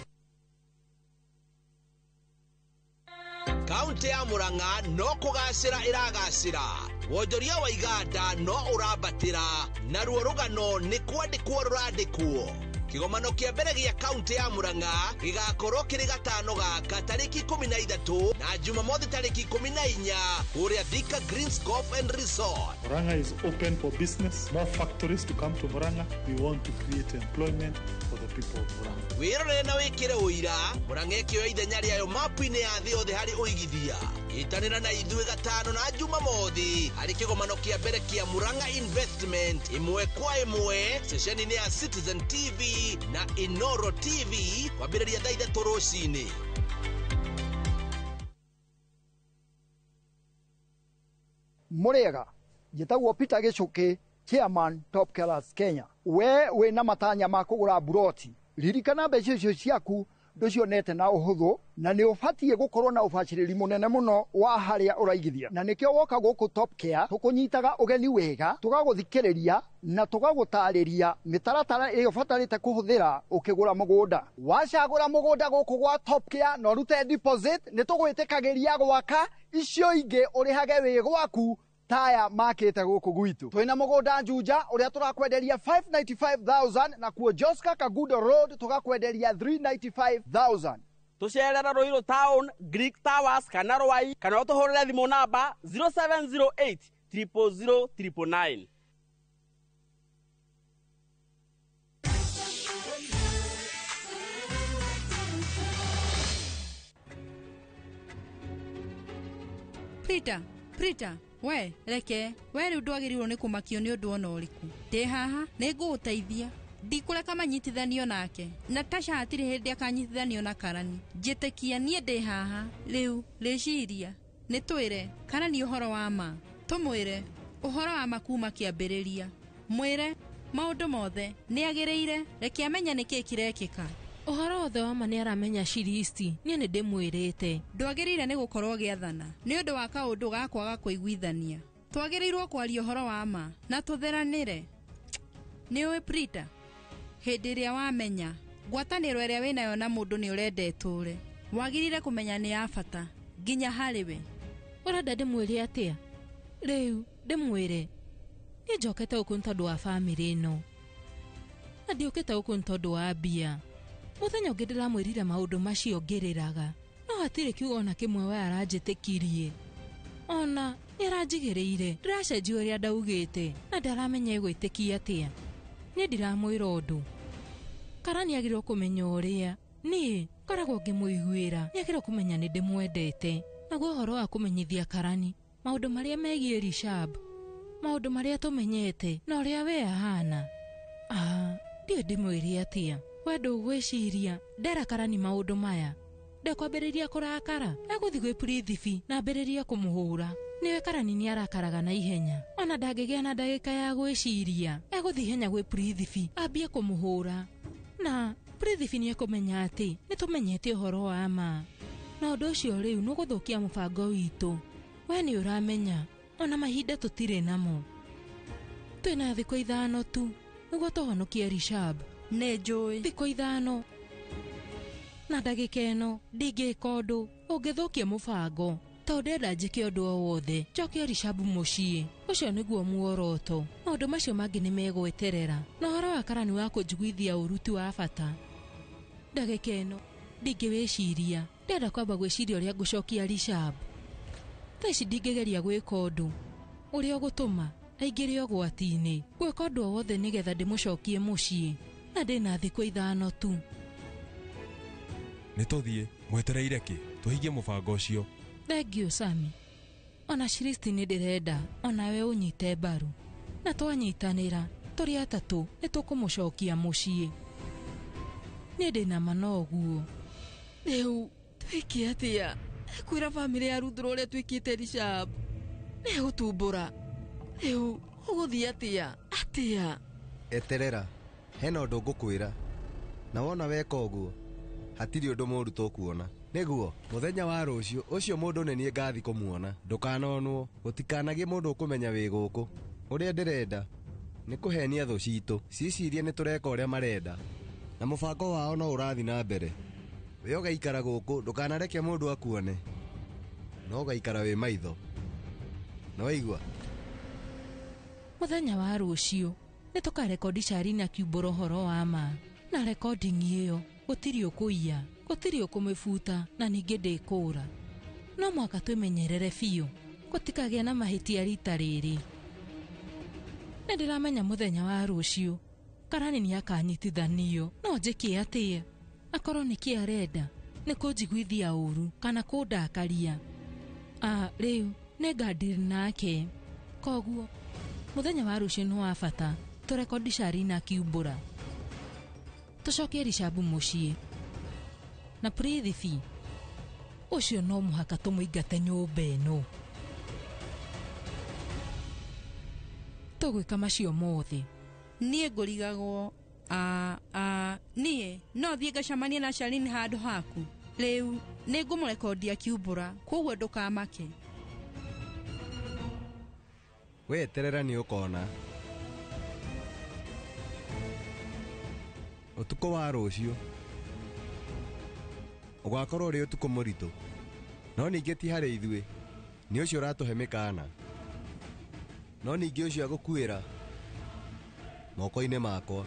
Kaunti ya Murang'a no kũgacĩra ĩragacĩra. Wonjoria wa iganda no ũrambatĩra, naruo rũgano nĩ kwandĩkwo rũrandĩkwo. Kĩgomano kĩa mbere gĩa kaunti ya Murang'a gĩgakorwo kĩrĩ gatano gaka tarĩki 13 na Jumamothi tarĩki 14 kũrĩa Thika Greens Golf and Resort. Murang'a is open for business, more factories to come to Murang'a. We want to create employment for the people of Murang'a. Wĩrorere na wĩkĩre ũira, Murang'a ĩkĩoya ithenya rĩayo mapu-inĩ ya thĩ yothe harĩ ũigithia. Ĩtanĩra na ithuĩ gatano na Jumamothi harĩ kĩgomano kĩa mbere kĩa Murang'a Investment ĩmwe kwa ĩmwe ceceni-inĩ ya Citizen TV na Inoro TV kwambĩrĩria thaa 3 rũcinĩ. Mũrĩega, njĩtagwo Peter Gĩcũkĩ, chairman Top Killers Kenya. We wĩna matanya ma kũgũra mburoti, ririkana mbeca icio ciaku ndũcionete na ũhũthũ, na nĩ ũbatiĩ gũkorwo na ũbacĩrĩri mũnene mũno wa harĩa ũraigithia. Na nĩkĩo woka gũkũ Top Care tũkũnyitaga ũgeni wega, tũgagũthikĩrĩria na tũgagũtarĩria mĩtaratara ĩrĩa ũbatarĩte kũhũthĩra ũkĩgũra mũgũnda. Wacagũra mũgũnda gũkũ gwa Top Care na ũrute deposit, nĩ tũgwĩtĩkagĩria gwaka icio ingĩ ũrĩhage wĩ gwaku taya makĩte gũkũ gwitũ. Twĩna mũgũnda Juja ũrĩa tũrakwenderia 595,000 na kuo Joska Kagudo Road tũgakwenderia 395,000. Tũcerera Ruiru Town, Greek Towers kana Rwai, kana ũtũhũrĩre thimũ namba 0708 000 999. Prita, Prita, we reke we rĩu ndwagĩrĩirwo nĩ kũmakio nĩ ũndũ ona ũrĩkũ. Ndĩ haha nĩ ngũgũteithia. Ndikũreka manyitithanio nake. Natasha hatirĩ hĩndĩ akanyitithanio na Karani. Njĩtĩkia niĩ ndĩ haha rĩu. Rĩciria nĩ twĩre Karani ũhoro wa ma. Tũmwĩre ũhoro wa ma kuma kĩambĩrĩria. Mwĩre maũndũ mothe nĩ agĩrĩire. Reke amenye nĩkĩĩ kĩrekĩka. Ũhoro wothe wa ma nĩ aramenya Shiristi. Niĩ nĩ ndĩmwĩrĩte. Ndwagĩrĩire nĩ gũkorwo gĩathana nĩ ũndũ wa kaũndũ ga kwaga kũiguithania. Twagĩrĩirwo kwaria ũhoro wa ma na tũtheranĩre. Nĩ ũĩ Prita, hĩndĩ ĩrĩa wamenya ngwatanĩro ĩrĩa wĩnayo na mũndũ nĩ ũrenda ĩtũũre, wagĩrĩire kũmenya nĩ ya bata nginya harĩ we. Ũrenda ndĩmwĩre atĩa? Rĩu ndĩmwĩre niĩ njokete gũkũ nĩ tondũ wa bamĩrĩ ĩno, na ndiũkĩte gũkũ nĩ tondũ wa mbia. Mũthenya ũngĩ ndĩramwĩrire maũndũ macio ngĩrĩraga, no hatirĩ kiugo ona kĩmwe we aranjĩtĩkirie. Ona nĩ aranjigĩrĩire, ndĩracenjia ũrĩa ndaugĩte, na ndaramenya egwĩtĩkia atĩa. Niĩ ndiramwĩra ũndũ. Karani agĩrĩirwo kũmenya ũrĩa niĩ ngoragwo ngĩmũiguĩra. Nĩ agĩrĩirwo kũmenya nĩ ndĩmwendete. Naguo ũhoro wa kũmenyithia Karani maũndũ marĩa megiĩ Rishab, maũndũ marĩa tũmenyete na ũrĩa we ahana, ndiũĩ ndĩmwĩre atĩa. We ndũgwĩciria ndera Karani maũndũ maya, ndekwambĩrĩria kũrakara, egũthiĩ gwĩ Prithibi na ambĩrĩrie kũmũhũra. Nĩwe Karani nĩ arakaraga na ihenya, ona ndangĩgĩa na ndagĩka ya gwĩciria. Egũthiĩ ihenya gwĩ Prithibi ambie kũmũhũra, na Prithibi nĩ ekũmenya atĩ nĩ tũmenyete ũhoro wa ma, na ũndũ ũcio rĩu nĩũgũthũkia mũbango witũ. We nĩ ũramenya ona mahinda tũtirĩ namo. Twĩna thikũ 5 tu nĩguo tũhonokie Rishab. Nĩ njũĩ. Thikũ 5 na ndagĩka ĩno ndingĩka ũndũ ũngĩthũkia mũbango, tondũ ndenda njĩke ũndũ o wothe njokie Rishab mũciĩ. Ũcio nĩguo muoroto. Maũndũ macio mangĩ nĩ megweterera. Na ũhoro wa Karani wa kũnjiguithia ũũru ti wa bata. Ndagĩka ĩno ndingĩwĩciria. Ndĩrenda kwamba gwĩciria ũrĩa ngũcokia Rishab. Thaa ici ndingĩgeria gwĩka ũndũ ũrĩa ũgũtũma aingĩre ũgwati-inĩ. Gwĩka ũndũ o wothe nĩgetha ndĩmũcokie mũciĩ, na ndĩna thikũ 5 tu. Nĩ tũthiĩ, mwetereire kĩ? Tũhingie mũbango ũcio. Thengiũ Sami. Ona Shiristi nĩ ndĩrenda onawe ũnyite mbaru, na twanyitanĩra tũrĩ atatũ nĩ tũkũmũcokia mũciĩ. Niĩ ndĩna ma no ũguo. Rĩu twĩke atĩa? Ekwĩra bamĩrĩ ya Ruth ũrĩa twĩkĩte Rishab. Nĩ egũtumbũra. Rĩu ũgũthiĩ atĩa? Atĩa? Eterera, hena ũndũ ngũkwĩra. Na wona weka ũguo, hatirĩ ũndũ mũũru tũkuona. Nĩguo, mũthenya wa rũciũ, ũcio mũndũ nĩ niĩ ngathi kũmuona. Ndũkanonwo, gũtikanagĩe mũndũ ũkũmenya wĩ gũkũ. Ũrĩa ndĩrenda nĩ kũhenia thũ citũ, cicirie nĩ tũreka ũrĩa marenda, na mũbango wao no ũrathiĩ na mbere. We ũgaikara gũkũ, ndũkanareke mũndũ akuone, no ũgaikara wĩ maitho. Na waigua? Mũthenya wa rũciũ nĩ tũkarekondi Sharina akiumbũra ũhoro wa ma, na recording ĩyo gũtirĩ ũkũiya, gũtirĩ ũkũmĩbuta, na ningĩ ndĩkũra. No mũhaka twĩmenyerere biũ, gũtikagĩe na mahĩtia rita rĩrĩ. Nĩ ndĩramenya mũthenya wa rũciũ Karani nĩ akanyitithanio. No njĩke atĩa? Akorwo nĩkĩ arenda, nĩ kũnjiguithia ũũru kana kũndakaria. Rĩu nĩ ngandiri nake. Koguo mũthenya wa rũciũ nĩ wa bata tũrekondi Sharina akiumbũra, tũcokie Rishab mũciĩ, na Prithibi ũcio no mũhaka tũmũingate nyũmba ĩno. Tũgwĩka macio mothe. Niĩ ngũrigagwo. Niĩ no thiĩ ngacemanie na Sharine handũ haku. Rĩu nĩ ngũmũrekondi akiumbũra, koguo ndũkamake. We eterera nĩ ũkona. Ũtukũ wa rũciũ ũgakorwo ũrĩ ũtukũ mũritũ, no ningĩ ti harĩ ithuĩ. Nĩ ũcio ũratũhe mĩkana, no ningĩ ũcio agũkuĩra moko-inĩ makwa.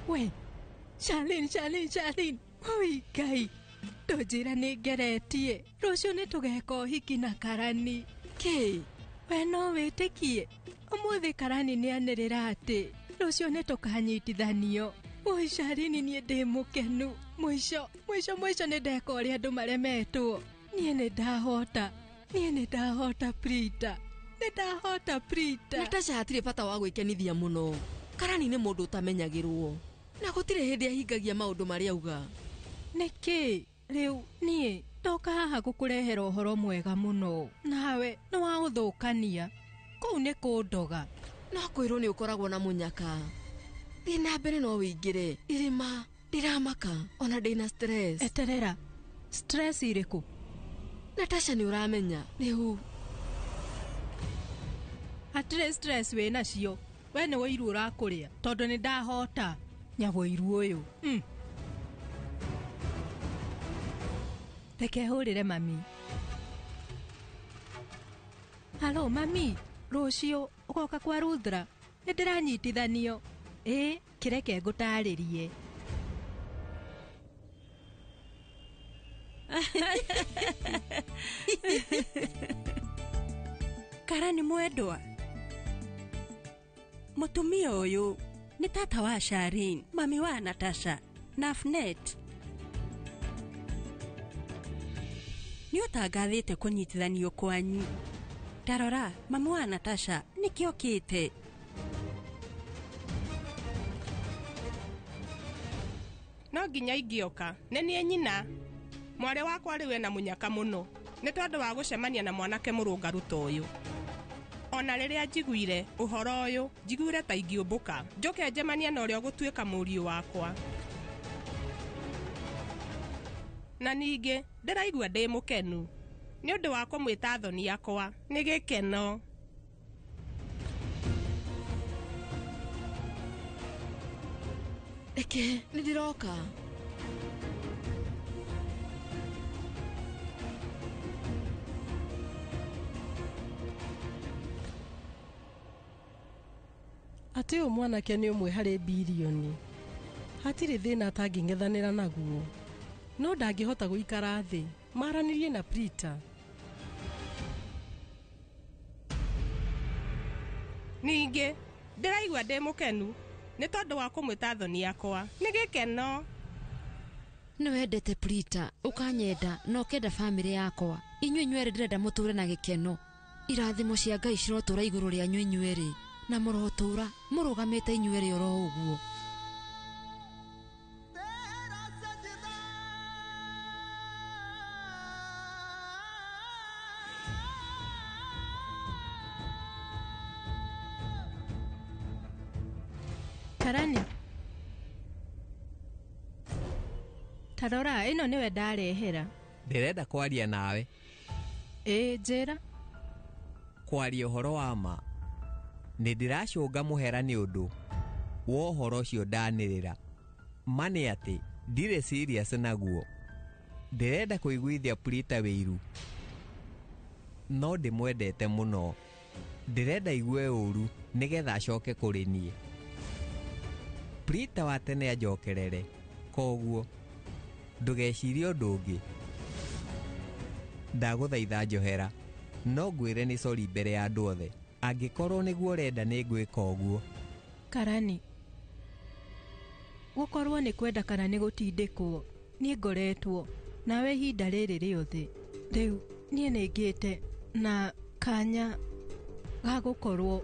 We Charlene, Charlene, Charlene, oi Ngai, ndũnjĩra nĩ ngeretie. Rũciũ nĩ tũgeka ũhiki na Karani. Kĩ? We no wĩtĩkie? Ũmũthĩ Karani nĩ anĩrĩra atĩ rũciũ nĩ tũkanyitithanio. Oi Charlene niĩ ndĩ mũkenu. Mũico mũico mũico nĩ ndeka ũrĩa andũ maremetwo. Niĩ nĩ ndahota. Niĩ nĩ ndahota Prita. Nĩ ndahota Prita. Natasha hatirĩ bata wa gwĩkenithia mũno. Karani nĩ mũndũ ũtamenyagĩrwo. Na gũtirĩ hĩndĩ ahingagia maũndũ marĩa auga. Nĩkĩ rĩu niĩ ndoka haha gũkũrehera ũhoro mwega mũno. Nawe nĩ waũthũkania. Kũu nĩ kũndoga. No kwĩrwo nĩ ũkoragwo na mũnyaka. Thiĩ na mbere no wĩingĩre. Irima ndiramaka ona ndĩna stress. Eterera. Stress irĩkũ? Natasha nĩ ũramenya rĩu. Hatirĩ stress wĩ nacio. We nĩ wũiru ũrakũrĩa tondũ nĩ ndahota. Nyawũiru ũyũ. Reke hũrĩre mami. Halo mami, rũciũ ũgoka kwa Ruthra. Nĩ ndĩranyitithanio. Ĩ, kĩreke ngũtarĩrie. Karani mwendwa. Mũtumia ũyũ nĩ tata wa Charlene, mami wa Natasha na Afnet. Nĩ ũtangathĩte kũnyitithanio kwanyu. Tarora, mami wa Natasha nĩkĩo okĩte. No nginya ingĩoka, nĩ niĩ nyina. Mwarĩ wakwa rĩu ena mũnyaka mũno nĩ tondũ wa gũcemania na mwanake mũrũngaru ta ũyũ. Ona rĩrĩa njiguire ũhoro ũyũ, njiguire ta ingĩũmbũka njũke njemanie na ũrĩa ũgũtuĩka mũriũ wakwa. Na ningĩ ndĩraigua ndĩ mũkenu nĩ ũndũ wa kũmwĩta thoni yakwa. Nĩ gĩkeno. Reke nĩ ndĩroka. Atĩ ũyũ mwanake nĩ ũmwe harĩ birioni. Hatirĩ thĩna atangĩng'ethanĩra naguo. No ndangĩhota gũikara thĩ. Maranĩrie na Prita. Ningĩ ndĩraigua ndĩ mũkenu nĩ tondũ wa kũmwĩta thoni yakwa. Nĩ gĩkeno. Nĩ wendete Prita, ũkanyenda na ũkenda bamĩrĩ yakwa. Inyuĩ inyuerĩ ndĩrenda mũtũre na gĩkeno. Irathimo cia Ngai cirotũra igũrũ rĩanyu inyuerĩ na mũrotũra mũrũgamĩte inyuerĩ oro ũguo. Karani. Tarora, ĩno nĩwe ndarehera. Ndĩrenda kwaria nawe. Ĩ, njĩra. Kwaria ũhoro wa ma. Nĩ ndĩracũnga mũhera nĩ ũndũ wa ũhoro ũcio ndanĩrĩra. Ma nĩ atĩ ndirĩ serious naguo. Ndĩrenda kũiguithia Prita wĩiru. No ndĩmwendete mũno. Ndĩrenda igue ũru nĩgetha acoke kũrĩ niĩ. Prita wa tene anjokerere. Koguo ndũgecirie ũndũ ũngĩ. Ndagũthaitha njohera. No ngwĩre nĩ sorry mbere ya andũ othe. Angĩkorwo nĩguo ũrenda nĩ ngwĩka ũguo. Karani. Gũkorwo nĩ kwenda kana nĩ gũtindĩkwo. Niĩ ngoretwo nawe ihinda rĩrĩ rĩothe. Rĩu niĩ nĩ ngĩte na kanya ga gũkorwo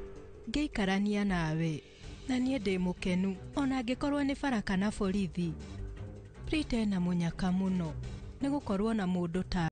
ngĩikarania nawe. Na niĩ ndĩ mũkenu ona angĩkorwo nĩ bara kana borithi. Prita ena mũnyaka mũno nĩ gũkorwo na mũndũ ta